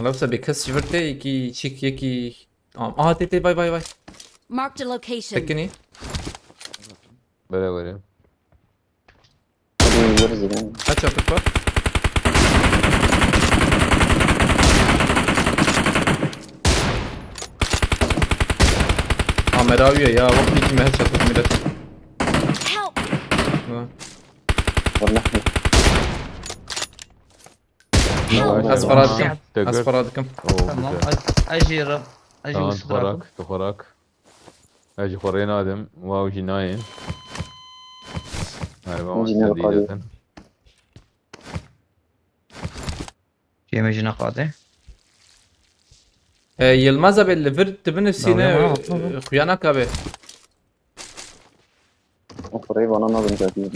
Lawsa bir kes ji vir te, yekî çîk, yekî. Tamam. Aha, tê, tê, vay, vay, vay. Marked a location. Tekini. Bere, bere. Hadi yürüyoruz yani. Kaç yapık var? Amer abiye ya, bak iki mehe çatır millet. Help! Ha. Vallahi. Help! Vay, vay, vay. Az para dıkım. Teşekkür. Az para dıkım. Oo, tamam, güzel. Az, az yere, az Tamam, yere sıfır tuharak, yapın. Tuharak. Ez ji xwe rê nadim, waw jî nayê. Merhaba, Jî hoş geldin. Neqadê. Cemê jî neqadê. E, Yilmaz abi, li vir dibin sîne, Dawî ama e, xuyanak abi. O xureyê vana nabin cevî.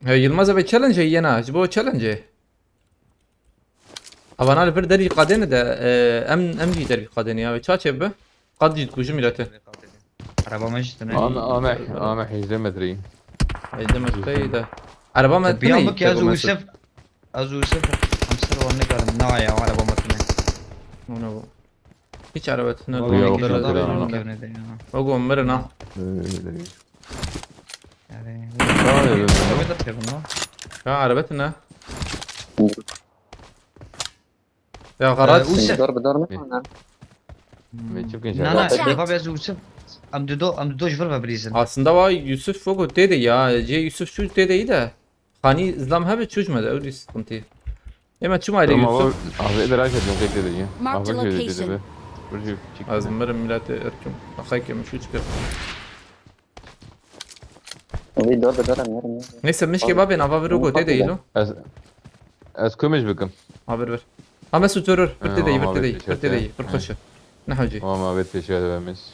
He, Yilmaz abi challenge yena, ji bo challenge. Avana li vir derî qadêne de, e, em, em jî derî qadêne ya. Çaçe bi? Qad jî dikujim milete. Araba me jî tune. Ame, ame, ame hejde metreyî. Hejde metreyî de. Araba me tune. Biyan bik ya, ez û Yusuf. Ez û Yusuf. Hamster wan nikarim. Na ya, araba me tune. Ona bu. Hiç araba tune. Vallahi yok, yok, yok. Ogo, mirina. Öyle, öyle. Yani, Tamam, evet, tamam. Araba da tebin o. Ya, araba ne? Ya, garaz. Ee, Usef. Dar bi dar ne Ne? Ne çiftkin Na, na, Watch out. Deva bez Usef. Em dido, em dido ji vir ve bilîzin. Aslında vay Yusuf Fogo tê de ya. Cê Yusuf şu tê de iyi de. Hani izlam hebe çözmedi. Öyle sıkıntı. Hemen çuma ile Tamam, Yusuf. Abi, abi, merak ettim, tek de iyi. Mark the Abi, şey dedi location. be. Burcu çıktı. Az mırım milletê erkim. Akay kemiş üç kere. Ew ê dar bi dar em nerin ya. Neyse, mişkê Abi, babên ava viro ew gotê de hak îlo. Ez, ez kumij bikim. Ha, vir, vir. Ha, Mesut, vir, vir. Vir tê de, Ha, vir tê de, abi, vir tê de, teşekkür. vir xweş e. Ne hacî. Tamam abi, teşekkür ederiz.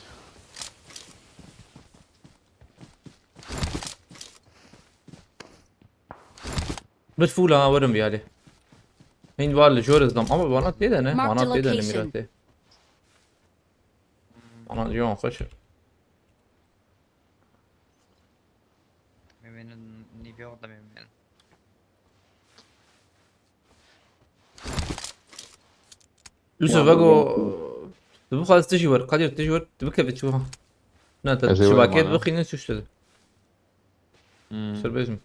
Bir fûl ha, werim viyalê. Hîn var li jor ez dam. Ama bana tê de ne? Mark Bana the tê de ne location. Miratê. Ana, yo, xweş e. Memênin nîvê orada memênin. Yusuf, vego, tu bixwaz tijî wer, Kadir tijî wer, tu bikeve çi ha. Na, te şibakê bixînin suç dedi. Hmm. Serbest mi?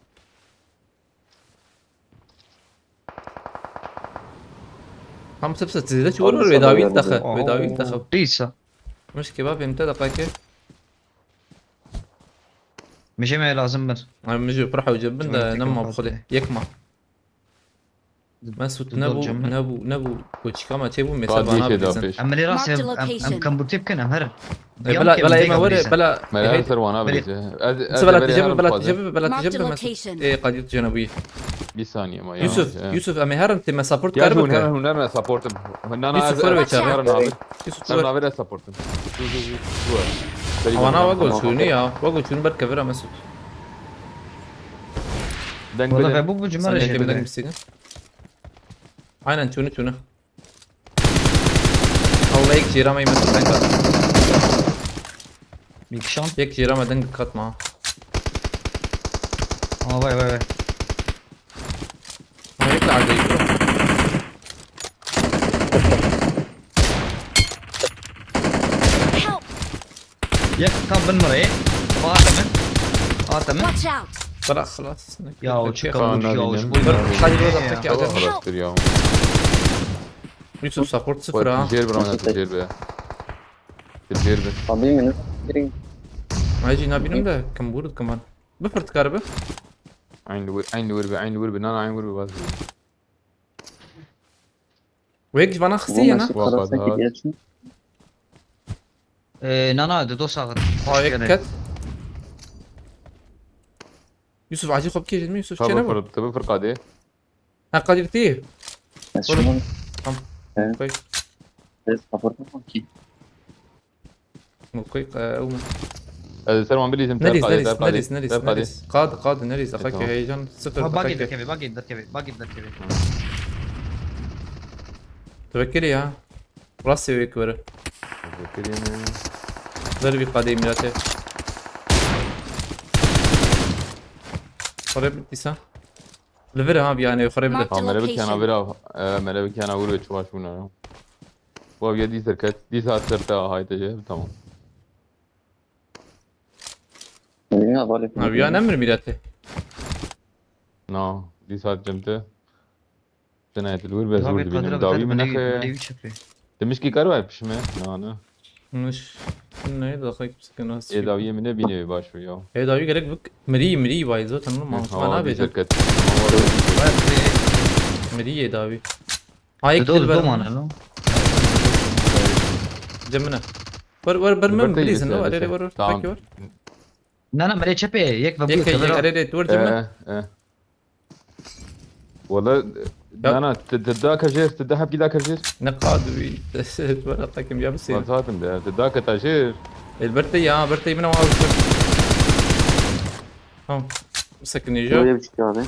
Tam sepse tizede çi wer wer, wê dawî texe, wê dawî texe. Dîsa. Miş kebab em te deqake. Mijê me lazim bir. Ay, mijê pir hewce bin de nema bi xwedê. Yek ma. Mesut nebû, nebû, nebû. Koçika me çê bû, mesela bana bilirsin. Em li rast em, em, em kambûtê bikin, em herin. E, bela, bela ême were, bela. Me her ser wana bilirsin. Ez, ez bela tijebe, bela tijebe, bela tijebe Mesut. E, Kadir tijana bûyî. Bir saniye ama ya. Yusuf, Yusuf, em ê herin, te me support kar bike. Hûn herin, hûn herin, me supportim. Na, na, Yusuf, ez, ez herin abi. Yusuf, herin abi, ez supportim. Dur, dur, dur. Dur. Awana wego çûnî ya, wego çûnî ber kevira Mesut. Deng bide. Valla ve bu bu cuma. Sen deng bide. Aynen, çûnî, çûnî. Allah, yek cîra me Mesut deng kat. Bir kişan. Yek cîra me deng katma. Aa, vay, vay, vay. Hayır, daha değil. Help! Yek tam bin mireyê. Ate min. Ate min. Watch out! Bırak, خلاص. Ya, o çıkamıyor ya, o çıkamıyor. Hadi, o da tek adam. Tamam, خلاص ya. Yusuf, support sıfır ha. Tijêr bir, tijêr bir. Tijêr bir. Abi, min gireyim. Ay, cî nabînim de, kim vurdu, kim var? Bifir dikare bi. Aynı vur, aynı vur be, aynı vur be, nana aynı vur be, bas. Wek vana xistî ye na? Wa xwe dihat. Ee, nana, de dost ağır. Ha, yek ket. Yusuf, acil xwe bikêjin mi? Yusuf, çene bu? Tabii fır-, tabii fırkade. Ha, Kadir tî. Ez şunu. Tamam. Evet. Koy. Ez kapatamam ki. Koy, e, ew min. Ez ser wan bilîzim, ter qadê, ter qadê. Nerîs, nerîs, nerîs, nerîs. Qad, qad, nerîs. Axakî heyecan sıfır. Ha, bagê derkeve, bagê derkeve, bagê derkeve. Tevekkeli ya. Rastê wê ki were. Tevekkeli mi? Ver bir qadê mirate. Xore bitîsa. Li vir ha, bir yanê xore bide. Ha, mere bikena vira, e, mere bikena vur ve çuvaş bûna. Bu aviye dîser ket, dîsa ser te ahayte je, tamam. Bilmiyorum, abi. Abi ya, ne mir mirate? Na, dîsa cemte. Te nayê tu li wir be, zor dibînim. Dawî min nexe. Te mişkî kar wayê pişme? Na, na. Niş. Ne, daxik bisikên rast. Ê dawiyê min nebîne wê baş bû ya. Ê dawî gerek bik. Mirî, mirî vay zaten, oğlum, ma nabêjim. Mirî ê dawî. Ay, kil ber. Cemine. Wer, wer, ber min bilîzin, no, arê, wer, wer. Tamam. Peki, wer. Na, na, merê çepê, yek ve bu. Yek, yek, arê, arê, dur, cemine. Wala, ya. Na, na, tu, tu da kajêr, tu da hepkî da kajêr. Ne qad wî, tu wala tekim ya bisê. Wala zaten de, tu da keta jêr. Elbette ya, berte min wa. Tamam. Sakinleşe. Böyle bir şey abi.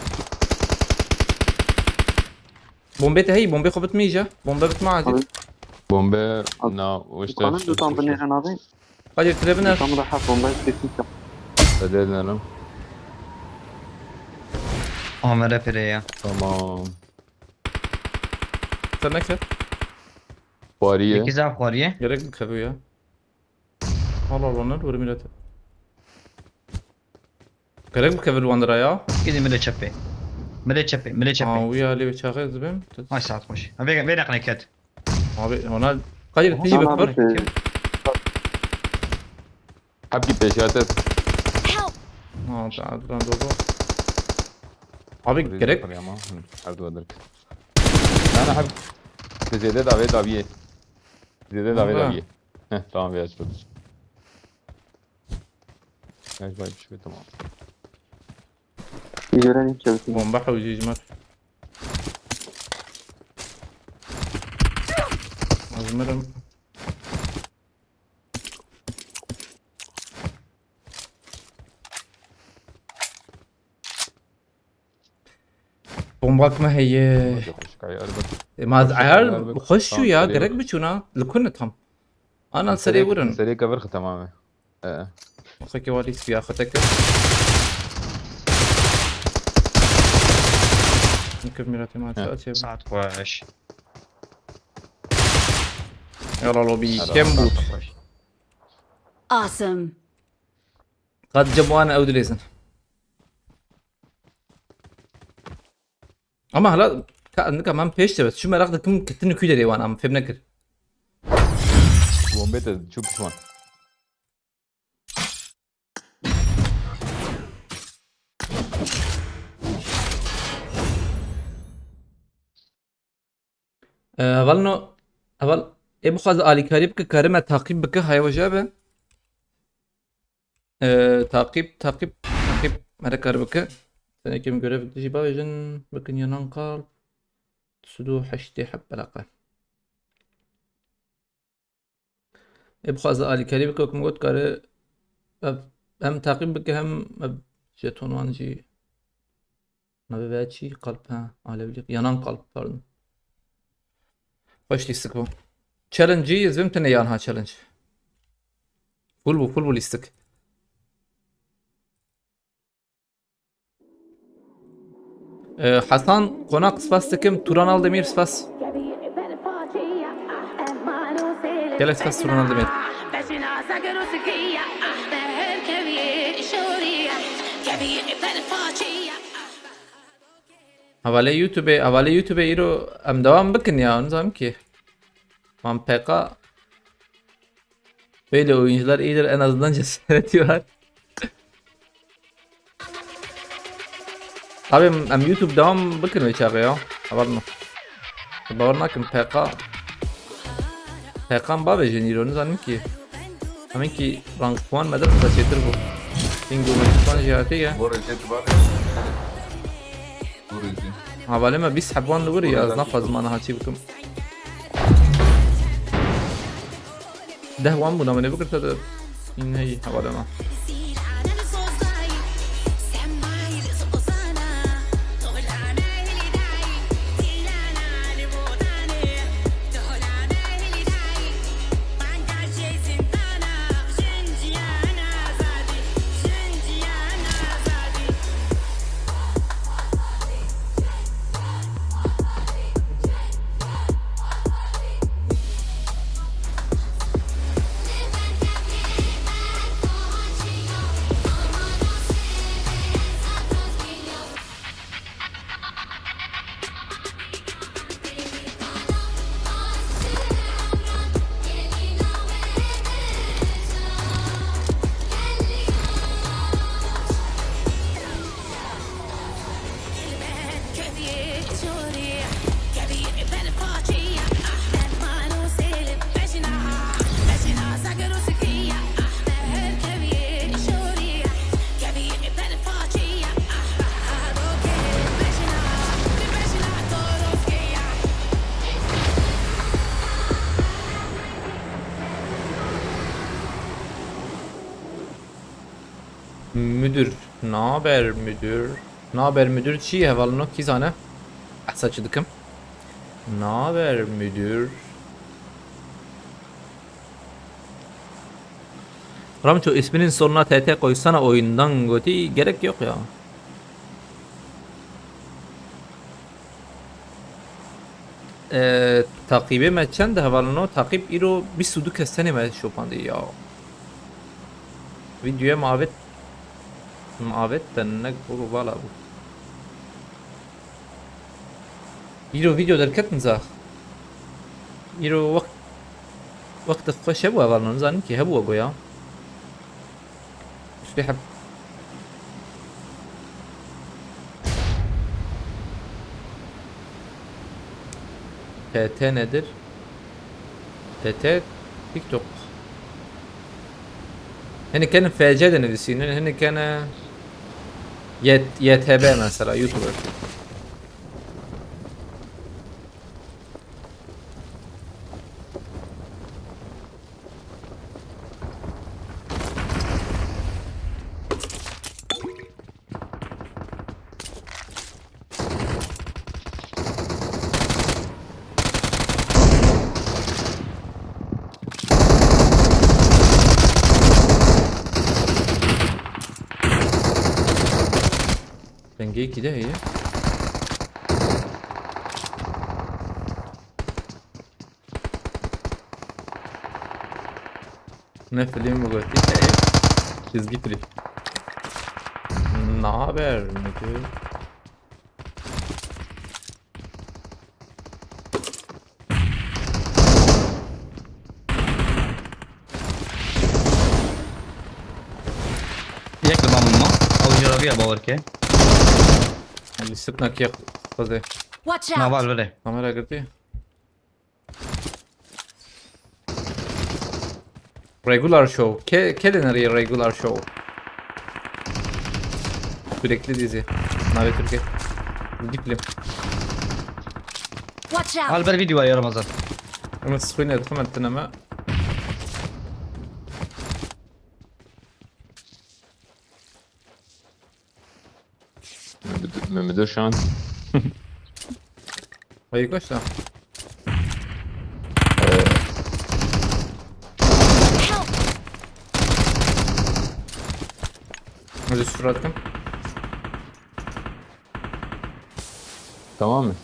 Bombe te hey, bombe xwe bitmeyece. Bombe bitme acil. Abi. Bombe, abi. Na, o işte. Kanın tutan binêrin abi. Hadi, tire biner. Tam da hak bombayı kesin yap. Hadi, hadi, hanım. Amere pire ya. Tamam. Sen ne kadar? Xwariye. Sekiz av xwariye. Gerek mi kapı ya? Allah Allah, ne doğru millet. Gerek mi kapı Luandra ya? Gidin millet çepê. Millet çepê, millet çepê. Aa, uya, lê çaxê dibim. Ay, saat xweş. Ha, vê, vê neqne ket. Abi, ona Kadir, aha, tijî bipir. Hepkî pêşiya te. Help! Ha, ta, ta, ta, ta. Abi, gerek. Ama, hı, her dua dirk. Na, na, hep. Zêde davê daviyê. Zêde davê daviyê. Heh, tamam ya, açıldı. Gel, bay, bir şey, tamam. Gören hiç çalışmıyor. Bomba hewcî ji me. Ez mirim. Bombak me heye. Bomba çok hoş, kay, elbet. E, ma ez ayar xweş çû ya, gerek biçûna. Li ku ne tam? Anan serê Serê, wurin. Serê kevir xwe tamam e. Ee. Xwekê walî siya xwe te kir. Nikir mîratê ma Heh. Saat xweş. Yala lobî Ara, kem bû. Saat xweş. Awesome. Qad cem wan ew dilêzin. Ama hala ka, nika em pêş de çi meraq dikim kitin ku derê wan em fêm nekir. Bombê te çû pişman. Ee, hevalno, heval, ê bixwaze alîkarî bike, kare me taqîb bike, haya we jê be. Ee, taqîb, taqîb, taqîb, mere kar bike. Tenekê min görev dijî bavêjin, bikin yanan qal. Sudu heştê heb belaqa. Ê bixwaze alîkarî bike, wek min got, kare ev hem taqîb bike, hem ev jeton wan jî navê veya çi? Qalp, ha, alevlî, yanan qalp, pardon. Xweş lîstik bû. Challenge jî ez vim tine yan ha challenge. Full bû, full bû lîstik. Ee, Hasan Konak spas dikim, Turan Aldemir spas. Gelek spas Turan Aldemir. Hevalê YouTube, hevalê YouTube îro em devam bikin ya, nizanim ki. Man P K. Böyle oyuncular iyidir, en azından cesareti var. Abi em, em YouTube devam bikin wê çaxê ya. Heval me. Bawer nakim P K. P K em bavêjin îro, nizanim ki. Em ê ki rank puan me de qisa çêtir bû. Bingo me puan jî hatiye. Bore çêtir bavê. Hevalê me bîst heb wan li wir ya, ez naxwazim ana haçî bikim. Deh wan bû, namenê bikir te de. În heyî hevalê me. Müdür. Naber müdür? Naber müdür çi hevalno, kî zane? Ehsa çi dikim? Naber müdür? Ramço, isminin sonuna T T koysana oyundan goti. Gerek yok ya. Ee, taqîbê me çend hevalino? Taqîb îro bîst û du kes tenê me şopandî ya. Videoya me avêt, me avêt te nek bû vala bû. Îro video derketin za. Îro wext, wext xweş hebû hevalino, nizanim ki hebû goya. Şuraya hep T T nedir? T T TikTok. Hinek kene F C de nivîsînin, hinek kene Y-, Y T B mesela, YouTuber. Dengeyekî de heye. Ne film bu gotî? Çizgi film. Naber müdür? Yek li ba min ma. Ew jî reviya bawer ke. Li sitnak yek xwezê. Watch out! Naval vere. Kamera girtî. Regular Show. Ke, ke dineriye Regular Show. Sürekli dizi. Navê Türkiye. Çizgi film. Watch out! Alber video ya Ramazan. Ama screen edifim ettin ama. Mehmet Özşan. Hayır, kaç lan? Help! Hadi sıfır attım. Tamam mı?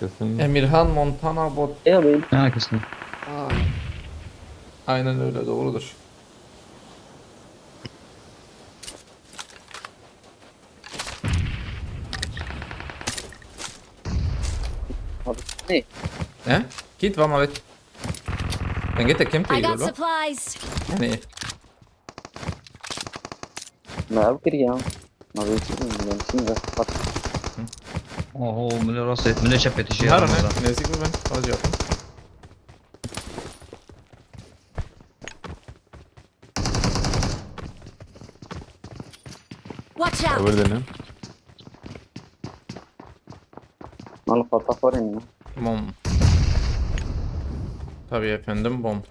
Kesin. Emirhan Montana bot. Ya benim. Ha, kesin. Aa. Aynen öyle, doğrudur. Abi, ne? He? Git, va ma vet. Dengê te kêm I tê got lo. Supplies. Yani. Ne ev kiriya? Ma vet, ben şimdi bak. Oho, milê rastê, milê çepê tijî. Her ne? Nezik mi ben? Fazla yapın. Watch out! Öbür dene. Mal fata xwarin ya. Bom. Tabii efendim, bom.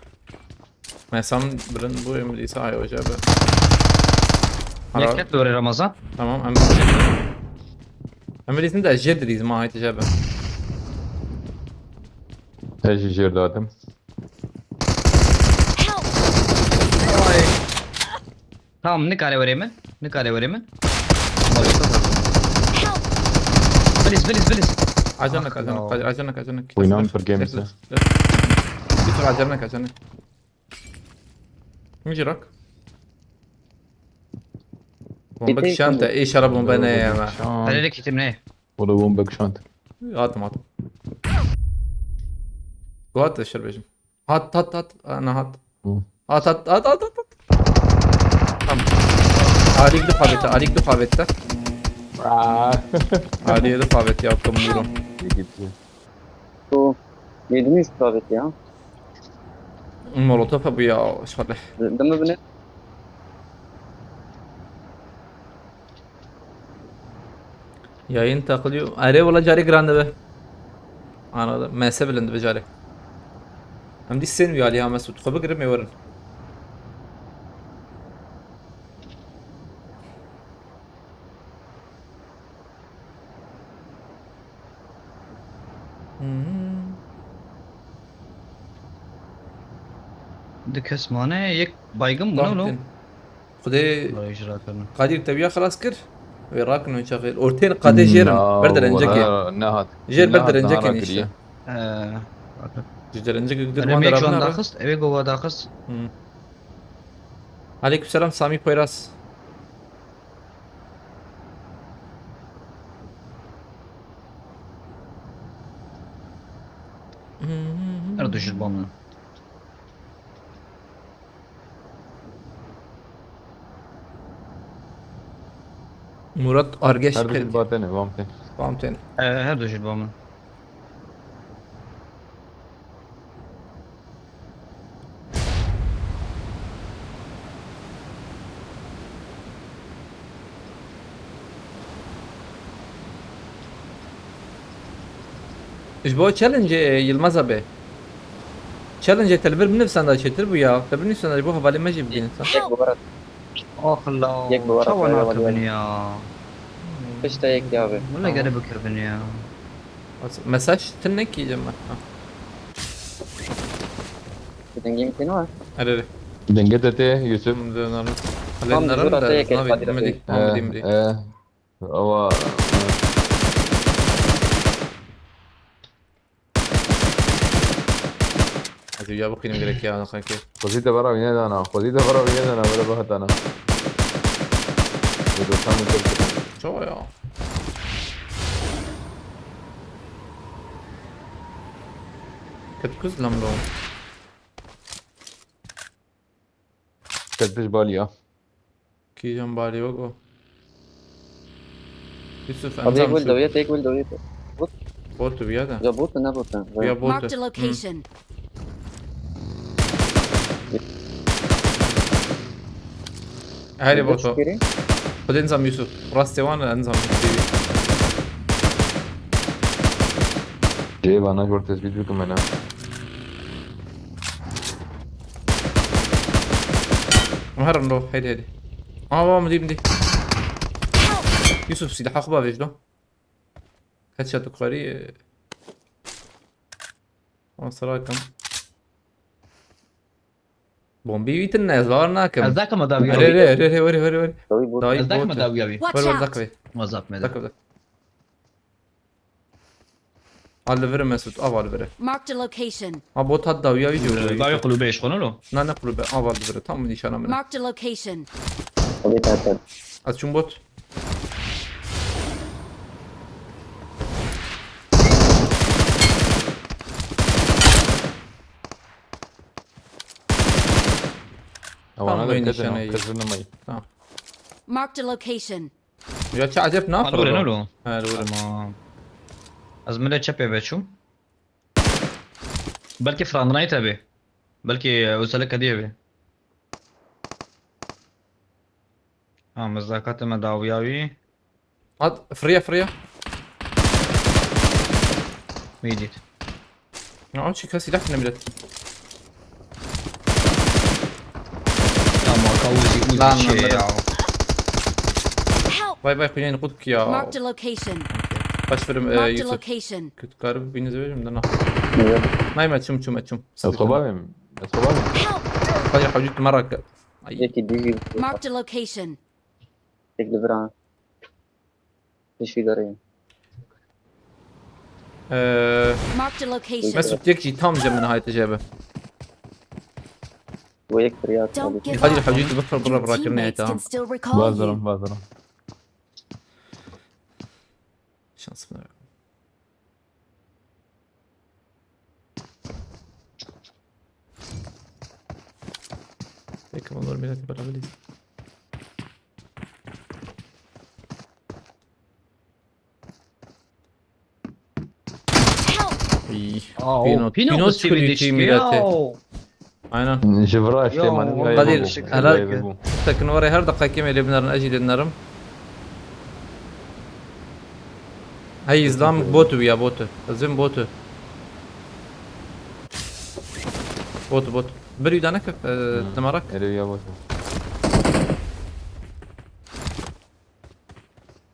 Mesela birin bu emriyse ay hoca be. Ara- Yeket dore Ramazan. Tamam, em. Em bilirsin de jê dirîz ma hayt jê be. Te jî jêr dadim. Help! Tamam, nikare were min. Nikare were min. Help! Bilis, bilis, bilis. Ajanak, ajanak, ajanak, ajanak. Oynan bir game ise. Bir tur ajanak, ajanak. Min jî rak. Bombe kişan te, ê şara bombe ne ya me. Hadi de kitim ne? O da bombe kişan te. Hatim, hatim. Guhat da şer bejim. Hat, hat, hat. Ana hat. Hı. Hat, hat, hat, hat, hat, hat. Tamam. Alik du favete, alik du favete. Aa. Alik du favete ya, kamuro. İyi gitti. Bu yedinci isabet ya. Molotof bu ya, şöyle. Değil mi bu ne? Yayın takılıyor. Are wala carê giran dibe. Anladım. M S bilind dibe carê. Em dî sên wî alî ha Mesûd. Xwe bigirim ê werin. Hmm. Du kes mane, yek baygın bû, ne lo? Xwedê Kadir tewiya xilas kir. Wê rakin wê çaxê. Ortên qadê jêr in. Ber derencekê. Nehat. Jêr ber derencekê nîşte. Ee, ji derencekê gidir wan derabin. Daxist, ewê gova daxist. Hmm. Aleykümselam Sami Poyraz. Her du jî ba min. Murat Argeş. Her du jî ba te ne, ba min tên. Ba min tên. Ee, her du jî ba min. Ji bo challenge, e, Yilmaz abi. Challenge te li vir binivîsanda çêtir bû ya. Te binivîsanda ji bo hevalê me jî bidîn sen. Yek bi we re. Ax la. Yek bi we re. Çawa nakevin ya? Pişta yek ya be. Wala gere bikevin ya. Mesaj tune nekî me. Ha. Dengê min têne wa? Erê, erê. Dengê te tê, Yusuf. Tam dizora te yek Kadir Bey. Amedî, amedî. Ewa. Ez ê ya bixwînim gerek ya, xakê. Xwezî te bera wî nedana, xwezî te bera wî nedana, were bihetana. Wê dosan min kir. Çawa ya? Ket kuz lamro. Ket pişt baliya. Kîjan balî wek o? Yusuf, Abi, em tek zam wil şu. Dawiye, tek wil dawiye. Bot. Bot tu biya da. Ya bot ne bot ne? Biya bot. Marked a location. Herê bot o. Xwedê nizam Yusuf. Rastê wan nizam Yusuf. Cê bana gor tespît bikim ne. Herin lo, heydi heydi. Aa, baba, min dî, min dî. Yusuf, silahê xwe bavêj do. Headshot tu karî, e, wan sera kim. Bombî wî tune, ez bawer nakim. Ez dakim dawiya wî. Erê, erê, erê, erê, were, were, were. Dawî bot. Dawî bot. Ez dakim dawiya wî. Watch out! Were, were, dak wê. Wazap me de. Dak wê, dak. Al li vir Mesut, av al li vir. Marked a location. Ha, bot hat dawiya wî jî. Ee, dawiya kulübe eşkonu lo. Na, ne kulübe, av al li vir. Tam nîşana min. Marked a location. Tabii, tabii, tabii. Ez çûm bot. Ewana da nîşane yî. Tamam. Marked a location. Ya çi eceb na. Ha, li wir e, ne lo? Ha, li wir e. Tamam. Ez min lê çepê veçûm. Belkî Frangnite hebê. Belkî, e, Özellik hediye bê. Ha, mizakatê me dawiya wî. Hat, firiya, firiya. Wî dît. Ya, çi kes silah ne millet. Ya, marka Uzi, Uzi lan, şey lan, ya. Help! Vay vay, xwînên qut ki ya. Marked a location. Baş verim, e, Marked a Yusuf. Location. Kötü karı bir beni severim de na. Yok. Nayma, çum, çum, çum. Ez xwe bavêm. Ez xwe bavêm. Help! Hadi hawcik merak. Ay. Yekî dijî. Marked a location. Tek li vir a. Piştî derê. Ee, Marked a location. Mesut yek jî tam cem min hayte jebe. Bu yek firiya. Don't give up. Hadi hawcik bıfır bıra bırakır ne ta. Teammates can still recall you. Bazılarım, bazılarım. Şansım yok. Peki, olur, millet bırakabiliriz. Help! İyi. Aa, o Pino, Pino Pino bu çıkıyor sivil team işte ya. Aynen. Ji vira işte. Yo, man, Kadir, gayet bu. Helal. Gayet bu. Tekin var ya, her dakika kim ele binerin, acil dinlerim. Hey, İslam botu ya, botu. Özüm botu. Botu, botu. Bir yudana kök, e, demarak. Ere ya botu.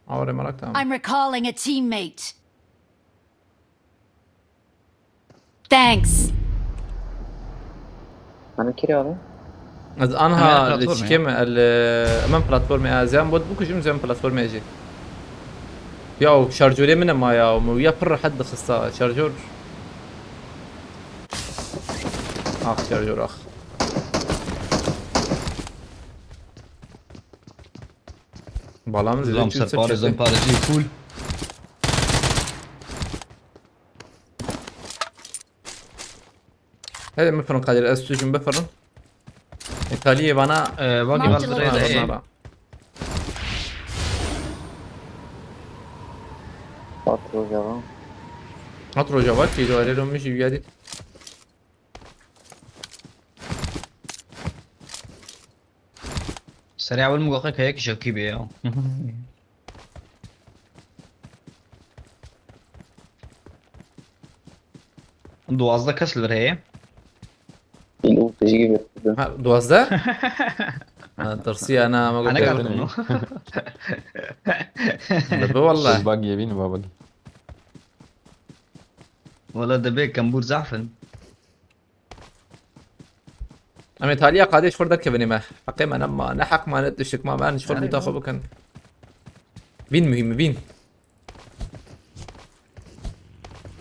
Avre marak, tamam. I'm recalling a teammate. Thanks. Ana kiri abi? Ez anha li çikê me, el, e, hemen platformê, ez yan bot bikujim, ez yan platformê jî. Ya, o şarjorê min e ma ya, o ya pir rehet dixista, şarjor. Ax, şarjor, ax. Balam zêde. Lam ser pare, zem pare jî full. Hadi mi fırın Kadir, ez tujum be fırın. İtalya bana. Ee, bak, marked a location. Hat Rojava. Hat Rojava, ki do arero mi jî yadî. Serê ewil min goxe keyek şewkî bê ya. Duwazdeh kes li vir heye. Û tijî bê. Ha, duwazdeh? Ha, tirsiya na, me got. Ana kar kunu. Dibe walla. Bag yevîn, bag. Wala dibe kembûr zaf in. Em ê taliya qadê ji xwe derkevin ê me. Heqê me nema, ne heq me, ne tiştik me, em ji xwe lûta xwe bikin. Win muhîm, win.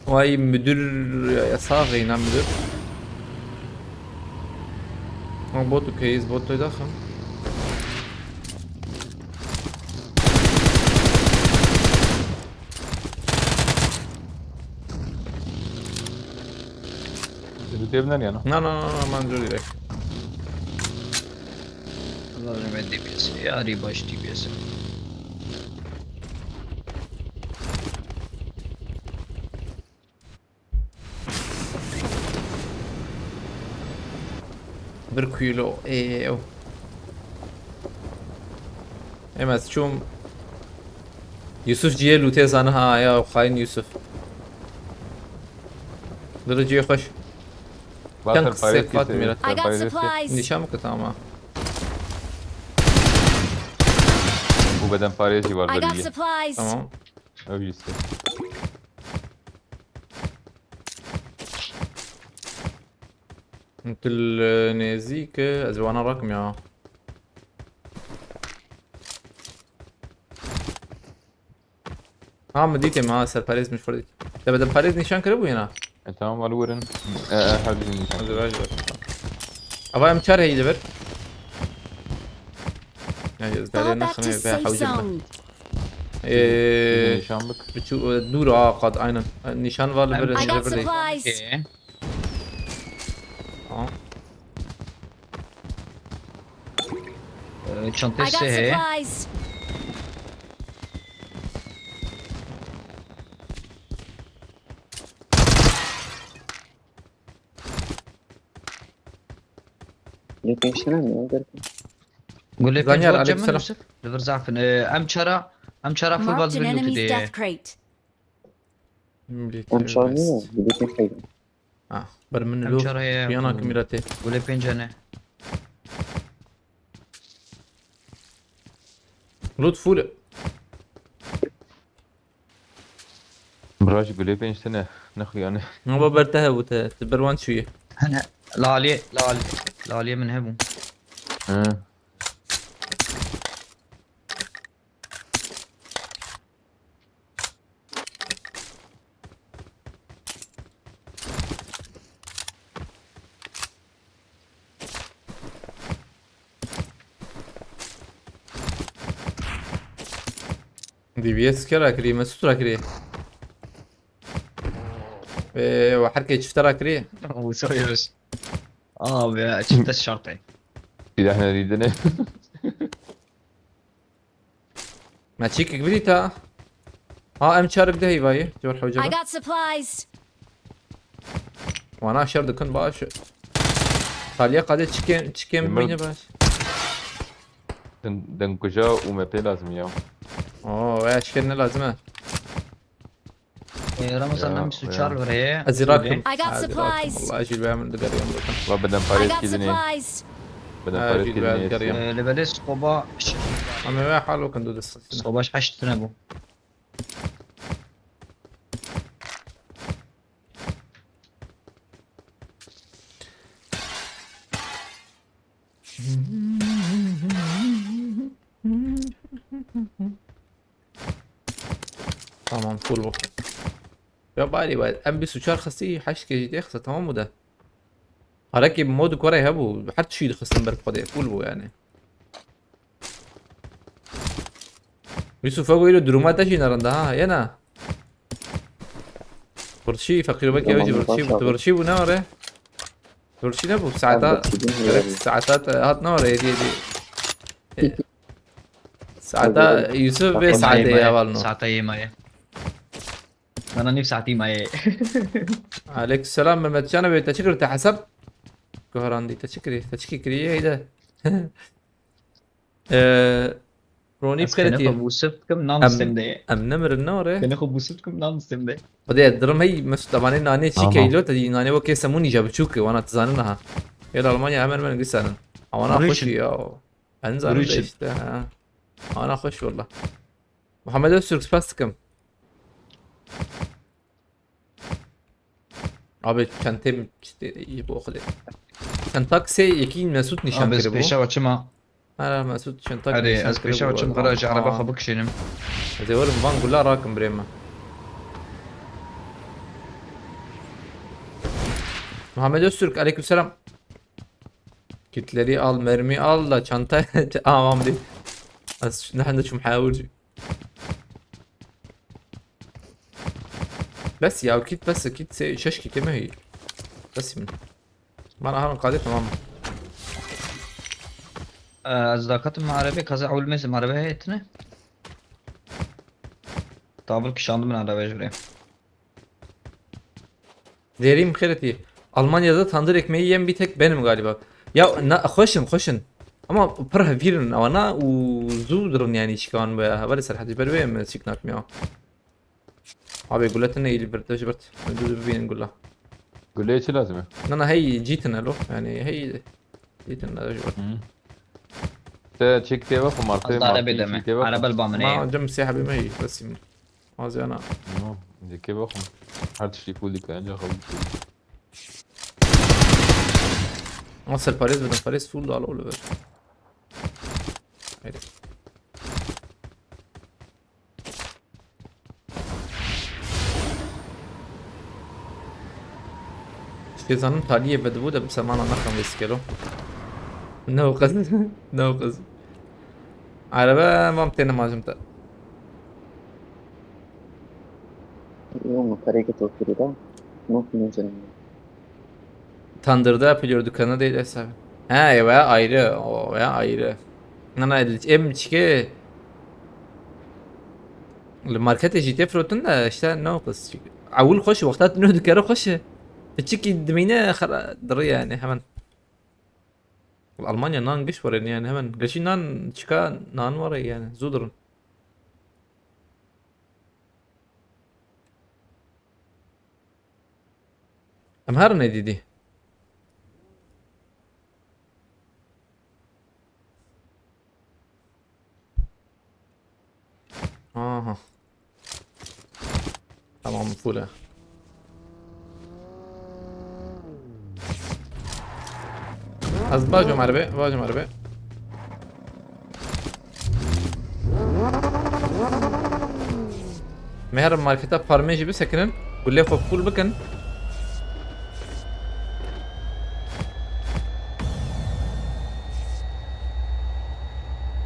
Vay müdür, ya, ya sağ geyna müdür. Ha, bot okey, bot da daxim. Dutê binen yana. Na, na, na, na, man cor direkt. Lazim e D P S, yarî baş D P S. Bir kilo, ew. Em ez çûm. Yusuf ciye lûtê zane ha, ya xain Yusuf. Dilo ciye xweş. Çend qisek qat mirat. I got supplies. Nîşan bike, tamam. Bu beden parêzî var. I got supplies. Tamam. Ew jî. Tu li nêzîk, ez ê wana rakim ya. Ha, min dîtê, ha, serparêz min ji xwe dît. Te bedeparêz nîşan kiribû yena? E, tamam, al werin. E, e, her bî nîşan. Hadi ver, ver. Ava em çar heyî li vir. Ya, ez Fall belê back to nexine safe be hewce be. Zone. Ee, nîşan bik. Biçû, e, dûr a qat, aynen. E, nîşan var li vir, I got supplies. Okey. Tamam. Ee, çantayê I got sê heye. Supplies. Lê pêştine mi? Gulê pênc Zanyar, var cem aleyküm selam. Yusuf. Li vir zafin. Ee, em çara, em çara full Marked an bal enemy's death crate. Em çar niye? Gulê pênc heye. Ah, ber min lo. Em çara ye. Piyana ku miratê. Gulê pênc hene. Loot full. Bira jî gulê pênc tine. Nexuyane. Naba ber te hebû te. Tu ber wan çûyî. Hene. Lalê, lal-, lalê min hebû. He. D B S kê rakirî, Mesut rakirî. Ee, we her kê çifte rakirî. Wisa yeriş. Abi ya, çifte şart e. Bir daha ne dedin? Me çîkek bidîta. Ha, em çarik de heyvayî. Cor hewce I be. Got supplies. Wana şer dikin baş. Taliye qadê çikên, çikên Emre bîne baş. Den, den kuja û me pê lazim ya. Oo, ya çikên ne lazim e? Ee, Ramazan, ya, em bîst û çar ya. Lireye. Ez irakim. I got supplies. Vallahi jî ben de gariyam zaten. Va beden parêz kidinê. Beden parêz kidinê. Ee, li belê skoba. Ama ve hal bakın, dur, dur. Skoba heşt tane bu. Tamam, full bu. Ya bari bari. Em bîst û çar xistî, heşt kê jî dê xiste, tamam bu da. Harekê mod kore hebû, her tişî dixistin ber xwedê, full bû yani. Yusuf, ego îro duruma te jî ne rind e ha, yena. Birçî, feqîr, wekî ew jî birçî bû. Tu birçî bû ne were? Birçî nebû, saeta, gerek saeta te hat ne were, hêdî, hêdî. E, saeta, Yusuf, vê saetê ye hevalno. Saeta yê maye. Nana nîv saetî maye. Aleyküm selam Mehmet Can abi, te çi kir, te hesap? Guherandî, te çi kirî? Te çi kirî? Heyde. Ee, Ronî, ez xênê xwe bûsif dikim, nan em, sêm de ye. Em nemirin ne were? Xênê xwe bûsif dikim, nan sêm de ye. Xwedê dirim hey Mesut, evanê nanê çî keylo, te dî nanê wekê semûnî ja biçûk e, wana tu zanin ha. Êl Almanya hemen hemen gisanin. Awana xweş ya. En zalim de işte ha. Awana xweş valla. Muhammed Öztürk, spas dikim. Abi çentê min, işte, iyi bu okul. Çentak se yekî Mesut nîşan kiribû. Abi ez pêşa ve çima. Hera Mesut çentak nîşan kiribû. Hadi ez pêşa ve çim, qira ji ereba xwe bikişînim. Ez ê werim van gula rakim birê me. Muhammed Öztürk, aleykümselam. Kitleri al, mermi al da çanta. Tamam değil. Ez ne hende çum hayal. Bes ya, kit bes, kit se şeş kit me. Bes min. Man ahan qadê tamam. Ez dakatim arebe, kaza ewil mêsim arebe heye tine. Tabir kişandim min arebe ji birê. Derim xêretî. Almanya'da tandır ekmeği yiyen bir tek benim galiba. Ya na, xweşin, xweşin. Ama pir hevîrin awana û zû dirin yani çikan be. Hevalê Serhedî ber wê em çik nakim ya. Abi gule tine îlî bir, dej birt. Dû bibînin gula. Gulê çi lazim e? Na na hey cî tine lo. Yani hey cî tine dej birt. Te çek tê ve xumar tê Azda arebe deme. Arebe li ba min Ma ê. cem sê hebî me hey resim. Aziyana. No, dikê ve xum. Her tiştî full dike, ancak xew full. Nasıl parêz bidin, parêz full dal ol ver. Haydi. Şêzanim taliyê vedibû de bi semana nexem vê sikelo. Ne o qez, ne o qez. Araba vam têne macim te. Yok mu? Parayı kötü oturuyor da. Nasıl ne canım? Tandırda yapılıyor, dükkanı değil hesabı. Ha, ev ayrı, o ya ayrı. Nana em çike. Li marketê jî tê firotin de işte ne o qız. Ewil xweş, wexta tu nû dikere xweş e. Piçikî dimîne xera diri yani hemen. Almanya nan giş were yani hemen. Gerçi nan çika nan were yani. Zû dirin. Em herin ê dîdî. Aha. Tamam, full e. Ez bacım erbe, bacım erbe. Meher marketa parmê jî bisekinin. Gulê xwe full bikin.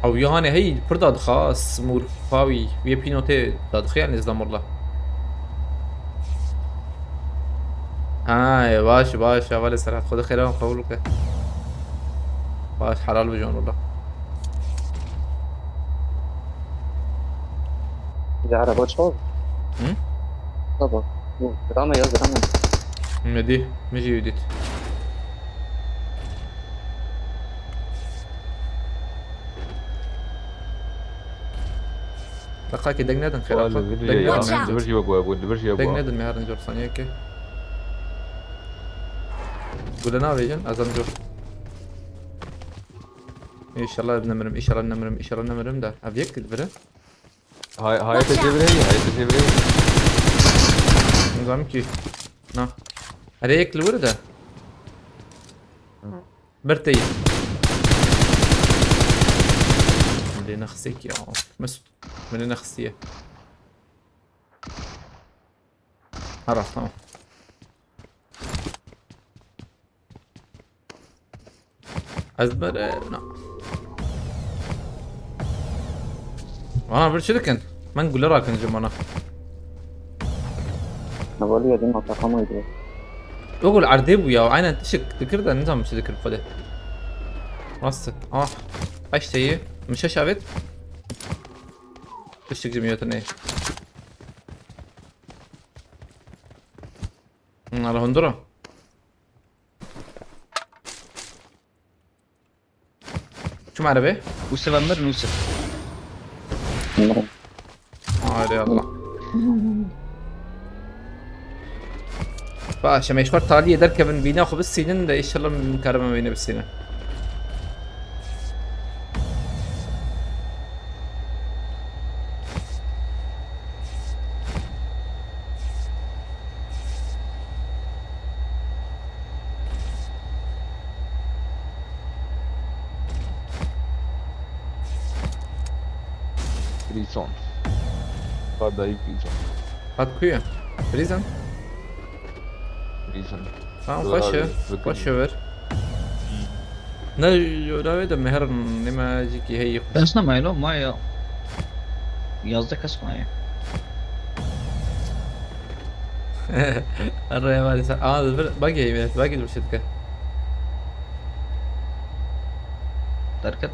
Ew ya hanê hey pir dadixa smûr pawî. Wê pînotê dadixe yani İstanbul'da. Ha, e, baş, baş, hevalê Serhat. Xwedê xêra wan qebûl bike. Baş, helal bijon wala. Bir araba çal. Hı? Baba. Bu drama ya drama. Ne dî? Min jî wî dît. Deqakê deng nedin xêra xwe. Deng nedin. Li vir jî wek webû, li vir jî wek Deng webû. nedin me herin cor saniyekê. Gule navêjin, ez em cor. İnşallah nemirim, inşallah nemirim, inşallah nemirim de. Ev yek li vir e. Hay, hayata çevireyim, hayata çevireyim. Nizam ki. Na. Erê yek li wir de. Bir teyî. Min lê nexistek ya. Mesut. Min lê nexistiye. Ara, tamam. Ez bere na. Ana bir çi dikin? Men gule rakin ji mana. Ne var ya, dün atakamaydı. O gul erdê bû ya. Aynen tişik dikir de nizam çi dikir xwedê. Rast. Ah. Kaç teyî? Min şeş avêt. Tiştik ji min yotinê. Ala hundura. Çum arabê? Û sivan mir nûsir. Haydi Allah. Baş, em ê ji xwe taliyê derkevin, vîna xwe bisînin de, inşallah min karibe vîne bisîne. Frison. Ka dayî kî can. Hat ku ye? Prison? Prison. Tamam, Zor xweş e. Abi, bakın. Xweş e ver. Ne, yo, ravê de meher nême jî kî heyî xweş. Kes nemaye lo, maye yazdeh kes maye. Araya var ise. Aa, bir bak ya, evet, bak ya, bir şey dikkat. Derket.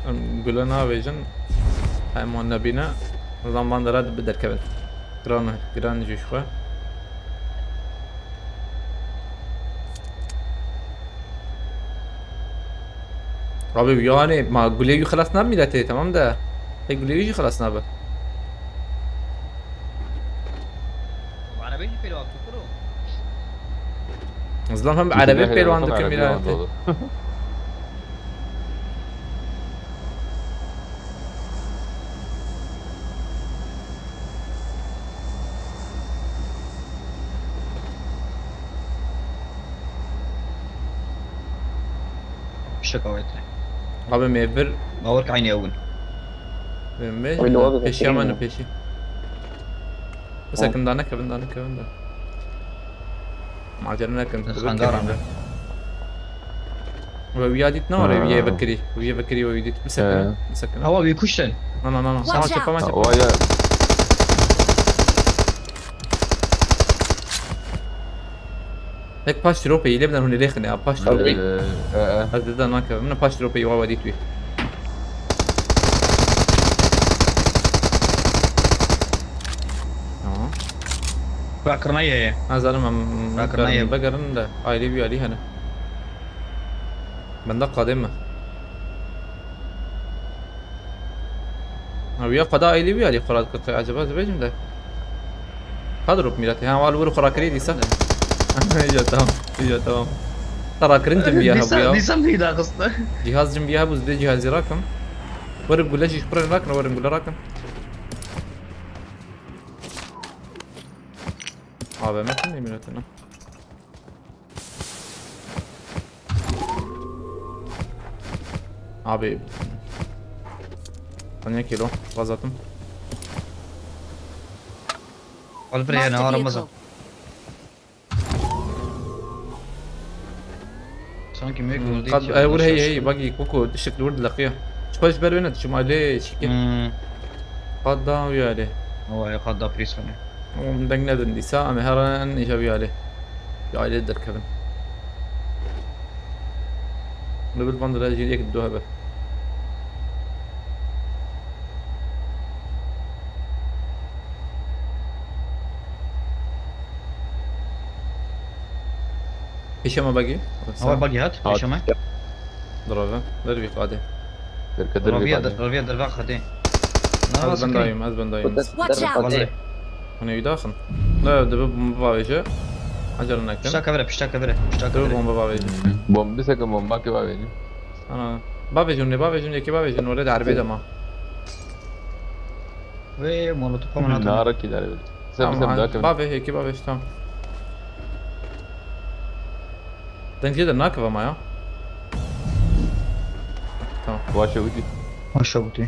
Em gule navêjin, hema nebîne, zaman dere bi derkevin. Giran e, giran jî ji xwe. Abi yani ma gulê wî xilas nabe miletê, tamam da. Hê gulê wî jî xilas nabe. Arabê jî pêlwan tu kuro. Zilam hem Peki, arabê ne pêlwan kadar dikim arabê miletê. Oldu. Şaka wete. Abi me vir. Bawer ki aynı evin. Ve me Öyle abi, pêşiya me bekleyeyim ne ya. Pêşî. Bisekin da nekevin, da nekevin da. Macera nekin. Hangar kevin ama. Ve wiya dît ne var, ha. Wiya vekirî. Wiya vekirî ve dît. Bisekin, he. Bisekin. Hava bir kuşten. Na, na, na, na. Watch out. Tamam, tamam, tamam. Vay ya. Hek paş tropê, îlê bidan hûn ê lêxin ya, paş tropê. Ee, ee. Ez dida nakevim, min paş tropê wa wedît wî. Tamam. Rakirina ye. Ez zalim em. Rakirina ye. Vegerin de, ailî wî alî hene. Benda qadê me. Ha, wiya qada ailî wî alî xwe radikir, acaba ez dibêjim de. Ka drop mîratê, ha, wal wir xwe rakirî dîsa. Îca tamam, îca tamam. Te rakirin cim biya hebu ya. Dîsa, dîsa mi daxiste? Cihaz cim biya hebu, zidê cihazî rakim. Werin gule jî ji xwe rakin, werin gule rakin. A V M kim ne mîratê ne? Abi. Sen ne kilo? Gaz atım. Al buraya, ne Marked a aramaz o. Vehicle. Sanki mi Hmm, gördü qad, ki e, wir hey, hey, bak, kuku, dişik, wir dileqiya. Çipa ji ber wê ne, çima lê çikê. Hmm. Qad da wî alê. Oy, qad da prîs wene. Oğlum, deng nedin dîsa, em herin îja wî alê. Wî alê derkevin. Li bil van dire jî yek du hebe. Pêşe me bagî. Awa bagî hat, Hat. Pêşe me. Dirave. Dervî qadê. Derke dervî Raviya qadê. Der-, raviya derva qadê. Ez bendayım, ez bendayım. Watch out! Hûn ê wî daxin. Ne, dibe bomba bavêje. Acele nekin. Pişta kevire, pişta kevire, pişta kevire. Dibe bomba bavêje. Bom-, bir sekund bomba ki bavêje. Ana. Bavêjin, ne bavêjin, yekî bavêjin, wele de erbê de ma. Wê molotofa min hatine. Nara ki dare. Sen bize bir daha kevin. Bavê, yekî bavêj, tamam. Dengê de nakeve ma ya. Tamam. Başa wî. Aşağı bûtî.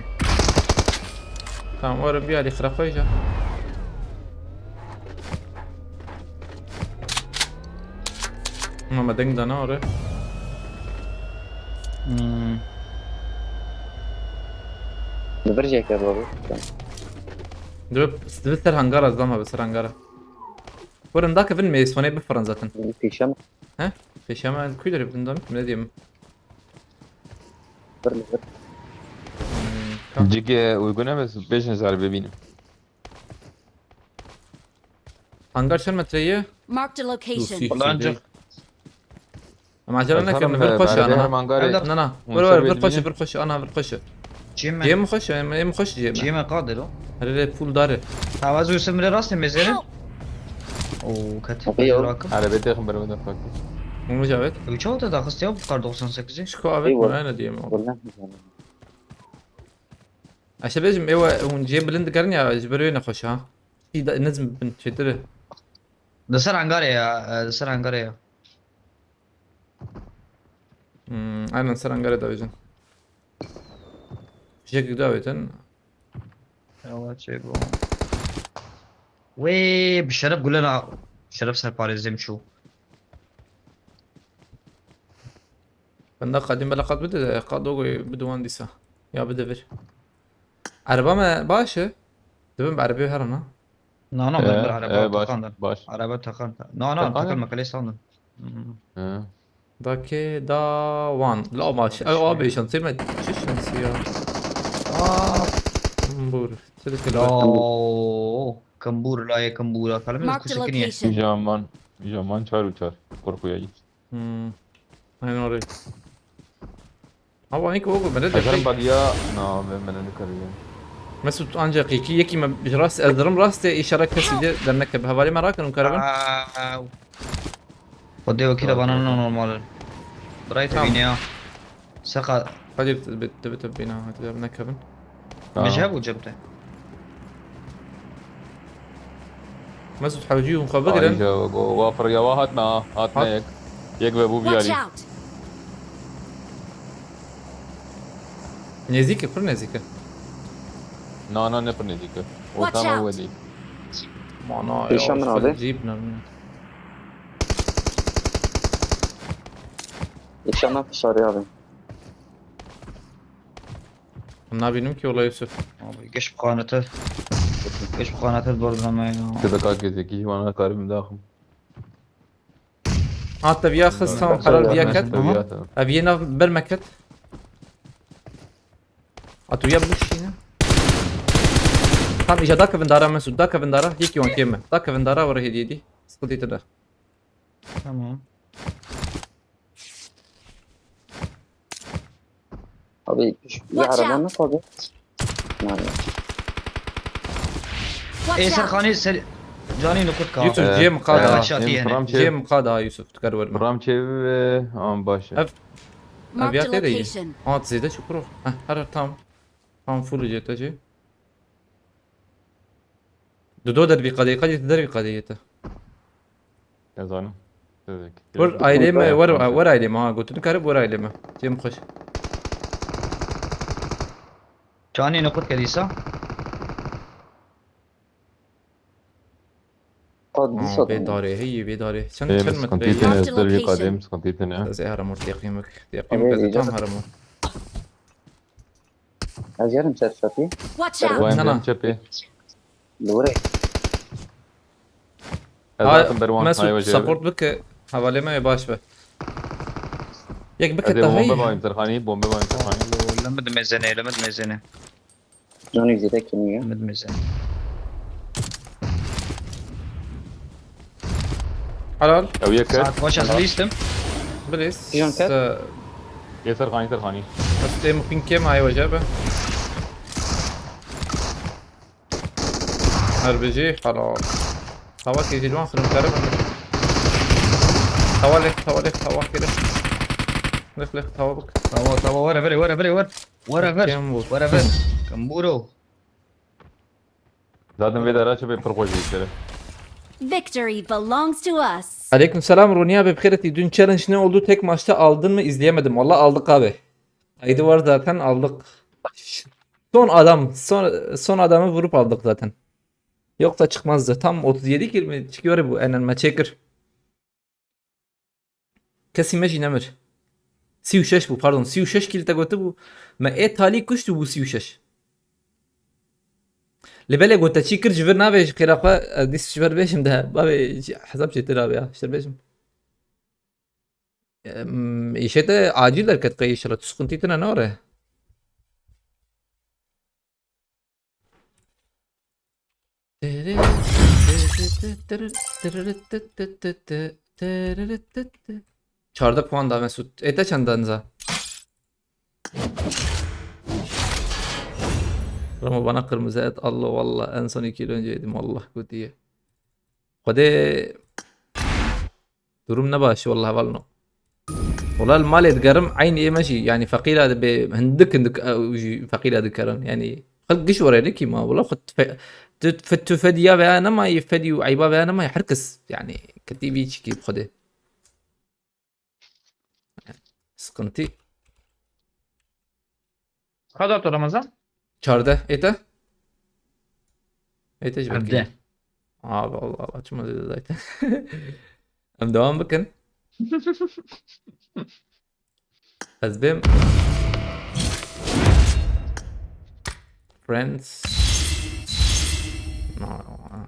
Tamam, ora bir alî xira xwe îja. Ama deng dana ora. Hmm. Li vir jê ke baba. Dibe, dibe ser hangara, zama be ser hangara. Werin dakevin, mêsvanê bifirin zaten. Pêşe me. He? Pêşe me, ku derê bidin, ne diyeyim? Vir li vir. Hmm, tamam. Cigê uygun e, bêjin zar bibînim. Hangar çend metre ye? Marked a location. Ulan cik. Ama acele nekin, vir xweş ana. Na, na. Vir, vir, vir xweş, vir xweş ana, vir xweş. Cem mi? Cem xweş, em, em xweş Cem. Cem qadiro. Here, here, full dare. Havaz Yusuf mire rast mêzere. Oo, ket. Abi yok. Arabê dexin bir bende fakir. Umut Cavit. Üç oldu da hastaya bu kar doksan sekizi. Şu abi, eyvallah. Aynı diyeyim o. Vallahi güzel. Aşağı bizim ev, hûn cê bilind dikarin ya, ji ber wê nexweş ha. Çî da, nizm bin, çêtir e. Li ser hangarê ya, e, li ser hangarê ya. Hmm, aynen ser hangarê davêtin. Fişekek davêtin. Ewa çê bû. Wê bi şeref gulena. Şeref serparêzê min çû. Benda qedîm bela qet bide, qet dogoyê bide wan dîsa. Ya bide vir. Ereba me baş e. Dibin bi erebê herin ha. Na na, me Ee, bir araba ee, baş, teqandin. Baş. Araba teqan. Na na, Teqan teqan ya? Me kalê standin. Hmm. He. Da kê da wan. La ma şi-, Abi ew abi şi- şansê me çi şansî ya. Aa. Kambûr. Çi dikir be? Yo. Kambûr la ye kambûra. Kalem Marked a kuşu kiniye. Location. Jaman, jaman çar û çar. Korkuya git. Hmm. Aynen orayı. Ama hiç o kadar da Ezerim pek- bak ya. Na, ben, ben onu karıyorum. Mesut ancak iki, yekî me rast, ez dirim rast e, işara kesî de derneke bi hevalê me rakin û karibin. Aa. Xwedê wekî de Tamam, bana tamam. Normal. Birayê te Tamam. Bîne ya. Seqa. Hadi bitti, bitti, bitti, bina, hadi ya, ne kabin. Tamam. Meje bu cebde. Mesut hewcî hûn xwe bigirin. Ayrıca go, wa fırya wa hatme ha, hatme Hat. Yek. Yek ve bu Watch viyarî. Out! Nêzîk e, pir nêzîk e. Na, na, ne pir nêzîk e. Watch Ortama out. Wedî. Mana ya, Pêşa min abi. Cîb nermin. Pêşa min fişarê abi. Nabînim ki ola Yusuf. Abi geç bu kanete. Geç bu kanete borcuna ya. Kıda kak gezeki, hiç bana karım daxım. Hatta bir yakız tamam, karar bir yakat. Tamam. Ev yena bir meket. Atu ya bu şeyini. Tam ica da kevindara Mesut, da kevindara. Yek yon keme. Da kevindara var hediye di. Sıkıntı da. Tamam. Abi, şu, ya Watch araba out. Nasıl abi? Nerede? Watch Ê, out. Serxanî ser canî li kut ka. Yusuf, Ee, cem qada. Ee, Aşağı em diye. Ram çev-, Cem qada Yusuf, tu kar verme. Ram çev ve an baş e. Ev. Marked a Aviate de iyi. Location. At zede çukur o. Heh, her tam. Tam full C T C. Dudo dervî qadê, qadê tu dervî qadê yete. Ne zanim. Dedik. Wer ailê me, wer, wer ailê me, ha, gotin kare wer ailê me. Cem xweş. Canê ne qut kedîsa? Aa, bê darê, hey, bê darê. Çend, çend metre? Marked a location. Ez dervî qadê, sıkıntı tene. Ez ê herim ortaya qîmek. Qîmek ez tam herim. Ez yerim ser çatî. Watch out! Vay, na, na. Çepê. Li wir e. Ez Ha, hatim ber wan, Mesut, hay wajê. Support bike, hevalê me baş be. Yek bike. Ez ê daha bombe iyi. Bayım Serxanî, bombe bayım Serxanî. Lemid mezene, lemid mezene. Canî zêde kimiye? Lemid mezene. Helal. Ew yek e. Saat baş ez lîstim. Bilis. Jan ket. Yê Serxanî, Serxanî. Ez têm ping kêm ay wajê be. Her bijî, helal. Tava kê jî li wan xirim kere ben. Tava lêx, tava lêx, tava kere. Lêx, lêx, tava bik. Tava, tava, were, were, were, were, were. Were, were. Kêm bû. Were, were. Kembûro. Zaten vê dara çi bê pir xweş dikere. Victory belongs to us. Aleyküm selam Ronya, be bixêretî. Dün challenge ne oldu? Tek maçta aldın mı? İzleyemedim. Vallahi aldık abi. Kaydı var zaten, aldık. Son adam, son, son adamı vurup aldık zaten. Yoksa çıkmazdı. Tam otuz yedi kill mi çıkıyor bu enen me çekir. Kesî me jî nemir. Sî û şeş bû, pardon. Sî û şeş kill te gotibû. Me ê talî kuşt û bû sî û şeş. Li belê got te çî kir ji vir navê ji xêra xwe, ez dîs ji vir bêjim de. Bavê hesab çêtir abi ya. Ji vir bêjim. Em, îşê te acîl derket qey, înşallah tu sıkıntı tine nare. Çardeh puan da Mesut. Ete çendan za? Ramo bana kırmızı et. Allah, vallahi en son iki yıl önce yedim. Allah, kötü ye. Xwedê durum ne baş e, wallahî hevalno. Wala li malê digerim, eynî ê me jî, yanî feqîra dibê hindik hindik, ew jî feqîra dikerin. Yanî xelk giş were nekî ma, wala xwe fe-, Tu, fe-, tu fediya veya nemayî, fedî û eyba veya nemayî, her kes, yani, ketî vî çikî bi Xwedê. Sıkıntı. Kaç attı Ramazan? Çardeh. Ete? Ete ji Evde. Abi Allah Allah, açma dedi zaten. Em devam bikin. Ez bêm. Friends. No, no, no.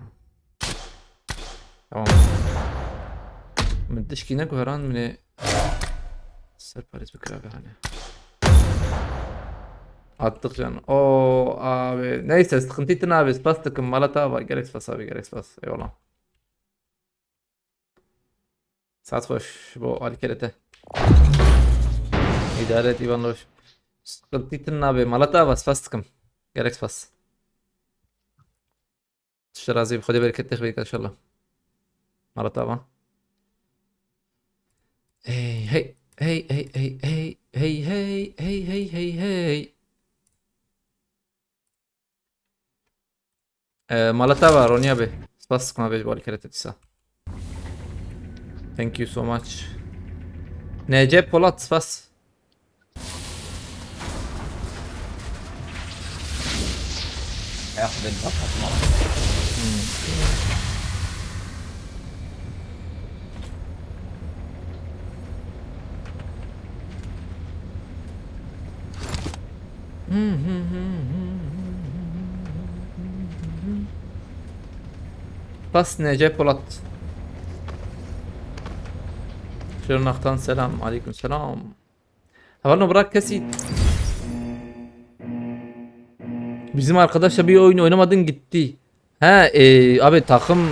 Tamam. Min tişkî neguheran, min ê ser parêz bikira ve hani. Attık can. O abi. Neyse, sıkıntı tine abi. Spas takım. Mala tava. Gerek spas abi. Gerek spas. Eyvallah. Saat hoş. Bu alkele te. İdare et, Ivan Roş. Sıkıntı tine abi. Mala tava. Spas takım. Gerek spas. Tişt razî, bi Xwedê bereket te xwî inşallah. Mala tava. Hey, hey, hey, hey, hey, hey, hey, hey, hey, hey, hey, hey. Ee, mala tava, Ronya bê. Spas sıkma bê, bol kerete disa. Thank you so much. N C Polat, spas. Ayak ben bak atma. Pas N C Polat. Şırnak'tan selam. Aleyküm selam. Havalno bırak kesi. Bizim arkadaşla bir oyun oynamadın gitti. He, e, abi takım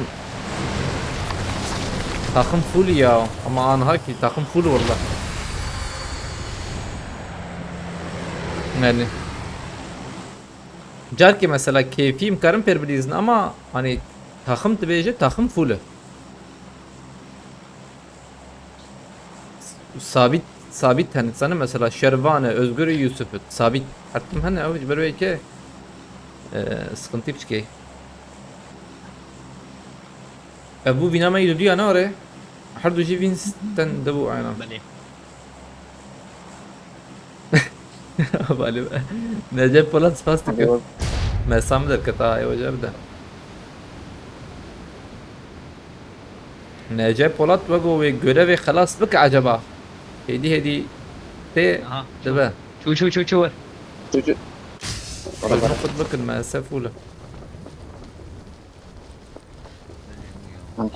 takım full ya. Ama anha ki takım full valla. Yani. Car ki mesela keyfim karım per bilizin ama hani takım dibêje takım full. Sabit, sabit hene sana mesela Şervan e, Özgür e, Yusuf e. Sabit. Artık hene abi böyle ki e, sıkıntı bir şey. E, bu binama yürüdü ya ne oraya? Her duji Winston de bu aynen. Belê. Balê. Necep Polat spas dikim. Hadi bak. Mesam derketa ay hoca bir de. Necep Polat wego wê görevê xelas bike acaba? Hêdî hêdî tê Aha. Dibe. Çû çû çû çû wer. Çû çû. Xwe bikin me sefûle.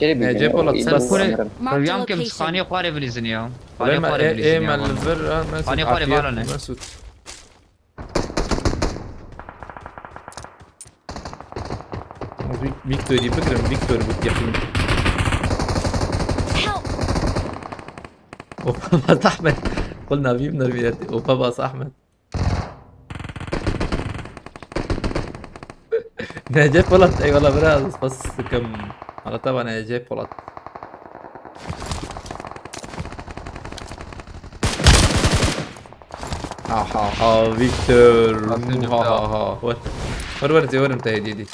Necep Polat, sen Rüyam kim? Marked a location. Xanê xwarê bilîzin ya. Xanê xwarê bilîzin ya. Xanê xwarê balane. Mesut. Victor'u bigirin, Victor bu yakın. Help! Opa bas Ahmet. Qulna bî min rivîyetî. Opa bas Ahmet. Necep Polat, eyvallah biraz. Spas sıkım. Arata bana Necep Polat. Ha ha ha, Victor. Aferin, ha ha ha. Ver. Ver ver, ver te hediye değil.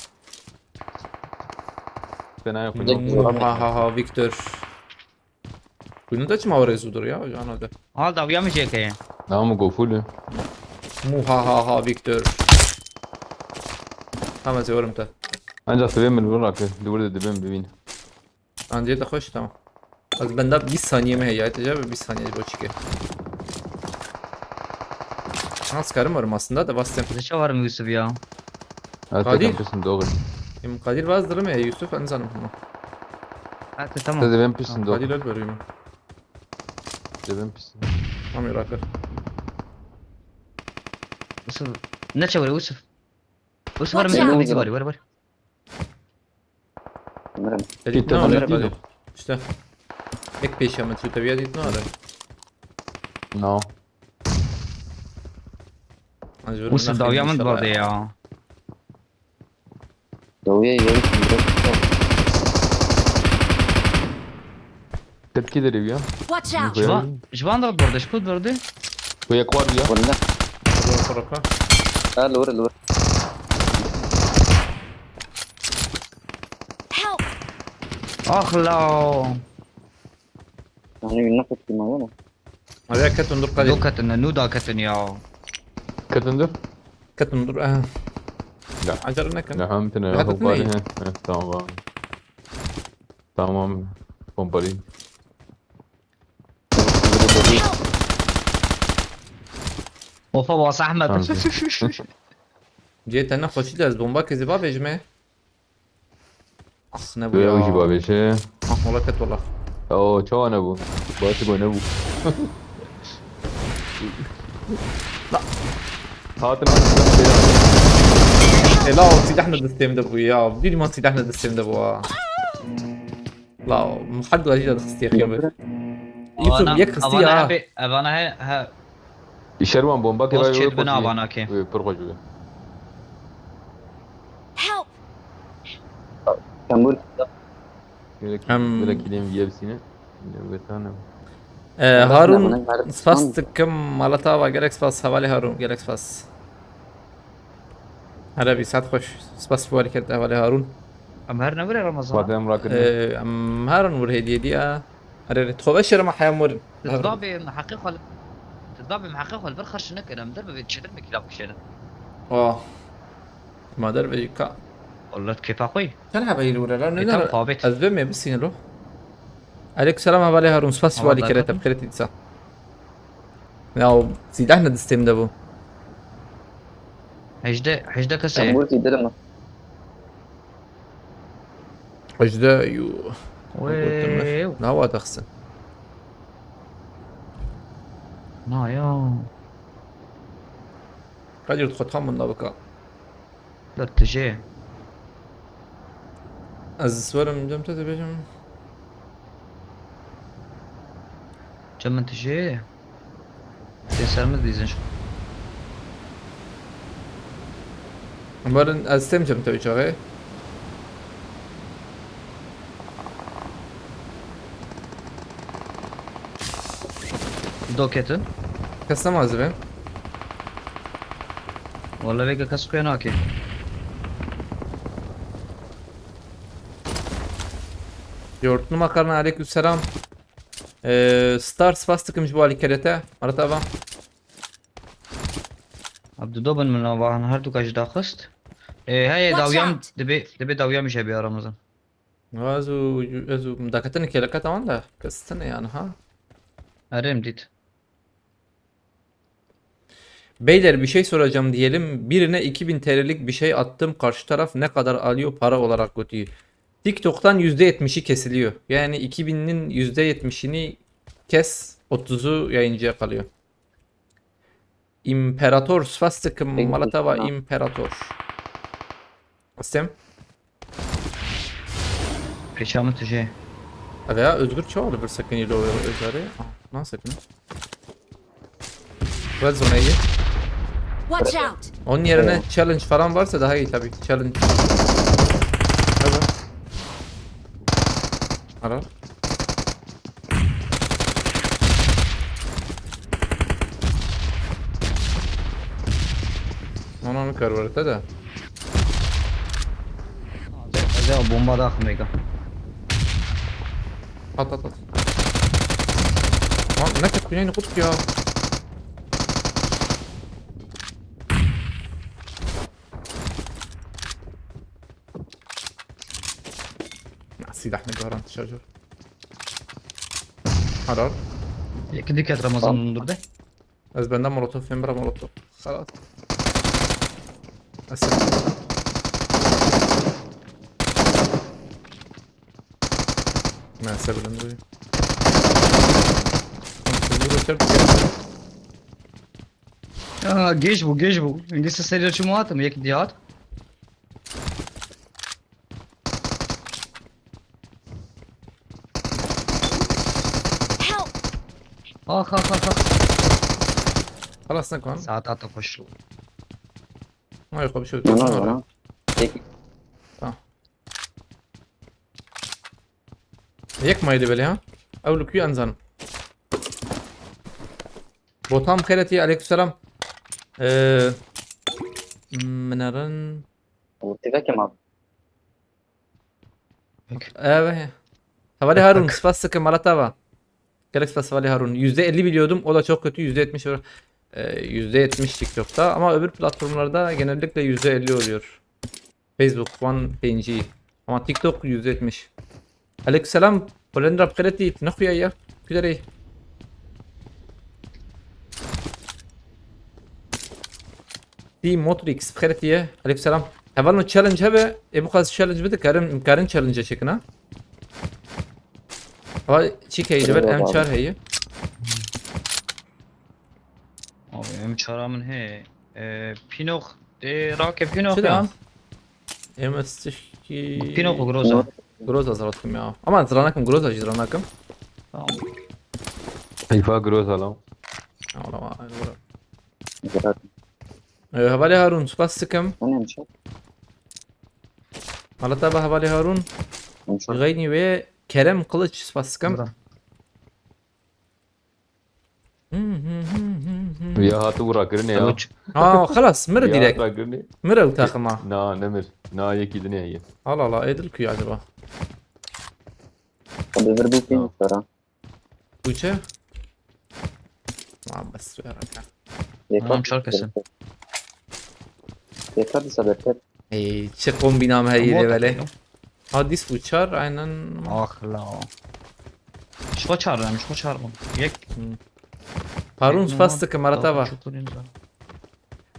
Fena yok. Mu ha ha ha, Victor. Bunu da çima oraya zudur ya, cana da. Al da uyamayacak ya. Tamam mı, go full ya. Mu ha ha ha, Victor. Tamam, seviyorum da. Ancak seviyorum bunu bırak. Dur da ben bir bin. Ancak da hoş, tamam. Az bende bir saniye mi heyet acaba? Bir saniye bu çıkıyor. Ha, sıkarım varım aslında da bastım. Bize çavarım Yusuf ya. Kadir. Em Kadir vaz dirim e, Yusuf en zanım bunu. Ha, tamam. Size ben pisin. Kadir öl bölüyüm. Size ben pisin. Tamam, Irak'ı. Yusuf. Ne çeviriyor Yusuf? Yusuf var mı? Var, var, var. Edit ne oluyor? İşte. Ek peşe mi tutuyor ya, edit ne oluyor? No. Yusuf, davya min vardı ya. Dawiye yeri. Tepki de ya. Watch out! Ji van, ji van da vurdu, ji kut vurdu. Bu yak var ya. Wala. Xuraka. Ha, li wir, li wir. Ax la. Yanî ne qetkî ma wala. Hadi ketin dur Do Kadir. ketin, nû da ketin ya. Ketin dur. Ketin dur. Aha. La. Acele nekin. La hem tine Rahat ya etmeyin. He, tamam. Tamam. Pompalayayım. Ofa was Ahmed. Tamam. Cê te nexweşî de ez bomba kezî bavêjime. Ah ne bu Böyle ya. ucu babeşe. Ah mola ket wala. Oo, çawa ne bu? Başı bu ne bu? La. Hatın hatın. E la o silah ne destêm de bu ya. Bir man silah ne destêm de bu ha. La muhad da jî de destê xiyabı. Yusuf yek xisti ya. Evana he, he. İşerwan bomba Boz kevay çêt ve bina avana ki. Pır koşu. Help! Tembur. Böyle Hem- böyle kilim diye bir sine. Böyle bir tane. Ee, Harun spas tıkkım malata va gerek spas havale Harun gerek spas. Hele bir saat hoş. Spas bu hareket havale Harun. Em her ne vire Ramazan. Badem rakın. Ee, em Harun vur hediye diye. Hadi hadi. Txo beşer ma hayam vur. Ti dabê heqê xwe li, ti dabê heqê xwe li vir xerç nekin, em der bibê çêtir me kîla bikişêne. Oh. Mader ve ka. Allah kêfa xwe. Sen haber vur la ne E, tam ne. qabet. Ez ve me bisine lo. Aleyküm selam havale Harun. Spas Havale vali kere Harun. tebxireti disa. Ya o silah ne destêm de bu. Hejdeh, hejdeh kesê. Tembur ki derim. Ejde yu. Wêw. Nawa daxsin. Na ya. Kadir xwe tam min nabika. Dert tijê. Ez swerim cem te dibêjim. Cem min tijê. Tê ser min dizin şu. Umarım ez têm cem te çaxê. Doketin. Kes nema ez ê. Wala vêga kes kuya nake. Yortnuma karna aleyküm selam. Ee, Star spas tıkım ji bu alikerete. Arata va. Abdu dobin min ava han her du ka ji daxist. E, heye Watch dawiyam out. Dibe, dibe dawiyam jê biya Ramazan. Ez û ez û dakatini keleket awan da. Kestine yani ha. Erê em dît. Beyler bir şey soracağım diyelim. Birine iki bin T L'lik bir şey attım. Karşı taraf ne kadar alıyor para olarak götüyü. TikTok'tan yüzde yetmişi kesiliyor. Yani iki binin yüzde yetmişini kes, otuzu yayıncıya kalıyor. İmperator, Swastika, Peki, Malatava, tamam. İmperator. Astem. Pêça min tijê. Hadi ya, Özgür Çağlı bir sakın ilo özarı. Ah, nasıl sakın? Red zone'yı. Watch out! Onun yerine Evet. challenge falan varsa daha iyi tabii. Challenge. Hadi. Ara. Ona mı karvarta da. Ez ê bomba daxim vêga. At at at. Lan ne ket kuyayını kut ya. Ya, silah ne garant şarjör. Harar. Yekî diket Ramazan durdurdu. Ez bende molotof, hem bira molotof. Xalas. Ese. Ne sebilin duyu. Ya, geç bu, geç bu. Hingî se serî çi muhatim, yek dihat. Help! Ah, ah, ah, ah. Xalas ne kan? Saat hatta koşu. Ay, xwe bişo. Bana bana. Tek Yek maydı böyle ha. Ew li kuyu anzan. Botam xêretî, aleykümselam. Ee, Minerin. Ortaya kim abi? Evet. Hevalê Harun, spas dikim, mala te ava. Gelek spas hevalê Harun. Yüzde elli biliyordum, o da çok kötü, yüzde yetmiş var. Ee, yüzde yetmiş TikTok'ta ama öbür platformlarda genellikle yüzde elli oluyor. Facebook, One, P N G. Ama TikTok yüzde yetmiş. Aleykümselam. Holendra, bi xêr hatî, tu ne xuya ya? Kuderê. Team Motrix, bi xêr hatî ye. Aleykümselam. Hevalno challenge hebe, ê bixwaz challenge bide, karin, karin challenge çekin ha. Hava çi key li ber M çar heye. Abi M çar min heye. Ee, Pînox, ê, rake Pînox Çi da? ya. Em ez tişkî Pînox û Groza. Groza ziratim ya. Ama ziratim Groza jî ziratim. Tamam. Heyfa Groza lan. Ya, wala, wala, wala. Ee, hevalê Harun, spas dikim. Önemli şey. Mala te ava hevalê Harun. Önemli şey. Xeynî wê Kerem Kılıç, spas dikim. Bra. Hı, hı, hı, hı, hı. Ya hatu rakirinê ya. Kılıç. Ha, xelas, mire Ya direkt. rakirinê. Mire ew taxima. Na, nemir. Na, yekî dinê heye. Allah Allah, ê dil ku acaba? Xwedê vir bû pî Tamam. nifera. Kuçe? Tamam, bes ver. Tamam, çar kesin. Yeter dîsa beter. Ey, çi kombîna me heye Ama lê belê. takım. Ha, dîs bû çar, aynen. Ah la. Şko çar lan, şko çar bû. Yek. Hmm. Harun, Yek spas numara. dikim, mala te ava. Çukurun zor.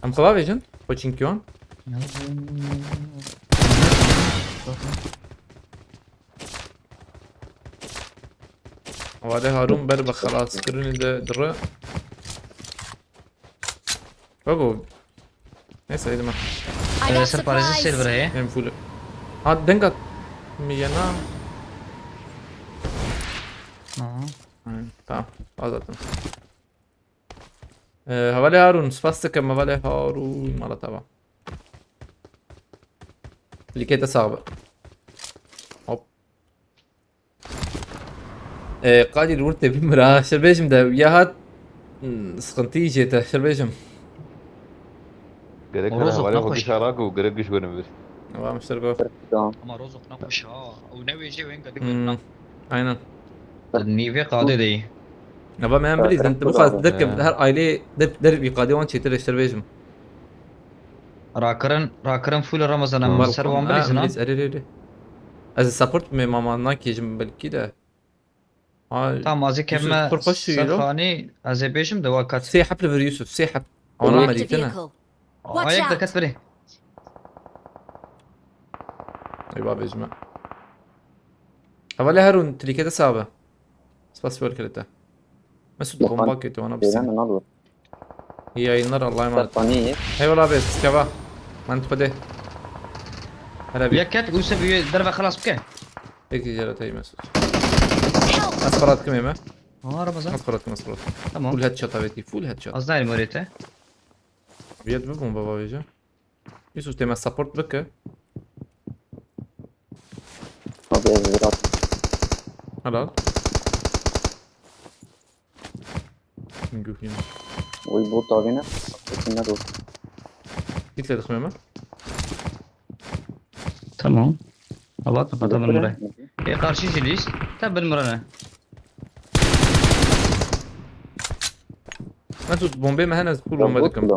Em xwe bavêjin? Xwe çinkî wan? Wadê Harun ber bi xelaskirinê de dire. Babo. Neyse, hadi ben. I Ee, got ser parêzî sêr supplies. birayê. Em full. Ha, deng at. Mi yena. Aha. Hı, tamam. Azatım. Ee, hevalê Harun, spas dikim, hevalê Harun, mala te ava. Lîkê te sax be. Hop. Ee, Kadir, wir tepî mira. Şer bêjim de, ya hat, hmm, sıkıntı jê te, şer bêjim. Gerek O Rozok hevalê xwe naxweş. kişa rak û gerek giş werin vir. Tamam, şer go. Tamam. Ama Rozok naxweş ha. Ew ne wêjê wên gelî Hmm, wêrna. aynen. Nîvê qadê de yî. Eva me em bilî, Kadir zin, tu bixwaz Rozok. derkev, He. her ailê der, der wî qadê wan çêtir e, şer bêjim. Rakirin, rakirin full Ramazan em Tamam. ser wan Ha, bilîzin ha. bilîz, erê, erê, erê. Ez support me mama nakêjim belkî de. Ha, Tamam, ez ê Yusuf, kevme kur xweş ser euro. xanî, ez ê bêjim de wa kat. Sê heb li vir Yusuf, sê heb. Ona Marked a me dîtine. vehicle. Watch Ayek de out. ket birê. Ey ba bêjime. Hevalê Harun, tilîke te sabe. Spas wekirî te. Mesut, Efendim? bomba kete, ona Bêjim bisin. ne olur? İyi yayınlar, Allah'a emanet. Stefani. Eyvallah abi, skeva. Man xwedê. Hele bir. Yek ket, û se bi derve xelas bike. Tek ticaret ayı Mesut. Help! Asparat kim yeme? Aa, Ramazan. Asparat kim, asparat. Tamam. Full headshot aveti, full headshot. Az dair morete. Bir yet bu bomba var iyice. Yusuf, te me support bike. Abi, ez biraz Helal. Guhim. Oy, bot avine. Botun ne dost? Git le dixmeme. Tamam. Allah da pata bin mure. E, karşı jilîs. Te bin mure ne? Mesut, bombê me hene, ez full bomba dikim.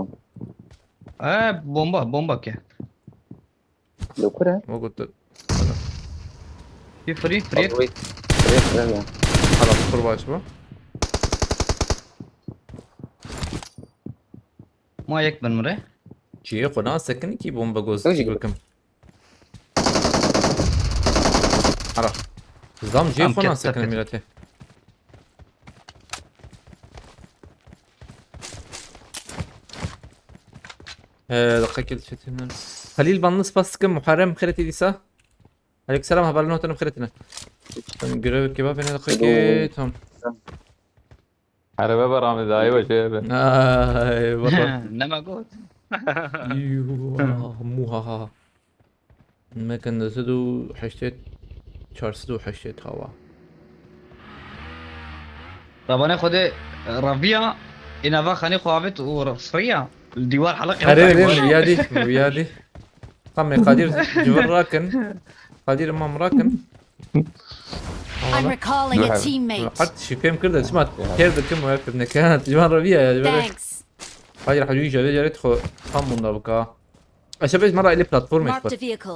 E, bomba, bomba ke. Li kur e? Wa gotin. Yê free, free. Free, free, free ya. Hala kur baş bu. Ma yek bin mire. Çiye xwe nasekin ki bomba göz Öyle gibi. bikim. Ara. Zam çiye Tamam, xwe ket, nasekin ket, ket. milletê. Ee, dakika çetinler. Halil Banlı spas dikim, Muharrem xêretî dîsa. Aleykümselam, hevalên hotin xêretî ne. Sen görev kebap ne dakika Hello. tam. Araba var Ahmet, daha iyi başlıyor be. Ay, baba. Nema got. Yuh, muhaha. Mekin du sed û heştê, çar sed û heştê hava. Rabanê Xwedê, e, raviya, ê nava xanî xwe avêt û re-, firiya. Li dîwar heleqê Erê, xwe erê, dîwar. Riyadî, Riyadî. Tamam, Kadir, civir rakin. Kadir, imam rakin. I'm recalling a teammate. Hard şî fêm kir de çima kêr dikim û ev neke. Ciwan reviya ya, böyle. Thanks. Hayır, hayır, jare, jare, xo tam bunda bika. Aşağı beş mara ile platform Marked a işte. Vehicle.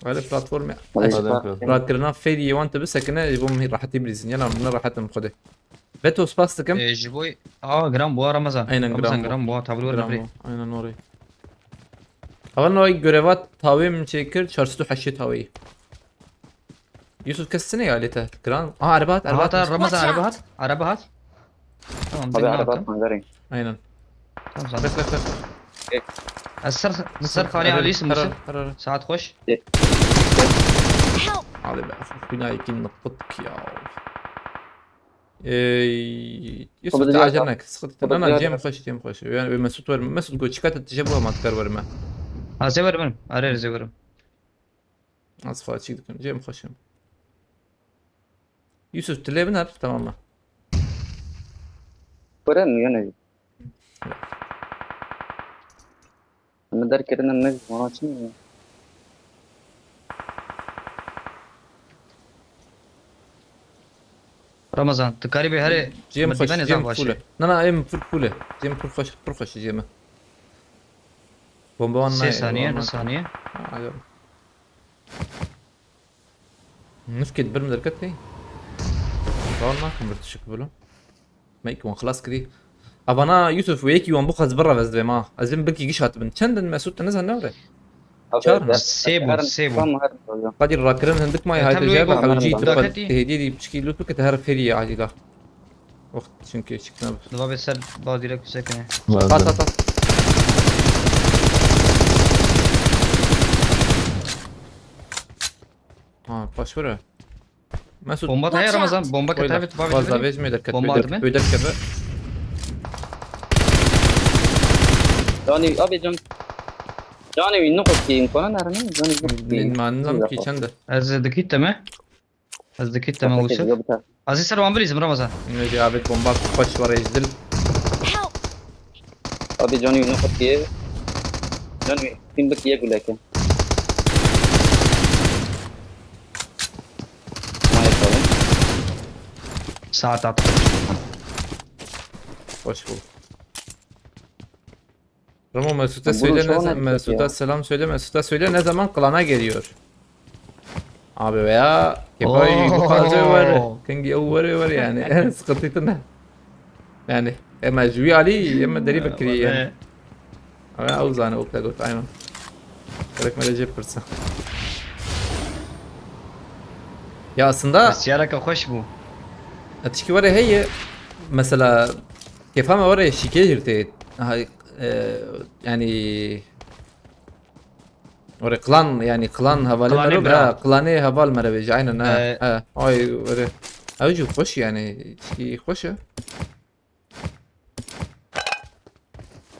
Öyle platform ya. Tamam, aşağı tamam. Rahat kirina feriye wan te bisekine, ji bo min rahatî bilîzin. Yana min rahatim xwedê. Beto spas dikim. Ee, ji bo, aa, gram bu Ramazan. Aynen, Ramazan gram bu. Gram bu, tablo Gram nefri. Bu. Aynen orayı. Ama o göreva tawê min çêkir, çar sed û heştê tawê. Yusuf kes sine ya lete. Kran. Aa, araba hat, araba hat. Ramazan, araba hat. Araba hat. Tamam, abi, araba hat, hangarayım. Aynen. Tamam, tamam. Bek, bek, bek. Ez ser, ser xanê alîsim. Saat xweş. Help! Abi be, binayê kî nıktık ya. Ey, Yusuf, te acele nek, sıkıntı. Nana, cem xweş, cem xweş. Yani, Mesut var mı? Mesut go, çıkart et, bu ama tıkar var mı? Ha, zeverim. Arayır, zeverim. Az façik dikim. Cem xweşim. Yusuf, tu lê binar, tamam mı? Kure mi yine? Min derkirine min ji wana çi ne? Ramazan, tu karî bê herê. Cem xweş, cem fule. Na, na, em pir fule. Cem pir xweş, pir xweş cem. Bomba wan nayê. Sê saniye, du saniye. Ha, yok. Nifkê di bir min derketê. Bawer nakim bir tişik bilo. Me iki wan xilas kirî. Avana Yusuf, wê yekî wan bixwaz birevez divê ma. Ez ê bilkî giş hatibin. Çend in Mesut, te nizan ne were? Çar in. Sê bûn, sê bûn. Qadî rakirin hindik may hayte jeba hewcî tu xwe hêdî dî piçkî lût bike te her fêrî acîla. Wext çünkü çıktı abi. Dua bir ser bal direkt bize kene. At, at, at. Ha, baş vere. Mesut. Bomba tayar Ramazan, bomba kete evet, bak. Fazla vezme de kete. Bomba atma. Öder kete. Canî, abi can. Canî, ne kadar ki imkanı nerede? Canî, min manzam ki çende. Ez dikit deme. Ez dikît te me Yusuf. Ez ê ser wan bilîzim Ramazan. Ne diyor abi, bomba kaç var ezdil. Help! Abi canî ne kadar ki. Canî kim bik ye guleke. Saat at. Hoş bulduk. Ramo, Mesut'a söyle ne zaman, Mesut'a selam söyle, Mesut'a söyle ne zaman klana geliyor. Abi veya kefayı bu kadar var. Kengi o var var yani. Sıkıntı ne? Yani, ema ji wî alî, ema derî bikirî yani. Ama ew zane, o kadar aynen. Gerek me Recep pırsa. Ya aslında. Siyaraka hoş bu. Tişkî were heye, mesela, kefa me were şikê jir tê. Aha, e, yani, were klan, yani klan hevalê me re, ha, klanê heval me re bêje, aynen, ha, ha. Ay, were. Ew jî xweş yani, tişkî xweş e.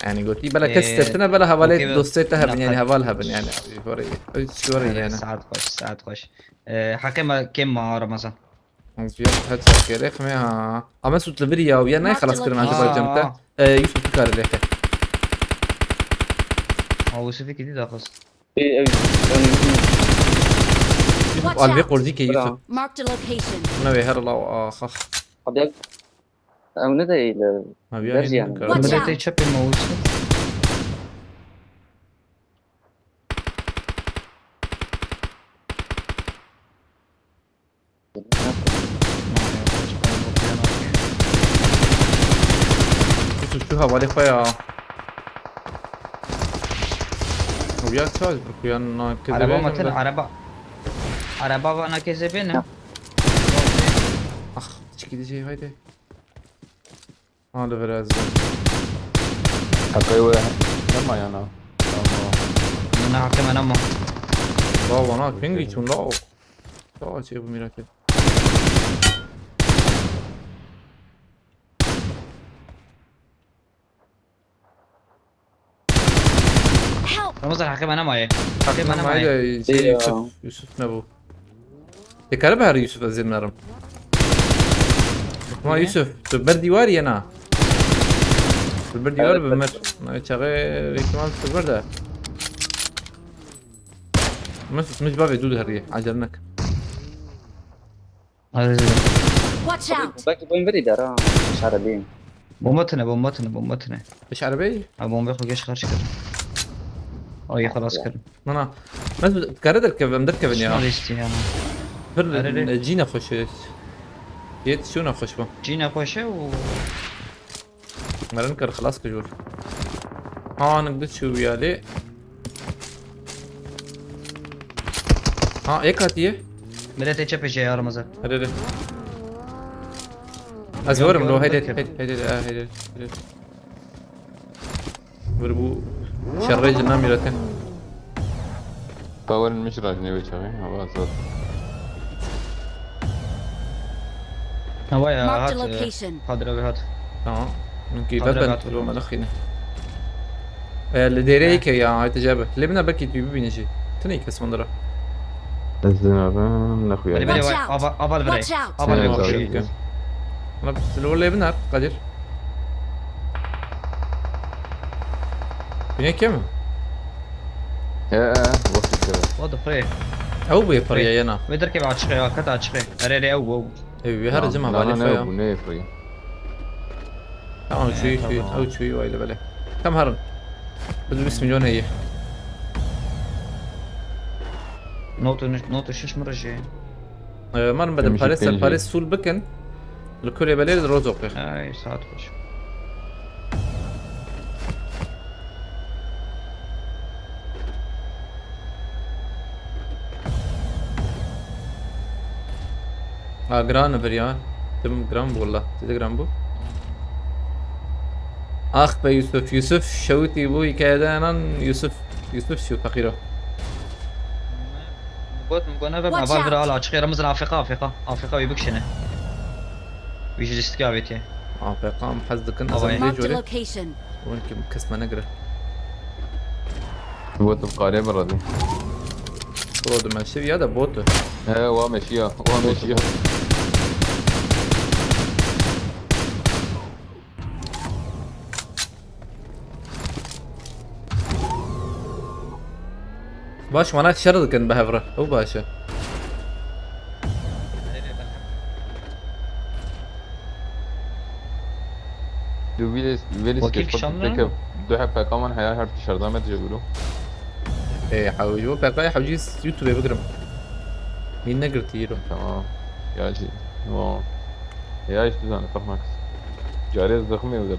Yani gotî bela kes, ee, sertine bela hevalê dostê te hebin, yani heval hebin yani. Ji were, ew jî were yani. Saat xweş, saat xweş. Ee, heqê me kêm ma Ramazan. Ez bir headshot gerek mi ha? Ama Mesut li vir ya, ya ne xelas kirin acaba cem te? Ee, Yusuf tu kare leke. Ha, Yusuf'e gidi daha xweş. Ee, ev, yani, Yusuf, alve qordî ke Yusuf. Marked a location. Ne ve her la, ah, ah. Abi, ev ne de eyle. Abi, derzi yani. Watch out. Milletê çepê mawûsê. Yusuf, şu hevalê xwe ya. Ew ya çaş bir kuyan na kedi. Araba ve matin, araba. Araba va na keze bene. Ah, çık gideceği, haydi. Ha, li vir ez. Heqê we nema yana. Tamam. Min heqê me nema. Ba wana pingî çûn la ok. Sawa çê bu mîrakê. Help! Ramazan, heqê me nemaye. Heqê me nemaye. Nemaye de şey, ya. Yusuf, Yusuf ne bu? Te kare be her Yusuf ez ê nerim. Bakma Yusuf, tu ber dîwar ye na. Tu ber dîwar be mer. Na çaxê ihtimal tu ber de. Mesut, min ji bavê dû diheriyê, acele nek. Hadi. Watch out! Belki boyun veri der ha. Şarabî. Bomba tine, bomba tine, bomba tine. Eş erebeyî? Ha, bomba xwe geç xarj kir. Ay, xelas kir. Na na. Ez kare derkevim, derkevin ya. Şuna işte yani. Bir Erere. e, cî nexweş e. Yet şu nexweş bu. Cî nexweş e û Merin kir, xelas kir jor. Ha, nik di çû ya lê. Ha, ek hatiye. Millet çepê şey yaramazı. Hadi hadi. Ez werim lo, Yok, hadi yok. Hadi hadi hadi. Hadi. Bir bu şerre cinan milletin. Power'in miş rajine ve çağı. Hava azad. Hava ya Marked a hat. e, location. Kadir abi hat. Tamam. Mümkün Kadir ben abi ben lo melex yine. E, li dêreyê ke ya, hayte cebe. Lê bina belkî tu bibîne jî. Tine kes mandara. Ez dinabim ne xuya. Hadi böyle Watch var. out. Aval, aval Watch vereyim. out! Aval Evet, vereyim. abi. Şey. Okey. Lan lo lê binar Kadir. Bine ke mi? He he. Vakit kere. What the fuck? Ew bu yapar ya yana. Ve derkeve açık ya, kat açık. Ere ere ev ev. Ew her cim Na- havale na- faya. Ne bu ne yapıyor? Tamam, He, çuyu çuyu. tamam. Ew çuyu wayli bele. Tam herin. Biz bir milyon heye. Notu notu şiş mi reji? Ee, Marim bede Demiş pare ser ikinci. Pare sul bikin. Li kurê belê li roz oqê. Ay, saat hoş. Ha, gran bir ya. Tim gran bu valla. Size gran bu. Ah be Yusuf, Yusuf şewitî bu hikayede anan Yusuf. Yusuf şu fakiro. Got, got ne bek Watch aval out. vira ala açık. Ramazan A F K, A F K. A F K bir bükşene. Vicdistik aveti. A P K em hez dikin. Baba, Azam ya. lê Marked a corê. Location. Wan ki kes me negire. Bu tu qarê mi radî? Pro dimeşir ya da botu. He, wa meşiya. Wa meşiya. Baş mana şer dikin bi hevre. Ew baş e. Du vîlê vêlî Wakil skeçpa kişan peke ne? Du H P K man heya her tişarda me diye bulu. Ê hewî, o P K yê hewcî YouTube bigirim. Min negirtî îro. Tamam. Ya jî. No. Ya işte zane fark nakes. Carê zixmê û.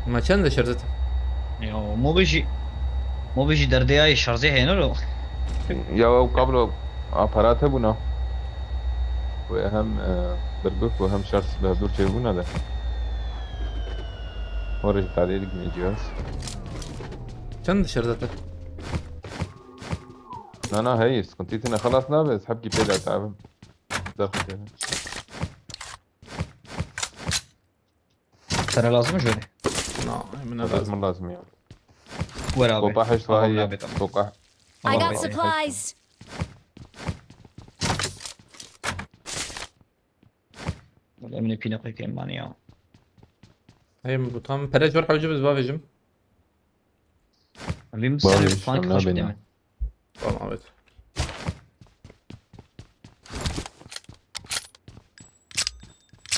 Ma çend de şerzet? Ya, mobiji. Mobiji derdeyayê şarjê heyne lo. Ya o kablo aparat hebûna. Wê hem e, birbik û hem şarj bi hevdûr çêbûna de. Orê ji tadê digine cihaz. Çend de şerzet? Na na hey, sıkıntı tine xelas nabe, ez hebkî pê de tabim. Derxî têne. Sana lazım mı şöyle? Na, min Ez lazim. min lazim ya. Ver abi. Kopa heşt Tamam, vahiye. abi, tamam. Kopa. I got Abi. Supplies! Wala min pîne xwe kêm mani ya. Hey, bu tam pere jor hewci biz bavêjim. Vim Bari sen işte fank ne kaç bileyim. mi? Tamam, evet.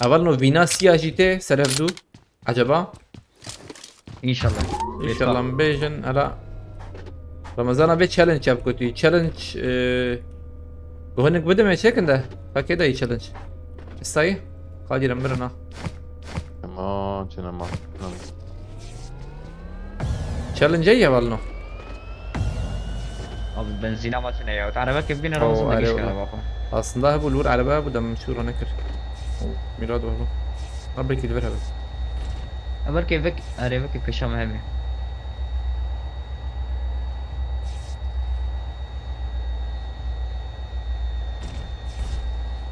Evel no vîna siya jî tê serevdû. Acaba? İnşallah. İnşallah bêjin, ela. Ramazana vê challenge yap kutî. Challenge, e, gohinik bidime çekin de. Pakê de challenge. Sayı. Kadirem birina. Tamam, çinema. Tamam. Challenge ye valno. Abi benzin ama ne ya? Araba kevgine Oo, Ramazan da araba. geçken bak. Aslında bu lur araba bu da şu rana kir. Mirad var bu. Abi kil ver abi. Ever kevek araba ke peşam hemi.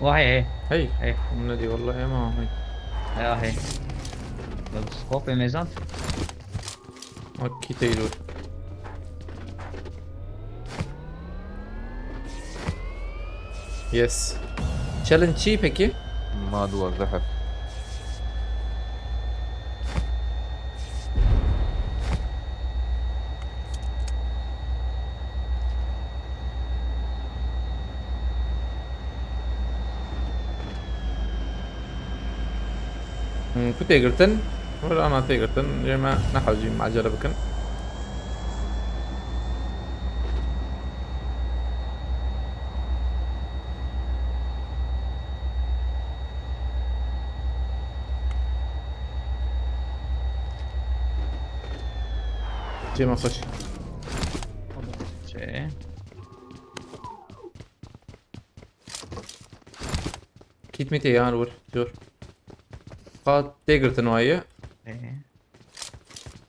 Vay hey. Hey. Hey. Ne diyor vallahi ama hey. Ya hey. Bak skop emezan. Bak kiteylo. Yes. Challenge çi peki? Ma duwazdeh heb. Hmm, ku tê girtin? Wala ana tê girtin. Jê me nehewcî ecele bikin. Cê me xweş. Şey. Kit mi tê yan vur. Dur. Qat tê girtin wayê. Ee.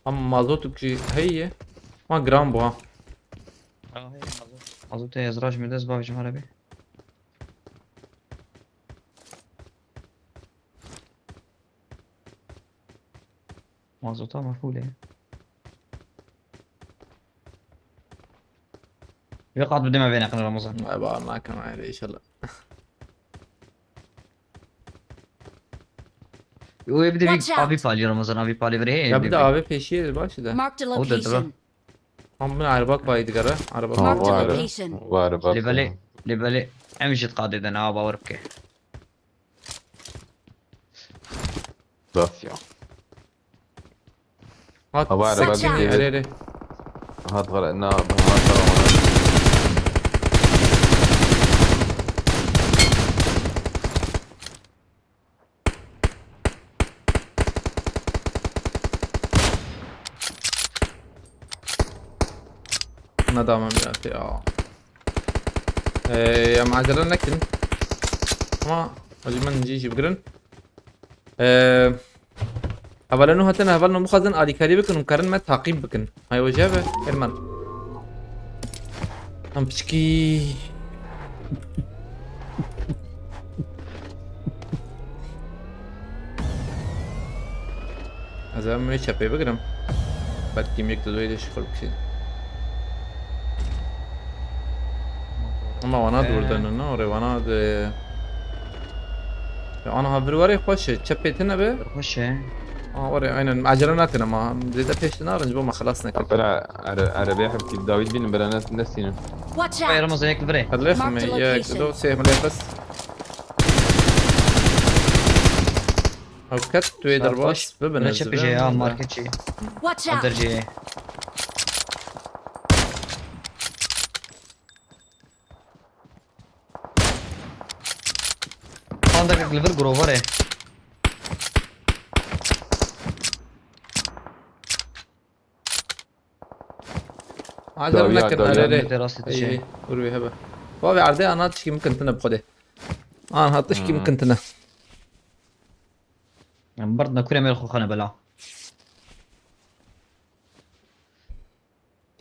Ama mazot jî heye. Ama giran bu ha. Aa, hey, mazot. Mazot ez raj mi dest bavcım arabi. Mazota mefûl e. Vê qat bidime vê neqin Ramazan. Ay, bar nakim ayrı inşallah. Yo, bir de bir Watch out. Abi palıyor Ramazan, abi palıyor. Hey, ya bir de abi peşiye başı da. Marked a O da, da. Location. Tam bir araba koydu gara. Araba Ha, Marked a var. Location. Var bak. Lebele, lebele. Em jit qadeden ha, bawer bike. Bas ya. Hat. Hava araba Watch out. Gidiyor. Hele hele. Hat gara na, hat gara. Nedamem ya ya. Ee, em acele nekin. Ama hacı min cî jî bigirin. Ee, hevalên nû hatin, hevalên nû bixwazin alîkarî bikin û karin me taqîb bikin. Hay wece be, Erman. Em piçkî. Ez ê em wê çepê bigirim. Belkî yek di doyê de şixul bikişîn. Ama wana Ee. Dûr de ne, ne, orê wana de. Ya ana ha vir warê xweş e, çepê tine be. Xweş e. Aa, orê aynen, acele nakin ama, zêde pêş de narin, ji bo me xelas nekin. Bira, are-, erebê hepkî Dawîd bînin, bira ne-, nesînin. Watch Ay out! Ramazan yek virê. Hadi lef Mark mi? the Yek, location. Do, seh mi lefes. Ew ket tu yê Saat derbas baş. Bibin Ne ez çepêje dibim ya, de. Market çi. Watch out! Dercê. Pandakek li vir grovar e. Acele Dawiya, nekin, dawiya. Erê. Te rastî Ey, dişe. Ey, dur bir hebe. Bavê erdê ana tişkî min kintine bi xwedê. An hat tişkî min Hmm. Kintine. Em berdine kurê mêr xwe xane bela.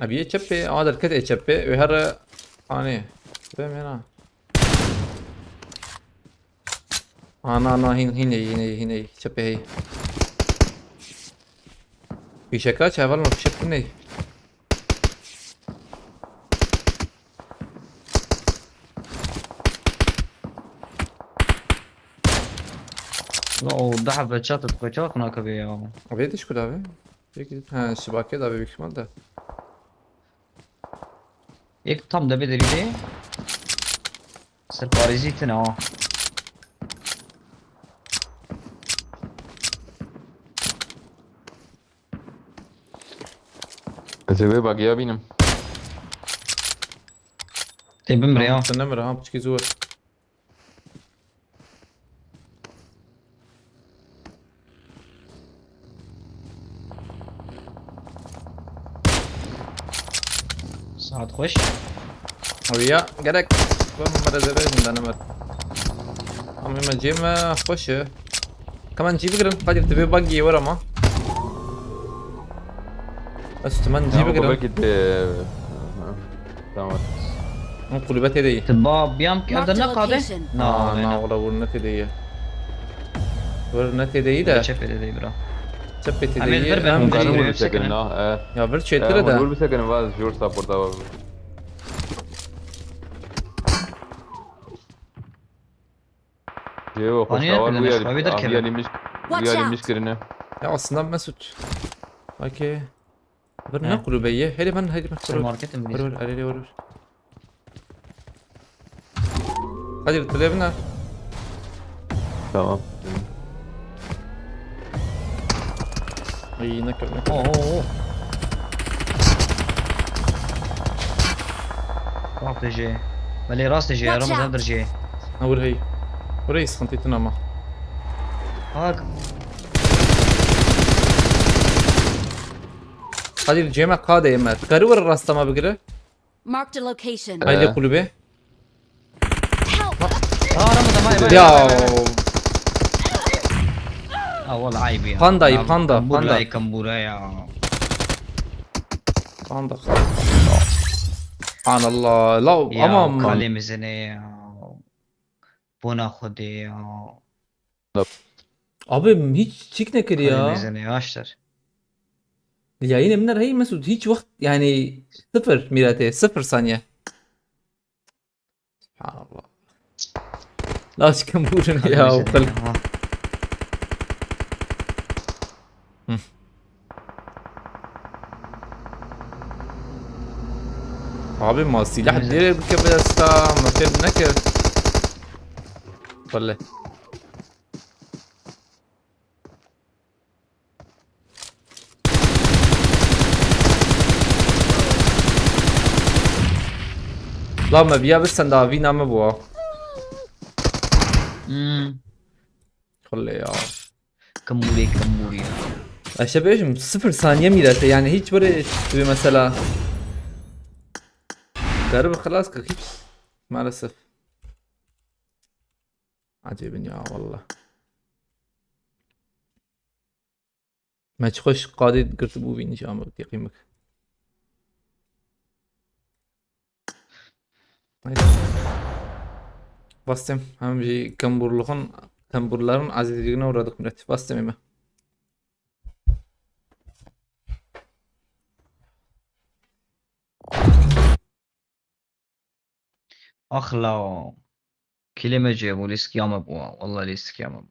Abi yê çepê, ama derket ê çepê, wê here anê. Be mena. Ana, ana, hîn, hîn ey, hîn ey, hîn ey. Çepê hey. Fîşeka çaval mı fişek ne? La o daha ve çat, ve çat nakabê ya. Abi diş kuda be. Peki, ha, şibake da büyük ihtimal de. Yek tam da bir deride. Serparêzî tune ha. Ez ê wê bagiya bînim. Tê bimre ya. Tamam, sen nemire, ha, piçkî zor. Saet xweş. Ew ya gerek. Bim mere zêde jin de nemir. Em ê me cê me xweş e. Ka min cî bigirin. Kadir, tu vê bagiyê were ma. Ez tu min cî bigirin. Belkî te Tamam. Ew kulübe tê de yî. Ti ba biyam ki evde ne qade? Marked a location. Na, Na, ne, na, ne. Wala wir ne tê de yî. Wir ne tê de yî de. Çepê de yî bira. Çepê tê de yî. Em ê vir ben Em Hûn karin jî wir yürüyüp bisekirin çekin. Na, e. Ya vir çêtir E, hûn de. Wir bisekirin, vaz jor support ava. Cêwo Paniye xoşawar bû ya, şavi derkeve. Aviya limîş, Watch aviya out. Limîş kirine. Ya aslında Mesut. Okey. Bir He. Ne kulübe ye? Hele ben hadi ben. Supermarketim Vur, vur, araya vur. Hadi bir tlev ne? Tamam. Ay, nekir, nekir. Oh, oh, oh. Rast jê. Belê rast jê, Watch Ramazan out. dir jê. Na wir hey. Burayı sıkıntı ettin ama. Bak. Hadi cema kade yeme. Karı var rastama bir gire. Marked a location. Haydi Ee. kulübe. Help! Ha, Ramazan, vay, vay, Ya. vay, vay, vay. Ha, vallahi ayıp ya. Panda, Ya, panda, kambura, panda. Kambura ya. Panda. Subhanallah. La Ya, ama kalê mizine ya. Bona Xwedê ya. Abi hiç çik nekir Kalê ya. mizine ya, aştır. Yayın emler hey Mesut hiç vakit yani sıfır mirate sıfır saniye. Subhanallah. La çıkın vurun ya o kadar. Abi ma silah Güzel. Dirê bike bi desta, ma fêm nekir. Welle. La me biya bi senda vîna me bû. Hmm. Welle ya. Kambura, Kambura ya. Eşe bêjim sıfır saniye mirete yani hiç böyle bir mesela. Garip xelas kir hiç maalesef. Acebin ya valla. Me çi xweş qadê girtibû vî nîşan bik, teqîm bik. Neyse. Bastem hem jî kemburluğun, kemburların azizliğine uğradık millet. Bastem eme. Ax la. Kilê me cêbû, lîstikiya me bû. Walla lîstikiya me bû.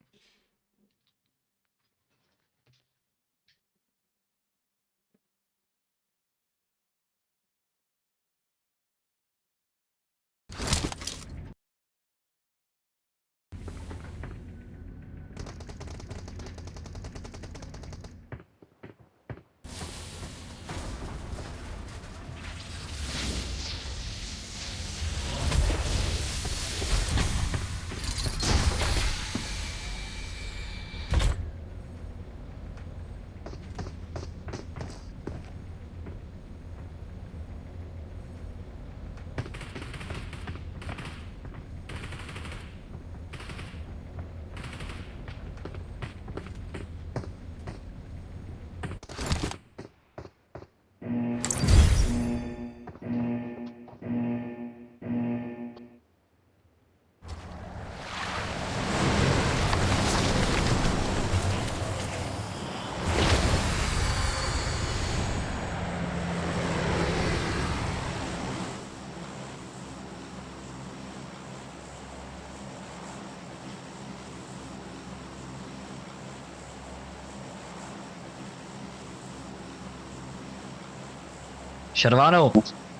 Şervano.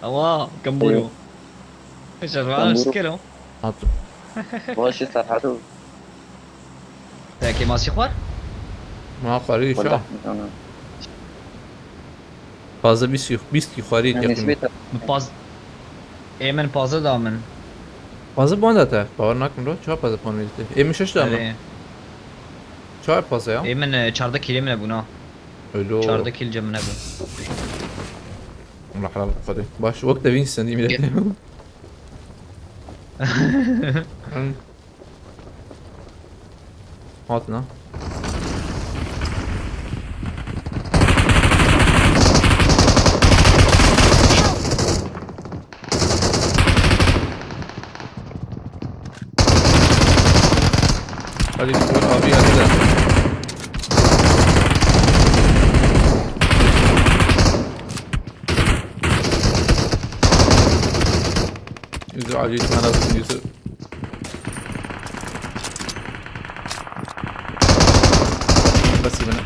Awa, Kamburo. Şervano, Kamburo. Şkero. Hatun. Baş e Serhat û Te kêmasî xwar? Ma xwarî Wala şa. ana. Fazla bîst, bîst xwarî Ne yakın. nisbet Min paz... Ê min pazdeh da min. Fazla puan da te. Bawer nakim ro. Çawa fazla puan verdi? Ê min şeş da mı? Erê. Çawa fazla ya? Ê min, e, çardeh kîlê min hebûna. Öyle o. Çardeh kîl cem min hebû. Allah helal Xwedê. Baş, wek de Winston diyeyim. Hatina. Hadi dur abi, hadi de. Yüzü acil kanalsın yüzü. Basayım bana.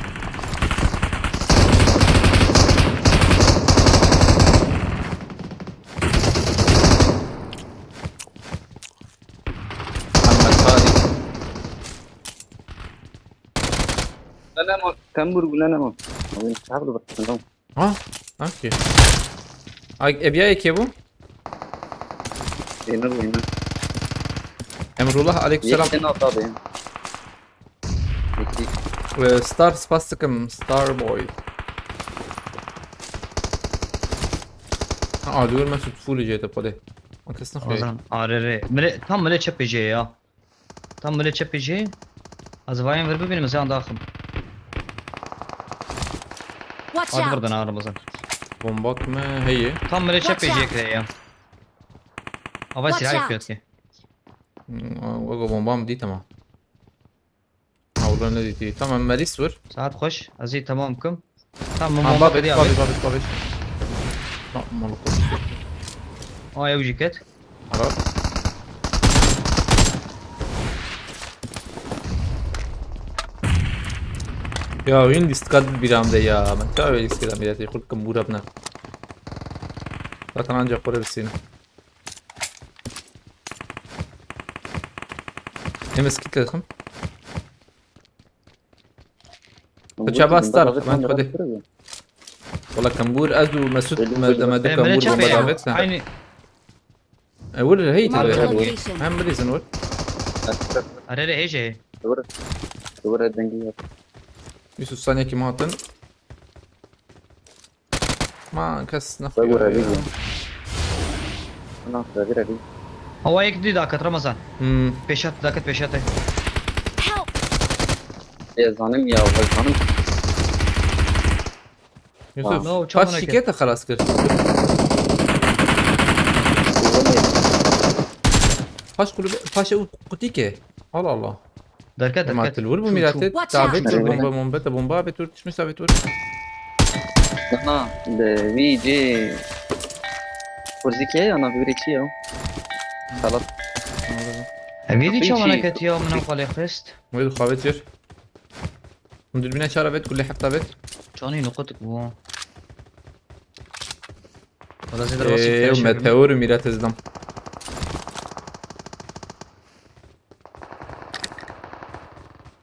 Ahmet Fadi. Gulane ma. Kambur gulane ma. Abi, ne yaptı bak, tamam. Ha? Okey. Ay, e, bir ay iki bu. Yeni bu yeni. Emrullah, aleykümselam. Yeni aldı abi. Bitti. Ee, Star, spastikım, Starboy. Ha, alıyor Mesut full C T P de. Akasına koyayım. Ramazan, A R R. Mire, tam mire çepeceği ya. Tam mire çepeceği. Az vayın ver bibînim, ez an daxim. Watch Hadi out! buradan ha Ramazan. Bomba atma, heyi. Tam mire Watch çepeceği out. kre ya. Hava Watch silah out. yapıyor ki. Hmm, o, o bomba mı değil, tamam. Ha, buradan ne dedi? Tamam, Melis vur. Saat hoş. Aziz tamam kim? Tamam, Ha, bomba babet, kedi abi. babet, babet, babet. Tamam, malık olsun. O ev ciket. Ara. Ya oyun diskat bir anda ya. Ben tabii öyle istedim ya. Tek kurt kambur abna. Zaten ancak oraya bir seni. Hem eski takım. Tu çaba star, ben xwedê. Wala kambur, ez û Mesut me dema du kambur bomba davet ne. Aynı. E, wir hey Mark the te. location. Hem bilizin wir. Arere heje. Doğru. Doğru, dengî yap. Yusuf, saniyekî me hatin. Ma kes ne. Doğru, doğru. Ana, doğru, doğru. Hava yek dî daket Ramazan. Hmm. Peşat daket peşat. Help! Ya zanim ya, zanim. Yusuf, No, kaç çabuk şikayet xelas kir? Paş kulübe, paş ew kutî ke. Allah Allah. Derket Ema derket. til wir bu Çû, mirate çû. Watch davet out. bir bomba bomba te bomba ve tur tişmiş davet tur. Ana, de vî cê. Kurzike ana bir içi ya. Salat. Evî dî Kapıyı çawana çiğ. Ketiya min ew xalê xist. Ve du xavet yer. Hûn dürbîne çar avêt, kulê heft avêt. Çanî nuqut bû. Wala zêde rast Eee, flash. meteor mirate zidam.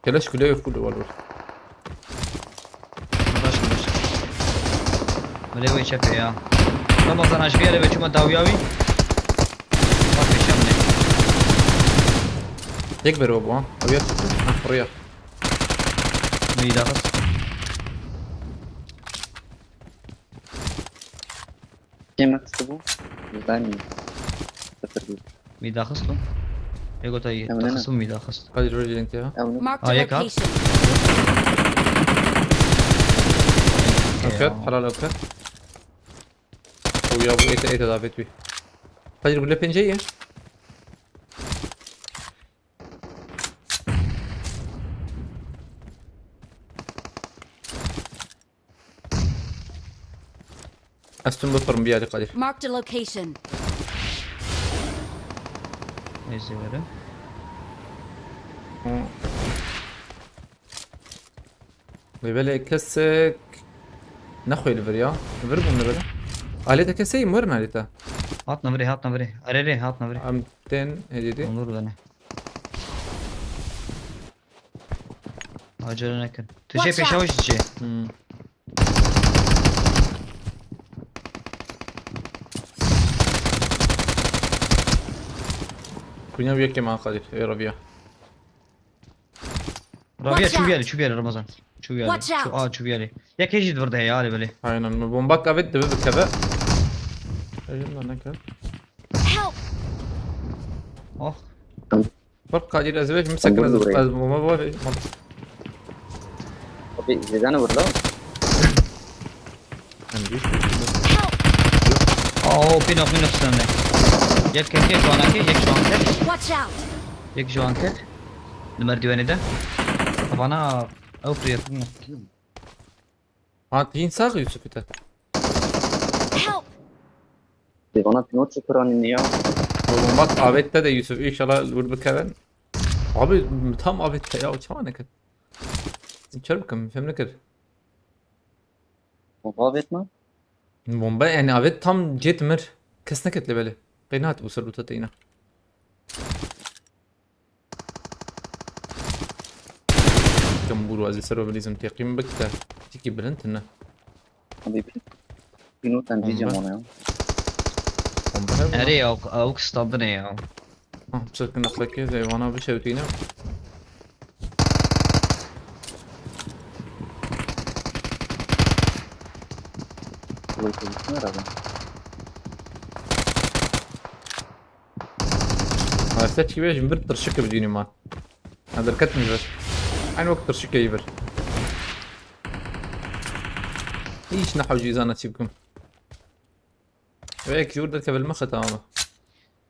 Keleş kulê full wal wal. Baş baş. Mele wê çepê ya. Ramazan aşviye le çuma dawiya wî. Bak peşe min. Yek ber bu ha. Ew yek. Ha, buraya. Wî daxist. Kim hastı bu? Ben mi? Sıfır bir. Wî daxist o. Ego ta yî. Tamam, Daxist wî daxist. Hadi rol link ya. Tamam. Marked Ah, a yek ha. Location. Okey, halal okey. O ya bu ete ete davet bir. Hadi rol penceyi ya. Ez tüm bıpırım bir yerde Kadir. Marked a location. Neyse verin. Ve böyle kesek ne koydu bir ya. Bir bunu böyle. Alete keseyim var mı alete? Hatna viri, hatna viri. Arere hatna viri. Am ten hediydi. Onur da ne? Acele nekin. Tüce Watch peşe out. hoş tüce. Hmm. Kunya bir yekim Kadir. Ey Rabia. Rabia Watch out. çuviyali, çuviyali Ramazan. Çuviyali. Watch out. Çu a çuviyali. Ya kejit vurdu ya ali böyle. Aynen. Bomba kavet de bir keve. Elimden ne kadar. Help! Oh. Bak Kadir ez vejim sakın ez Vurdu buraya. ez bomba var. Abi zidane vurdu. Hem bir. Help! Aa, o pino pino sende. Yek keke şu an ake, yek şu an ket. Watch out! Yek şu an ket. Li merdiveni de. Bana ew priyetin mi? Ha, din sağ Yusuf ite. Help! Zidane pino çıkıranı ya. Bomba avette de Yusuf inşallah vur bu kevin. Abi tam avette ya, uçağa ne kadar. Çer bakın, fem ne kadar. Bomba etme. Bomba yani avet tam jet mir. Kes ne ketle böyle. Qey nehat bu ser luta teyna. Kambûr, ez ê ser we bilîzim, teqîm bik te. Tikî bilind tine. Abi bir. Pînotan diyeceğim ona ya. Bomba hebe. Erê ya, awk standine ya. Ha, çirkin nexlekê zeyvana bişewtîne. Kolay konuşma herhalde. Her ser çi bêjim bir tirşik bidînim ha. Ha, derketim ji vir. Aynı wek tirşikê yî vir. Hiç ne hewcî zana çi bikim. Ve ek jûr derkeve li mixi tamam.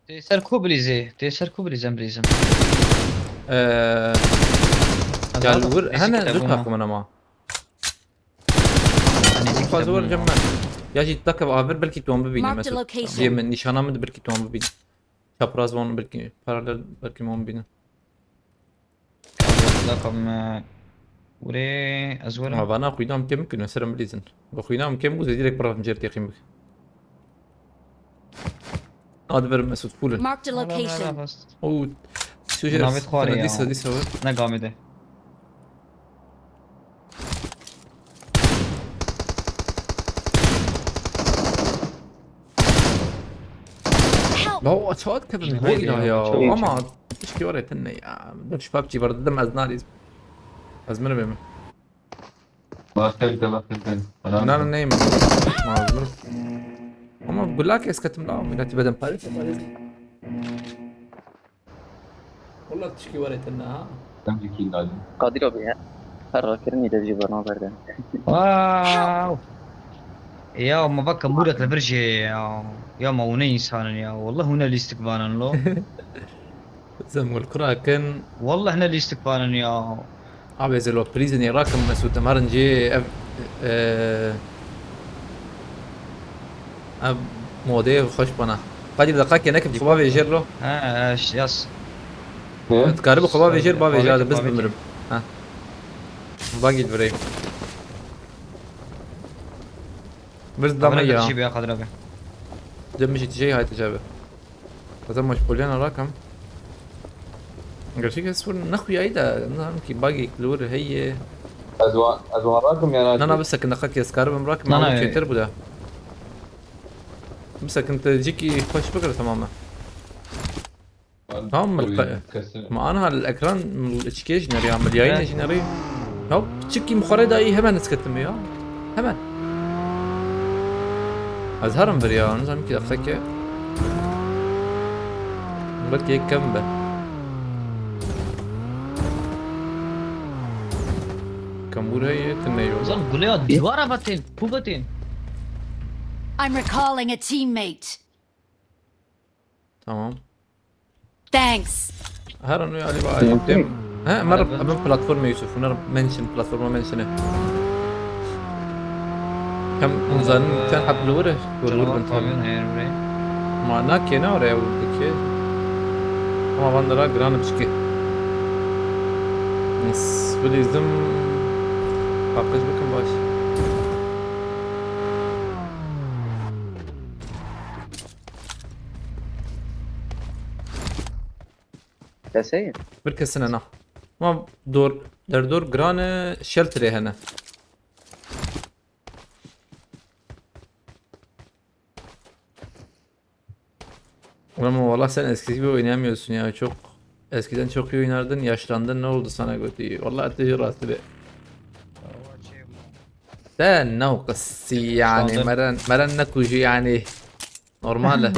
Tê ser ku bilîzê? Tê ser ku bilîzem bilîzem? Eee... Gel vur. Hene du takımın ama. Fazla vur cem ben. Ya jî takım avir belki tuan bibîne Marked a mesela. location. Cem nişana min de belki tuan bibîne. Çapraz wan belki paralel belki wan bibîne. Lakam e, vurê ez vurim. Ama bana xwîna em kêm bikin, ser em bilîzin. Bi xwîna em kêm bû, zê direkt biravim jêr têxîm bik. Hadi verin Mesut, full. Marked a location. O, sujê Navê xwarê ya. Dîsa, dîsa vur. Ne gamê de. Help! La o çavat kevin Haydi boyla ya, ya. çok iyi. Ama hiç ki oraya ne ya. Dur şu PUBG var dedim, ez nariz. Ez mirim. Bak, gel, gel, bak, gel. Bunların neyim? Mazlum. Ama gulak esketim la, milleti beden Paris. Wallah tişkî were tine ha. Sen bir kill aldın. Kadir abi ya. Her rakirin ile bir bana verdi. Wow. Ya ma bak mûrek li vir jê ya. Ya ma hûn ne însan in ya. Wallah hûn ne lîstik vanin lo. Zemul kurakin. Wallah ne lîstik vanin ya. Abi zelo prizin Irak Mesut em herin jê ev, e, ev modê xweş bana. Kadir deqakê nekim xwe bavêjêr lo. Ha, eş, yas. Ne? Dikarî bi xwe bavêjêr, bavêjêr Bavêjêr, de biz bavêjêr. bimirim. Ha. Bagî virê. Birz dame Kamera ya. Jî bi ya Kadir abi. Cem ji tijeyî hay tijebe. Zaten maç polyan rakam. Gerçek ez fır ne xuyayî de, ne ki bagî klur heye. Ez wa-, ez wan rakim yani. Na na, bisekin, deqakê ez karibim rakim, Na, ama na, çêtir bû de. Bisekin te cîkî xweş bikir, tamam e. Tamam mı? Kesin. Ma ana hal ekran çikê ji nerî, ameliyayî ne ji nerî. Ya piçikî min xwe rê dayî, hemen esketim ya. Hemen. Ez herim vir ya, nizanim ki deqeke. Belki yek kevin be. Kambûr heye, tune yok. Zan gulê ya dîwara ve tên, ku ve tên. I'm recalling a teammate. Tamam. Thanks. Her an ya Ali var. He, mer abim platforma Yusuf. Bunlar mention, platforma mention'e. Hem uzanın sen hep lure, vur vur ben tabii. Pavyon her buraya. Ma na kena oraya vurdu ki. Ama bandara gran bir şey. Nasıl bilizdim. Bakış bakın baş. Keseyim. Bir kesine na. Ma dor, derdor grane shelterê hene. Ama valla sen eskisi gibi oynayamıyorsun ya. Çok eskiden çok iyi oynardın, yaşlandın. Ne oldu sana kötü? Vallahi tecrübesi be. Sen ne o kız yani? Meren, meren ne kuju yani? Normal.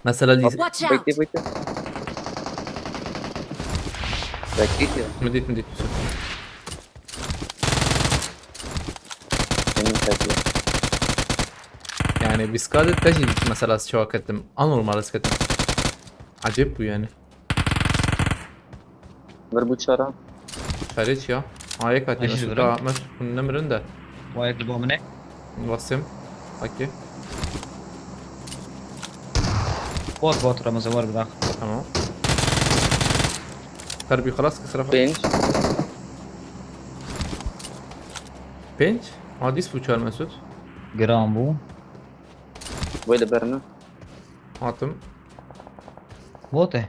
Mesela li- Watch out! Bekle bekle. Bekle diyor. Midit, midit. Senin bekle. Yani biz kadet te jî mesela çoğu ketim. Anormal ketim. Acayip bu yani. Ver bu çara. Çareç ya. Ayek atayım. Acil Mesut durum. Ahmet. Bunu ne mırın da? Vay bu ne? Basayım. Okey. Bot bot Ramazan var bir daha. Tamam. Terbi خلاص ki sıra. Bench. Penç. Hadis bu çar Mesut. Gram bu. Böyle berine. Attım. Bot e.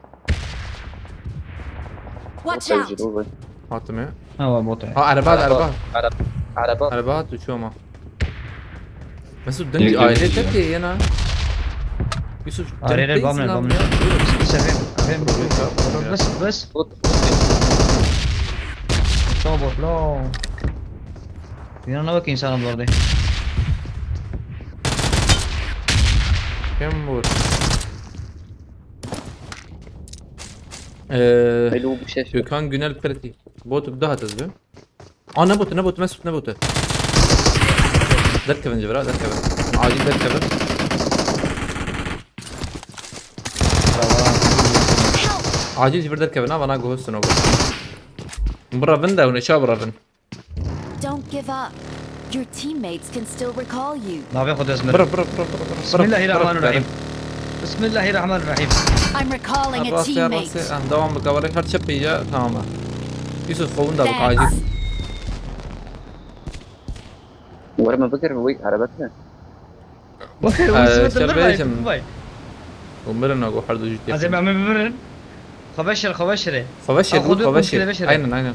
Watch Orta out! yüzü bu. Hatime. Ha, var bot. Ha, araba, araba. Araba. Araba. Araba tu çoma. Mesut, Yok, dün yok, aile yok. Tekke yena. Yusuf, Arere, dün bamle, insan bamle. ya. Buyurun, siz bir sefer. Efendim, Buyurun, buyurun. buyurun. Bas, bas. Bot. Çok bot, no. Yine ne bakayım sana bu arada. Kim vur? Ee, Hello, bu ses. Gökhan Günel Preti. Botu bir daha tez bir. Aa, ne botu, ne botu, Mesut, ne botu? Derkevin cevra, derkevin. Acil derkevin. Acil bir derkevin ha, bana gohostun o. Bravin de, ne çav bravin. Don't give up. Your teammates can still recall you. Navê Xwedê ez mirim. Bırak, bırak, bırak, bırak. Bismillahirrahmanirrahim. Bismillahirrahmanirrahim. I'm recalling a Rastya, teammate. rastya. Ah, devam bu kavarı her çep ya, tamam. Yusuf, kovun da bak, Thanks. Acil. Were me bikir, wî araba tine. Bakın, Ee, Yusuf'u şey durdurmayın, vereceğim. tutmayın. Umarım o kadar düzgün Az evvel yapayım. mi birin? Xweveşir, xweveşir. Xweveşir, Aa, xwedî xweveşir. xwedî xweveşir. Aynen, aynen.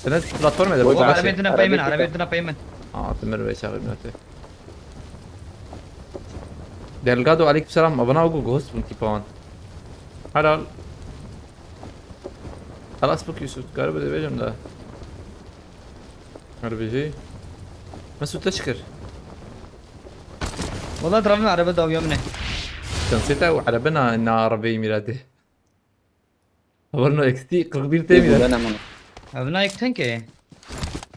Sana platform edin. Oy, Xweveşir. Arabê dina peymen, arabê dina peymen. Aa, Timur ve çağırın öte. Delgado, aleykümselam. Abone ol, Google host bu tipa wan. Helal. Halas bak Yusuf, galiba de vereceğim daha. Harbiji. Mesut Teşkir. Valla trafim araba dawiya min e. Şanseta û erebena na arabeyî mîradê. Haber no eksî kırk bir tê mîradê. Gulene min. Evna yek ten ke.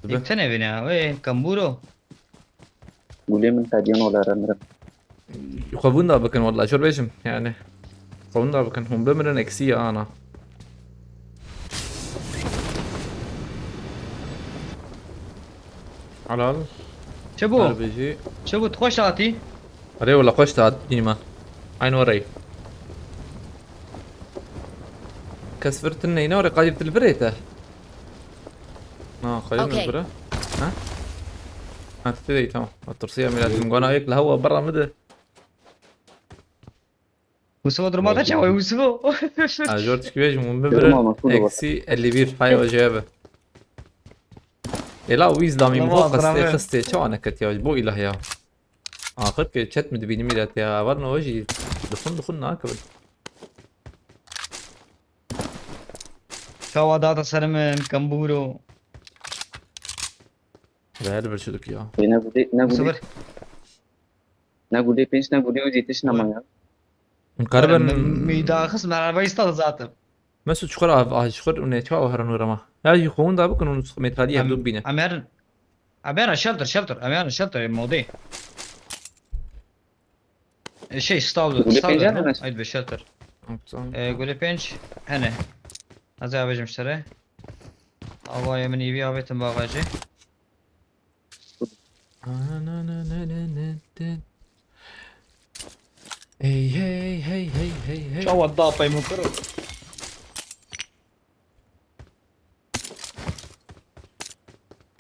Tabii. Yek ten evine ya. Ê, kamburo. Gulê min tediyan ola remirim. Xwebûn da bikin walla, jor bêjim yani. Xwebûn da bikin. Hûn bimirin eksî ya ana. Helal. Çi bu? Harbiji. Çi bu? Xweş hatî. Erê wala xweş da dînî me. Aynı orayı. Kes vir tine yine oraya, qayıp til virê te. Ha, qayıp Okey. Vire. Ha? Ha, tete değil, tamam. Tirsiya mîratim gona yek li hewa berra min de. Yusuf'u durma da çawa Yusuf'u. Ha, jor tişkî bêjim, hûn Durum ama, bimirin şurada bak. eksî elli bir. Hay ocağı be. Ela wî zlamî Tamam, mixo xistê bravo. Xistê çawa neket ya, bo ilah ya. Axir ke çet mi dibînim îret ya, var ne o jî dixun dixun nakibin. Çawa data ser min, kamburo. Değerli bir çocuk ya. Yine gulê, ne gulê, Yusuf. Ne gulê pênc, ne gulê û zîtiş nema ya. Kariben Mi daxis, me arabayı stal zaten. Mesut, çukur av, ah, çukur ne çawa herin orama. Ya jî xwewin da bikin, hûn metralî hevdû bîne. Em herin. Em herin shelter, shelter. Em herin shelter, modê. E, şey, stavlu, Gulê stavlu. pênc ne? Haydi be shelter. E, gulê pênc, hene. Ez ê avêjim ji te re. Avayê min îvî avêtin bagajê. Hey, hey, hey, hey, hey, hey. Çawa da peymo kiro.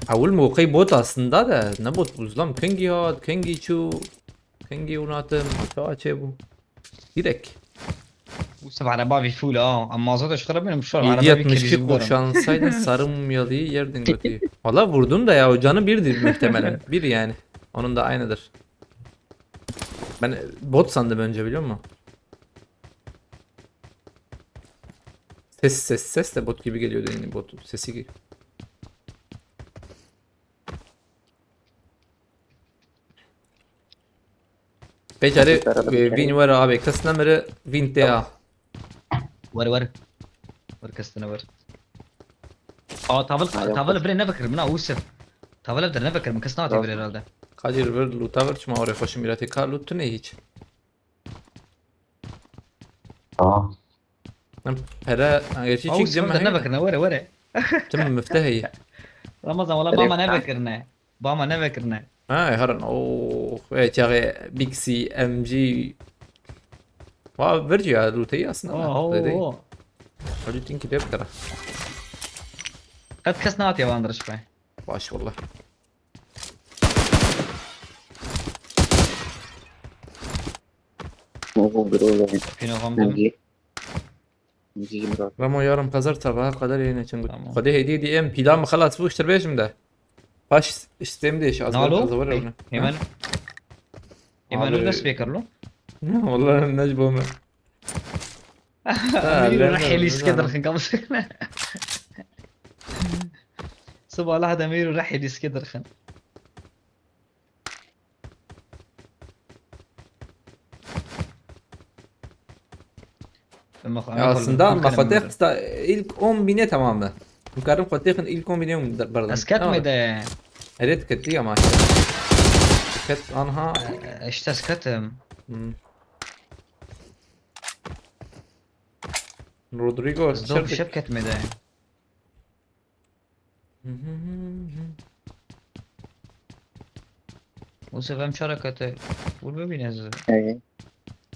Ewil mewqey bot aslında da ne bot bu zlam, kengî hat, kengî çû, kengî hûn hatin, çawa çêbû. Direkt. Bu sefer araba bir full ha. Ama mazot aşkına benim şu an araba Hediye bir altmış keriz iki bu arada. Kurşansaydın sarılmayalı yerdin götü. Valla vurdum da ya, o canı birdir muhtemelen. Bir yani. Onun da aynıdır. Ben bot sandım önce, biliyor musun? Ses ses ses de bot gibi geliyor, dediğin bot sesi gibi. Peki hadi, e, win were abi, kes nemire win te ya. Var var. Var kastına var. Aa, tavil, Ha, yok, tavil yok. Bire ne bakır mına Usuf. Tavil bir ne bakır mı? Kastına atıyor bire herhalde. Kadir bir loot'a ver, çuma oraya koşun, bir atek loot ne hiç. Aa. Hem para, gerçi Aa, çık Usuf ne bakır ne, vere vere. Tüm müftehi. Ramazan, valla bama ne bakır ne? Bama ne bakır ne? Ha, herin, oh, evet ya, Bixi, M G. Wa verci ya, loot'u aslında. Oo, oo, oo. Hadi tinki de bir kara. Kat kes ne atıyor vandırış be? Baş valla. Oho, bir oğlum. Pino M komdum. G. Cî Murat. Ramo yarın pazar sabaha kadar yayın açın. Tamam. Xwedê hêdî hêdî em pîlan bi xelas bû ji ber bêjim de. Paş sistem de şi az Nalo? zor Hey, evne. Hemen. Hemen Abi- o dest pê kir lo. Ne, wallahi ne ji bo me. Demîr ben- rehê lîske ben- dirxin kamusirine. Sıbalah demîr rehê lîske dirxin. Ya aslında ma xwetê xista ilk on bîne tamam e. Dikarim xwetê xin ilk on bîne berdim. Ez ketmê de. Eret ketti ama. Ket anha. E, işte ez ketim. Hmm. Rodrigo Ez dom şep ketmê de. Wisa vem çara kete. Vur bibîne ez. Hey.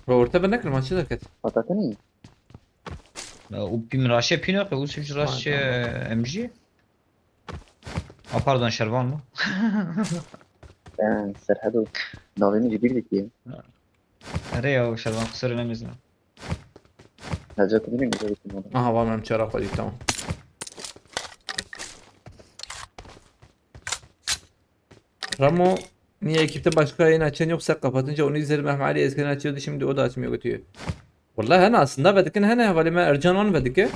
Ve orta ben nekir maçı da ket. Patatinî. Ya, û pî min raşe pî nake, û siv raşe M G. A pardon, şervan mı? Ben Serhedo. Navê min jî bîr dikî. Ere ya, şervan, kusura nemizme. Hacet bilin güzel isim oldu. Aha, var benim çara koyduk, tamam. Ramo, niye ekipte başka yayın açan yoksa kapatınca onu izlerim. Mehmet Ali eskiden açıyordu, şimdi o da açmıyor, götüyor. Vallahi hani aslında vedikin hani hevalime Ercan on vedike.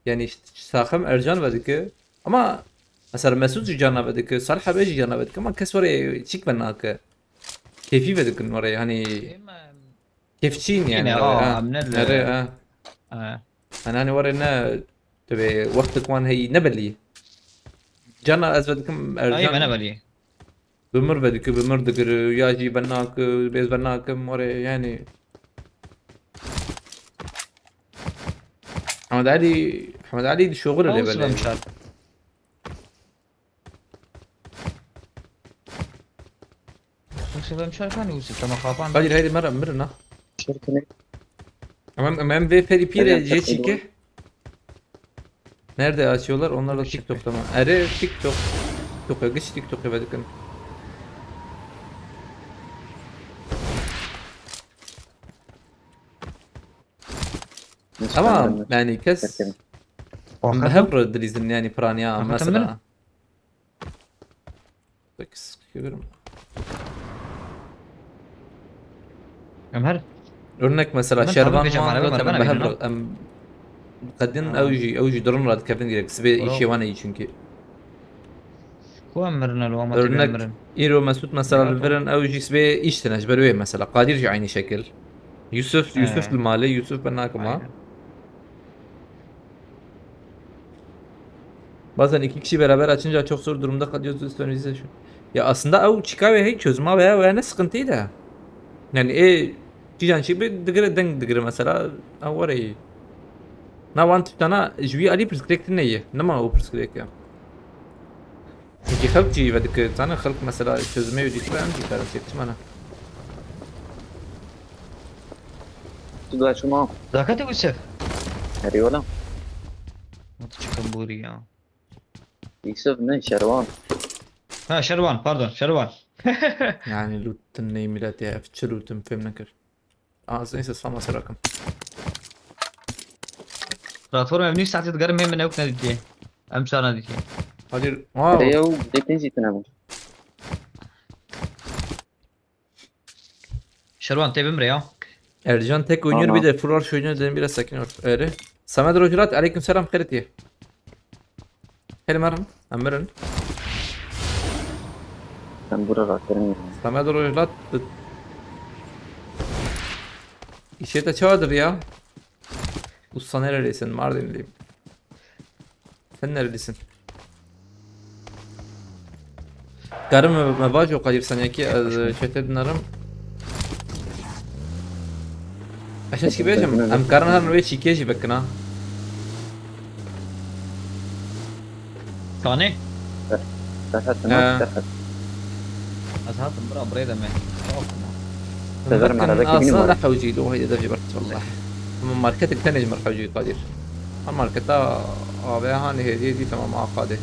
Yani işte, saxem Ercan vedike. Ama mesela Mesut jî cana vedike, Salih abi jî cana vedike ama kes oraya çik ben nake. Keyfi vedikin oraya hani keyfçin yani. Yine, Oraya, aa, ha. amnel- Nereye, ha. Ha. Hani hani oraya ne tabi vakti kwan hey ne belli. Cana ez vedikim Ay, Ercan. bana belli. Bimir vedike, bimir digire, ya jî ben nake, bez ben nake, oraya yani. Ahmet Ali, Ahmet Ali di şoğul Tamam, ele sıra belli. mşar. Yoksa ben çarpan yoksa tamam kapan. Kadir haydi mera mirin ha. Şirkini. Ama ben ve Feri Pire Aynen, C takıldı. iki. Nerede açıyorlar? Onlar da Teşekkür. TikTok'ta mı? Ere TikTok. TikTok ya, geç TikTok ya, bakın. Ama yani kes Şirkini. bi hev re dilîzin yani piraniya Aha, mesela. tamam. Bak, sıkıyorum. Ömer. Örnek mesela Hemen Şervan tabii ki Wan Cemal, zaten Ömer, bi Ömer, hev Ömer. re em qedin Ha. ew jî ew jî durin re dikevin direkt. Sibê Bro. îşê wan heye çünkü. Ku em mirin el wama Örnek mirin. Îro Mesut mesela Ya, li virin ew jî sibê îş tine ji ber wê mesela. Kadir jî aynı şekil. Yusuf, Yusuf He. li malê, Yusuf ben nakima. Aynen. Bazen iki kişi beraber açınca çok zor durumda kalıyoruz, lütfen bize şu. Ya aslında ew çikavê hey çözme veya veya ne sıkıntıyı da. Yani e, cican şey bir digire deng digire mesela. Ew var ey. Na wan tiştana ji wî alî pirsgirêk tune ye. Nema o pirsgirêk ya. Çünkü xelk jî vedike, zane xelk mesela çözüme yudî em jî karin çekişmana. Tu da şuma. Dakate Yusuf. Herî ola. Mutlu çıkın buri ya. Yusuf ne Şervan. Ha, Şervan, pardon, Şervan. Yani lûtin ney milletê ev çi lûtin fêm nekir. Az neyse sama serakim. Platform ev nîv saetê digerim hê min ewk nedîtiye. Em çar nedîtiye. Kadir, wow. Ew dekin jî tine bû. Şervan tê bimre ya. Ercan tek oynuyor Tamam. Bir de Furor oynuyor dedim biraz sakin ol. Öyle. Samet Rojrat, aleyküm selam, xêr diye. Xêr marim, emirin. Sen burada rahatlarım ya. Samet Rojrat. İşe de çağırdır ya. Usta nerelisin? Mardinliyim. Sen nerelisin? Karim me, me bajo Kadir Sanyaki, ez çete dinarım. Eşeş gibi bêjim, em karin herin wê çîkê jî bikin ha. Kanê? Serhat, He. Serhat, Serhat. Ez hatim bira, birê de me. Sezer Bakın merhaba, aslında bilmiyorum. da hewcî do heyde de jî bert wallah. Ama marketek tenê ji mir hewcî Kadir. Ha marketa A V hani hediye dî tamam aqade.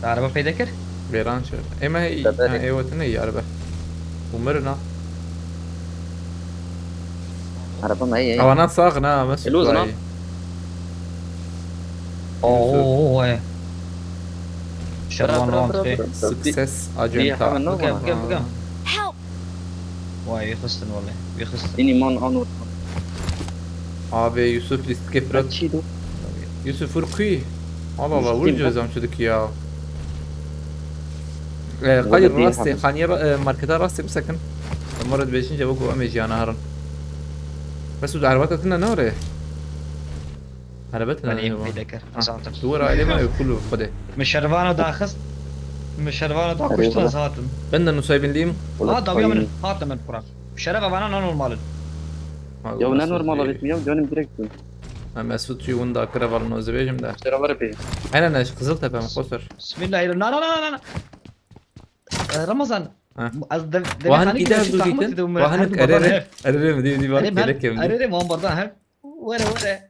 Araba peyda kir? Vêran şer. Ema hey, Sezer. Ha, ê wetine iyi araba. Umarım ha. Araba me ye. Ewana sax na, Mesut Elo, vay. zina. Oo, oy. Şervan wan tê. Success Diye agenta. Hemen ne Bıkın, bana? bıkın, bıkın. Help! Vay, yıkıstın vallahi. Yıkıstın. Yine man anur. Abi Yusuf listike Fırat. Çiğ dur. Yusuf Furkuy. Allah Allah, vur cezam çocuk ya. Ee, Kadir diye rastê, hafiz. Xaniye ra- e, marketa rastê bisekin. Mora dibêjin cevok û em ê jiyana herin. Mesut, erbata tine ne orê? Erbet ne Hani acaba? bir dakika. Ha, Zaten. Duvar aile mi? Kulu xwedê. Min şervano daxist. Min şervano da Hadi kuştun bırak. Zaten. Ben de Nusaybin diyeyim. Ha, dawiya min hatta min kuran. Şeref avana ne normalin. Ya ne normal abit mi ya? Canım direkt dön. Ha, Mesut şu winda kire var, no zibêjim de. Şeref var peki. Aynen, şu Kızıltepe mi? Boş ver. Bismillahirrahmanirrahim. Na, na, na, na, na. Ee, Ramazan. Ha. Az de, de Wahan hani gider gider du tahmin gite. dedim. Wahan Her kare baban re. her. Erere mi diye diye var Hani ben gerek evde. Arere mi ambardan her. Were were.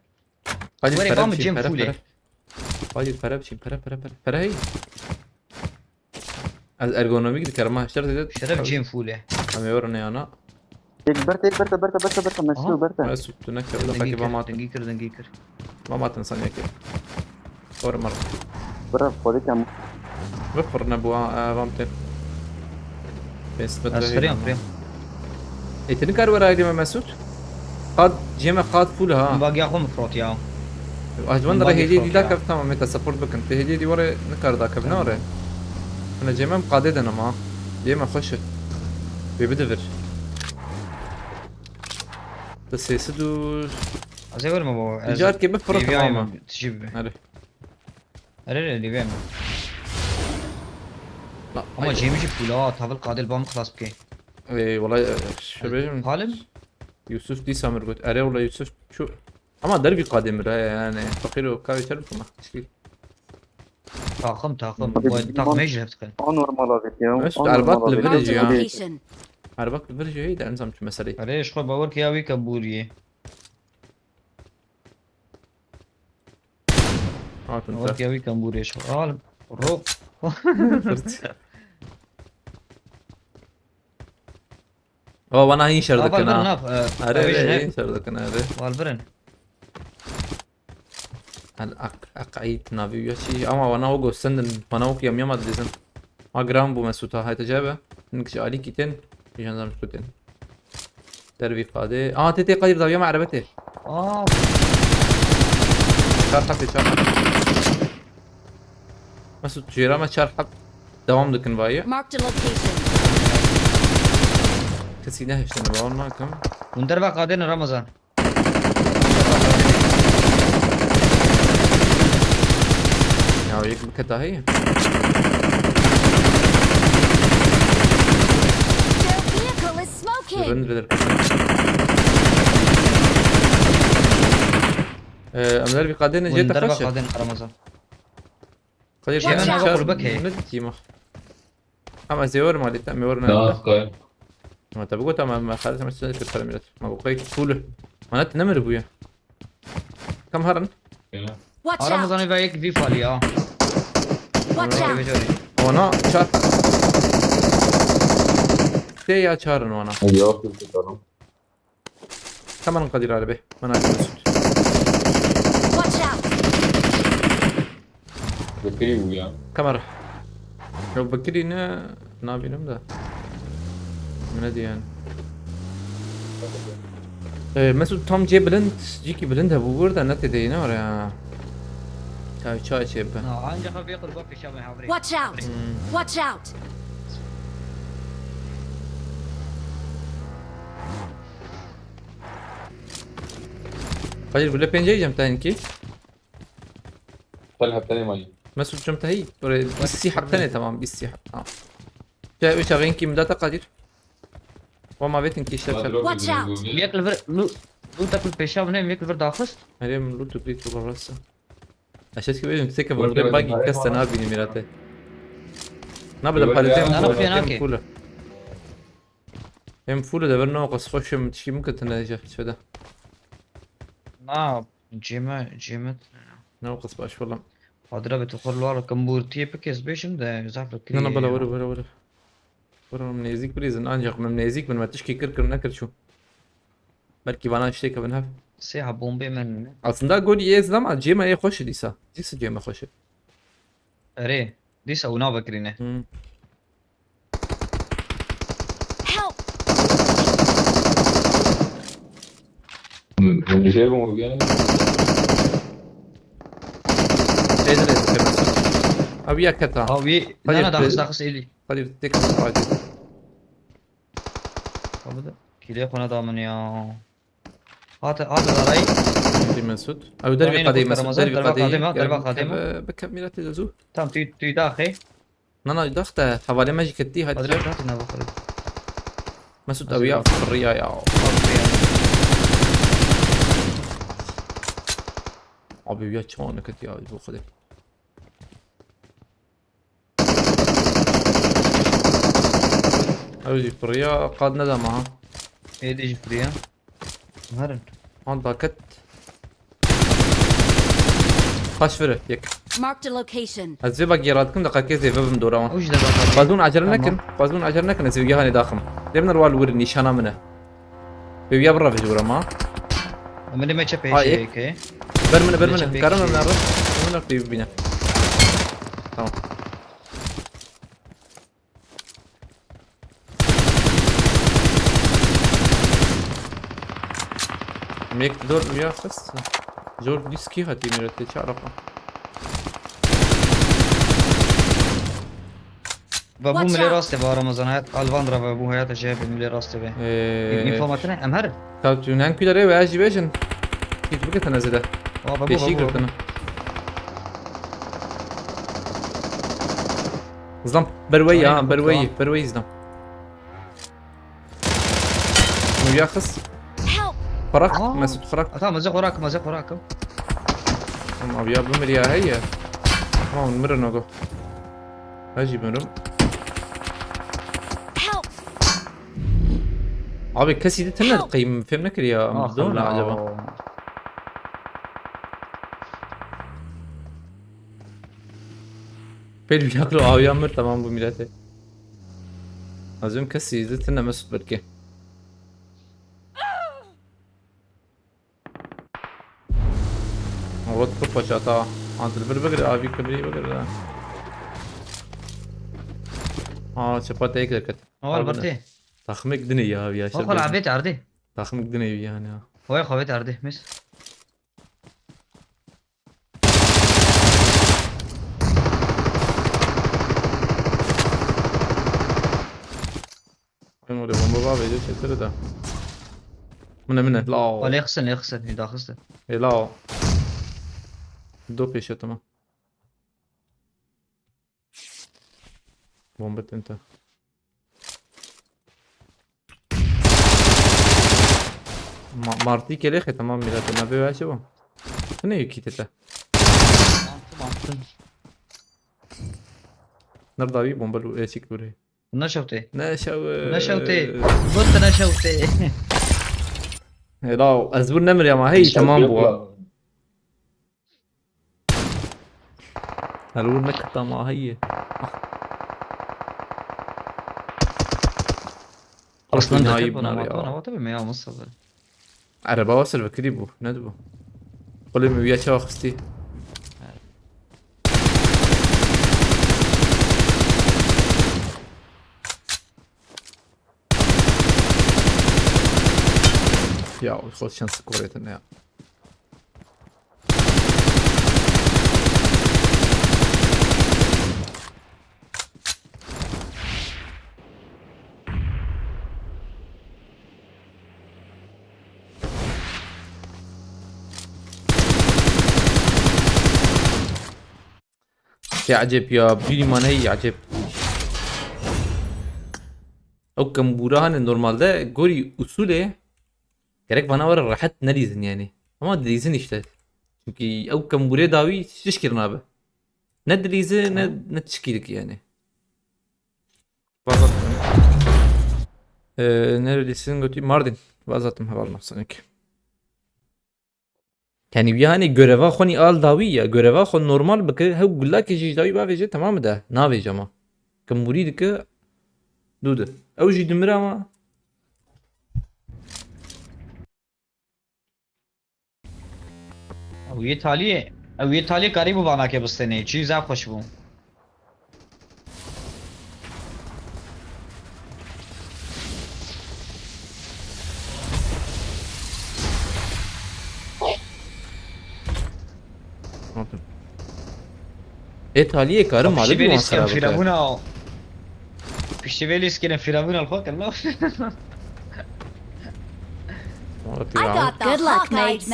Hadi Were para bam biçim, cem para fule. para. Hadi para biçim, para para para. Para hey. Ez ergonomik dikerim ha. Şer dedi. Şeref cem fule. Em yor ne yana. Tek berta, tek berta, berta, berta, berta, Mesut, Aha. berta. Mesut tu ne kevde Dengî peki kir, bamat. dengî kir, dengî kir. Bamatın sen yeke. Or mar. Bırak, kodik ama. Ve fırına bu a, a, vam te. Pes metre. Ez firiyam, firiyam. Etini kar var aileme Mesut. Qad, ceme qad full ha. Bak ya xwe min firot ya. Ajman da Bagi hediye firot dida ya. Kevta ama meta support bakın. Te hediye divare ne kar da kevna Tamam. ore. Ana cemem qadê de nama. Ceme xoş. Ve bir de ver. Da sesi dur. Ez ê werim baba. Ez Car ke bifirot hêviyayê ama. Min tijî bibe. Hadi. Erê erê, hêviyayê min. La, Ama ay. cêmî jî pûl ha, tavil qadil bam xilas bike. Ey, vallahi, e, şu bejim. Halim? Yusuf dîsa mir got. Ere wala Yusuf şu. Ama dervî qadê mir he yani. Fakir o kahve içer mi? Tamam. Çekil. Taxim, taxim. Tabii, Bu bizim taxim an- êj leftikin. Anormal abit ya. Mesut, Anormal Erbat abit. Liverpool Marked a ya. location. Erbat bir şey de enzam şu meseleyi. Erê, ji xwe bawer ke ya wî ke bûriyê. Hatun Bawer ta. ke ya wî ke bûriyê ji xwe. Al. Rok. O bana iyi şer Ava dakın verin ha. nav. Are Evijin are he. iyi şer dakın are. Val verin. Al ak ak ayit navi ya şey ama bana o göstendin. Bana o kıyam yamadı bizim. Ma gram bu Mesut'a hayta cebe. Nik şey ali kiten. Jandarm kuten. Dervi qade. Aa tete Kadir daviya ma arabete. Aa. Çar hap çar hap. Mesut jêra me çar hap. Devam dikin vayê. Marked a location. Kesî nehiştin, bawer nakim. Hûn derva qadên Ramazan. Ya yek bike daha iyi. Their vehicle is smoking. Rin verir. Ee, Emler bir kadene Hûn jete derva xweş e. qadên Ramazan. Kadir Watch sen out. çar Qurbe ke. Ne diyeyim? Ama ez yorum alî, em yorum Ya alî. Askay. Ama tabi gotam em xalis em sen kırk para millet. Ma bu kayık full. Mana ne mi bu ya? Kam harin? Ya. Watch Aa, Ramazan out! eve yek vî falî ya. Watch out! Eve jori. Ona çar. Te ya çarın ona. Yok, yok, yok. Kamerın Kadir abi. Bana bir süt. Watch out! Bekirî bû ya. Kamera. Ya Bekirî ne, nabînim de. Ne diyen? Ee, Mesut tam cê bilind, cîkî bilind hebû burada ne tê deyine var ya. Ya çay çê bi. Na, ancak vê qurba pêşa me havrê. Watch out! Hmm. Watch out! Kadir gule pênceyî cem te hinkî. Xwe li heptenê mayî. Mesut cem te hî. Böyle bîst heptene tamam, bîst hep. Tamam. Ya üç ağın kim data Kadir. Wama vetin ki işte. Watch out! Yek li vir, lu, lu takul pêşa bine, yek li vir daxist. Herê min lu tu bît tu rasa. Eşes ki bejim seke Warte vurdu werte bagi pare keste falan. Nabînim mirate. Nabînim Werte paletem ya. Nana kule, pênake. Hem kule. Hem full de ver ne o qas hoş hem tişki mı katına şöyle. Na, cime, cime. Ne o qas baş falan. Padra bi tu xwe luar kim bûrtiyê pikês bêjim de zaf li Ne ne kirî bala ya. vur vur vur. Vur oğlum nezik bir izin ancak ben nezik ben tişki kır kır ne kır şu. Belkî vana tiştê kevin hev. Sê ha bombê min. Aslında gorî yê zilama cê me yê xweş e dîsa. Dîsa cê me xweş e. Erê. Dîsa û navekirîne. Hmm. Help! Şey mi o yani? Şeyde de yapamazsın. Abi ya keta. Ha wî. Hadi Nana be. daxis daxis êlî. Hadi tek hadi. Abi de. Kîlê xwe neda min ya. Hate hate daray. Hadi Mesut. Abi derbi Yanî kadê nokta Mesut. Ramazan, Derbi derba kadê. kadê, derba kadê. Bike mirate de zu. Tam tu tu daxê. Nana daxte havale me jî ketî hadi. Hazret hate ne bakır. Mesut Hazır abi ya yok. fırriya ya. Abi ya çawa neketî ya bu kadar. Abi jî fırriya qad nedama ha. Êdî jî firiya. Herin. Han daket. Kaç vere yek. Marked a location. Ez vê bak yaratkim da kakez eve bim dora wan. O jî de bakar. Bazun acele Tamam. nekin. Bazun acele nekin ez vê hani daxim. Demler wal wir nişana mine. Vê ya bira vecura ma. Min me çe Ay, pêşe ek. yeke. Ber mine ber Neyse, mine. peki. Karan öner. Öner bir bine. Tamam. Mek dört rüya kız. Zor diski hadi mirete çarapa. Ve bu Watch milê out. Rastê ve Ramazan hayat. Alvan ra ve bu hayata şey bu milê Rastê ve. Eee. Info matine em herin. Tabi tu nen kudere ve aji bejin. Kit bike tene zede. Wa ve bu Peşî ve bu. girtine. Zlam berwey Aynen, ya bu berwey tamam. Berwey zlam. Nurya kız. Help! Xarak Aa. Mesut xarak. Tamam, ez xarak, ez xarak. Tamam abi ya bu mirya hey ya. Tamam mirno go. Hacı benim. Help! Abi kesî de tene Help! qeyim fem nekir ya. Ah, Dona Allah. Acaba. Pêl yaklo awiya mir tamam bu milete. Az ön kesî de tene Mesut belki. Rot ku paçata. Antil bir bigre abi kibri bigre. Aa çapa tek deket. Awal bertê. Taxmik dinê ya abi ya. Xwe xwe labê tardê. Taxmik dinê ya ya. Xwe xwe tardê. Mis. Em oraya bomba var ve şey de. Mine mine la. Lê xistin, lê xistin, hî daxistin. E la. Do pêşe tamam. Bomba tente. Ma Martî kelê xe tamam milete. Ma bê veşe bu. Ne yekî tete. Mantı mantı. Nerede abi bomba lu eşik buraya. Neşewtê. Neşew. Neşewtê. Got neşewtê. Hela ez bu nemir ama hey tamam bu. Hela bu ne kata ma hey. Aslında Nayib dikkat nar bana ya. bana bana me ya Mustafa. Araba wasir vekirî bû, ne dibû? Qulê min wiya çawa xistî? Ya, xwe şans skorê tune ya. Ke ecêb ya, bîrî man heyî ecêb. Ew kembûra hene normalde gorî usulê gerek vana were rehet nelîzin yani. Ama dilîzin işte. Çünkü ew kembûrê dawî tişt kir nabe. Ne dilîzi ne, ne tişkî dikî yani. Vazat. Ee, neredeysin? Götü Mardin. Vazatım heval nafsanik. Yani bir hani göreva xwe nî al dawî ya. Göreva xwe normal bike. Hew gulakê jî ji dawî bavêje, tamam mı de? Navêje ama. Kembûrî dike. Dû de. Ew jî dimir ama. Wî taliyê, ew wî taliyê karîbû vanakê bistênê. Çî zaf xweş bû. Ê taliyê karim malê bî wan xera bike. Firavuna. Piştî vê lîskinê Firavuna xwe kir, no? Good luck, mates.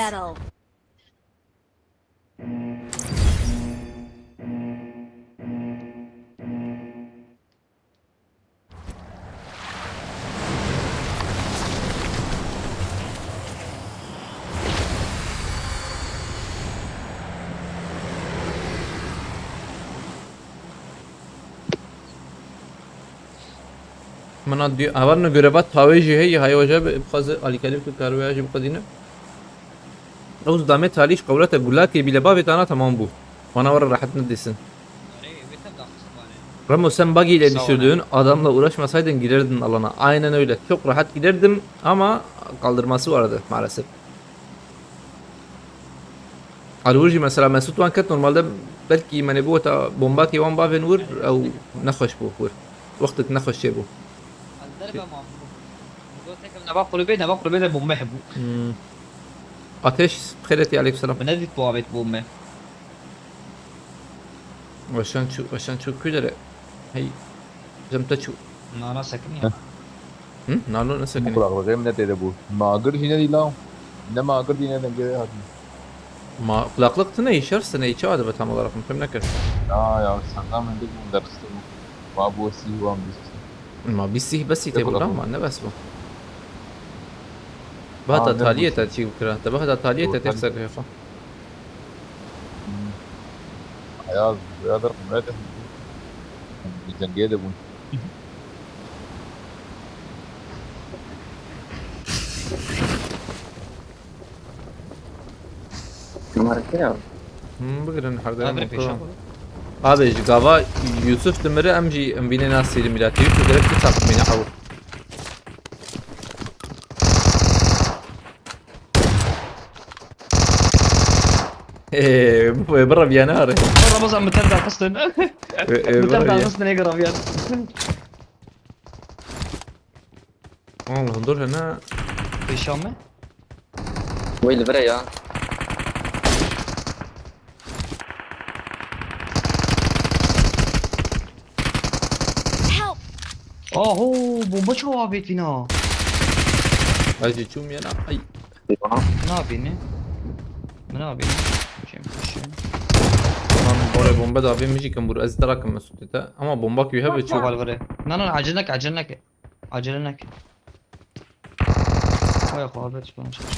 Mina di-, hevalno göreva tawê jî heye, haya waje bi-, bixwaze alîkarî bike, karwêya jî biqedîne. Ew damê talî ji qewlete gulakê bîle bavê tana tamam bû. Bana were rehet nedîsin. Remo sen buggy ile düşürdün, adamla uğraşmasaydın girerdin alana. Aynen öyle. Çok rahat girerdim ama kaldırması vardı maalesef. Alûr jî mesela Mesut wan ket normalde belkî me nebû ta bombakê wan bavên wir ew nexweş bû wir. Wextek nexweş çêbû. Ez derve mam. Gotekim nava kulübê, nava kulübê de bombe hebû. Hmm. Ateş, xêretî, aleyhisselam. Min nedît bu avêt bombe. Weşan çû, weşan çû kû dere. Hey. Cem te çû. Nana sekin ya. Hı? Nalo ne sekin? Kulaklık hem ne dedi bu? Magır yine değil lan. Ne magır yine dengede hatın. Ma kulaklık tine işer sene içe adı tam olarak mümkün ne kir? Ya ya, senden ben de bunu derste bu. Wa bu sih wan bîst. Ma bîst sih besî tê bu lan, ne bes bu? Bahda taliyê te çî bikira. Te bahda taliyê te têr ser xwe. Ayaz, ya der kumre de. Bir cengê de bûn. Numara kê ya? Hmm, bigirin her daim. Abi, ji gava Yusuf dimire, em jî em bîne nasî li mîlatî Yusuf gerek tu çap bîne ew. Ee, bu, bu rabiyane are. Ramazan, bi ter daxistin. Ee, ee, bi ter daxistin, ê rabiyane. Oğlum dur hele. Pêşan me? Wê li vir e ya. Help! Aho, bomba çawa avêt vîna? Ay, çûm yana. Ay. Nabîne. Min nabîne. Çêm kuşe. Lan bore bomba da avê min jî kim bûr. Ez derakim Mesutê te. Ama bomba ki hebe çû. Çawa li vir e? Na, na, acele neke, acele neke. Acele neke. Vay xwe, abi, tu bana çalış.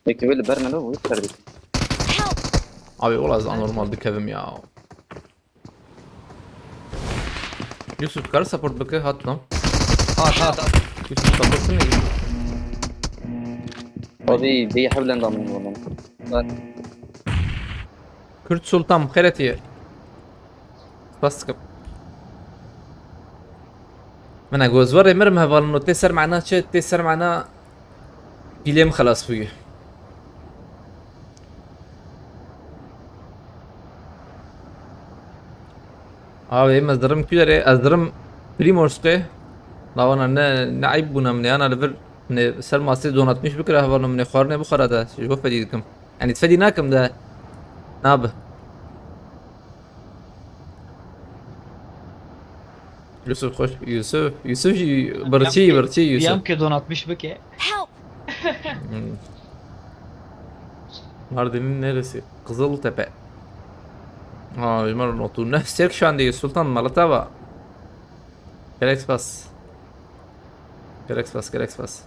Peki, böyle berme lan, bu kar bitti. Help! Abi, wala ez anormal dikevim ya. Yusuf, kar support bike, hat lan. Hat, hat, hat. Yusuf, support ne? Abi, bir hevlen damın oğlum. Lan. Kürt Sultan, xêretî. Spas dikim. Min e got, zwarê mirim hevalino, tê ser mana çi, tê ser mana pîlê min xelas bûye. Abi, em ez dirim kû derê, ez dirim Primorskê. Lawana ne, ne eyb bûna min ê, ana li vir ne ser masê donatmiş bikira hevalino min ê xwarinê bixwara de, ji bo fedî dikim. Yanî fedî nakim de. Nabe. Yusuf xweş, Yusuf, Yusuf jî birçî, birçî Yusuf. Piyam ke donatmiş bike. Help! Hmm. Mardin'in neresi? Kızıltepe. Ha, Ömer Notu. Ne sek şandeyi Sultan Malatava. Gerek spas. Gerek spas, gerek spas.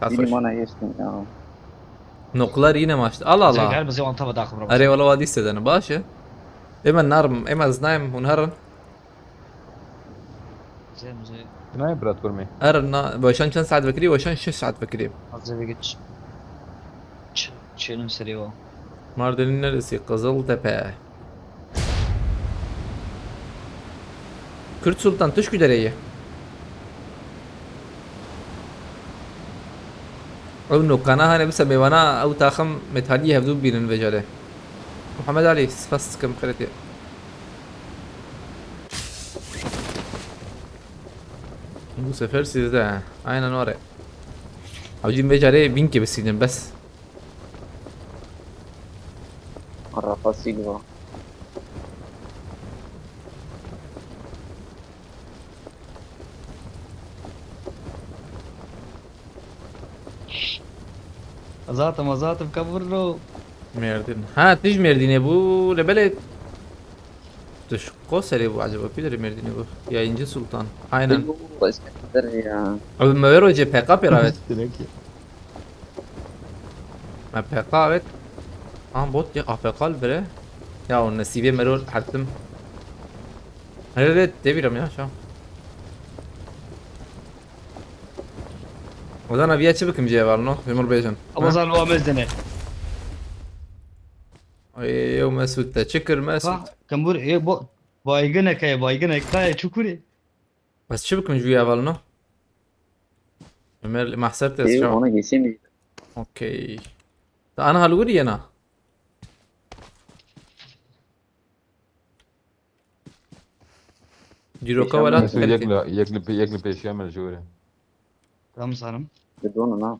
Saat Yine hoş. Mana geçtim ya. Noklar yine maçtı. Allah Allah. Her bize wan tava daxim. Are wala wadi sedene baş e. Ema narm, ema znaym hûn herin. Zem zem. Ne brat kurmi? Herin na, weşan çend saat vekirî? Weşan şeş saat vekirî. Hazır bir geç. Ç-, çelim serî o. Mardin'in neresi? Kızıltepe. Kürt Sultan, tu ji ku derê yî? Ew nokana hane bisa mêvana ew taxim metalî hevdû bînin vê carê. Muhammed Ali, spas dikim xêretê. Bu sefer sizde he. Aynen öyle. Hacim vê carê bin ke bisînin bes. Rafa Silva. Azatim, azatim, kabur lo. Mêrdîn. Ha, tu ji Mêrdînê bû, lê belê. Tu ji Qoserê bû acaba? Pîderê Mêrdînê bû. Yayıncı Sultan. Aynen. Yo, Eskender ya. Abi me wê rojê P K pê ravet. Direkt ya. Me P K evet. An bot ya A P K li bire. Ya o nesîbê me rol hertim. Evet, evet, devirim ya şu an. O zaman abiye çi bikim cevabını? Memur Beycan. Ama zan o amez dene. Ay, yo Mesut te. Çi kir Mesut? Ha, kambur, e, bo, baygın ekaya, baygın ekaya, çukur e. Bes çi bikim ji wî hevalino? Ömer mahser te Ê, çawa? Ona geçeyim. Okey. Ta ana hal wiriye na. Dîroka Pêşiya welat Mesut, yek li, yek li, yek li pêşiya me ji were. Tamam sanım. Bidonu na.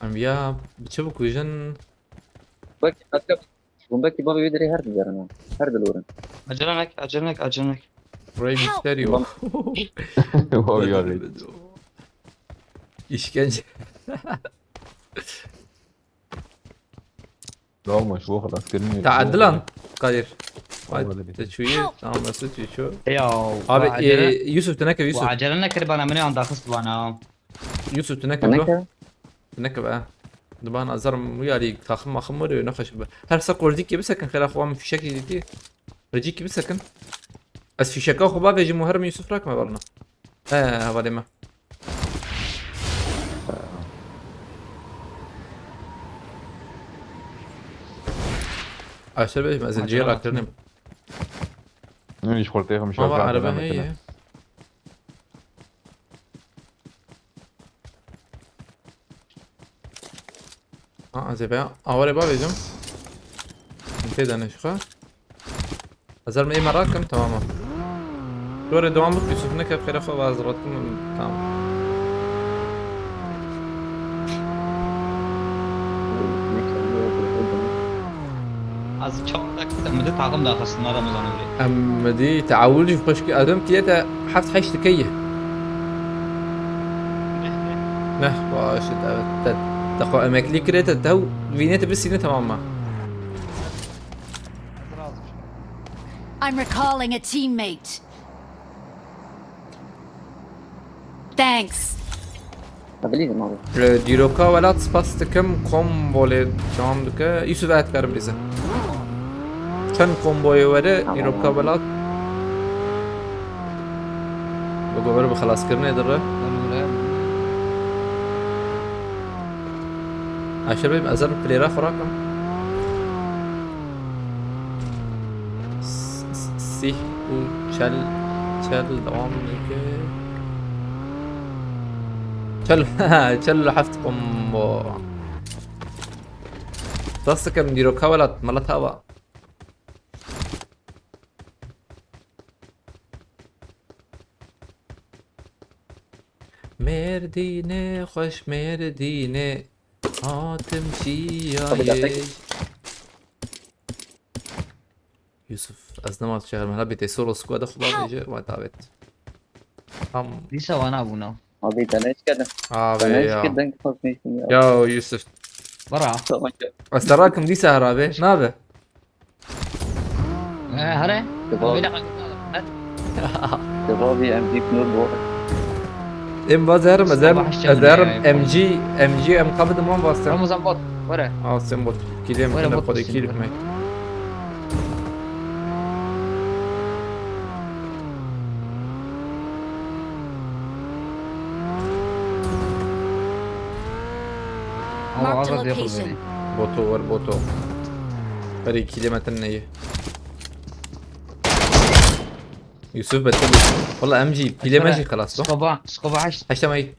Em ya bi çi bikujin? Bak, hatta Hûn belkî bavê wê derê her digerin ha. Her dilorin. Acele nek, acele nek, acele nek. Rey Mysterio. Wow, ya Rey. İşkence. Tamam, şu xelas kirin. Teadilan, Kadir. Tamam, hadi. Te çûyî, tamam, Mesut çû. Ya, Abi, bu acele, e, Yusuf, tu neke bu Yusuf. Acele nekir bana, mini andaxist bana. Yusuf, tu neke bro. Neke. Tu neke be. Diban azar mu yarî taxim maxim were nexweş be. Her se qordîkê bisekin xêra xwe min fîşekî dîtî. Ricîkî bisekin. Ez fîşeka xwe bavêjim û herim Yusuf rakime balina. He, hevalê me. Aşer bêjim, ez ê cihê rakirinê. Nû iş xortê xwe Ama araba heye. Ha, ez ê vêya awarê bavêjim. Tê de neşixa. Ez her me ê me rakim, tamam. Dore devam bik, Yusuf neke xêra xwe vaz rakim, tamam. Ez çawa dakis em di taxim daxistin Ramazan Emre. Em di teawul jî xweşkî Adem tiye te heft heşt dikeye. Neh, baş e, te, te, te xwe emeklî kirê te, te vînê te bisîne tamam me. I'm recalling a teammate. Thanks. Bilî de mabê. Ji dîroka welat spas dikim, kombolê dewam dike. Yusuf, ez dikarim bîzim. Çend komboyê were, Tamam, dîroka tamam. Welat. Bi govere bi xelaskirinê dire. Aşer Bey, ez ê plêra xwe rakim. S-, s-, sih û çel, çel dewam dike. Çel, çel û heft kombo. Dest dikim dîroka welat, mela tava. Mêrdînê xweş, Mêrdînê. Hatim Tabii, çiyayê. Yusuf, ez nema şehir me, la bê te solo squad xwe bavêje, wa davet. Tam. Dîsa wana bûna. Abi, te ne işkedin? Abi Te ne ya. işkedin ki korkmuşsun ya? Ya Yusuf. Bara. Tamam ya. Ez te rakim dîsa herabe, nabe? Ee, hare. Kebab. Öyle kalktı adam. Hadi. Kebabı M G Knur bu. Em bazerim, ez erim, Sabah ez erim ya, M G, M G em kabidim wan bastım. Ramazan bot, were. Aa, sen bot. Kilim, Were bot kile kodi, üstüne, kilim were. Me. Ama Marked a azad yapılmıyor. Location. Boto var, boto. Her iki kilometre neyi? Yusuf beter bû. Wala em jî pîlê me jî xelas bû. Skoba, skoba heşt. Heşta me yî.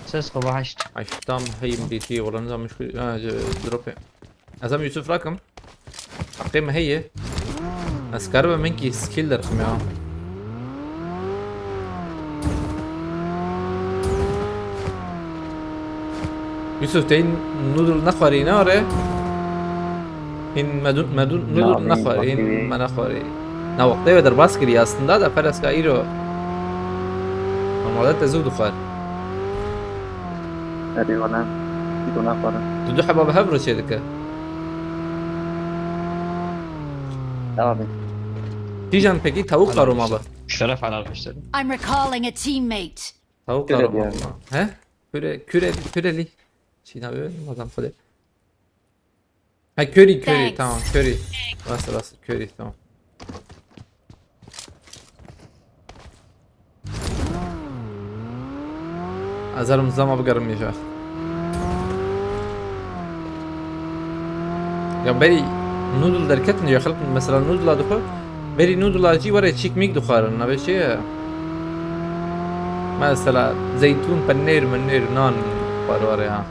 Sê skoba heşt. Heşta me heyî milîtî, wala nizam muşkil. Ha, ji drop e. Ez em Yusuf rakim. Heqê me heye. Ez karibim hinkî skill derxim ya. Yusuf, te hîn noodle nexwarî, ne were? Hîn me du-, me du-, noodle nexwarî, hîn me nexwarî. Na, wextê we derbas kirî aslında da, per ez ka îro. Normalde te zû dixwar. Erê wala. Îro naxwarim. Tu du heba bi hev re çê dike. Devam et. Kîjan pekî tawûk xaro ma be? Şeref helal başladı. I'm recalling a teammate. Tawûk Kure xaro ma diye. be. He? Kure, kure, kurelî. Çîna be, madem xwedê. Ha, curry, curry, Thanks. Tamam, curry. Rast, rast, curry, tamam. Ez herim zama bigerim mêja. Ya berî noodle derketin ya xelk mesela noodle dixwe. Berî noodle jî were çîk mîk dixwarin, navê çi ye? Mesela zeytûn, penêr, menêr, nan xwar were ya.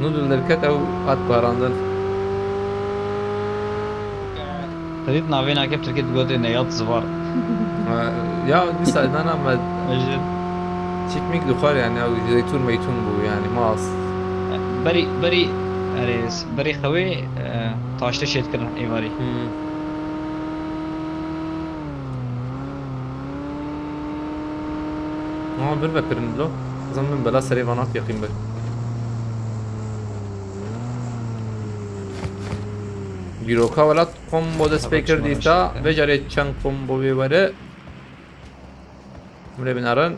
Noodle derket ew hat guharandin. Xedît navê nake Tirkî digote neyat zivar. Ha, ya dîsa nana me Ejin. çîk mîk dixwar yani ew zeytûn meytûn bû yani mas. Berî, berî, erê, berî xewê e, taştê şêt kirin êvarî. Hmm. Ama bir vekirin lo. Zan min bela serê vana teqîm bir. Dîroka welat combo dest pê kir dîsa. Vê carê çend combo vê were. Mire binarin.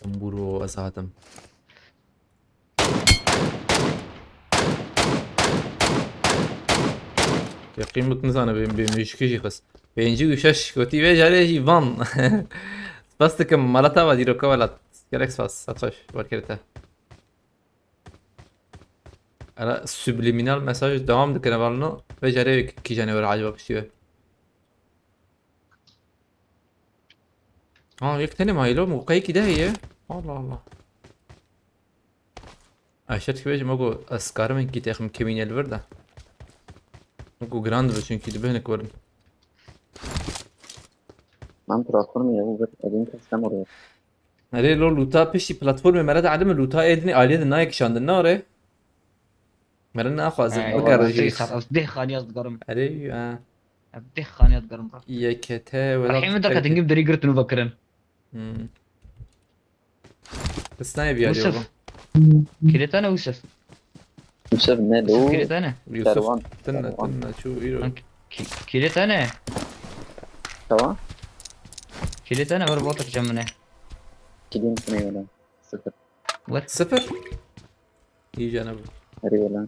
Buro ez hatim. Yaqîn bik nizane bê, bê mûşkî jî xist. Pêncî û şeş gotî vê carê jî van. Spas dikim, malata ve dîroka welat. Gerek spas, sat xweş, barkerê te. Ara subliminal mesaj devam dikine valno. Vê carê kîjanê were acaba piştî we. Ha, yek tenê mayî lo, moqeyekî de heye. Allah Allah. Eşet ki bêjim, ogo ez karim ki texim kemîne li vir de. Ogo giran dibe çünkü dibe hinek werin. Ben platform ya, bu bir elin testem oraya. Erê lo lûta piştî platformê mere de elime lûta êdinê aliyê de nayê kişandin, na re? Mere naxwazin bikare jî. Deh xaniya dikarim. Erê, ha. Deh xaniya dikarim. Y K T welat. Rehîm derket hingim derî girtin û vekirin. Hmm. Kısnayê bir Yusuf. yolu. Kilit tane Yusuf. Yusuf ne Yusuf lo? kilit tane. Yusuf. Kerwan. Tinne, Kerwan. tinne, şu îro. Lan ki- Kilit tane. Tamam. Kilit tane ver botak camine. Kilim ne öyle? Sıfır. Ver. Sıfır. İyi canım. Hadi öyle.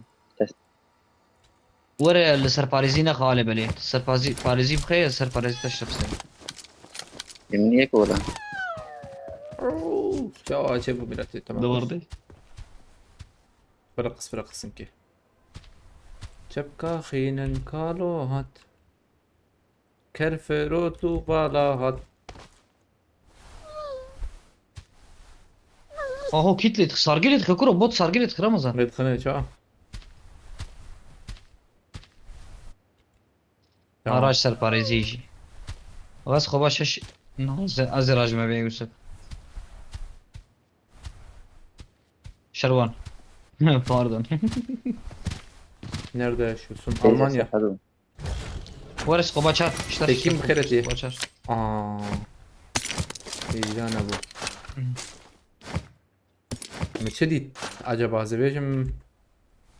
Were li ser parêzî nexe alê belê. Ser parêzî, parêzî bixê, ser parêzî te şepsê. Yemin niye ki öyle? Ya acayip bu millet, tamam. Doğru değil. Bırakız, bırakısın ki. Çepka xînin kalo hat. Kerfero tu bala hat. Aho kit lê dixi, sargê lê dixi, kuro bot sargê lê dixi Ramazan. Lê dixine ça? Araj ser parêzî jî. Wes xwe baş şeş. No, ez, ez raj me bê Yusuf. Şerwan. Pardon. Nerede yaşıyorsun? Almanya. Hadi. Were skoba çar. İşte Tekin skoba Xeretî. Skoba çar. Aa. Heyecane bu. Mi çi dît acaba, ez ê bêjim?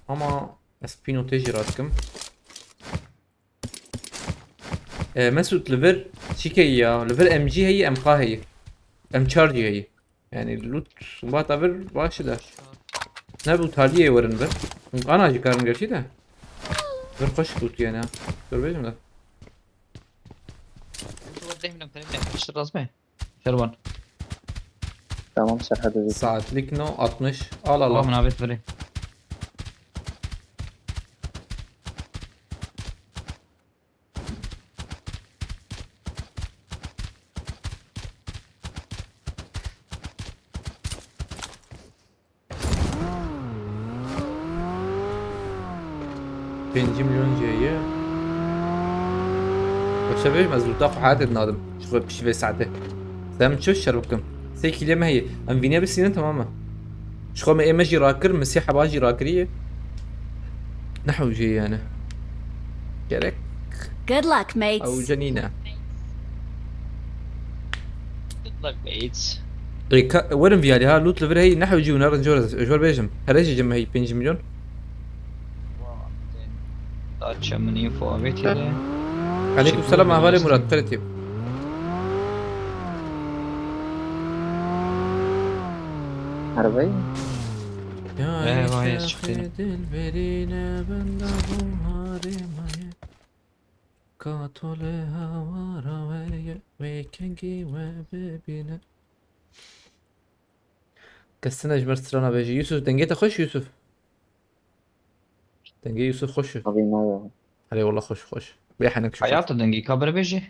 Ama ez pîno tê jî radikim. E, Mesut, li vir çîkeyî ya, li vir M G heyî, M K heyî. M çar jî heyî. Yani loot bata vir baş e de. Ne bu taliyê werin vir. Ana jî karin gerçî de. Vir xweş loot yani ha. Dur bêjim de. Deh milyon Şiraz Bey. Şervan. Tamam, Serhat Özel. Saatlik no altmış. Al al Tamam, al. nabet vereyim. Pêncî milyon jê ye. Wexşe bêjim ez lûta xwe heyatê dinadim. Ji xwe pişî vê saetê. Sem çi şer bikim? Sê kîlê me heye. Em vînê bisînin, tamam e. Ji xwe me ê me jî rakir, min sê heba jî rakiriye. Ne hewce ye yani. Gerek Good luck, mates. hewce nîne. Good luck, mates. Ê ka, werin viyalî ha, lût li vir heyî, ne hewcî û ne rincor ez, ji wer bêjim. Here jî cem heyî pêncî milyon. Daha çemin info avêtê de. Aleykum selam, ahvalê Murat, xêr tî. Arabayı. Ya Ee, işte vay, çıktı. Dilberine ben de buharım ayı. Katole havara ve ve kengi ve bebine. Kesine ji ber strana bêjî. Yusuf, dengê te xweş Yusuf. Dengê Yusuf xweş e. Abi ne ya? Erê wala xweş xweş. Bê henek şükür. Hayatı dengi kabir beji.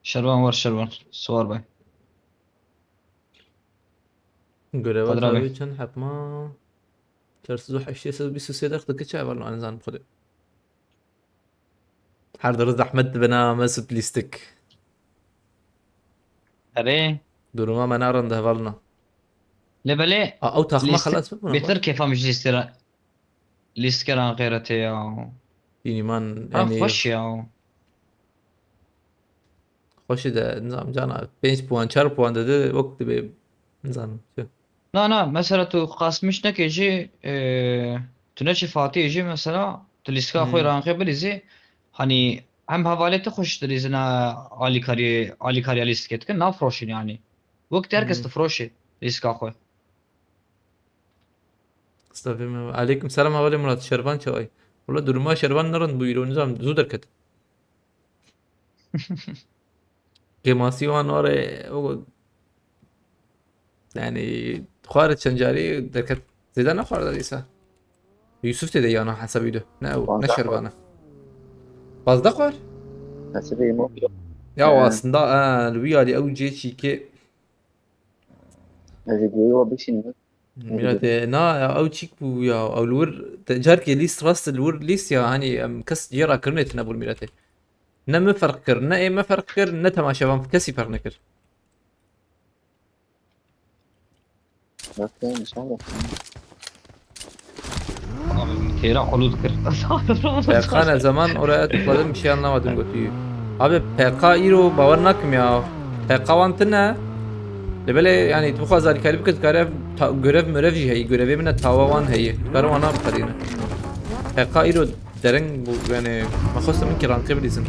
Şervan var, Şervan. Suar bay. Göreve Kadir abi. Tabi çend hepma. Çar yüz heştê, yüz bîst û sê deq dike çaval anzan xwedê. Her dere zehmet dibina Mesut Lîstik. Erê. Duruma me narin de hevalna. Le belê. A, ew taxma Lîstik xelas bibûna. Beter kêfa min ji lîstera. Lîstkeran xêretê ya. Dînîman Ha, yani xweş ya. Xweşî de nizam cana pênc puan, çar puan dedi, wek dibe nizam. Çi? Na, na, mesela tu qasmiş neke jî, e, tu neçî Fatihê jî mesela, tu lîstika Hmm. xwe ranxê bilîzî, hani hem hevalê tu xweş dilîzî na alîkarî, alîkariya lîstikê dikin, nafroşîn yani. Wek te herkes Hmm. tu froşî lîstika xwe. Stafê me. Aleykum selam, hevalê Murat. Şervan çaway? Wala duruma Şervan nerind bû, îro nizam zû derket. Kêmasî wan ware o yani xwar çend carî derket, zêde nexwarda dîsa. Yusuf tê de yana hesabî de. Ne ew, ne Bazda Şervan e. Bazda xwar? Hesabê emo yok. Ya o He. aslında, e, li wî alî ew cê çîkê Ez ê goyê we bişînim. Mîratê, na ya ew çîk bû ya, ew li wir te carkê lîst rast li wir lîst ya, hani em kes cê rakirinê tune bûn Mîratê. Ne min ferq kir, ne ê me ferq kir, ne temaşevan kesî ferq nekir. Bak ya, inşallah. Abi têra xwe lût kir. Erkan, zaman oraya tıkladım, bir şey anlamadım götüyü. Abi P K îro bawer nakim ya. P K wan tune. Li belê yani tu xwaz alîkarî bikir, dikare ta-, görev mörev jî heyî, görevê min e tawa wan heyî. Dikare wana biqedîne. P K îro dereng bû yani, me xwest min ki rankê bilîzin.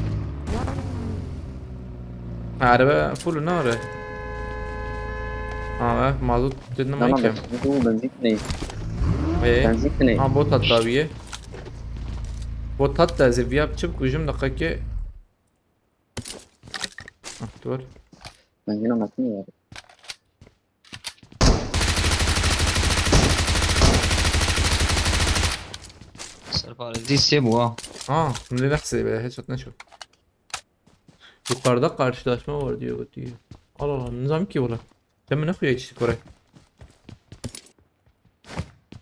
Ha, araba full ne are? Ha, mazot dedim Tamam, ki. Bu benzin ne? Ee, Benzin ne? Ha, bot hat dawiye. Bot hat da ez ê viya biçim kujim daqiqe. Ah, dur. Benzin anlatmıyor ya. Serparêzî sê bû ha. Ha, bunu ne hesabı be, headshot ne şu? Yukarıda karşılaşma var diyor, diyor. Allah Allah, nizam ki ola. Sen mi ne kuya içtik oraya?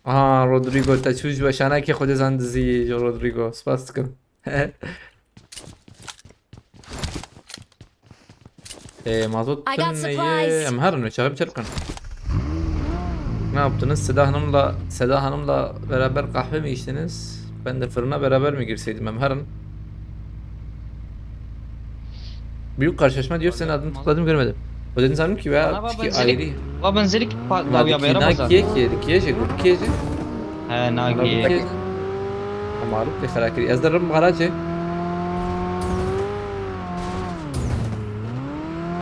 Aha, Rodrigo, te çû ji weşanakê xwe dê zan dizî, ji Rodrigo. Spas dikim. Ee, mazot I got tüm neyi, supplies. em her ne çağırıp çarkan. Ne yaptınız? Seda Hanım'la, Seda Hanım'la beraber kahve mi içtiniz? Ben de fırına beraber mi girseydim hem her an? Büyük karşılaşma diyor, senin adını tıkladım, görmedim. O dedin sandım ki ya Bana bak, ki ben ayrı. Zelik, bak, ben Zelik pa- Na dawiya dikî beyra na baza. kiye kiye, dikîye jê, dikîye jê. He, Na nagi. dikîye jê. Maruf lê xera kirî. Ez de rim xera çê.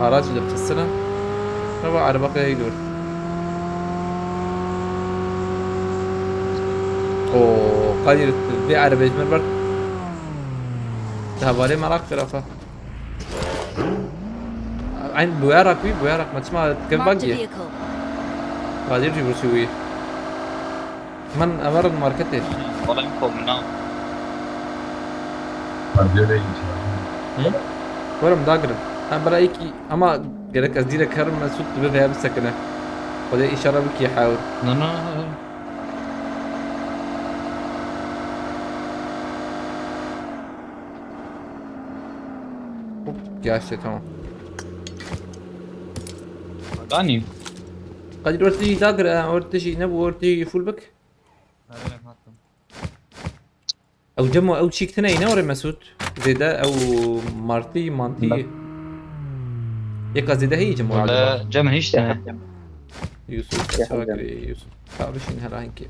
Araç li qisina. Baba araba qey dur. O Kadir, bir araba jmer var. Te hevalê meraq kir axa. Eyn buyarak wî, buyarak me çima dikev Marked a bagiyê. Vehicle. Kadir jî birçî wî. Min emer marketê. Olayım komuna. Hı? Werim dagirin. Ha, bira êkî, ama gerek ez dîrek herim, Mesut dibe veya bisekine. Xwedê îşara bikî hewr. No, no, no. Hop, geçti, tamam. Ganî. Kadir, ortayı dagir, ha, ortayı ne bu, ortayı full bak. Nereye attım? Ew cemo, ew çîk tine îne orê Mesut. Zêde ew martî, mantî. Bak. Yeka zêde heyî cemo acaba? Cem hiç tine. Yusuf, Yusuf. Ka bişîn hela hinkê.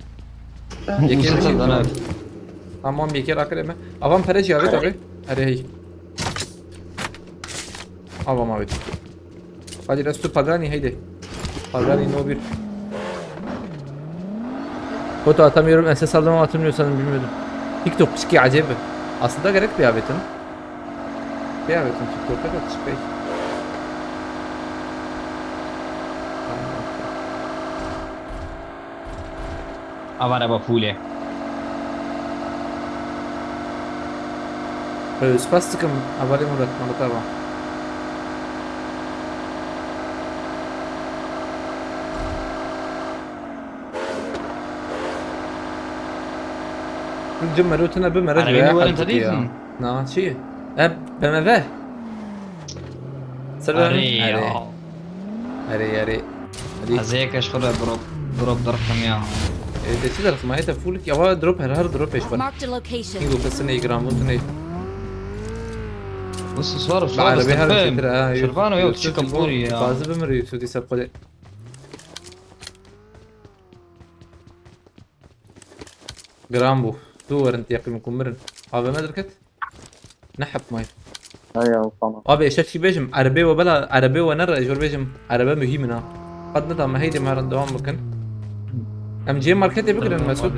Yekê bişîn. Tamam, yekê rakirê me. Avan pere jî avêt avê. Erê hey. Avam avêt. Hadi, Restu Pagani, haydi. Pagani no bir. Foto atamıyorum, S S aldım ama atılmıyor sanırım, bilmiyordum. TikTok, pişki acayip. Aslında gerek bir avetin. Bir avetin TikTok'ta da çıkıyor. Avare ba pûlê. Ee, spas dikim, hevalê Murat, Murat ava. Cim merûtine bi merût. Arabî veya ne werin halkî te ya. Dîtin? Na, çi? E, B M W. Ser Arê B M W. Ya. Arê. Erê, erê. Hadi. Ez ê keş xwe re drop, drop derxim ya. E, de çi derxim? Ayete full ki, ama drop her, her drop eş bana. Marked a location. Nigo kesin ey gram, bu ne? Bu siswar, siswar, arabe her şey ha. Şirvano yok, çıkın buraya. Bazı bir mi Yusuf diyse kole. Gram bu. Tu werin tiyaqim kumirin. A V M derket. Ne hep may. Hay ya, tamam. Abi, eşek şey bêjim, erebê we bela, erebê we nere, jor bêjim, erebe mühim in ha. Qet neda me, heydi me herin devam bikin. Em cihê marketê bigirin, Mesut.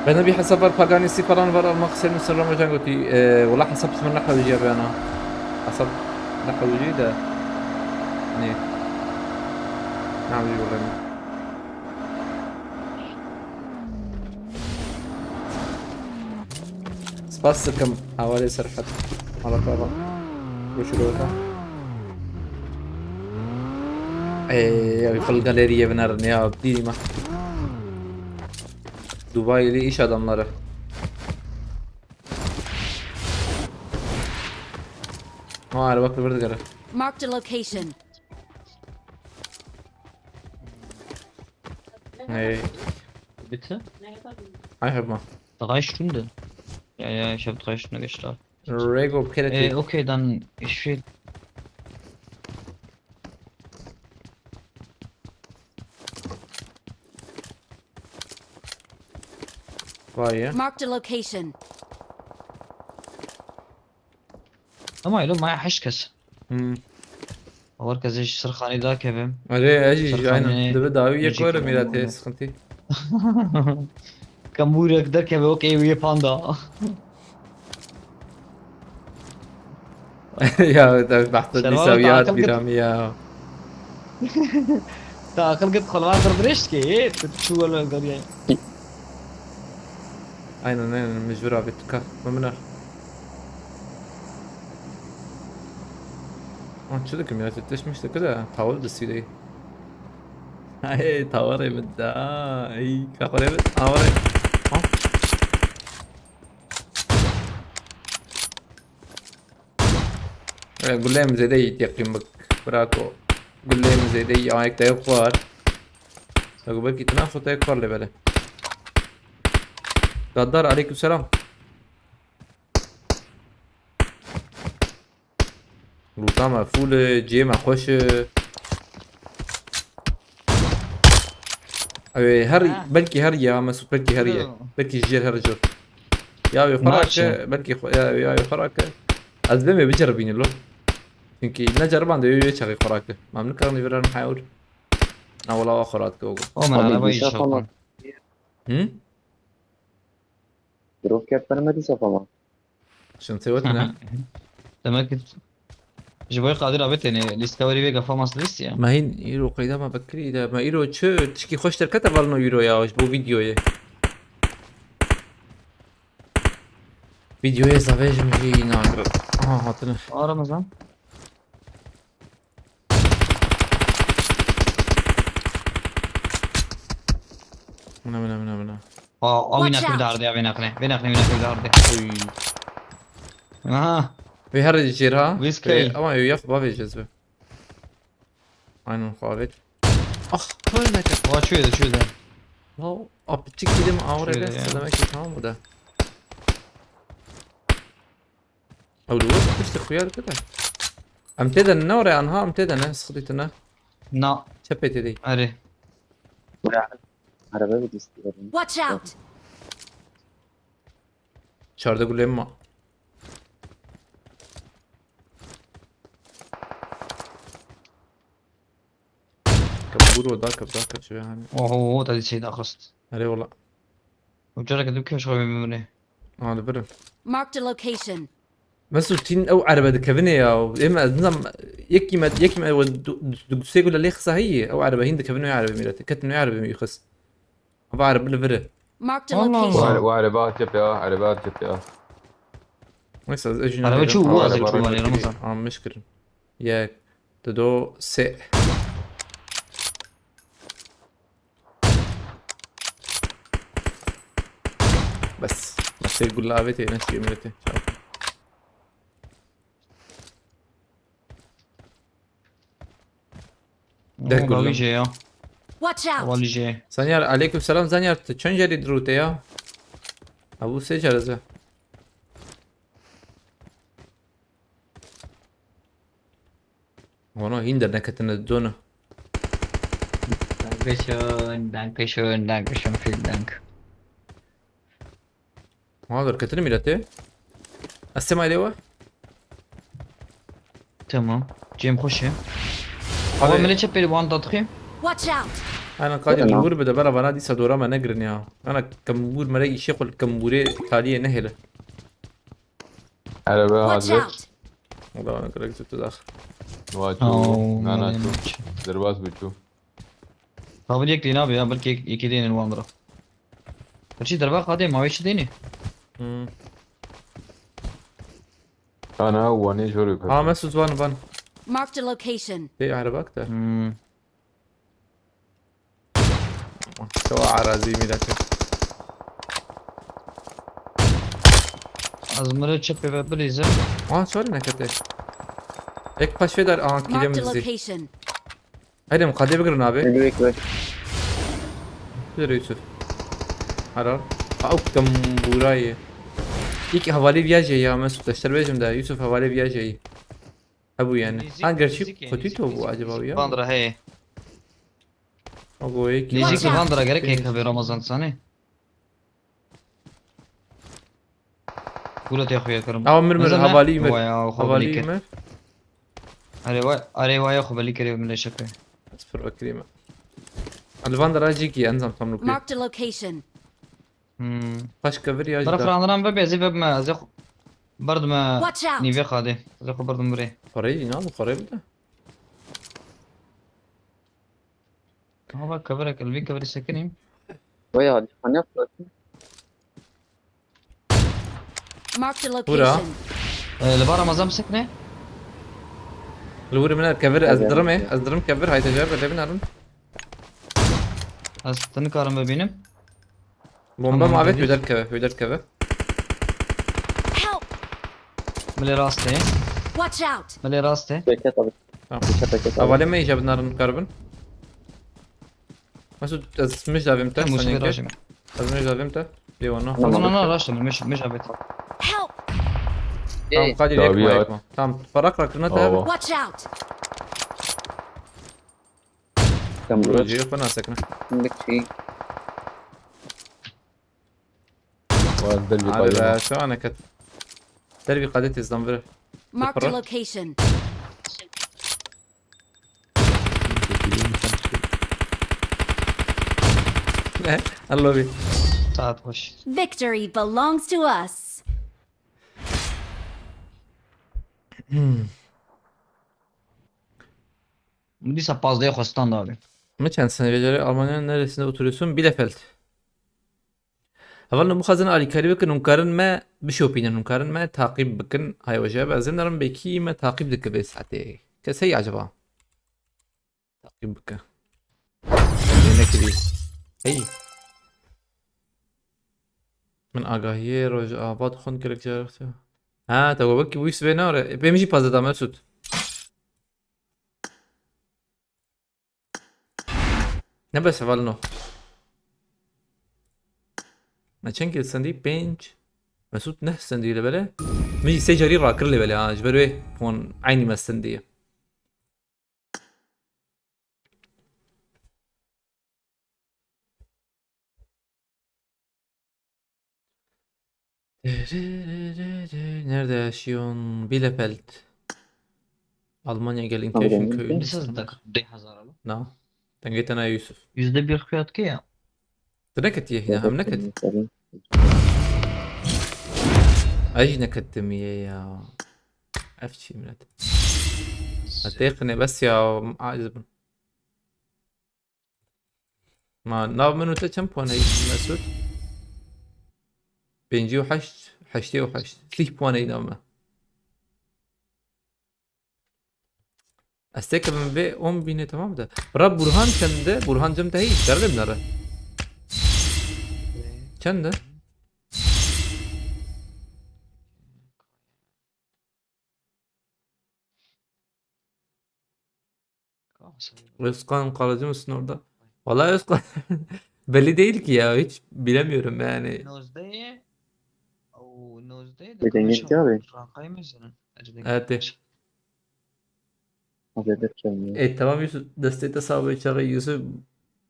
Ben bir hesap var, Pagani sıfırdan var, almak istedim, sırrım hocam götü. Ee, valla hesap sıfır ne hawıcı ya ben ha. Hesap ne hawıcı da. Ne? Ne hawıcı valla ne? Spas dikim, hevalê Serhat. Malaka bak. Ruşu rota. Ey, ya bir fil galeriye binerin ya, değil mi? Dubai'li iş adamları. Ha, araba kırıldı gara. Marked a location. Hey. Bitte? I have one. Drei Stunden. Ja, ja, ich habe drei Stunden geschlafen. Rego Äh, Piratic. Okay, dann ich will. Vay ya. Marked a location. Ama öyle maya heşt kes. Hmm. Awar kes ji sirxanê dakevim. Erê, ez jî, sirxanê, aynen. Dibe dawî yek were mîratê, sıkıntı. Kamûrek derkeve, okey, wê panda. Ya, te behsa dîsa wî hat bîra min ya. Te aqil git xwe li van dirêj dikê, ê, tu çû wele geriyayê. Aynen, aynen, mecbur abi, tu ka, min ar. Lan çi dikim ya, tişmiş dikir de, tawil distî de. Hey, tawarê min da, ey, kaxorê min, tawarê. Ha? E, gulê min zêde yî teqîm bik, brako. Gulê min zêde yî, ayek de yok var. Ego belkî tu naxwe te kar lê bele. Gaddar, aleykum selam. Lûta me fûl e, cihê me xweş e. Ew ê her, ha, belkî her ya Mesut, belkî her ye. Yo. Belkî jêr her cor. Ya wê xwe rake, belkî xwe, ya, ya wê xwe rake. Ez dê me biceribîne lo. Çünkü ne ceribande wê, wê çaxê xwe rake. Mam nikarin vê ran hewr. Na wala wa xwe radike ogo. O min Abi, araba dîsa işe xwe ma. Hı? Drop keptene me dîsa xwe ma. Şintê wet ne? Demek ki ji bo Kadir abi tenê lîstka werî vê gefa mas lîst ya. Me hîn îro qeyda me vekirî de. Me îro çi tişkî xweş derkete val no îro ya ji bo vîdyoyê. Vîdyoyê zavê ji min jî nagrin. Aha hatine. Aa Ramazan. Mina, mina, mina, mina. Aa, aa, Watch wî nekir out. Derdê, wî nekir. Wî nekir, wî nekir derdê. Oy. Aha. Wê her jêr ha. Wî skey. Wê, ama wê yaf bavê jezbe. Aynen xavet. Ah, kar neke. Aa, çûye de, çûye de. Law, a piçik dedim, awre Şöyle de ya. Sedemekî tamam bu da. Ew li wir piştî xuya dike de. Em tê de ne oraya anha, em tê de ne, sixdî tine. Na. Çepê tê de. Erê. Araba bir istiyorum. Watch out! Çarda gulem ma. Kebûro da, kebda, kaçıyor yani. Oho, te dî çêdaxist. Erê wala. Û careke dû keş xwe bimîne. Ha, dibirim. Marked a location. Mesut, hîn ew erebe dikevine ya. Êm ez nizam, yekî me, yekî me we du, du, du sê gule lê xisa heye. Ew erebe hîn dikevine ew erebe mîrete. Ketin ew erebe mî xis. Ava erebe li vire. Marked a Allah Allah. Wa, location. Wa erebe hat cephe ha, erebe hat cephe ha. Neyse, ez ejî Erebe nabêjim. Çû, Ha, bu erebe hazır erebe çû, mecbur. Erebe. Amiş kirin. Yek, dido, sê. Bes. Bes, sê gula avê tê, neşiye milletê. Çaw. Deh Oo, gula. Bavî jê ya. Watch out! Bavî jê. Zanyar, aleyküm selam Zanyar, tu çend carî dirûte ya? Ha, bu sê carî ze. Vana hîn derneketine dona. Dankeschön, dankeschön, dankeschön, vielen Dank. Ha, derketine mîretê. Ez sê maylê we? Tamam. Cem xweş e. Hadi. Ama milê çe pêli wan da dixê. Watch out! Ana Kadir, Tamam. Kembûr bide, bera vana dîsa dora me negirin ya. Ana kembûr mere îşê xwe li kembûrê taliyê nehêle. Araba hazır. Watch out! Wala wana gerek tu dax. Wa çû, Oo, nana malê çû. Maç. Derbas bi çû. Kabul yek dîna be ya, belki yek, yekê dênin wan dira. Birçî derba xadê mawê çi dênî? Hmm. Ana, wanê jor yu Ha, Mesut, van, van. Marked a location. Tê erebak de. Hmm. Sewa arazî mîrete. Ez mire çepê ve bilîzim. Wan sorry nekete. Ek paşvê dar, aha, Marked a kilim zî. Location. Haydi, em qadê bigirin abi. Direkt ver. Bilir Yusuf. Helal. Ew kembûrayê. İlk hevalê viya jê ya Mesut, deşter bêjim de Yusuf hevalê viya jê. Hebû yani. Lîzîk, ha, gerçi lîzîk yani, kotî lîzîk, to bû lîzîk, acaba lîzîk ya? Van ra heye. Ew go yek. Lîzîk. Watch out! Van ra gerek yek hebe Ramazan sane. Gula tê xuya kirim. Awa mir mir, hevalî mir. Hevalî kir. Erê vay, erê vay xwe belî kiriye min lê şeke. Ez pir vekirî me. Li van dera jî kî enzam tam nûkê. Marked a location. Hmm. Paş kevir ya jî. Berf da. Randiran ve bezî ve me, ez xwe berdime. Watch out! Nîvê xadê. Ez xwe berdim birê. Xoreyî, na, xoreyî bide. Aha bak, kevirek, li vî kevirî sekinîm. Vay hadi, hani yapıyorsun? Marked a location. Bura. Ee, li ba Ramazan bisekine. Li wir min er kevir, ez dirim ê, ez dirim kevir, hayte cevap ede bin arun. Ez te nikarim bibînim. Bomba. Tamam, ma avêt, hadi. Wê derkeve, wê derkeve. Help! Milê rastê. Watch out! Milê rastê. Bekle tabii. Tamam. Bekle, bekle tabii. Havale me îca binarin karibin. Mesut, ez mij davim te, tamam, sen Yusuf, yeke. Rajim. Ez mij davim te. Lê wana. Tamam, tamam, tamam, raşt, mij, mij avêt. Help! Tamam, Kadir, yek ma, yek ma. Tamam, parak rakirine te. Watch out! Sen buraya. Buraya bana sakın. Şimdi şey. Abi be, şu ana kat. Derbi kadet izdan bir. Marked a location. Her lobî. Saat hoş. Victory belongs to us. Min dîsa pazdehê xwestan da abi. Min çend sene vêcerê Almanya neresinde oturuyorsun? Bielefeld. Hevalno, bixwazin alîkarî bikin, hûn karin me bişopînin, hûn karin me taqîb bikin. Hay weje be, ez ê nerim, belkî me taqîb dike vê saetê. Kes heye acaba? Taqîb bike. Nekirî. Hey. Min agahiyê Rojava dixwend gelek caran. Ha, te wekî wî sibê nare. Ê, pê min jî pazdeh da Mesûd. Ne bes hevalno. Me çend kî sendî? Pênc. Mesûd neh sendî li belê. Min jî sê carî rakir li belê ha. Ji ber wê puan eynî me sendî. Nerede yaşıyorsun? Bielefeld. Almanya gelin Abi, köşün ben- köyün. Dengê te na Yusuf. Na. Dengê te na Yusuf. Yüzde bir xuya dike ya. Tu neketiye hîna, em neket. Selam. Ay jî neketimiye ya. Ev çi millet. Têxine bes ya, aciz bin. Ma nav min û te çend puan heyî Mesûd? Pêncî û heşt, heştê û heşt. Sîh puan heyî nav me. Ez têkevim vê on bînê, tamam de. Bira Burhan çend e? Burhan cem te heyî, derlê binere. Çend e? Özkan, kalıcı mısın orada? Vallahi Özkan belli değil ki ya, hiç bilemiyorum yani. Nozdeyê. Ew nozdeyê Bê dengê te abi. Rankayê me zanin. Evet. Hazırdır kendini. E, tamam Yusuf, destê te sağ be, çaxê Yusuf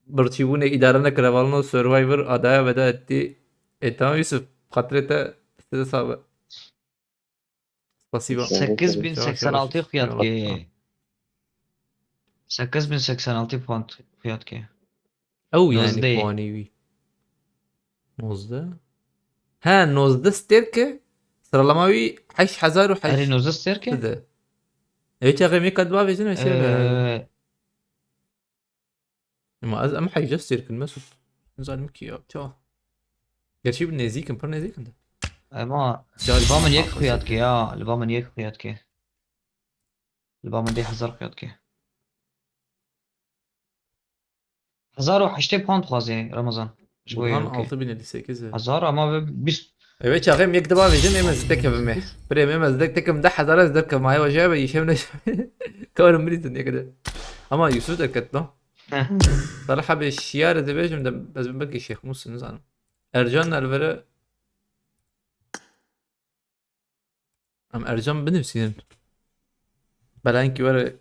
birçîbûnê îdare nekire, valino Survivor adaya veda etti. E, tamam Yusuf, xatirê te, destê te sağ be. Spasiba. Sen- Sekiz bin seksen altı xuya dike. Sekiz bin seksen altı puan xuya dike. Ew yani Nozdeh. Puanê wî. Nozdeh. Ha, nozdeh stêrke. Sıralama wî heşt hezar û heşt. Erê nozdeh stêrke? De. Ev çaxê me kat bavêjin ve şey be. Ee, Ama ez em heyce stêrkin Mesut. Nizanim ki ya. Ça. Gerçi bir nêzîk in, pir nêzîk in de. Ema Carî li ba min yek hafize xuya dike. dike ya. Li ba min yek xuya dike. Li ba min dê hezar xuya dike. Hezar û heştê puan dixwaze Ramazan. Ji bo Burhan yekê. altı bin elli sekiz. Hezar ama bi bîst. Evet çaxê em yek diba vêjin, em ez tek kevim me. Birê em, em ez tek tekim deh hezar ez derkevim. Haya vaje be, yişem ne. Karim bilîzin yek de. Ama Yusuf derket lan. Salih abi şiyar de bêjim de, ez belki Şeyh Musa nizanim. Ercan Elvere. Em Ercan binivîsînin. Belengî were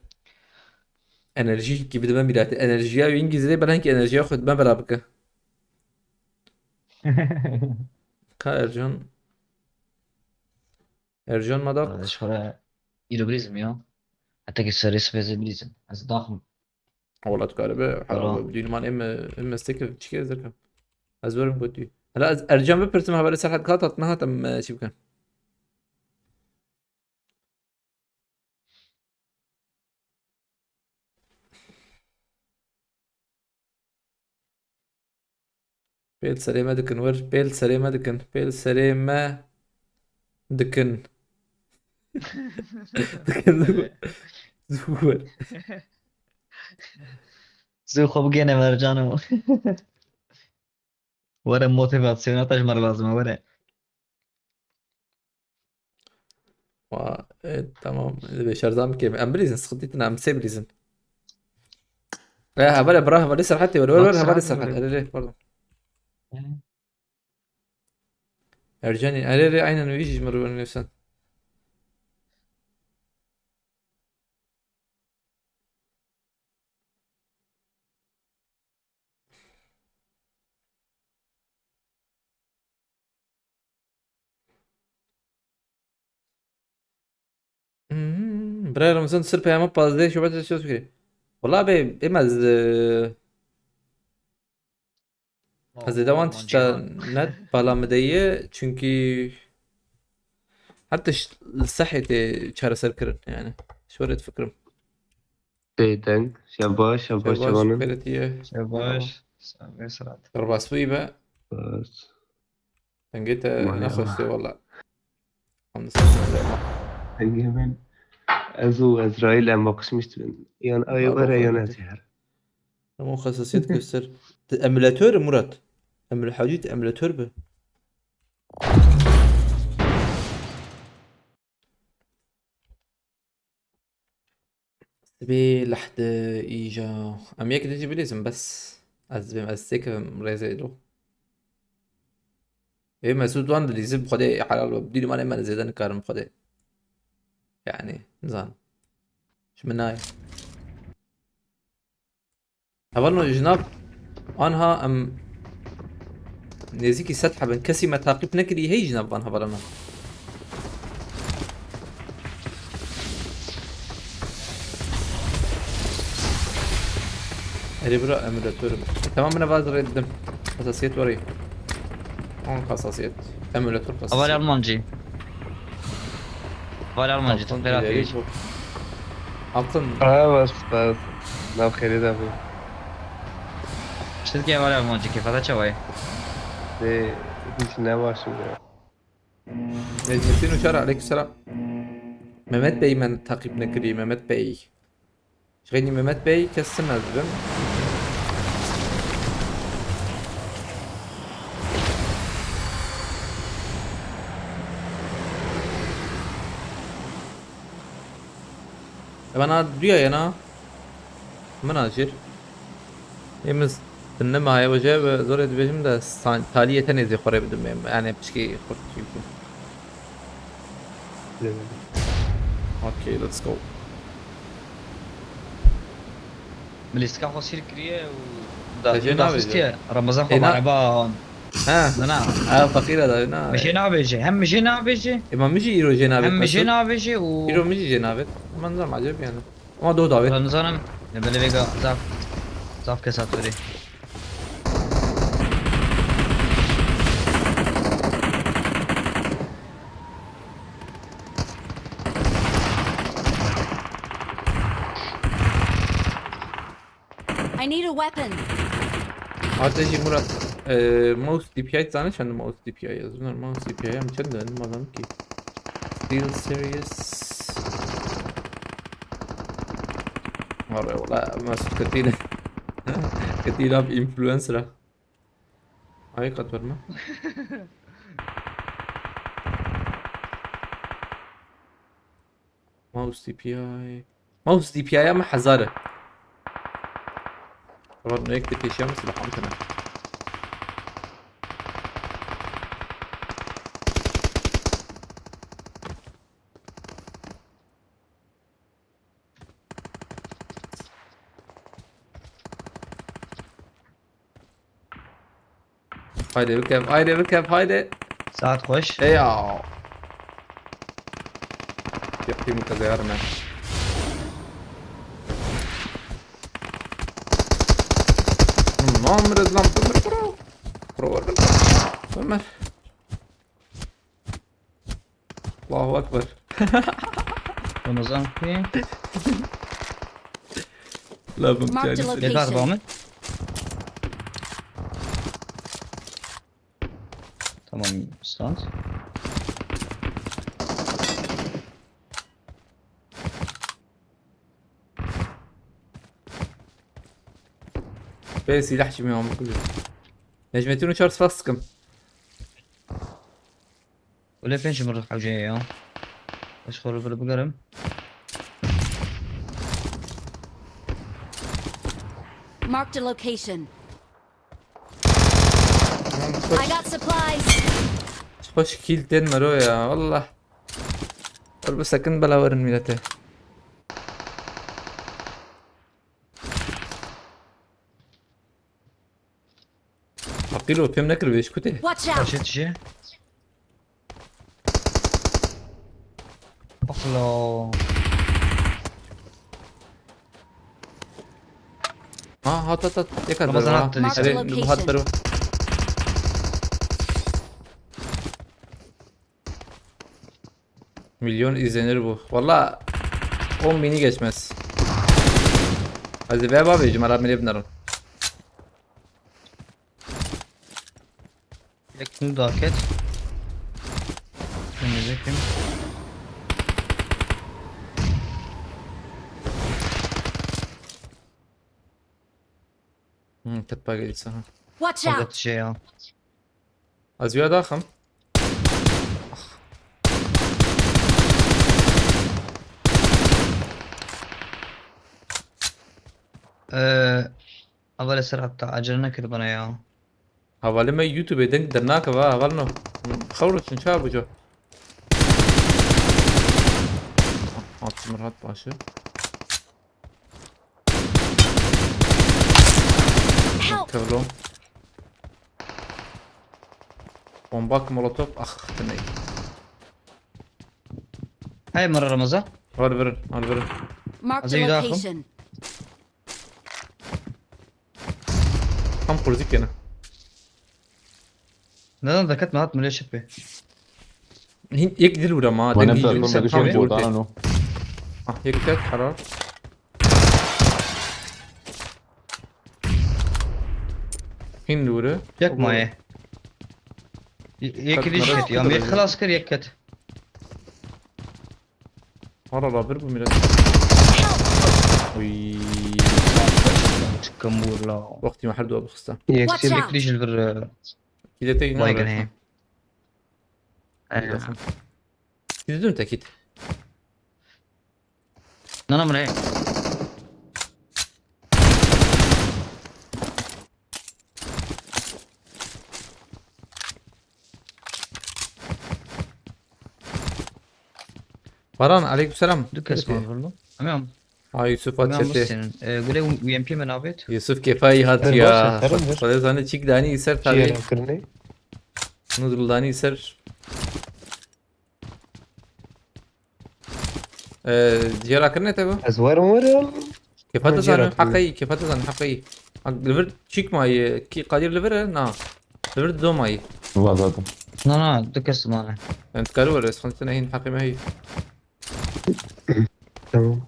enerjî ki bide me mîratê. Enerjiya wî Îngilîzê, belengî enerjiya xwe me bela bike. Ka Ercan. Ercan Madak. Ji xwe re îro bilîzim ya. Heta ki serê sibê zê bilîzim. Ez daxim. Wala tu karibe. Tamam. Dînman em, em mestek çike ez derkem. Ez werim gotî. Hala ez Ercan bipirsim, haberê Serhat hat hat, nehat em, e, çi bikin. Pêl serê me dikin wir, pêl serê me dikin, pêl serê me dikin. Dikin, dikin. Zû wir. Zû xwe bigêne Mercan û. Were motivasyona te ji me re lazim e, were. Wa, e, tamam. Divê şerzan bikêm. Em bilîzin, sıkıntı tine, em sê bilîzin. E, hevalê bira, hevalê Serhatê, were, were, were, Bak, hevalê Serhat Serhat. were. Erê, erê, pardon. Ercanî, erê, erê, aynen wî jî ji min re were nivîsand. Hmm, Birayê Ramazan, sir peyama pazdeh şubat çi fikirî? Wala bê, êm ez, e, Ez ê dewan tişta net bala min de ye, çünkü her tişt li sehê tê çareser kirin yani. Ji we re difikirim. Bêdeng, şebaş, şebaş, şebaş, şebanim. Xêretiye. Şebaş, sağ ol, Serhat. Qirbas bûyî be. Bas. Dengê te nexweş tê wala. Dengê min, ez û Ezraîl em bakışmış dibin. Yan ay were yan ez her. Ama hassasiyet göster. Emülatör Murat. Emül Hacı emülatör be. Sibê lehde îja. Em yek dijî bilîzin bes. Ez dibêm ez têkevim rêzê do. Ê Mesûd wan dilîzin bi Xwedê helal be. Dîlê me nêmene zêde nikarim bi Xwedê. Yani, nizan. Ji min nayê. Hevalno ji nav anha em nêzîkî sed hebin. Kesî me taqîb nekirî hey ji nav van hevalana. Erê bira emülatörüm. Tamam, min vaz rê didim. Hassasiyet var. On hassasiyet. Emülatör hassasiyet. Aval Almancı. Aval Almancı. Altın Ferhat ileri Bey. Çok. Altın. Ha, bas, bas. Nav xêrê de bû. Çizgi aval Almancı, kefada çavayı. De, hiç ne başım ya. Necmettin Uçar, aleykümselam. Mehmet Bey, men takip nekirî, Mehmet Bey. Ji xeynî Mehmet Bey kes tim ez bim. Bana duya yana. Min ajir. Ê min s-, din nemaye wece ve zorê dibêjim de san-, taliyê tenê zê xwe rê bidim êm. Yani pişkê xurt çî bikim. Bilemedim. Okay, let's go. Min lîstika xwe sîr kiriye û da-, Te jê daxistiye. Nabêje. Ramazan xwe Ê, na- merhaba. Ha. Na, na. Ha, feqîra da, na. Min jê nabêje. Hem min jê nabêje. Ê, ma min jî îro jê nabêt, Hem min jê Mesut. Nabêje û Îro min jî jê nabêt. Ama nizam acayip yani. Ama do davet. Lan nizanim. Ne böyle vega zaf. Zaf kesat veri. I need a weapon. Hadi jî Murat, e, mouse D P I zanî çend mouse D P I yazıyor? Mouse D P I em çend, ben bilmem ki. Steel Series. Var ya, wala Mesut Katil. Katil abi influencer ha. Ay kat verme. Mouse D P I. Mouse D P I ama hezar e. Tamam, ne ekte peşiya mı silah amtana? Haydi bikev, haydi bikev, haydi. Saat xweş. Ey ya. Yapayım kazayar mı? Lan rezlam, Ömer, bro. Bro, Ömer. Ömer. Allahu Ekber. Ramazan ki. La bim Marked a çaresi. Location. Ne kadar bağımlı? Tamam, stand. Bê silah çi mi amı kucu? Necmettin Uçar spas sıkım. Wele pênc min hewce ye ya. Ez xwe li vir bigerim. Marked a location. Tamam, I koş. Got supplies. Xweş kîl tên mero ya, wallah. Wer bisekin bela werin mîletê. Aqîlo, fêm nekir vê ji ku tê? Watch out! Karşıya tişe. Aqlo. Ha, hat, hat, hat. Yek hat. Ramazan berwa. Attı. Marked a location. Hadi, hat berwa. Milyon izlenir bu. Valla on bini geçmez. Hadi be abi, cumara bile binerim. Yek nu daket. Önündeki. Hmm, teppa gelirse ha. Watch out! Şey ya. Az bir daha. Ee, Hevalê ser heta acele nekir bana ya. Hevalê me YouTubeê deng dernakeve ha, heval no. Xewr çin ça buco. Hat mir hat başı. Help! Kevlo. Bombak molotof, ah, teney. Hey, mara Ramazan. Var verin, var verin. Marked a location. Tam kurzik yine. Neden daket mi hat mile şipi? Hin yek dil vura ma. Bana dil platformda yoksa bir şey tam yok, vurdu. Daha no. Ah, yek tek karar. Hin vuru. Yak maye. Yek diş ket ya. Yek xelas kir, yek ket. Ara la bir bu millet. Uy. Çıkkın vur la. Wextî me her du bixista. Yek Watch out! Yek diş bir. Kide tek ne? Baygın he. Kide dün tekit. Nana mre. Baran, aleykümselam. Du kes var burada. Tamam. Ha, Yusuf at çete. Senin. Ee, gule U M P mi nabet? Yusuf kefayı hat ya. Xwedê zane çik dani ser tabi. Nuzul dani ser. Ee, cihêra kirine te bu? Ez werim werim. Kefate zane, heqeyi, kefate zane, heqeyi. Li vir çîk mayî, kî Kadir li vir e? Na. Li vir do mayî. Va zaten. Na, na, du kes mane. Em dikarî were, ez xwendine hîn heqê me heyî. Tamam.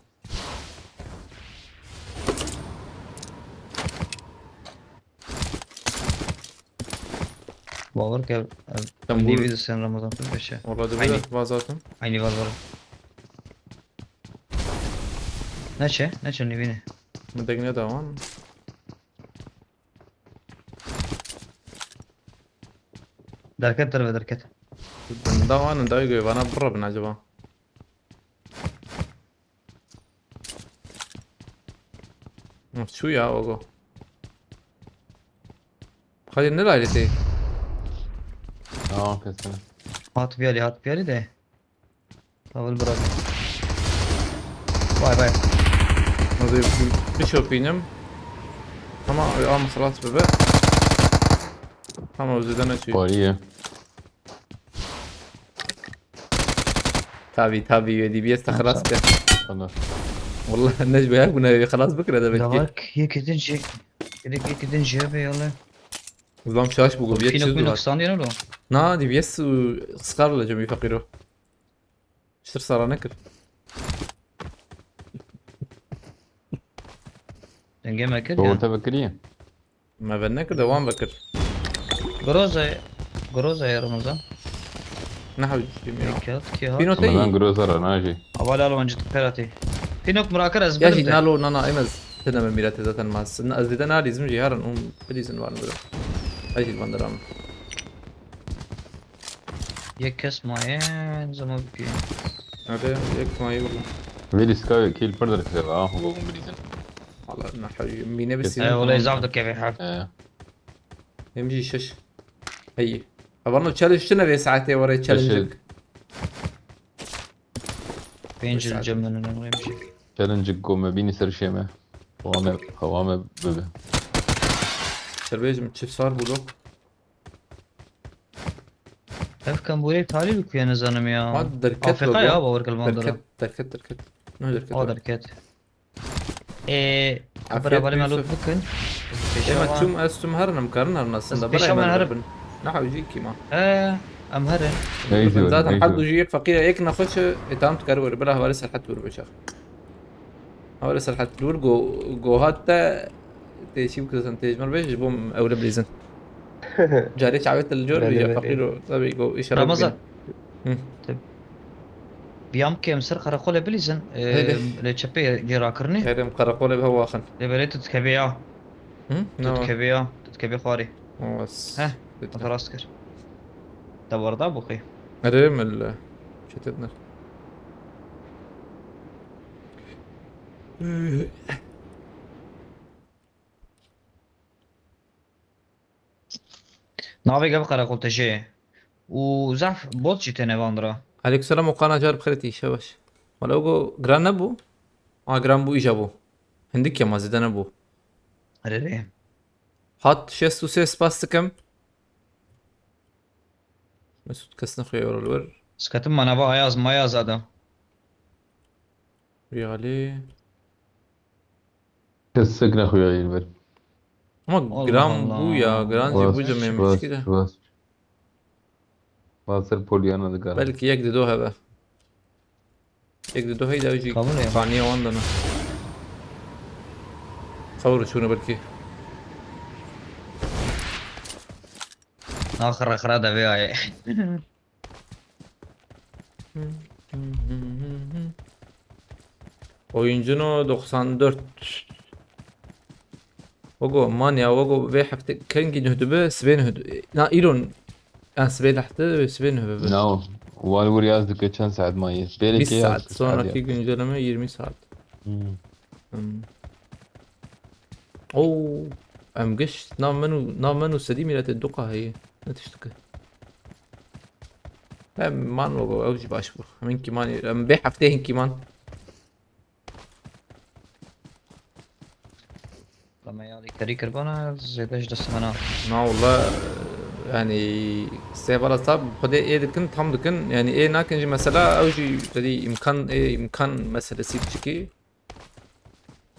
Bawer ke, e, Tamam, nîvî bu- de sen Ramazan tu beşe. Orada da Aynı. Böyle var zaten. Aynı var var. Neçe? Neçe nîvî ne? Min dek ne dawan? Derket derve derket. Dawan da göy bana bura bin acaba. Hı, şu ya, ogo. Hadi ne layleti? Tamam, kesin. Hat bir yeri, hat bir yeri de. Tavır bırak. Vay vay. Hadi bir, bir çöpeyim. Ama, e, ama xelas bebe. Ama özüden açıyor. Var iyi. Tabii, tabii, D B S de xelas ke. Tamam. Wallah, Necbe ya, guna wê xelas bikire de belki. Davak, yek edin şey, yek, yek edin şey be yalan. Zam şaş bu, bir Fînok çiz mînok duvar. Stand yene lo. Na, D B S, ıı, sıkarla cemi fakiro. Ştir sara nekir. Denge me kir ya. Doğru tabi kiriye. Me ve nekirde, wan vekir. Groza, Groza ya Ramazan. Ne hav cim ya. Peki, at ki ha. Pino te Ramazan iyi. Groza ra naji. Aval alwan cit perati. Pinok murakar ez. Ya jî nalo nana, em ez teneme mîrete zaten mas. Ez dide nalîzim jî herin um bilîzin var bro. Ay jî van deram. Yek kes maye, zaman bitiyor. Hadi yek maye vurma. Veli Sky kill pir derkeve ha, bu bilîzin. Allah ne hav mîne bir. Kesin. He, olay zaf da keve ha. He. Em jî şeş. Hey. Avarno challenge tune vê saetê were challenge. Pênc li cem min ne wê bişek. Challenge go me bînî ser şê me. Xewa me, xewa me bibe. Serbêjim çi sar bû do. Ev kemborê talî bi kuye nizanim ya. Ha, derket Afrika lo ya, bu. Bawer kil van dira. Derket, derket, derket. Ne derket? O derket. Ee, Afiyet beraber olsun. Melot bikin. Ema tüm, ez tüm herin, em karin herin aslında. Pêşa me herin. Ne hewcî kî ma. He, em herin. Neyse, Zaten neyse. Hadu jî yek feqîr e, yek nexweş e, e, tamam tu kar were. Bila hevare serhet were beşa. Hevare serhet were go, go hat te tê çî bikirsin, tê ji min bêj, ji bo em ewle bilîzin. Carê çavê te li cor Belê, bî, ya belê. Feqîr o, tabii go, îşaret Ramazan. Bin. Hı. Te-, biyam ke em ser qereqolê bilîzin, e, Hadi. Lê çepê gê rakirinê. Herim qereqolê bi hewa xin. Lê belê tu dikevê ya. Hı? Tu Ne? Dikevê ya, tu dikevê xwarê. Os. Heh, Bitti. Te rast kir. Te warda bû xê. Erê mille. Çetetler. Navê gel qereqol te jê. Û zaf bot jî têne van ra. Aleyhisselam û qana car bi xêrê tî, şebaş. Wala go giran nebû. Ma giran bû, îja bû. Hindik ya ma zêde nebû. Erê rê. Hat şêst û sê spas dikim. Mesut kes nexuye yor li wir. Sketim manava ayaz mayaz ada. Riyalî. Kes sik nexuye li vir. Ama Allah giran Allah. Bû ya, giran jî Bas, bû cemê bas, mişkî de. Bas. Bas ser poliyana digar. Belkî yek di do hebe. Yek di do heyda jî Kabul ya. Kaniye wan dana. Qewr çûne belkî. Na xira xira devê aye. Oyuncunu doksan dört. Ogo, man ya, ogo, vê hefte kengî nuh dibe, sibê nuh dibe. Na, îron, yani sibê lehte ve sibê nuh bibe. No, wan wir yazdı geçen saat mayı. Bir saat, sonraki güncelleme yirmi saat. Hmm. Hmm. Oo, em giş, nav men û, nav men û sedî mîretê duqa heye. Ne tiştike. Em man ogo, ew jî baş bû. Em hinkî man, em bê heftê hinkî man. Lama ya alîkarî kirbana, zêde ji dest me na. Na wala, yani, sê bala sab, xwedê ê dikin, tam dikin. Yani, ê nakin jî mesela, ew jî, tedî, imkan, ê, imkan meselesi biçikî.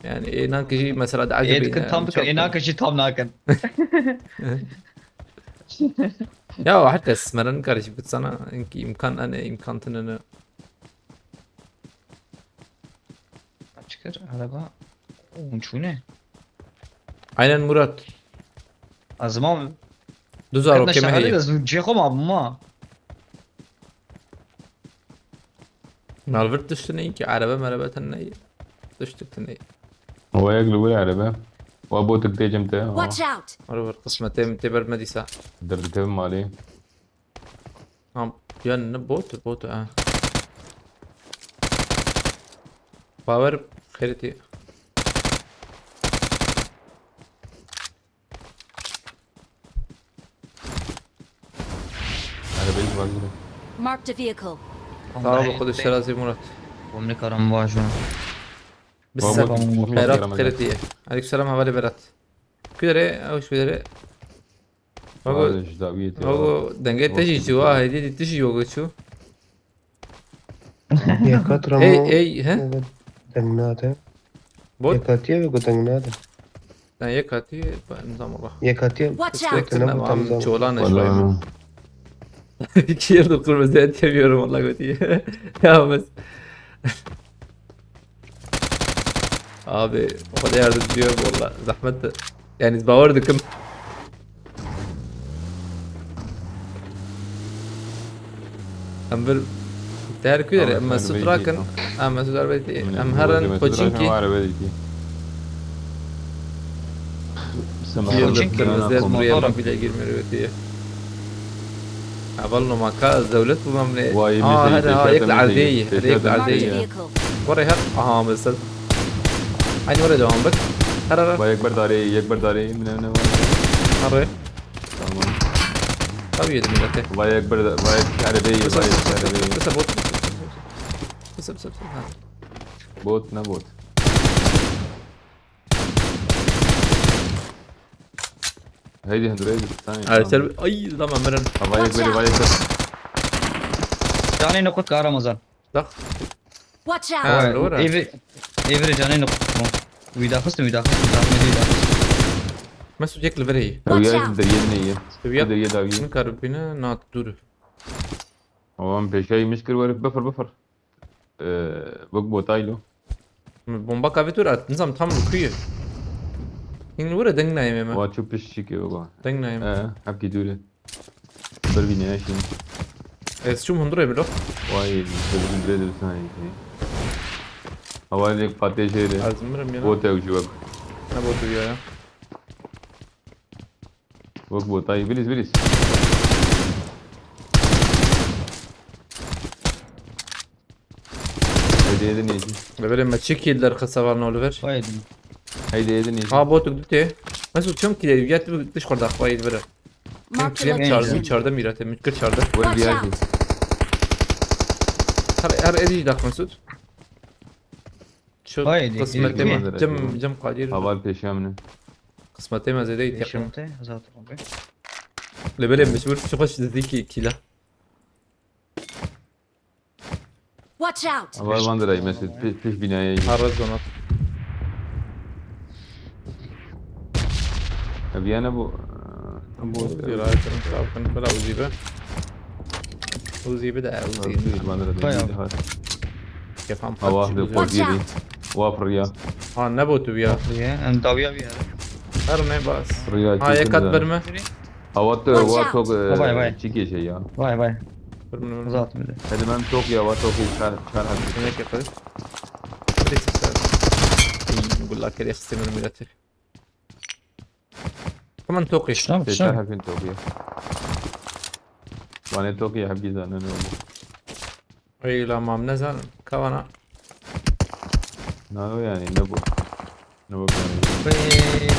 Yani, ê nakin jî mesela, de Ê dikin, tam dikin, ê nakin jî tam nakin. Ya, her kes, meren karışık bitsana, imkan, ane, imkan tınını. Kaç kere araba? Oğlum şu ne? Aynen Murat. Azim abi. Düz aro keme heye. Ceko mu abi ma? Malvert dıştı ne ki? Araba meraba ten ne? Dıştık ne? Wa yek li wir araba. Wa botik tê cem te. Watch out! Araba kısmet em te bermediyse. Derdikevim malê. Tamam. Ya ne bot, bot ha. Power kredî. Arabayı var yine. Marked a vehicle. Sağ ol, Kudu Şerazi Murat. Komni karam var şu an. Bisset. Berat kredî. Aleykümselam, havale Berat. Kudere, hoş kudere. Baba, baba, dengê te jî ciwa, hêdî dî tu jî yoga çû. Yekat Ramo. Ey, ey, he? Deng nade. Bot? Yekatiye ve deng nade. Sen yekatiye, ben tam Allah. Yekatiye. Watch out! Tek ne bu tam zam. Çoğlan ne şöyle. İki yıldır kırmızı et yemiyorum Allah götüye. Ya mes. Abi, o kadar yardımcı yok valla. Zahmet de. Yani bawer dikim. Em bir der ku yere, em Mesut Rakin, em Mesut Arbeytî, em herin Koçinkî. Koçinkî. Buraya bak bile girmiyor diye. Heval no maka, dewlet bu memle. Aa, her ha, yek li erdeyî, her yek li erdeyî. Were her, aha, mesela. Aynı oraya devam bak. Her ara. Vay, yek berdarê, yek berdarê, min ne var? Her ara. Tamam. Tabii yedim millete. Vay, yek berda-, vay, yek erebeyi, vay, yek erebeyi. Kısa bot. Kısa, kısa, kısa. Ha. Bot, ne bot? Heydi, heydi, heydi. Sen Ay, tamam. Ay, tamam, Eren. Ha, vay, yek beri, vay, yek beri. Canê nokut ka Ramazan. Bak. Watch out! Ha, doğru. Evri, evri canê nokut. Wî daxistin, wî daxistin, wî daxistin, wî daxistin. Mesut yek li vir heye. Ew Watch ya out! Deriyê din heye. Ew ya Deriyê dawiyê. Min kar bibîne, na dûr. Awa min pêşayî min kir were bifir bifir. Ee, wek botaylo. Min bomba kavê tu re at. Nizam tam li ku ye. Hîn were deng nayê me. Wa çû pişt çîkê wek. Deng nayê me. Ee, hepkî dûr e. Bir bîne ya şîn. Ez çûm hundirê bilo. Vay, bir bîne de bir saniye. Hava ne patê şeyde. Ez mirim ya. Bot ew ji wek. Ne botu ya ya. Wek botayî. Bilis, bilis. Heydi, heydi, neydi? Levelê me çi kill derxist hevalno li vir? Haydi. Heydi, heydi, neydi? Ha, botuk dutê. Mesut çem kill ya tu diş xorda xwayî li vir. Mark the Çem çarde, location. Çarde mîrate, min kir çarde. Wek Watch viyajî. Out! Her, her êdî dax Mesut. Şu Haydi, qismetê heydi. Me, cem, cem qadir. Haval pêşiya min e. Qismetê me zêde îtiya. Pêşiya te, zaten abi. Levelê mecbur çi xweş dizî ki kîla. Watch out! Avar van dirayî Mesut, pêş, pêş bînayê. Ha, red zone at. Ev ya ne bu? Bu dirayî kirin, çav kin, bela Uzi be. Uzi be de, Uzi. Uzi, van dirayî. Kaya. Kefam Awa, pat de Uzi. Watch out! Wa pir ya. Ha, ne bu tu ya? Diye, em dawiya bir yere. Her ne bas. Pir ya, Ha, çekin yekat de. Verme. Awa tu, Watch wa out! Tok, e, Vay, vay. Çi kêşe ya? Vay, vay. Vur bunu, vur bunu. Uzat bir de. Hadi ben tok ya, wa tok ya, çar, çar hadi. Yemek yaparız. Hadi çıksın. Gulla kere istemiyorum milleti. Tamam, tok ya. Şuna mı, Te şuna çar mı? Hepin tok ya. Wane tok ya, hep gizlenen ne oldu? Ey la mam, ne zanim? Kavana. Ne o yani, ne bu? Ne bu yani? Wê.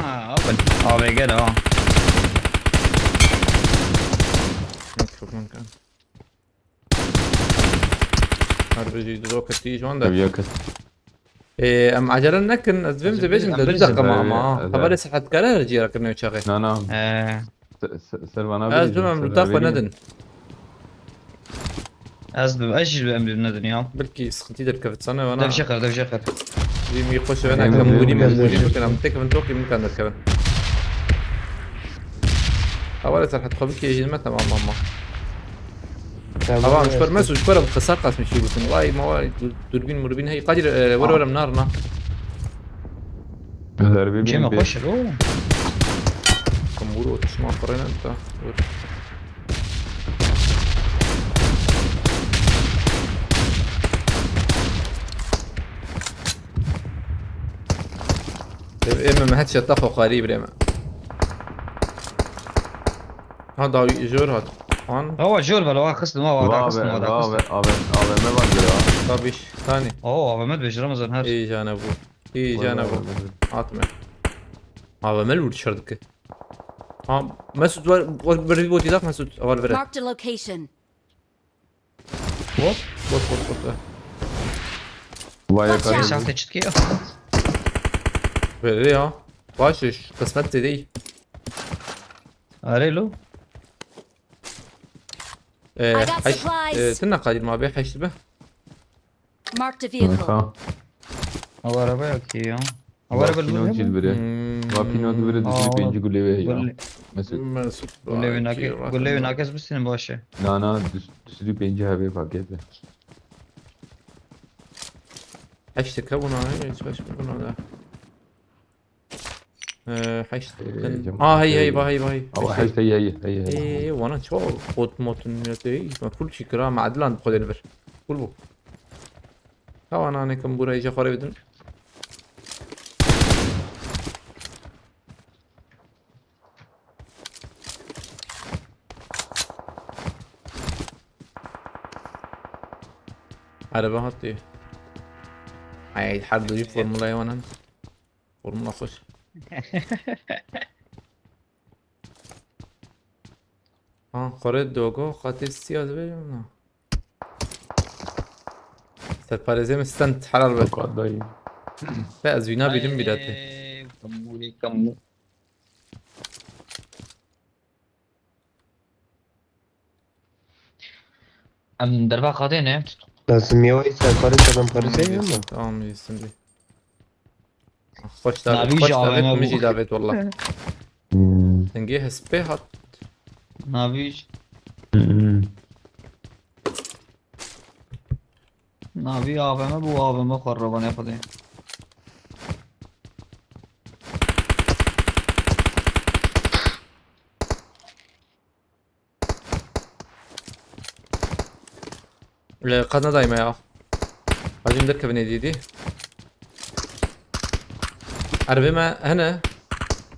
Ha, abi. A V G de ha. Yok, yok, yok. Her bir şey de roket iyi şu anda. Tabii yakın. Ee, em acele nekin, ez vim Em dibêjim em de du bêjim. Deqe ma Tabii, ama. Evet. Hevalê serhetkare her cî re kirine çaxê. Na, na. Ee. Se-, se-, ser vana Ez bêjim, bim em ser luta xwe vana nedin. Ez bi, ez jî bi em bi nedin ya. Belkî sıkıntı derkevit sana vana. Dev jexer, dev jexer. Vî mî xweş ve Em nekin, bi mûrî em bi mûrî bi bikin, em tek bin tokî min kan derkevin. Hevalê serhet xwe bikê jî me tamam ama. Tamam, Tamam, ez şkor de. Mesu, şkor em qisa qasmi şey bikin. Vay ma vay, dur-, durbîn murbîn hey. Qadir, e, were were em narna. Zerbe Cem bin xweş o. Kamuro, çima xurena ta. Were. Ev, ev me headshot da xo xarî birê me. Ha, da jor hat. An. Awa jor bela, awa xistim, awa da xistim, awa da xistim. Ave, ave, ave me van gira. Da biş tane. Oo, ave me de Ramazan her. İyi cana bu. İyi cana bu. Atma. Ave me lur çardık. Ha, Mesut var, var bir bot dak Mesut, var bire. Marked a location. Bot, bot, bot, bot. Vay Watch efendim. Out. Saate çıktı ya. Böyle ya. Baş iş, kısmet dedi. Arelo. Ee, I got heş-, supplies. Ee, tına Kadir abi, heşt be. Marked a vehicle. Tamam. Ew araba yok ki ya. Ew araba Vapino li cil bire. Hmm. Vapino di bire, Aa, dişli penci gulê wê ya. Gulê-, Mesut. Mesut gulê wê nake-, gulê wê nakez bistînin baş e. Na, na, düz-, düzlü penci hebe paketi. Heşt tek buna, hiç baş buna da. Ee, heşt. Ee, kin-, cem-, aa, hey, hey, hey, bah, hey, bah, hey. Ama heşt, hey, hey, hey, hey. Ee, wana çok kot motun ya, hey, ma full şikra, ma adlan xwedê li vir. Full bu. Tawana nekim burayı jafare bidin. Araba hatiye. Ay, her duyup formulaya wanan. Formula xweş. Ha, xore dogo, xatê siya dibêjim na. Serparêzê min stand helal be. Dogo dayı. Be ez wîna bîrim bîra te. Ay, kamû, kamû. Em derba xatê ne? Lazım ya, ise karı adam parası değil mi? Tamam, iyisin bir. Xweş davêt, Navî xweş jî davêt, A V M min jî bû. Davêt wallah. Hmm. Dengê hespê hat. Navî jî. Hmm. Navî A V M bû, A V M xwe revane xwedê. Lê qet nedayme ya. Hacim derkevin êdî dî. Erebê me hene.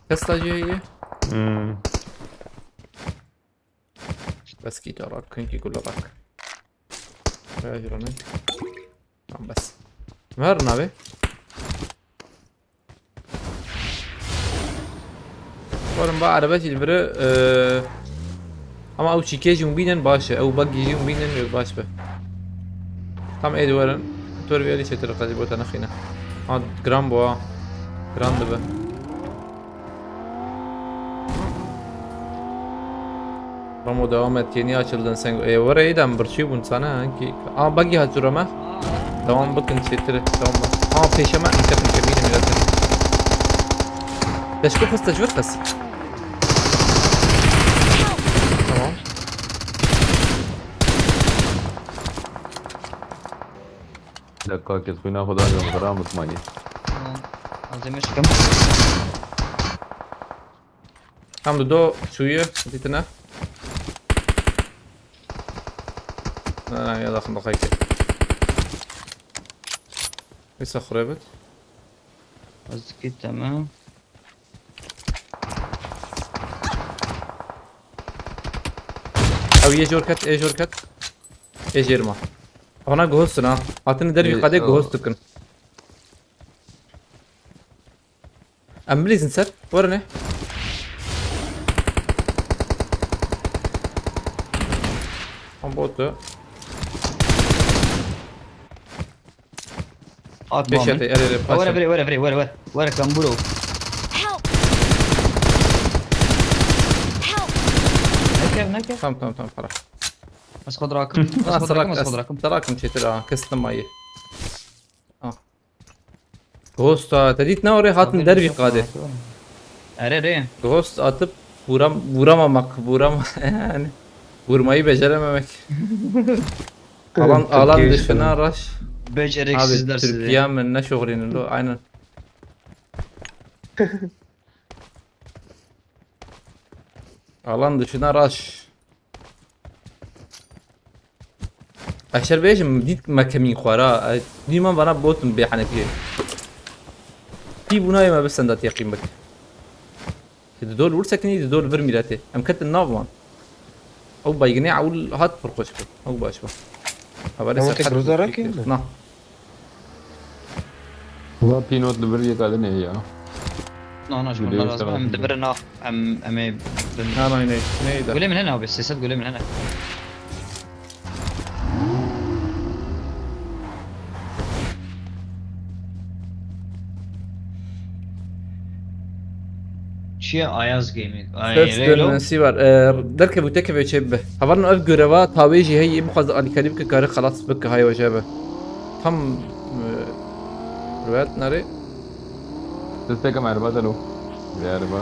Kes ta cihê yê. Hmm. Bes kî to rak, kinkî gula rak. Veya jî rane. Tamam bes. Ver navê. Oğlum, bu araba jî li vir e, ama ew çîkê jî hûn bînin baş e. Ew buggy jî hûn bînin, baş be. Tam ê di werin. Tor viyalî çêtir qedî bo te nexîne. Ha, giran bû ha. Giran dibe. Ramo devam et, yeni açıldın sen. E, were êdem birçî bûn sana, ha, ki. Aa, buggy hat zura me. Devam bakın, çetire. Devam bak. Aa, peşeme, entekim kemine mirate. Leşko xiste ji vir xist. Tamam. Dakika, kes xwîna xwe da, ez xiram bitmayî. Tamam. Ez ê meşkim. Tam du do çûye, dîtine. Na, na, ya da xinda xayke. Wisa xure bit. Ez dikî, tamam. Ew yê jor ket, ê jor ket. Ê jêr ma. Ona guhostin ha. Hatine dervî Ê, qadê o- guhos dikin. Em bilîzin ser. Were ne? Em botu. Atma Beş min. Ete, ere, ere, Were, paşa. Were, were, were, were, were. Were, kamburo. Help! Help! Neke, neke. Tamam, tamam, tamam, para. Ez xwe dirakim. Ez Ha, xwe dirakim, sarak, ez xwe dirakim. Dirakim çetir ha, kestim ayı. Ah. Ghost ha, te dît ne orê hatin dervî qadê. Erê rê. Ghost atıp vuram-, vuramamak, vurama-, yani vurmayı becerememek. Alan, alan dışına rush. Beceriksizler sizi. Abi, Türkiye mi? Ne şoğrinin lo? Aynen. Alan dışına rush. Eşer bêjim, dît me kemîn xwara. Dîman vana botin bê henekiyê. Tî bûnayê me bi senda têqîn bik. Di dol wir sekinî, di dol vir mîretê. Em ketin nav wan. Ew baygine ewl hat pir xweş bû. Ew baş bû. Hevalê Ama serhet tek roza bû, rakî mi? Na. Valla pînot li vir yeka din heye ya. Na, na, ji min lazim. Em dibirin na. Em, em ê bin. Na, na, ne, ne, da. Gulê min hene abi, sê sed gulê min hene. Çiye Ayaz Gaming? Ay, Reylo? Nasî var. Ee, derkevû tekevê çê bibe. Hevalno ev göreva tawê jî heye, bixwaze alîkarî bike, kare xelas bike, hay weje be. Tam, e, riwayet nerê? Destekem erba delo. Erba.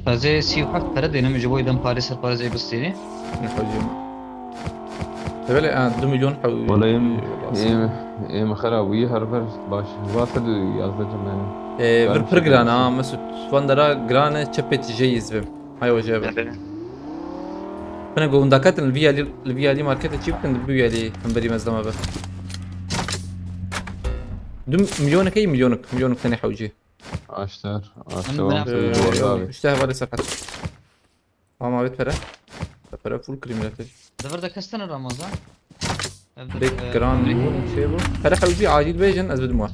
Tazê sî û heft pere dênim ji bo dem parê ser parê zê bistênê. Ne hocam. Tevele, ha, du milyon haw-, Wala em, em, em xera wî her ber baş. Va sed û yazdeh cem yani. E, vir pir giran ha, Mesut. Van dera giran e, çepê tijê yizvim. Hay hoca be. Evet. Bine go unda ketin, li vî alî, li vî alî markete çî bikin, li vî alî hemberî mezlama be. Du milyoneke, milyonuk, milyonuk tenê hewcî. Aşter, aşter Em wan beraber sözü Ee, duvar yok, abi. Üste hevalê sekat. Ama evet pere. Pere full kriminalite. Devir de kestene Ramazan. Evde, Bek e, gran fabrika. Bu şey bu. Pere hewcî acil bêjin, ez bidim wan.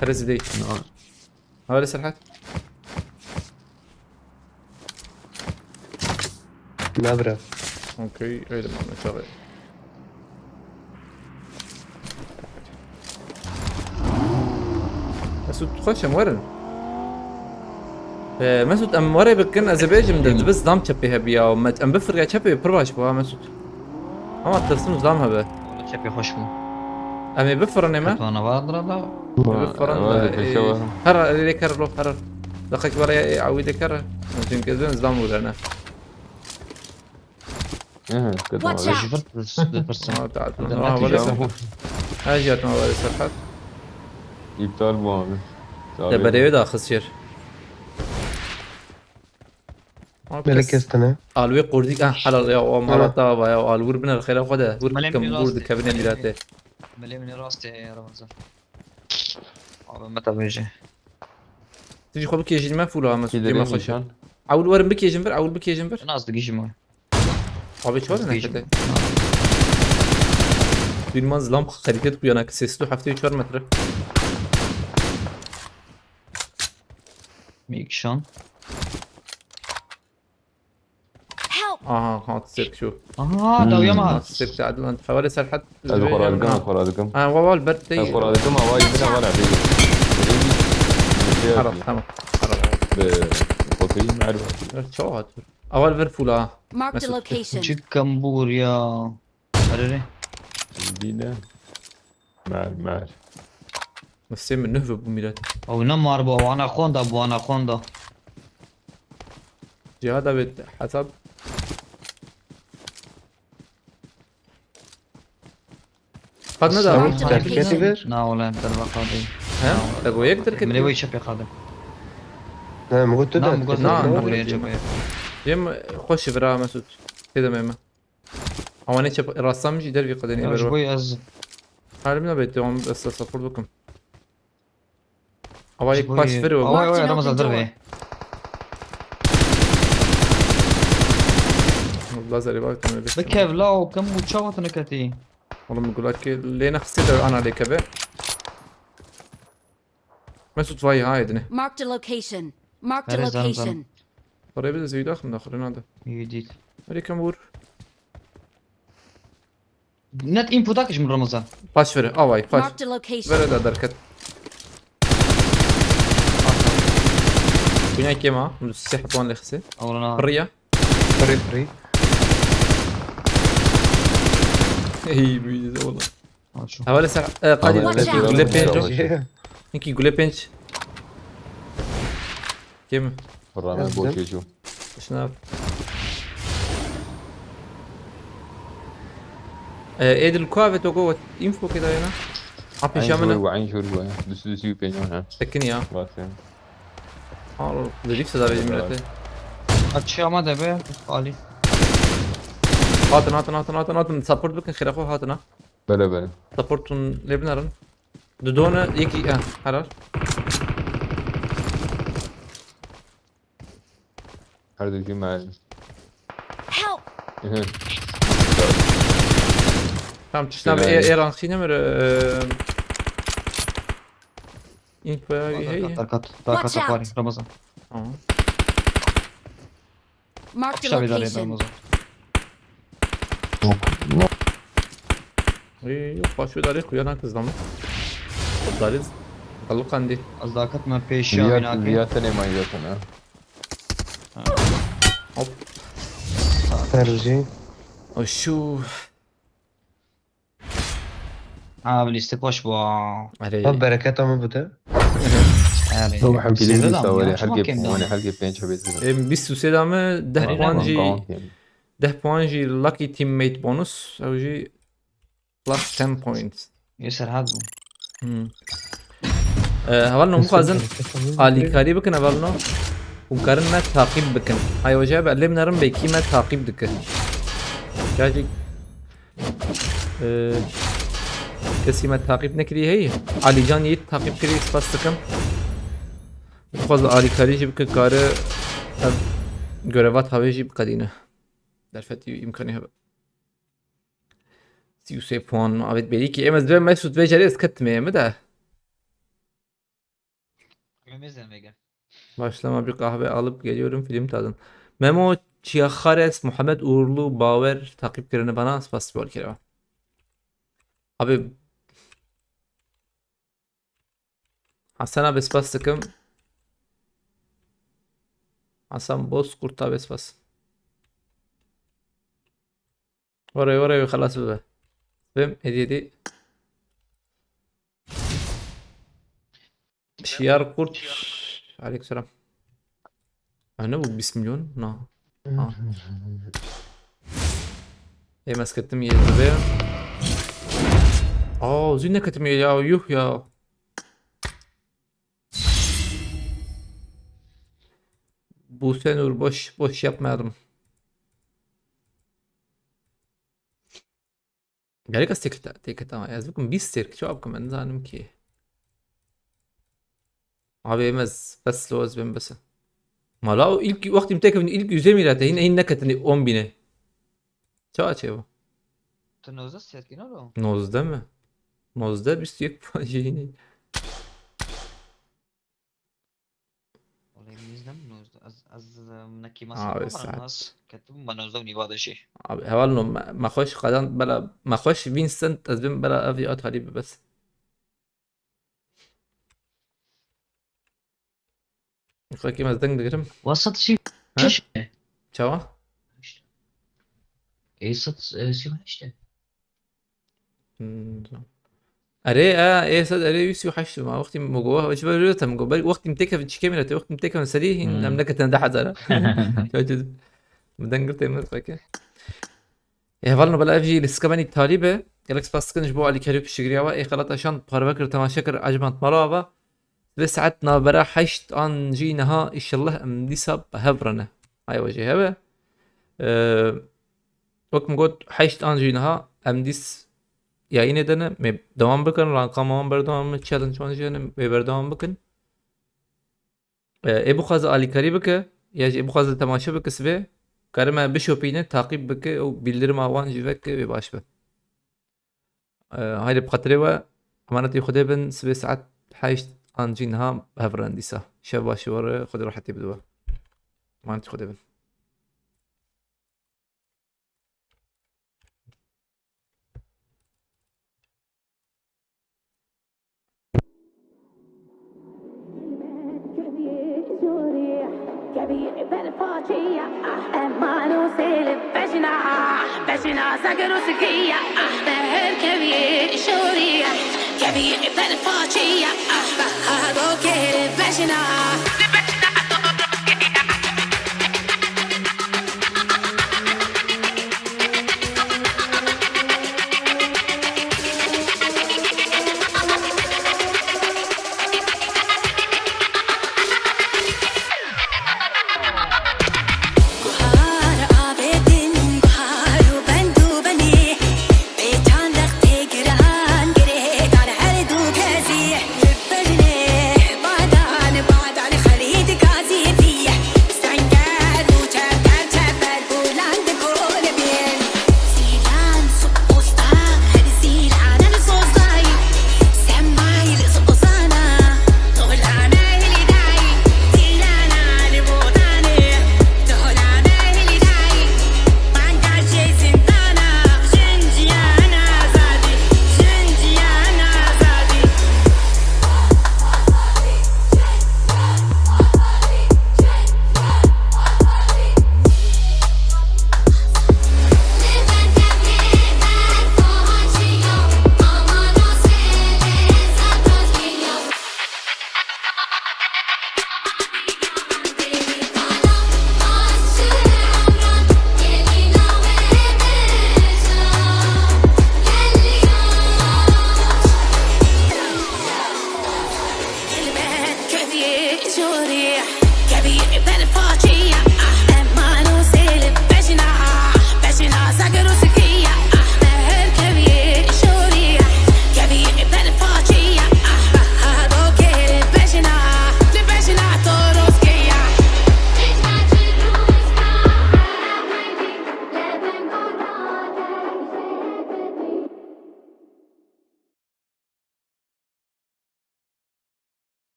Pere zidey. Na. Hevalê serhat. Nabra. Okey, öyle mi? Çağı. Mesut, xweş em werin. Ee, Mesut, em were bikin, ez ê bêjim de, Em. dibe zidam çepê hebi ya, me, em bifirge çepê pir baş bû ha, Mesut. Ama tirsin zidam hebe. Wala çepê xweş bû. Em ê bifirinê me. Canavar da. Ê, bifirin, Vay, ê, pêşe var. Her, ê, lê ker lo, her. Daqek were, ê, awî de ker. Çünkü ez ben zam vurene. Ehe, Watch out! Ji vir, vir, vir, Ha, ta, Hadi ha, hadi vale canım. Serhat. Ha, jiyat ma vale Serhat. İptal bu abi. Te berê wê daxist jêr. Ama Melek kes kestine. Alwê qurdî, ah, helal ya, o mala Ha. te ava ya, al wir biner xêra xwe de, wir Melê kim, min wir rast dikevine e. Mîratê. Melê min rast e ya Ramazan. Abi me tabi jî. Tu jî xwe bikêjî me fûl ha, Mesut, Kî dema derê xweş e. Nîşan? Ewil werin bikêjin vir, ewil bikêjin vir. Nas digihîjim we. Abi çor ne Digihîjim. Kete? Dün man zilam xerîtet ku yana ki sês û heftê û çar metre. Mîkşan. Help! Aha, hat sek şu. Aha, Hmm. Dawya ma. Hat sek de adlan. Hevale Serhat. Ez xora dikim, ez xora dikim. Ha, wa wal ber te. Ez xora dikim, ama yine var abi. Haram, tamam. Haram. Be, bakayım, merhaba. Çawa hatır. Awal ver fula. Marked a Mesut. Location. Çi kambur ya. Arere. Dine. Mer, mer. Mesê min nuh ve bu millet. Ew ne mar bu, wana xonda, bu wana xonda. Cihada ve hesap. Qad ne da? Sen Sen derketî derketî ver? Na wala, em derva qadê. He? Te bo yek derketî? Min ê wê çepê qadê. Ne, min got tu Na, derketî. Min got Na, derketî. Buraya çepê. Cem, xweş vira Mesut. Tê de me me. Ama ne çep, rastam jî dervî qadê Ya, ji nî bo ez Halim ne bê, devam, ez support bikim. Ava yek paş ver o. Away, away, Ramazan, derve. Lazerê bak, tamam, bir. Bikev la, o kim uçağa tine ketî. Oğlum, gulak lê nexsê de ana lê kebe. Mesut vay ha edine. Marked a location. Marked a Nereye canım, location. Canım? Oraya bir de zeyda aklımda, kırına da. İyi değil. Öyle kan vur. Net info dakişim Ramazan. Paş vere, avay, paş. Marked a location. Vere de derket. Kunya kema, bunu sih puan lehse. Avlana. Priya. Free, free. Ey, büyüdü oğlum. Al şu. Havale ser, e, qadî Watch out. Gule pênc o. Hinkî gule pênc. Kim? Rame boşê çû. Şuna. E, Edil kuave to go info ke dayana. Apê şamına. Aynı şur bu ya. Düsü düsü pênc ha. Tekin ya. Bak sen. Al, dedik sada verin millete. Açı ama de be, Ali. Hatın, hatın, hatın, hatın, hatın. Support bakın, xêra xwe hatın ha. Bele, bele. Supportun lê binarin. Dudona yekî, ha, helal. Her dikî me. Help! Ehe. Tamam, tiştan bir Güzel. E, e, rank çiğnemir, e, info ya, hey. Darkat, darkat, darkat Watch out. Var, Ramazan. Tamam. Marked a Kuşa bir darbe location. Ramazan. Yok. Yok. Ee, yok, başka darbe kuyanan kızdan mı? Darbe dalı kandi. Az daha katma peşi Riyad, abi, nake. Riyad ne manyak ha? Hop. Tercih. O şu. Ha, liste boş bu. Are. Ha, bereket ama bu da. Are. Tamam, hepsi Bilim liste var ya, her gep, yani her gep pênc habet. Em, bîst û sê dame deh puan jî, deh puan jî lucky teammate bonus, ew jî plus ten points. Yê serhat bû. Hmm. Ee, hevalno, bixwazin alîkarî bikin, hevalno. Hûn karin me taqîb bikin. Hay hoca be, lê min erin bê kî me taqîb dike. Cacî, ee, kesî me taqîb nekirî heyî. Alîcan yê taqîb kirî, spas dikim. Bixwazin alîkarî jî bike, kare ev görevat havê jî biqedîne. Derfetî îmkanî hebe. Sî û sê puan. Avêt bêrî ki em ez vê Mesut vê carê ez ketime mi de. Mehmet Zemege. Başlama bir kahve alıp geliyorum, film tadın. Memo Çiyaxares, Muhammed Uğurlu, Bawer takip kirine bana, spas bol kireva. Abi Hasan abi spas dikim. Hasan Bozkurt abi spas. Oraya, oraya xelas bibe. Bim, hediye di. Şiyar Kurt. Aleykümselam. Ha, ne bu? Bîst milyon? Na. Ha. Ê, ez ketim yê divê. Aa, zî neketim yê ya, yuh ya. Buse Nur, boş, boş yapmayalım. Gerek ez têkita-, têkita. Ez bikim bîst têrk, çawa bikim, ez nizanim ki. Abi, em ez, bes lo ez bim bes. Mala o ilk, wextî em têkevin ilk yüze mîrete, hîn, hîn neketin on bîne. Çawa çêbû? Tu nozdeh têrkî ne lo? Nozdeh mi? Nozdeh, bîst û yek puan jî hînî. Wallahî min nîz nebû nozdeh. Ez, ez, em, nekî masa Abi, bû, saet. Ez ketibûm me nozdeh û nîva de jî. Abi, heval no, me, me xweş qazand bela, me xweş Vincent, ez bim bela ev ya talî bibes. Xwekî ez deng digirim. Wa sed sî û şeş e. Çawa? Ê sed, e, sî û heşt e. Hmm, tamam. Erê, e, ê sed, erê, wî sî û heşt ma. Wextî min got, ji ber te min got, belkî wextî min têkevin çikê min, wextî min têkevin sedî, hîn Hmm. em neketin deh hezar. Çawa çi? Min deng girtê min, xwekî. Ê, hevalno, bela ev jî lîstika me nî talî be. Gelek spas dikin ji bo alîkarî û piştgiriya we. Ê, xelata şand parve kir, temaşe kir, ecmand mala ava. Vê saet navbera heşt an jî niha, înşellah em dîsa bi hev re ne. Ay we jî hebe. Ee, wek min got, heşt an jî niha em dîs yayînê de ne. Em ê dewam bikin, ranka me wan berdewam, challenge wan jî hene, em ê berdewam bikin. Ee, ê bixwaze alîkarî bike, ya jî ê bixwaze temaşe bike sibê, karime bişopîne, taqîb bike û bîldirima wan jî veke, wê baş be. Ee, haydi bi xatirê we, emanetî Xwedê bin, sibê saet heşt an jî niha hev re ne dîsa. Şev baş ji we re, Xwedê rehetî bide we. Emanetî Xwedê bin.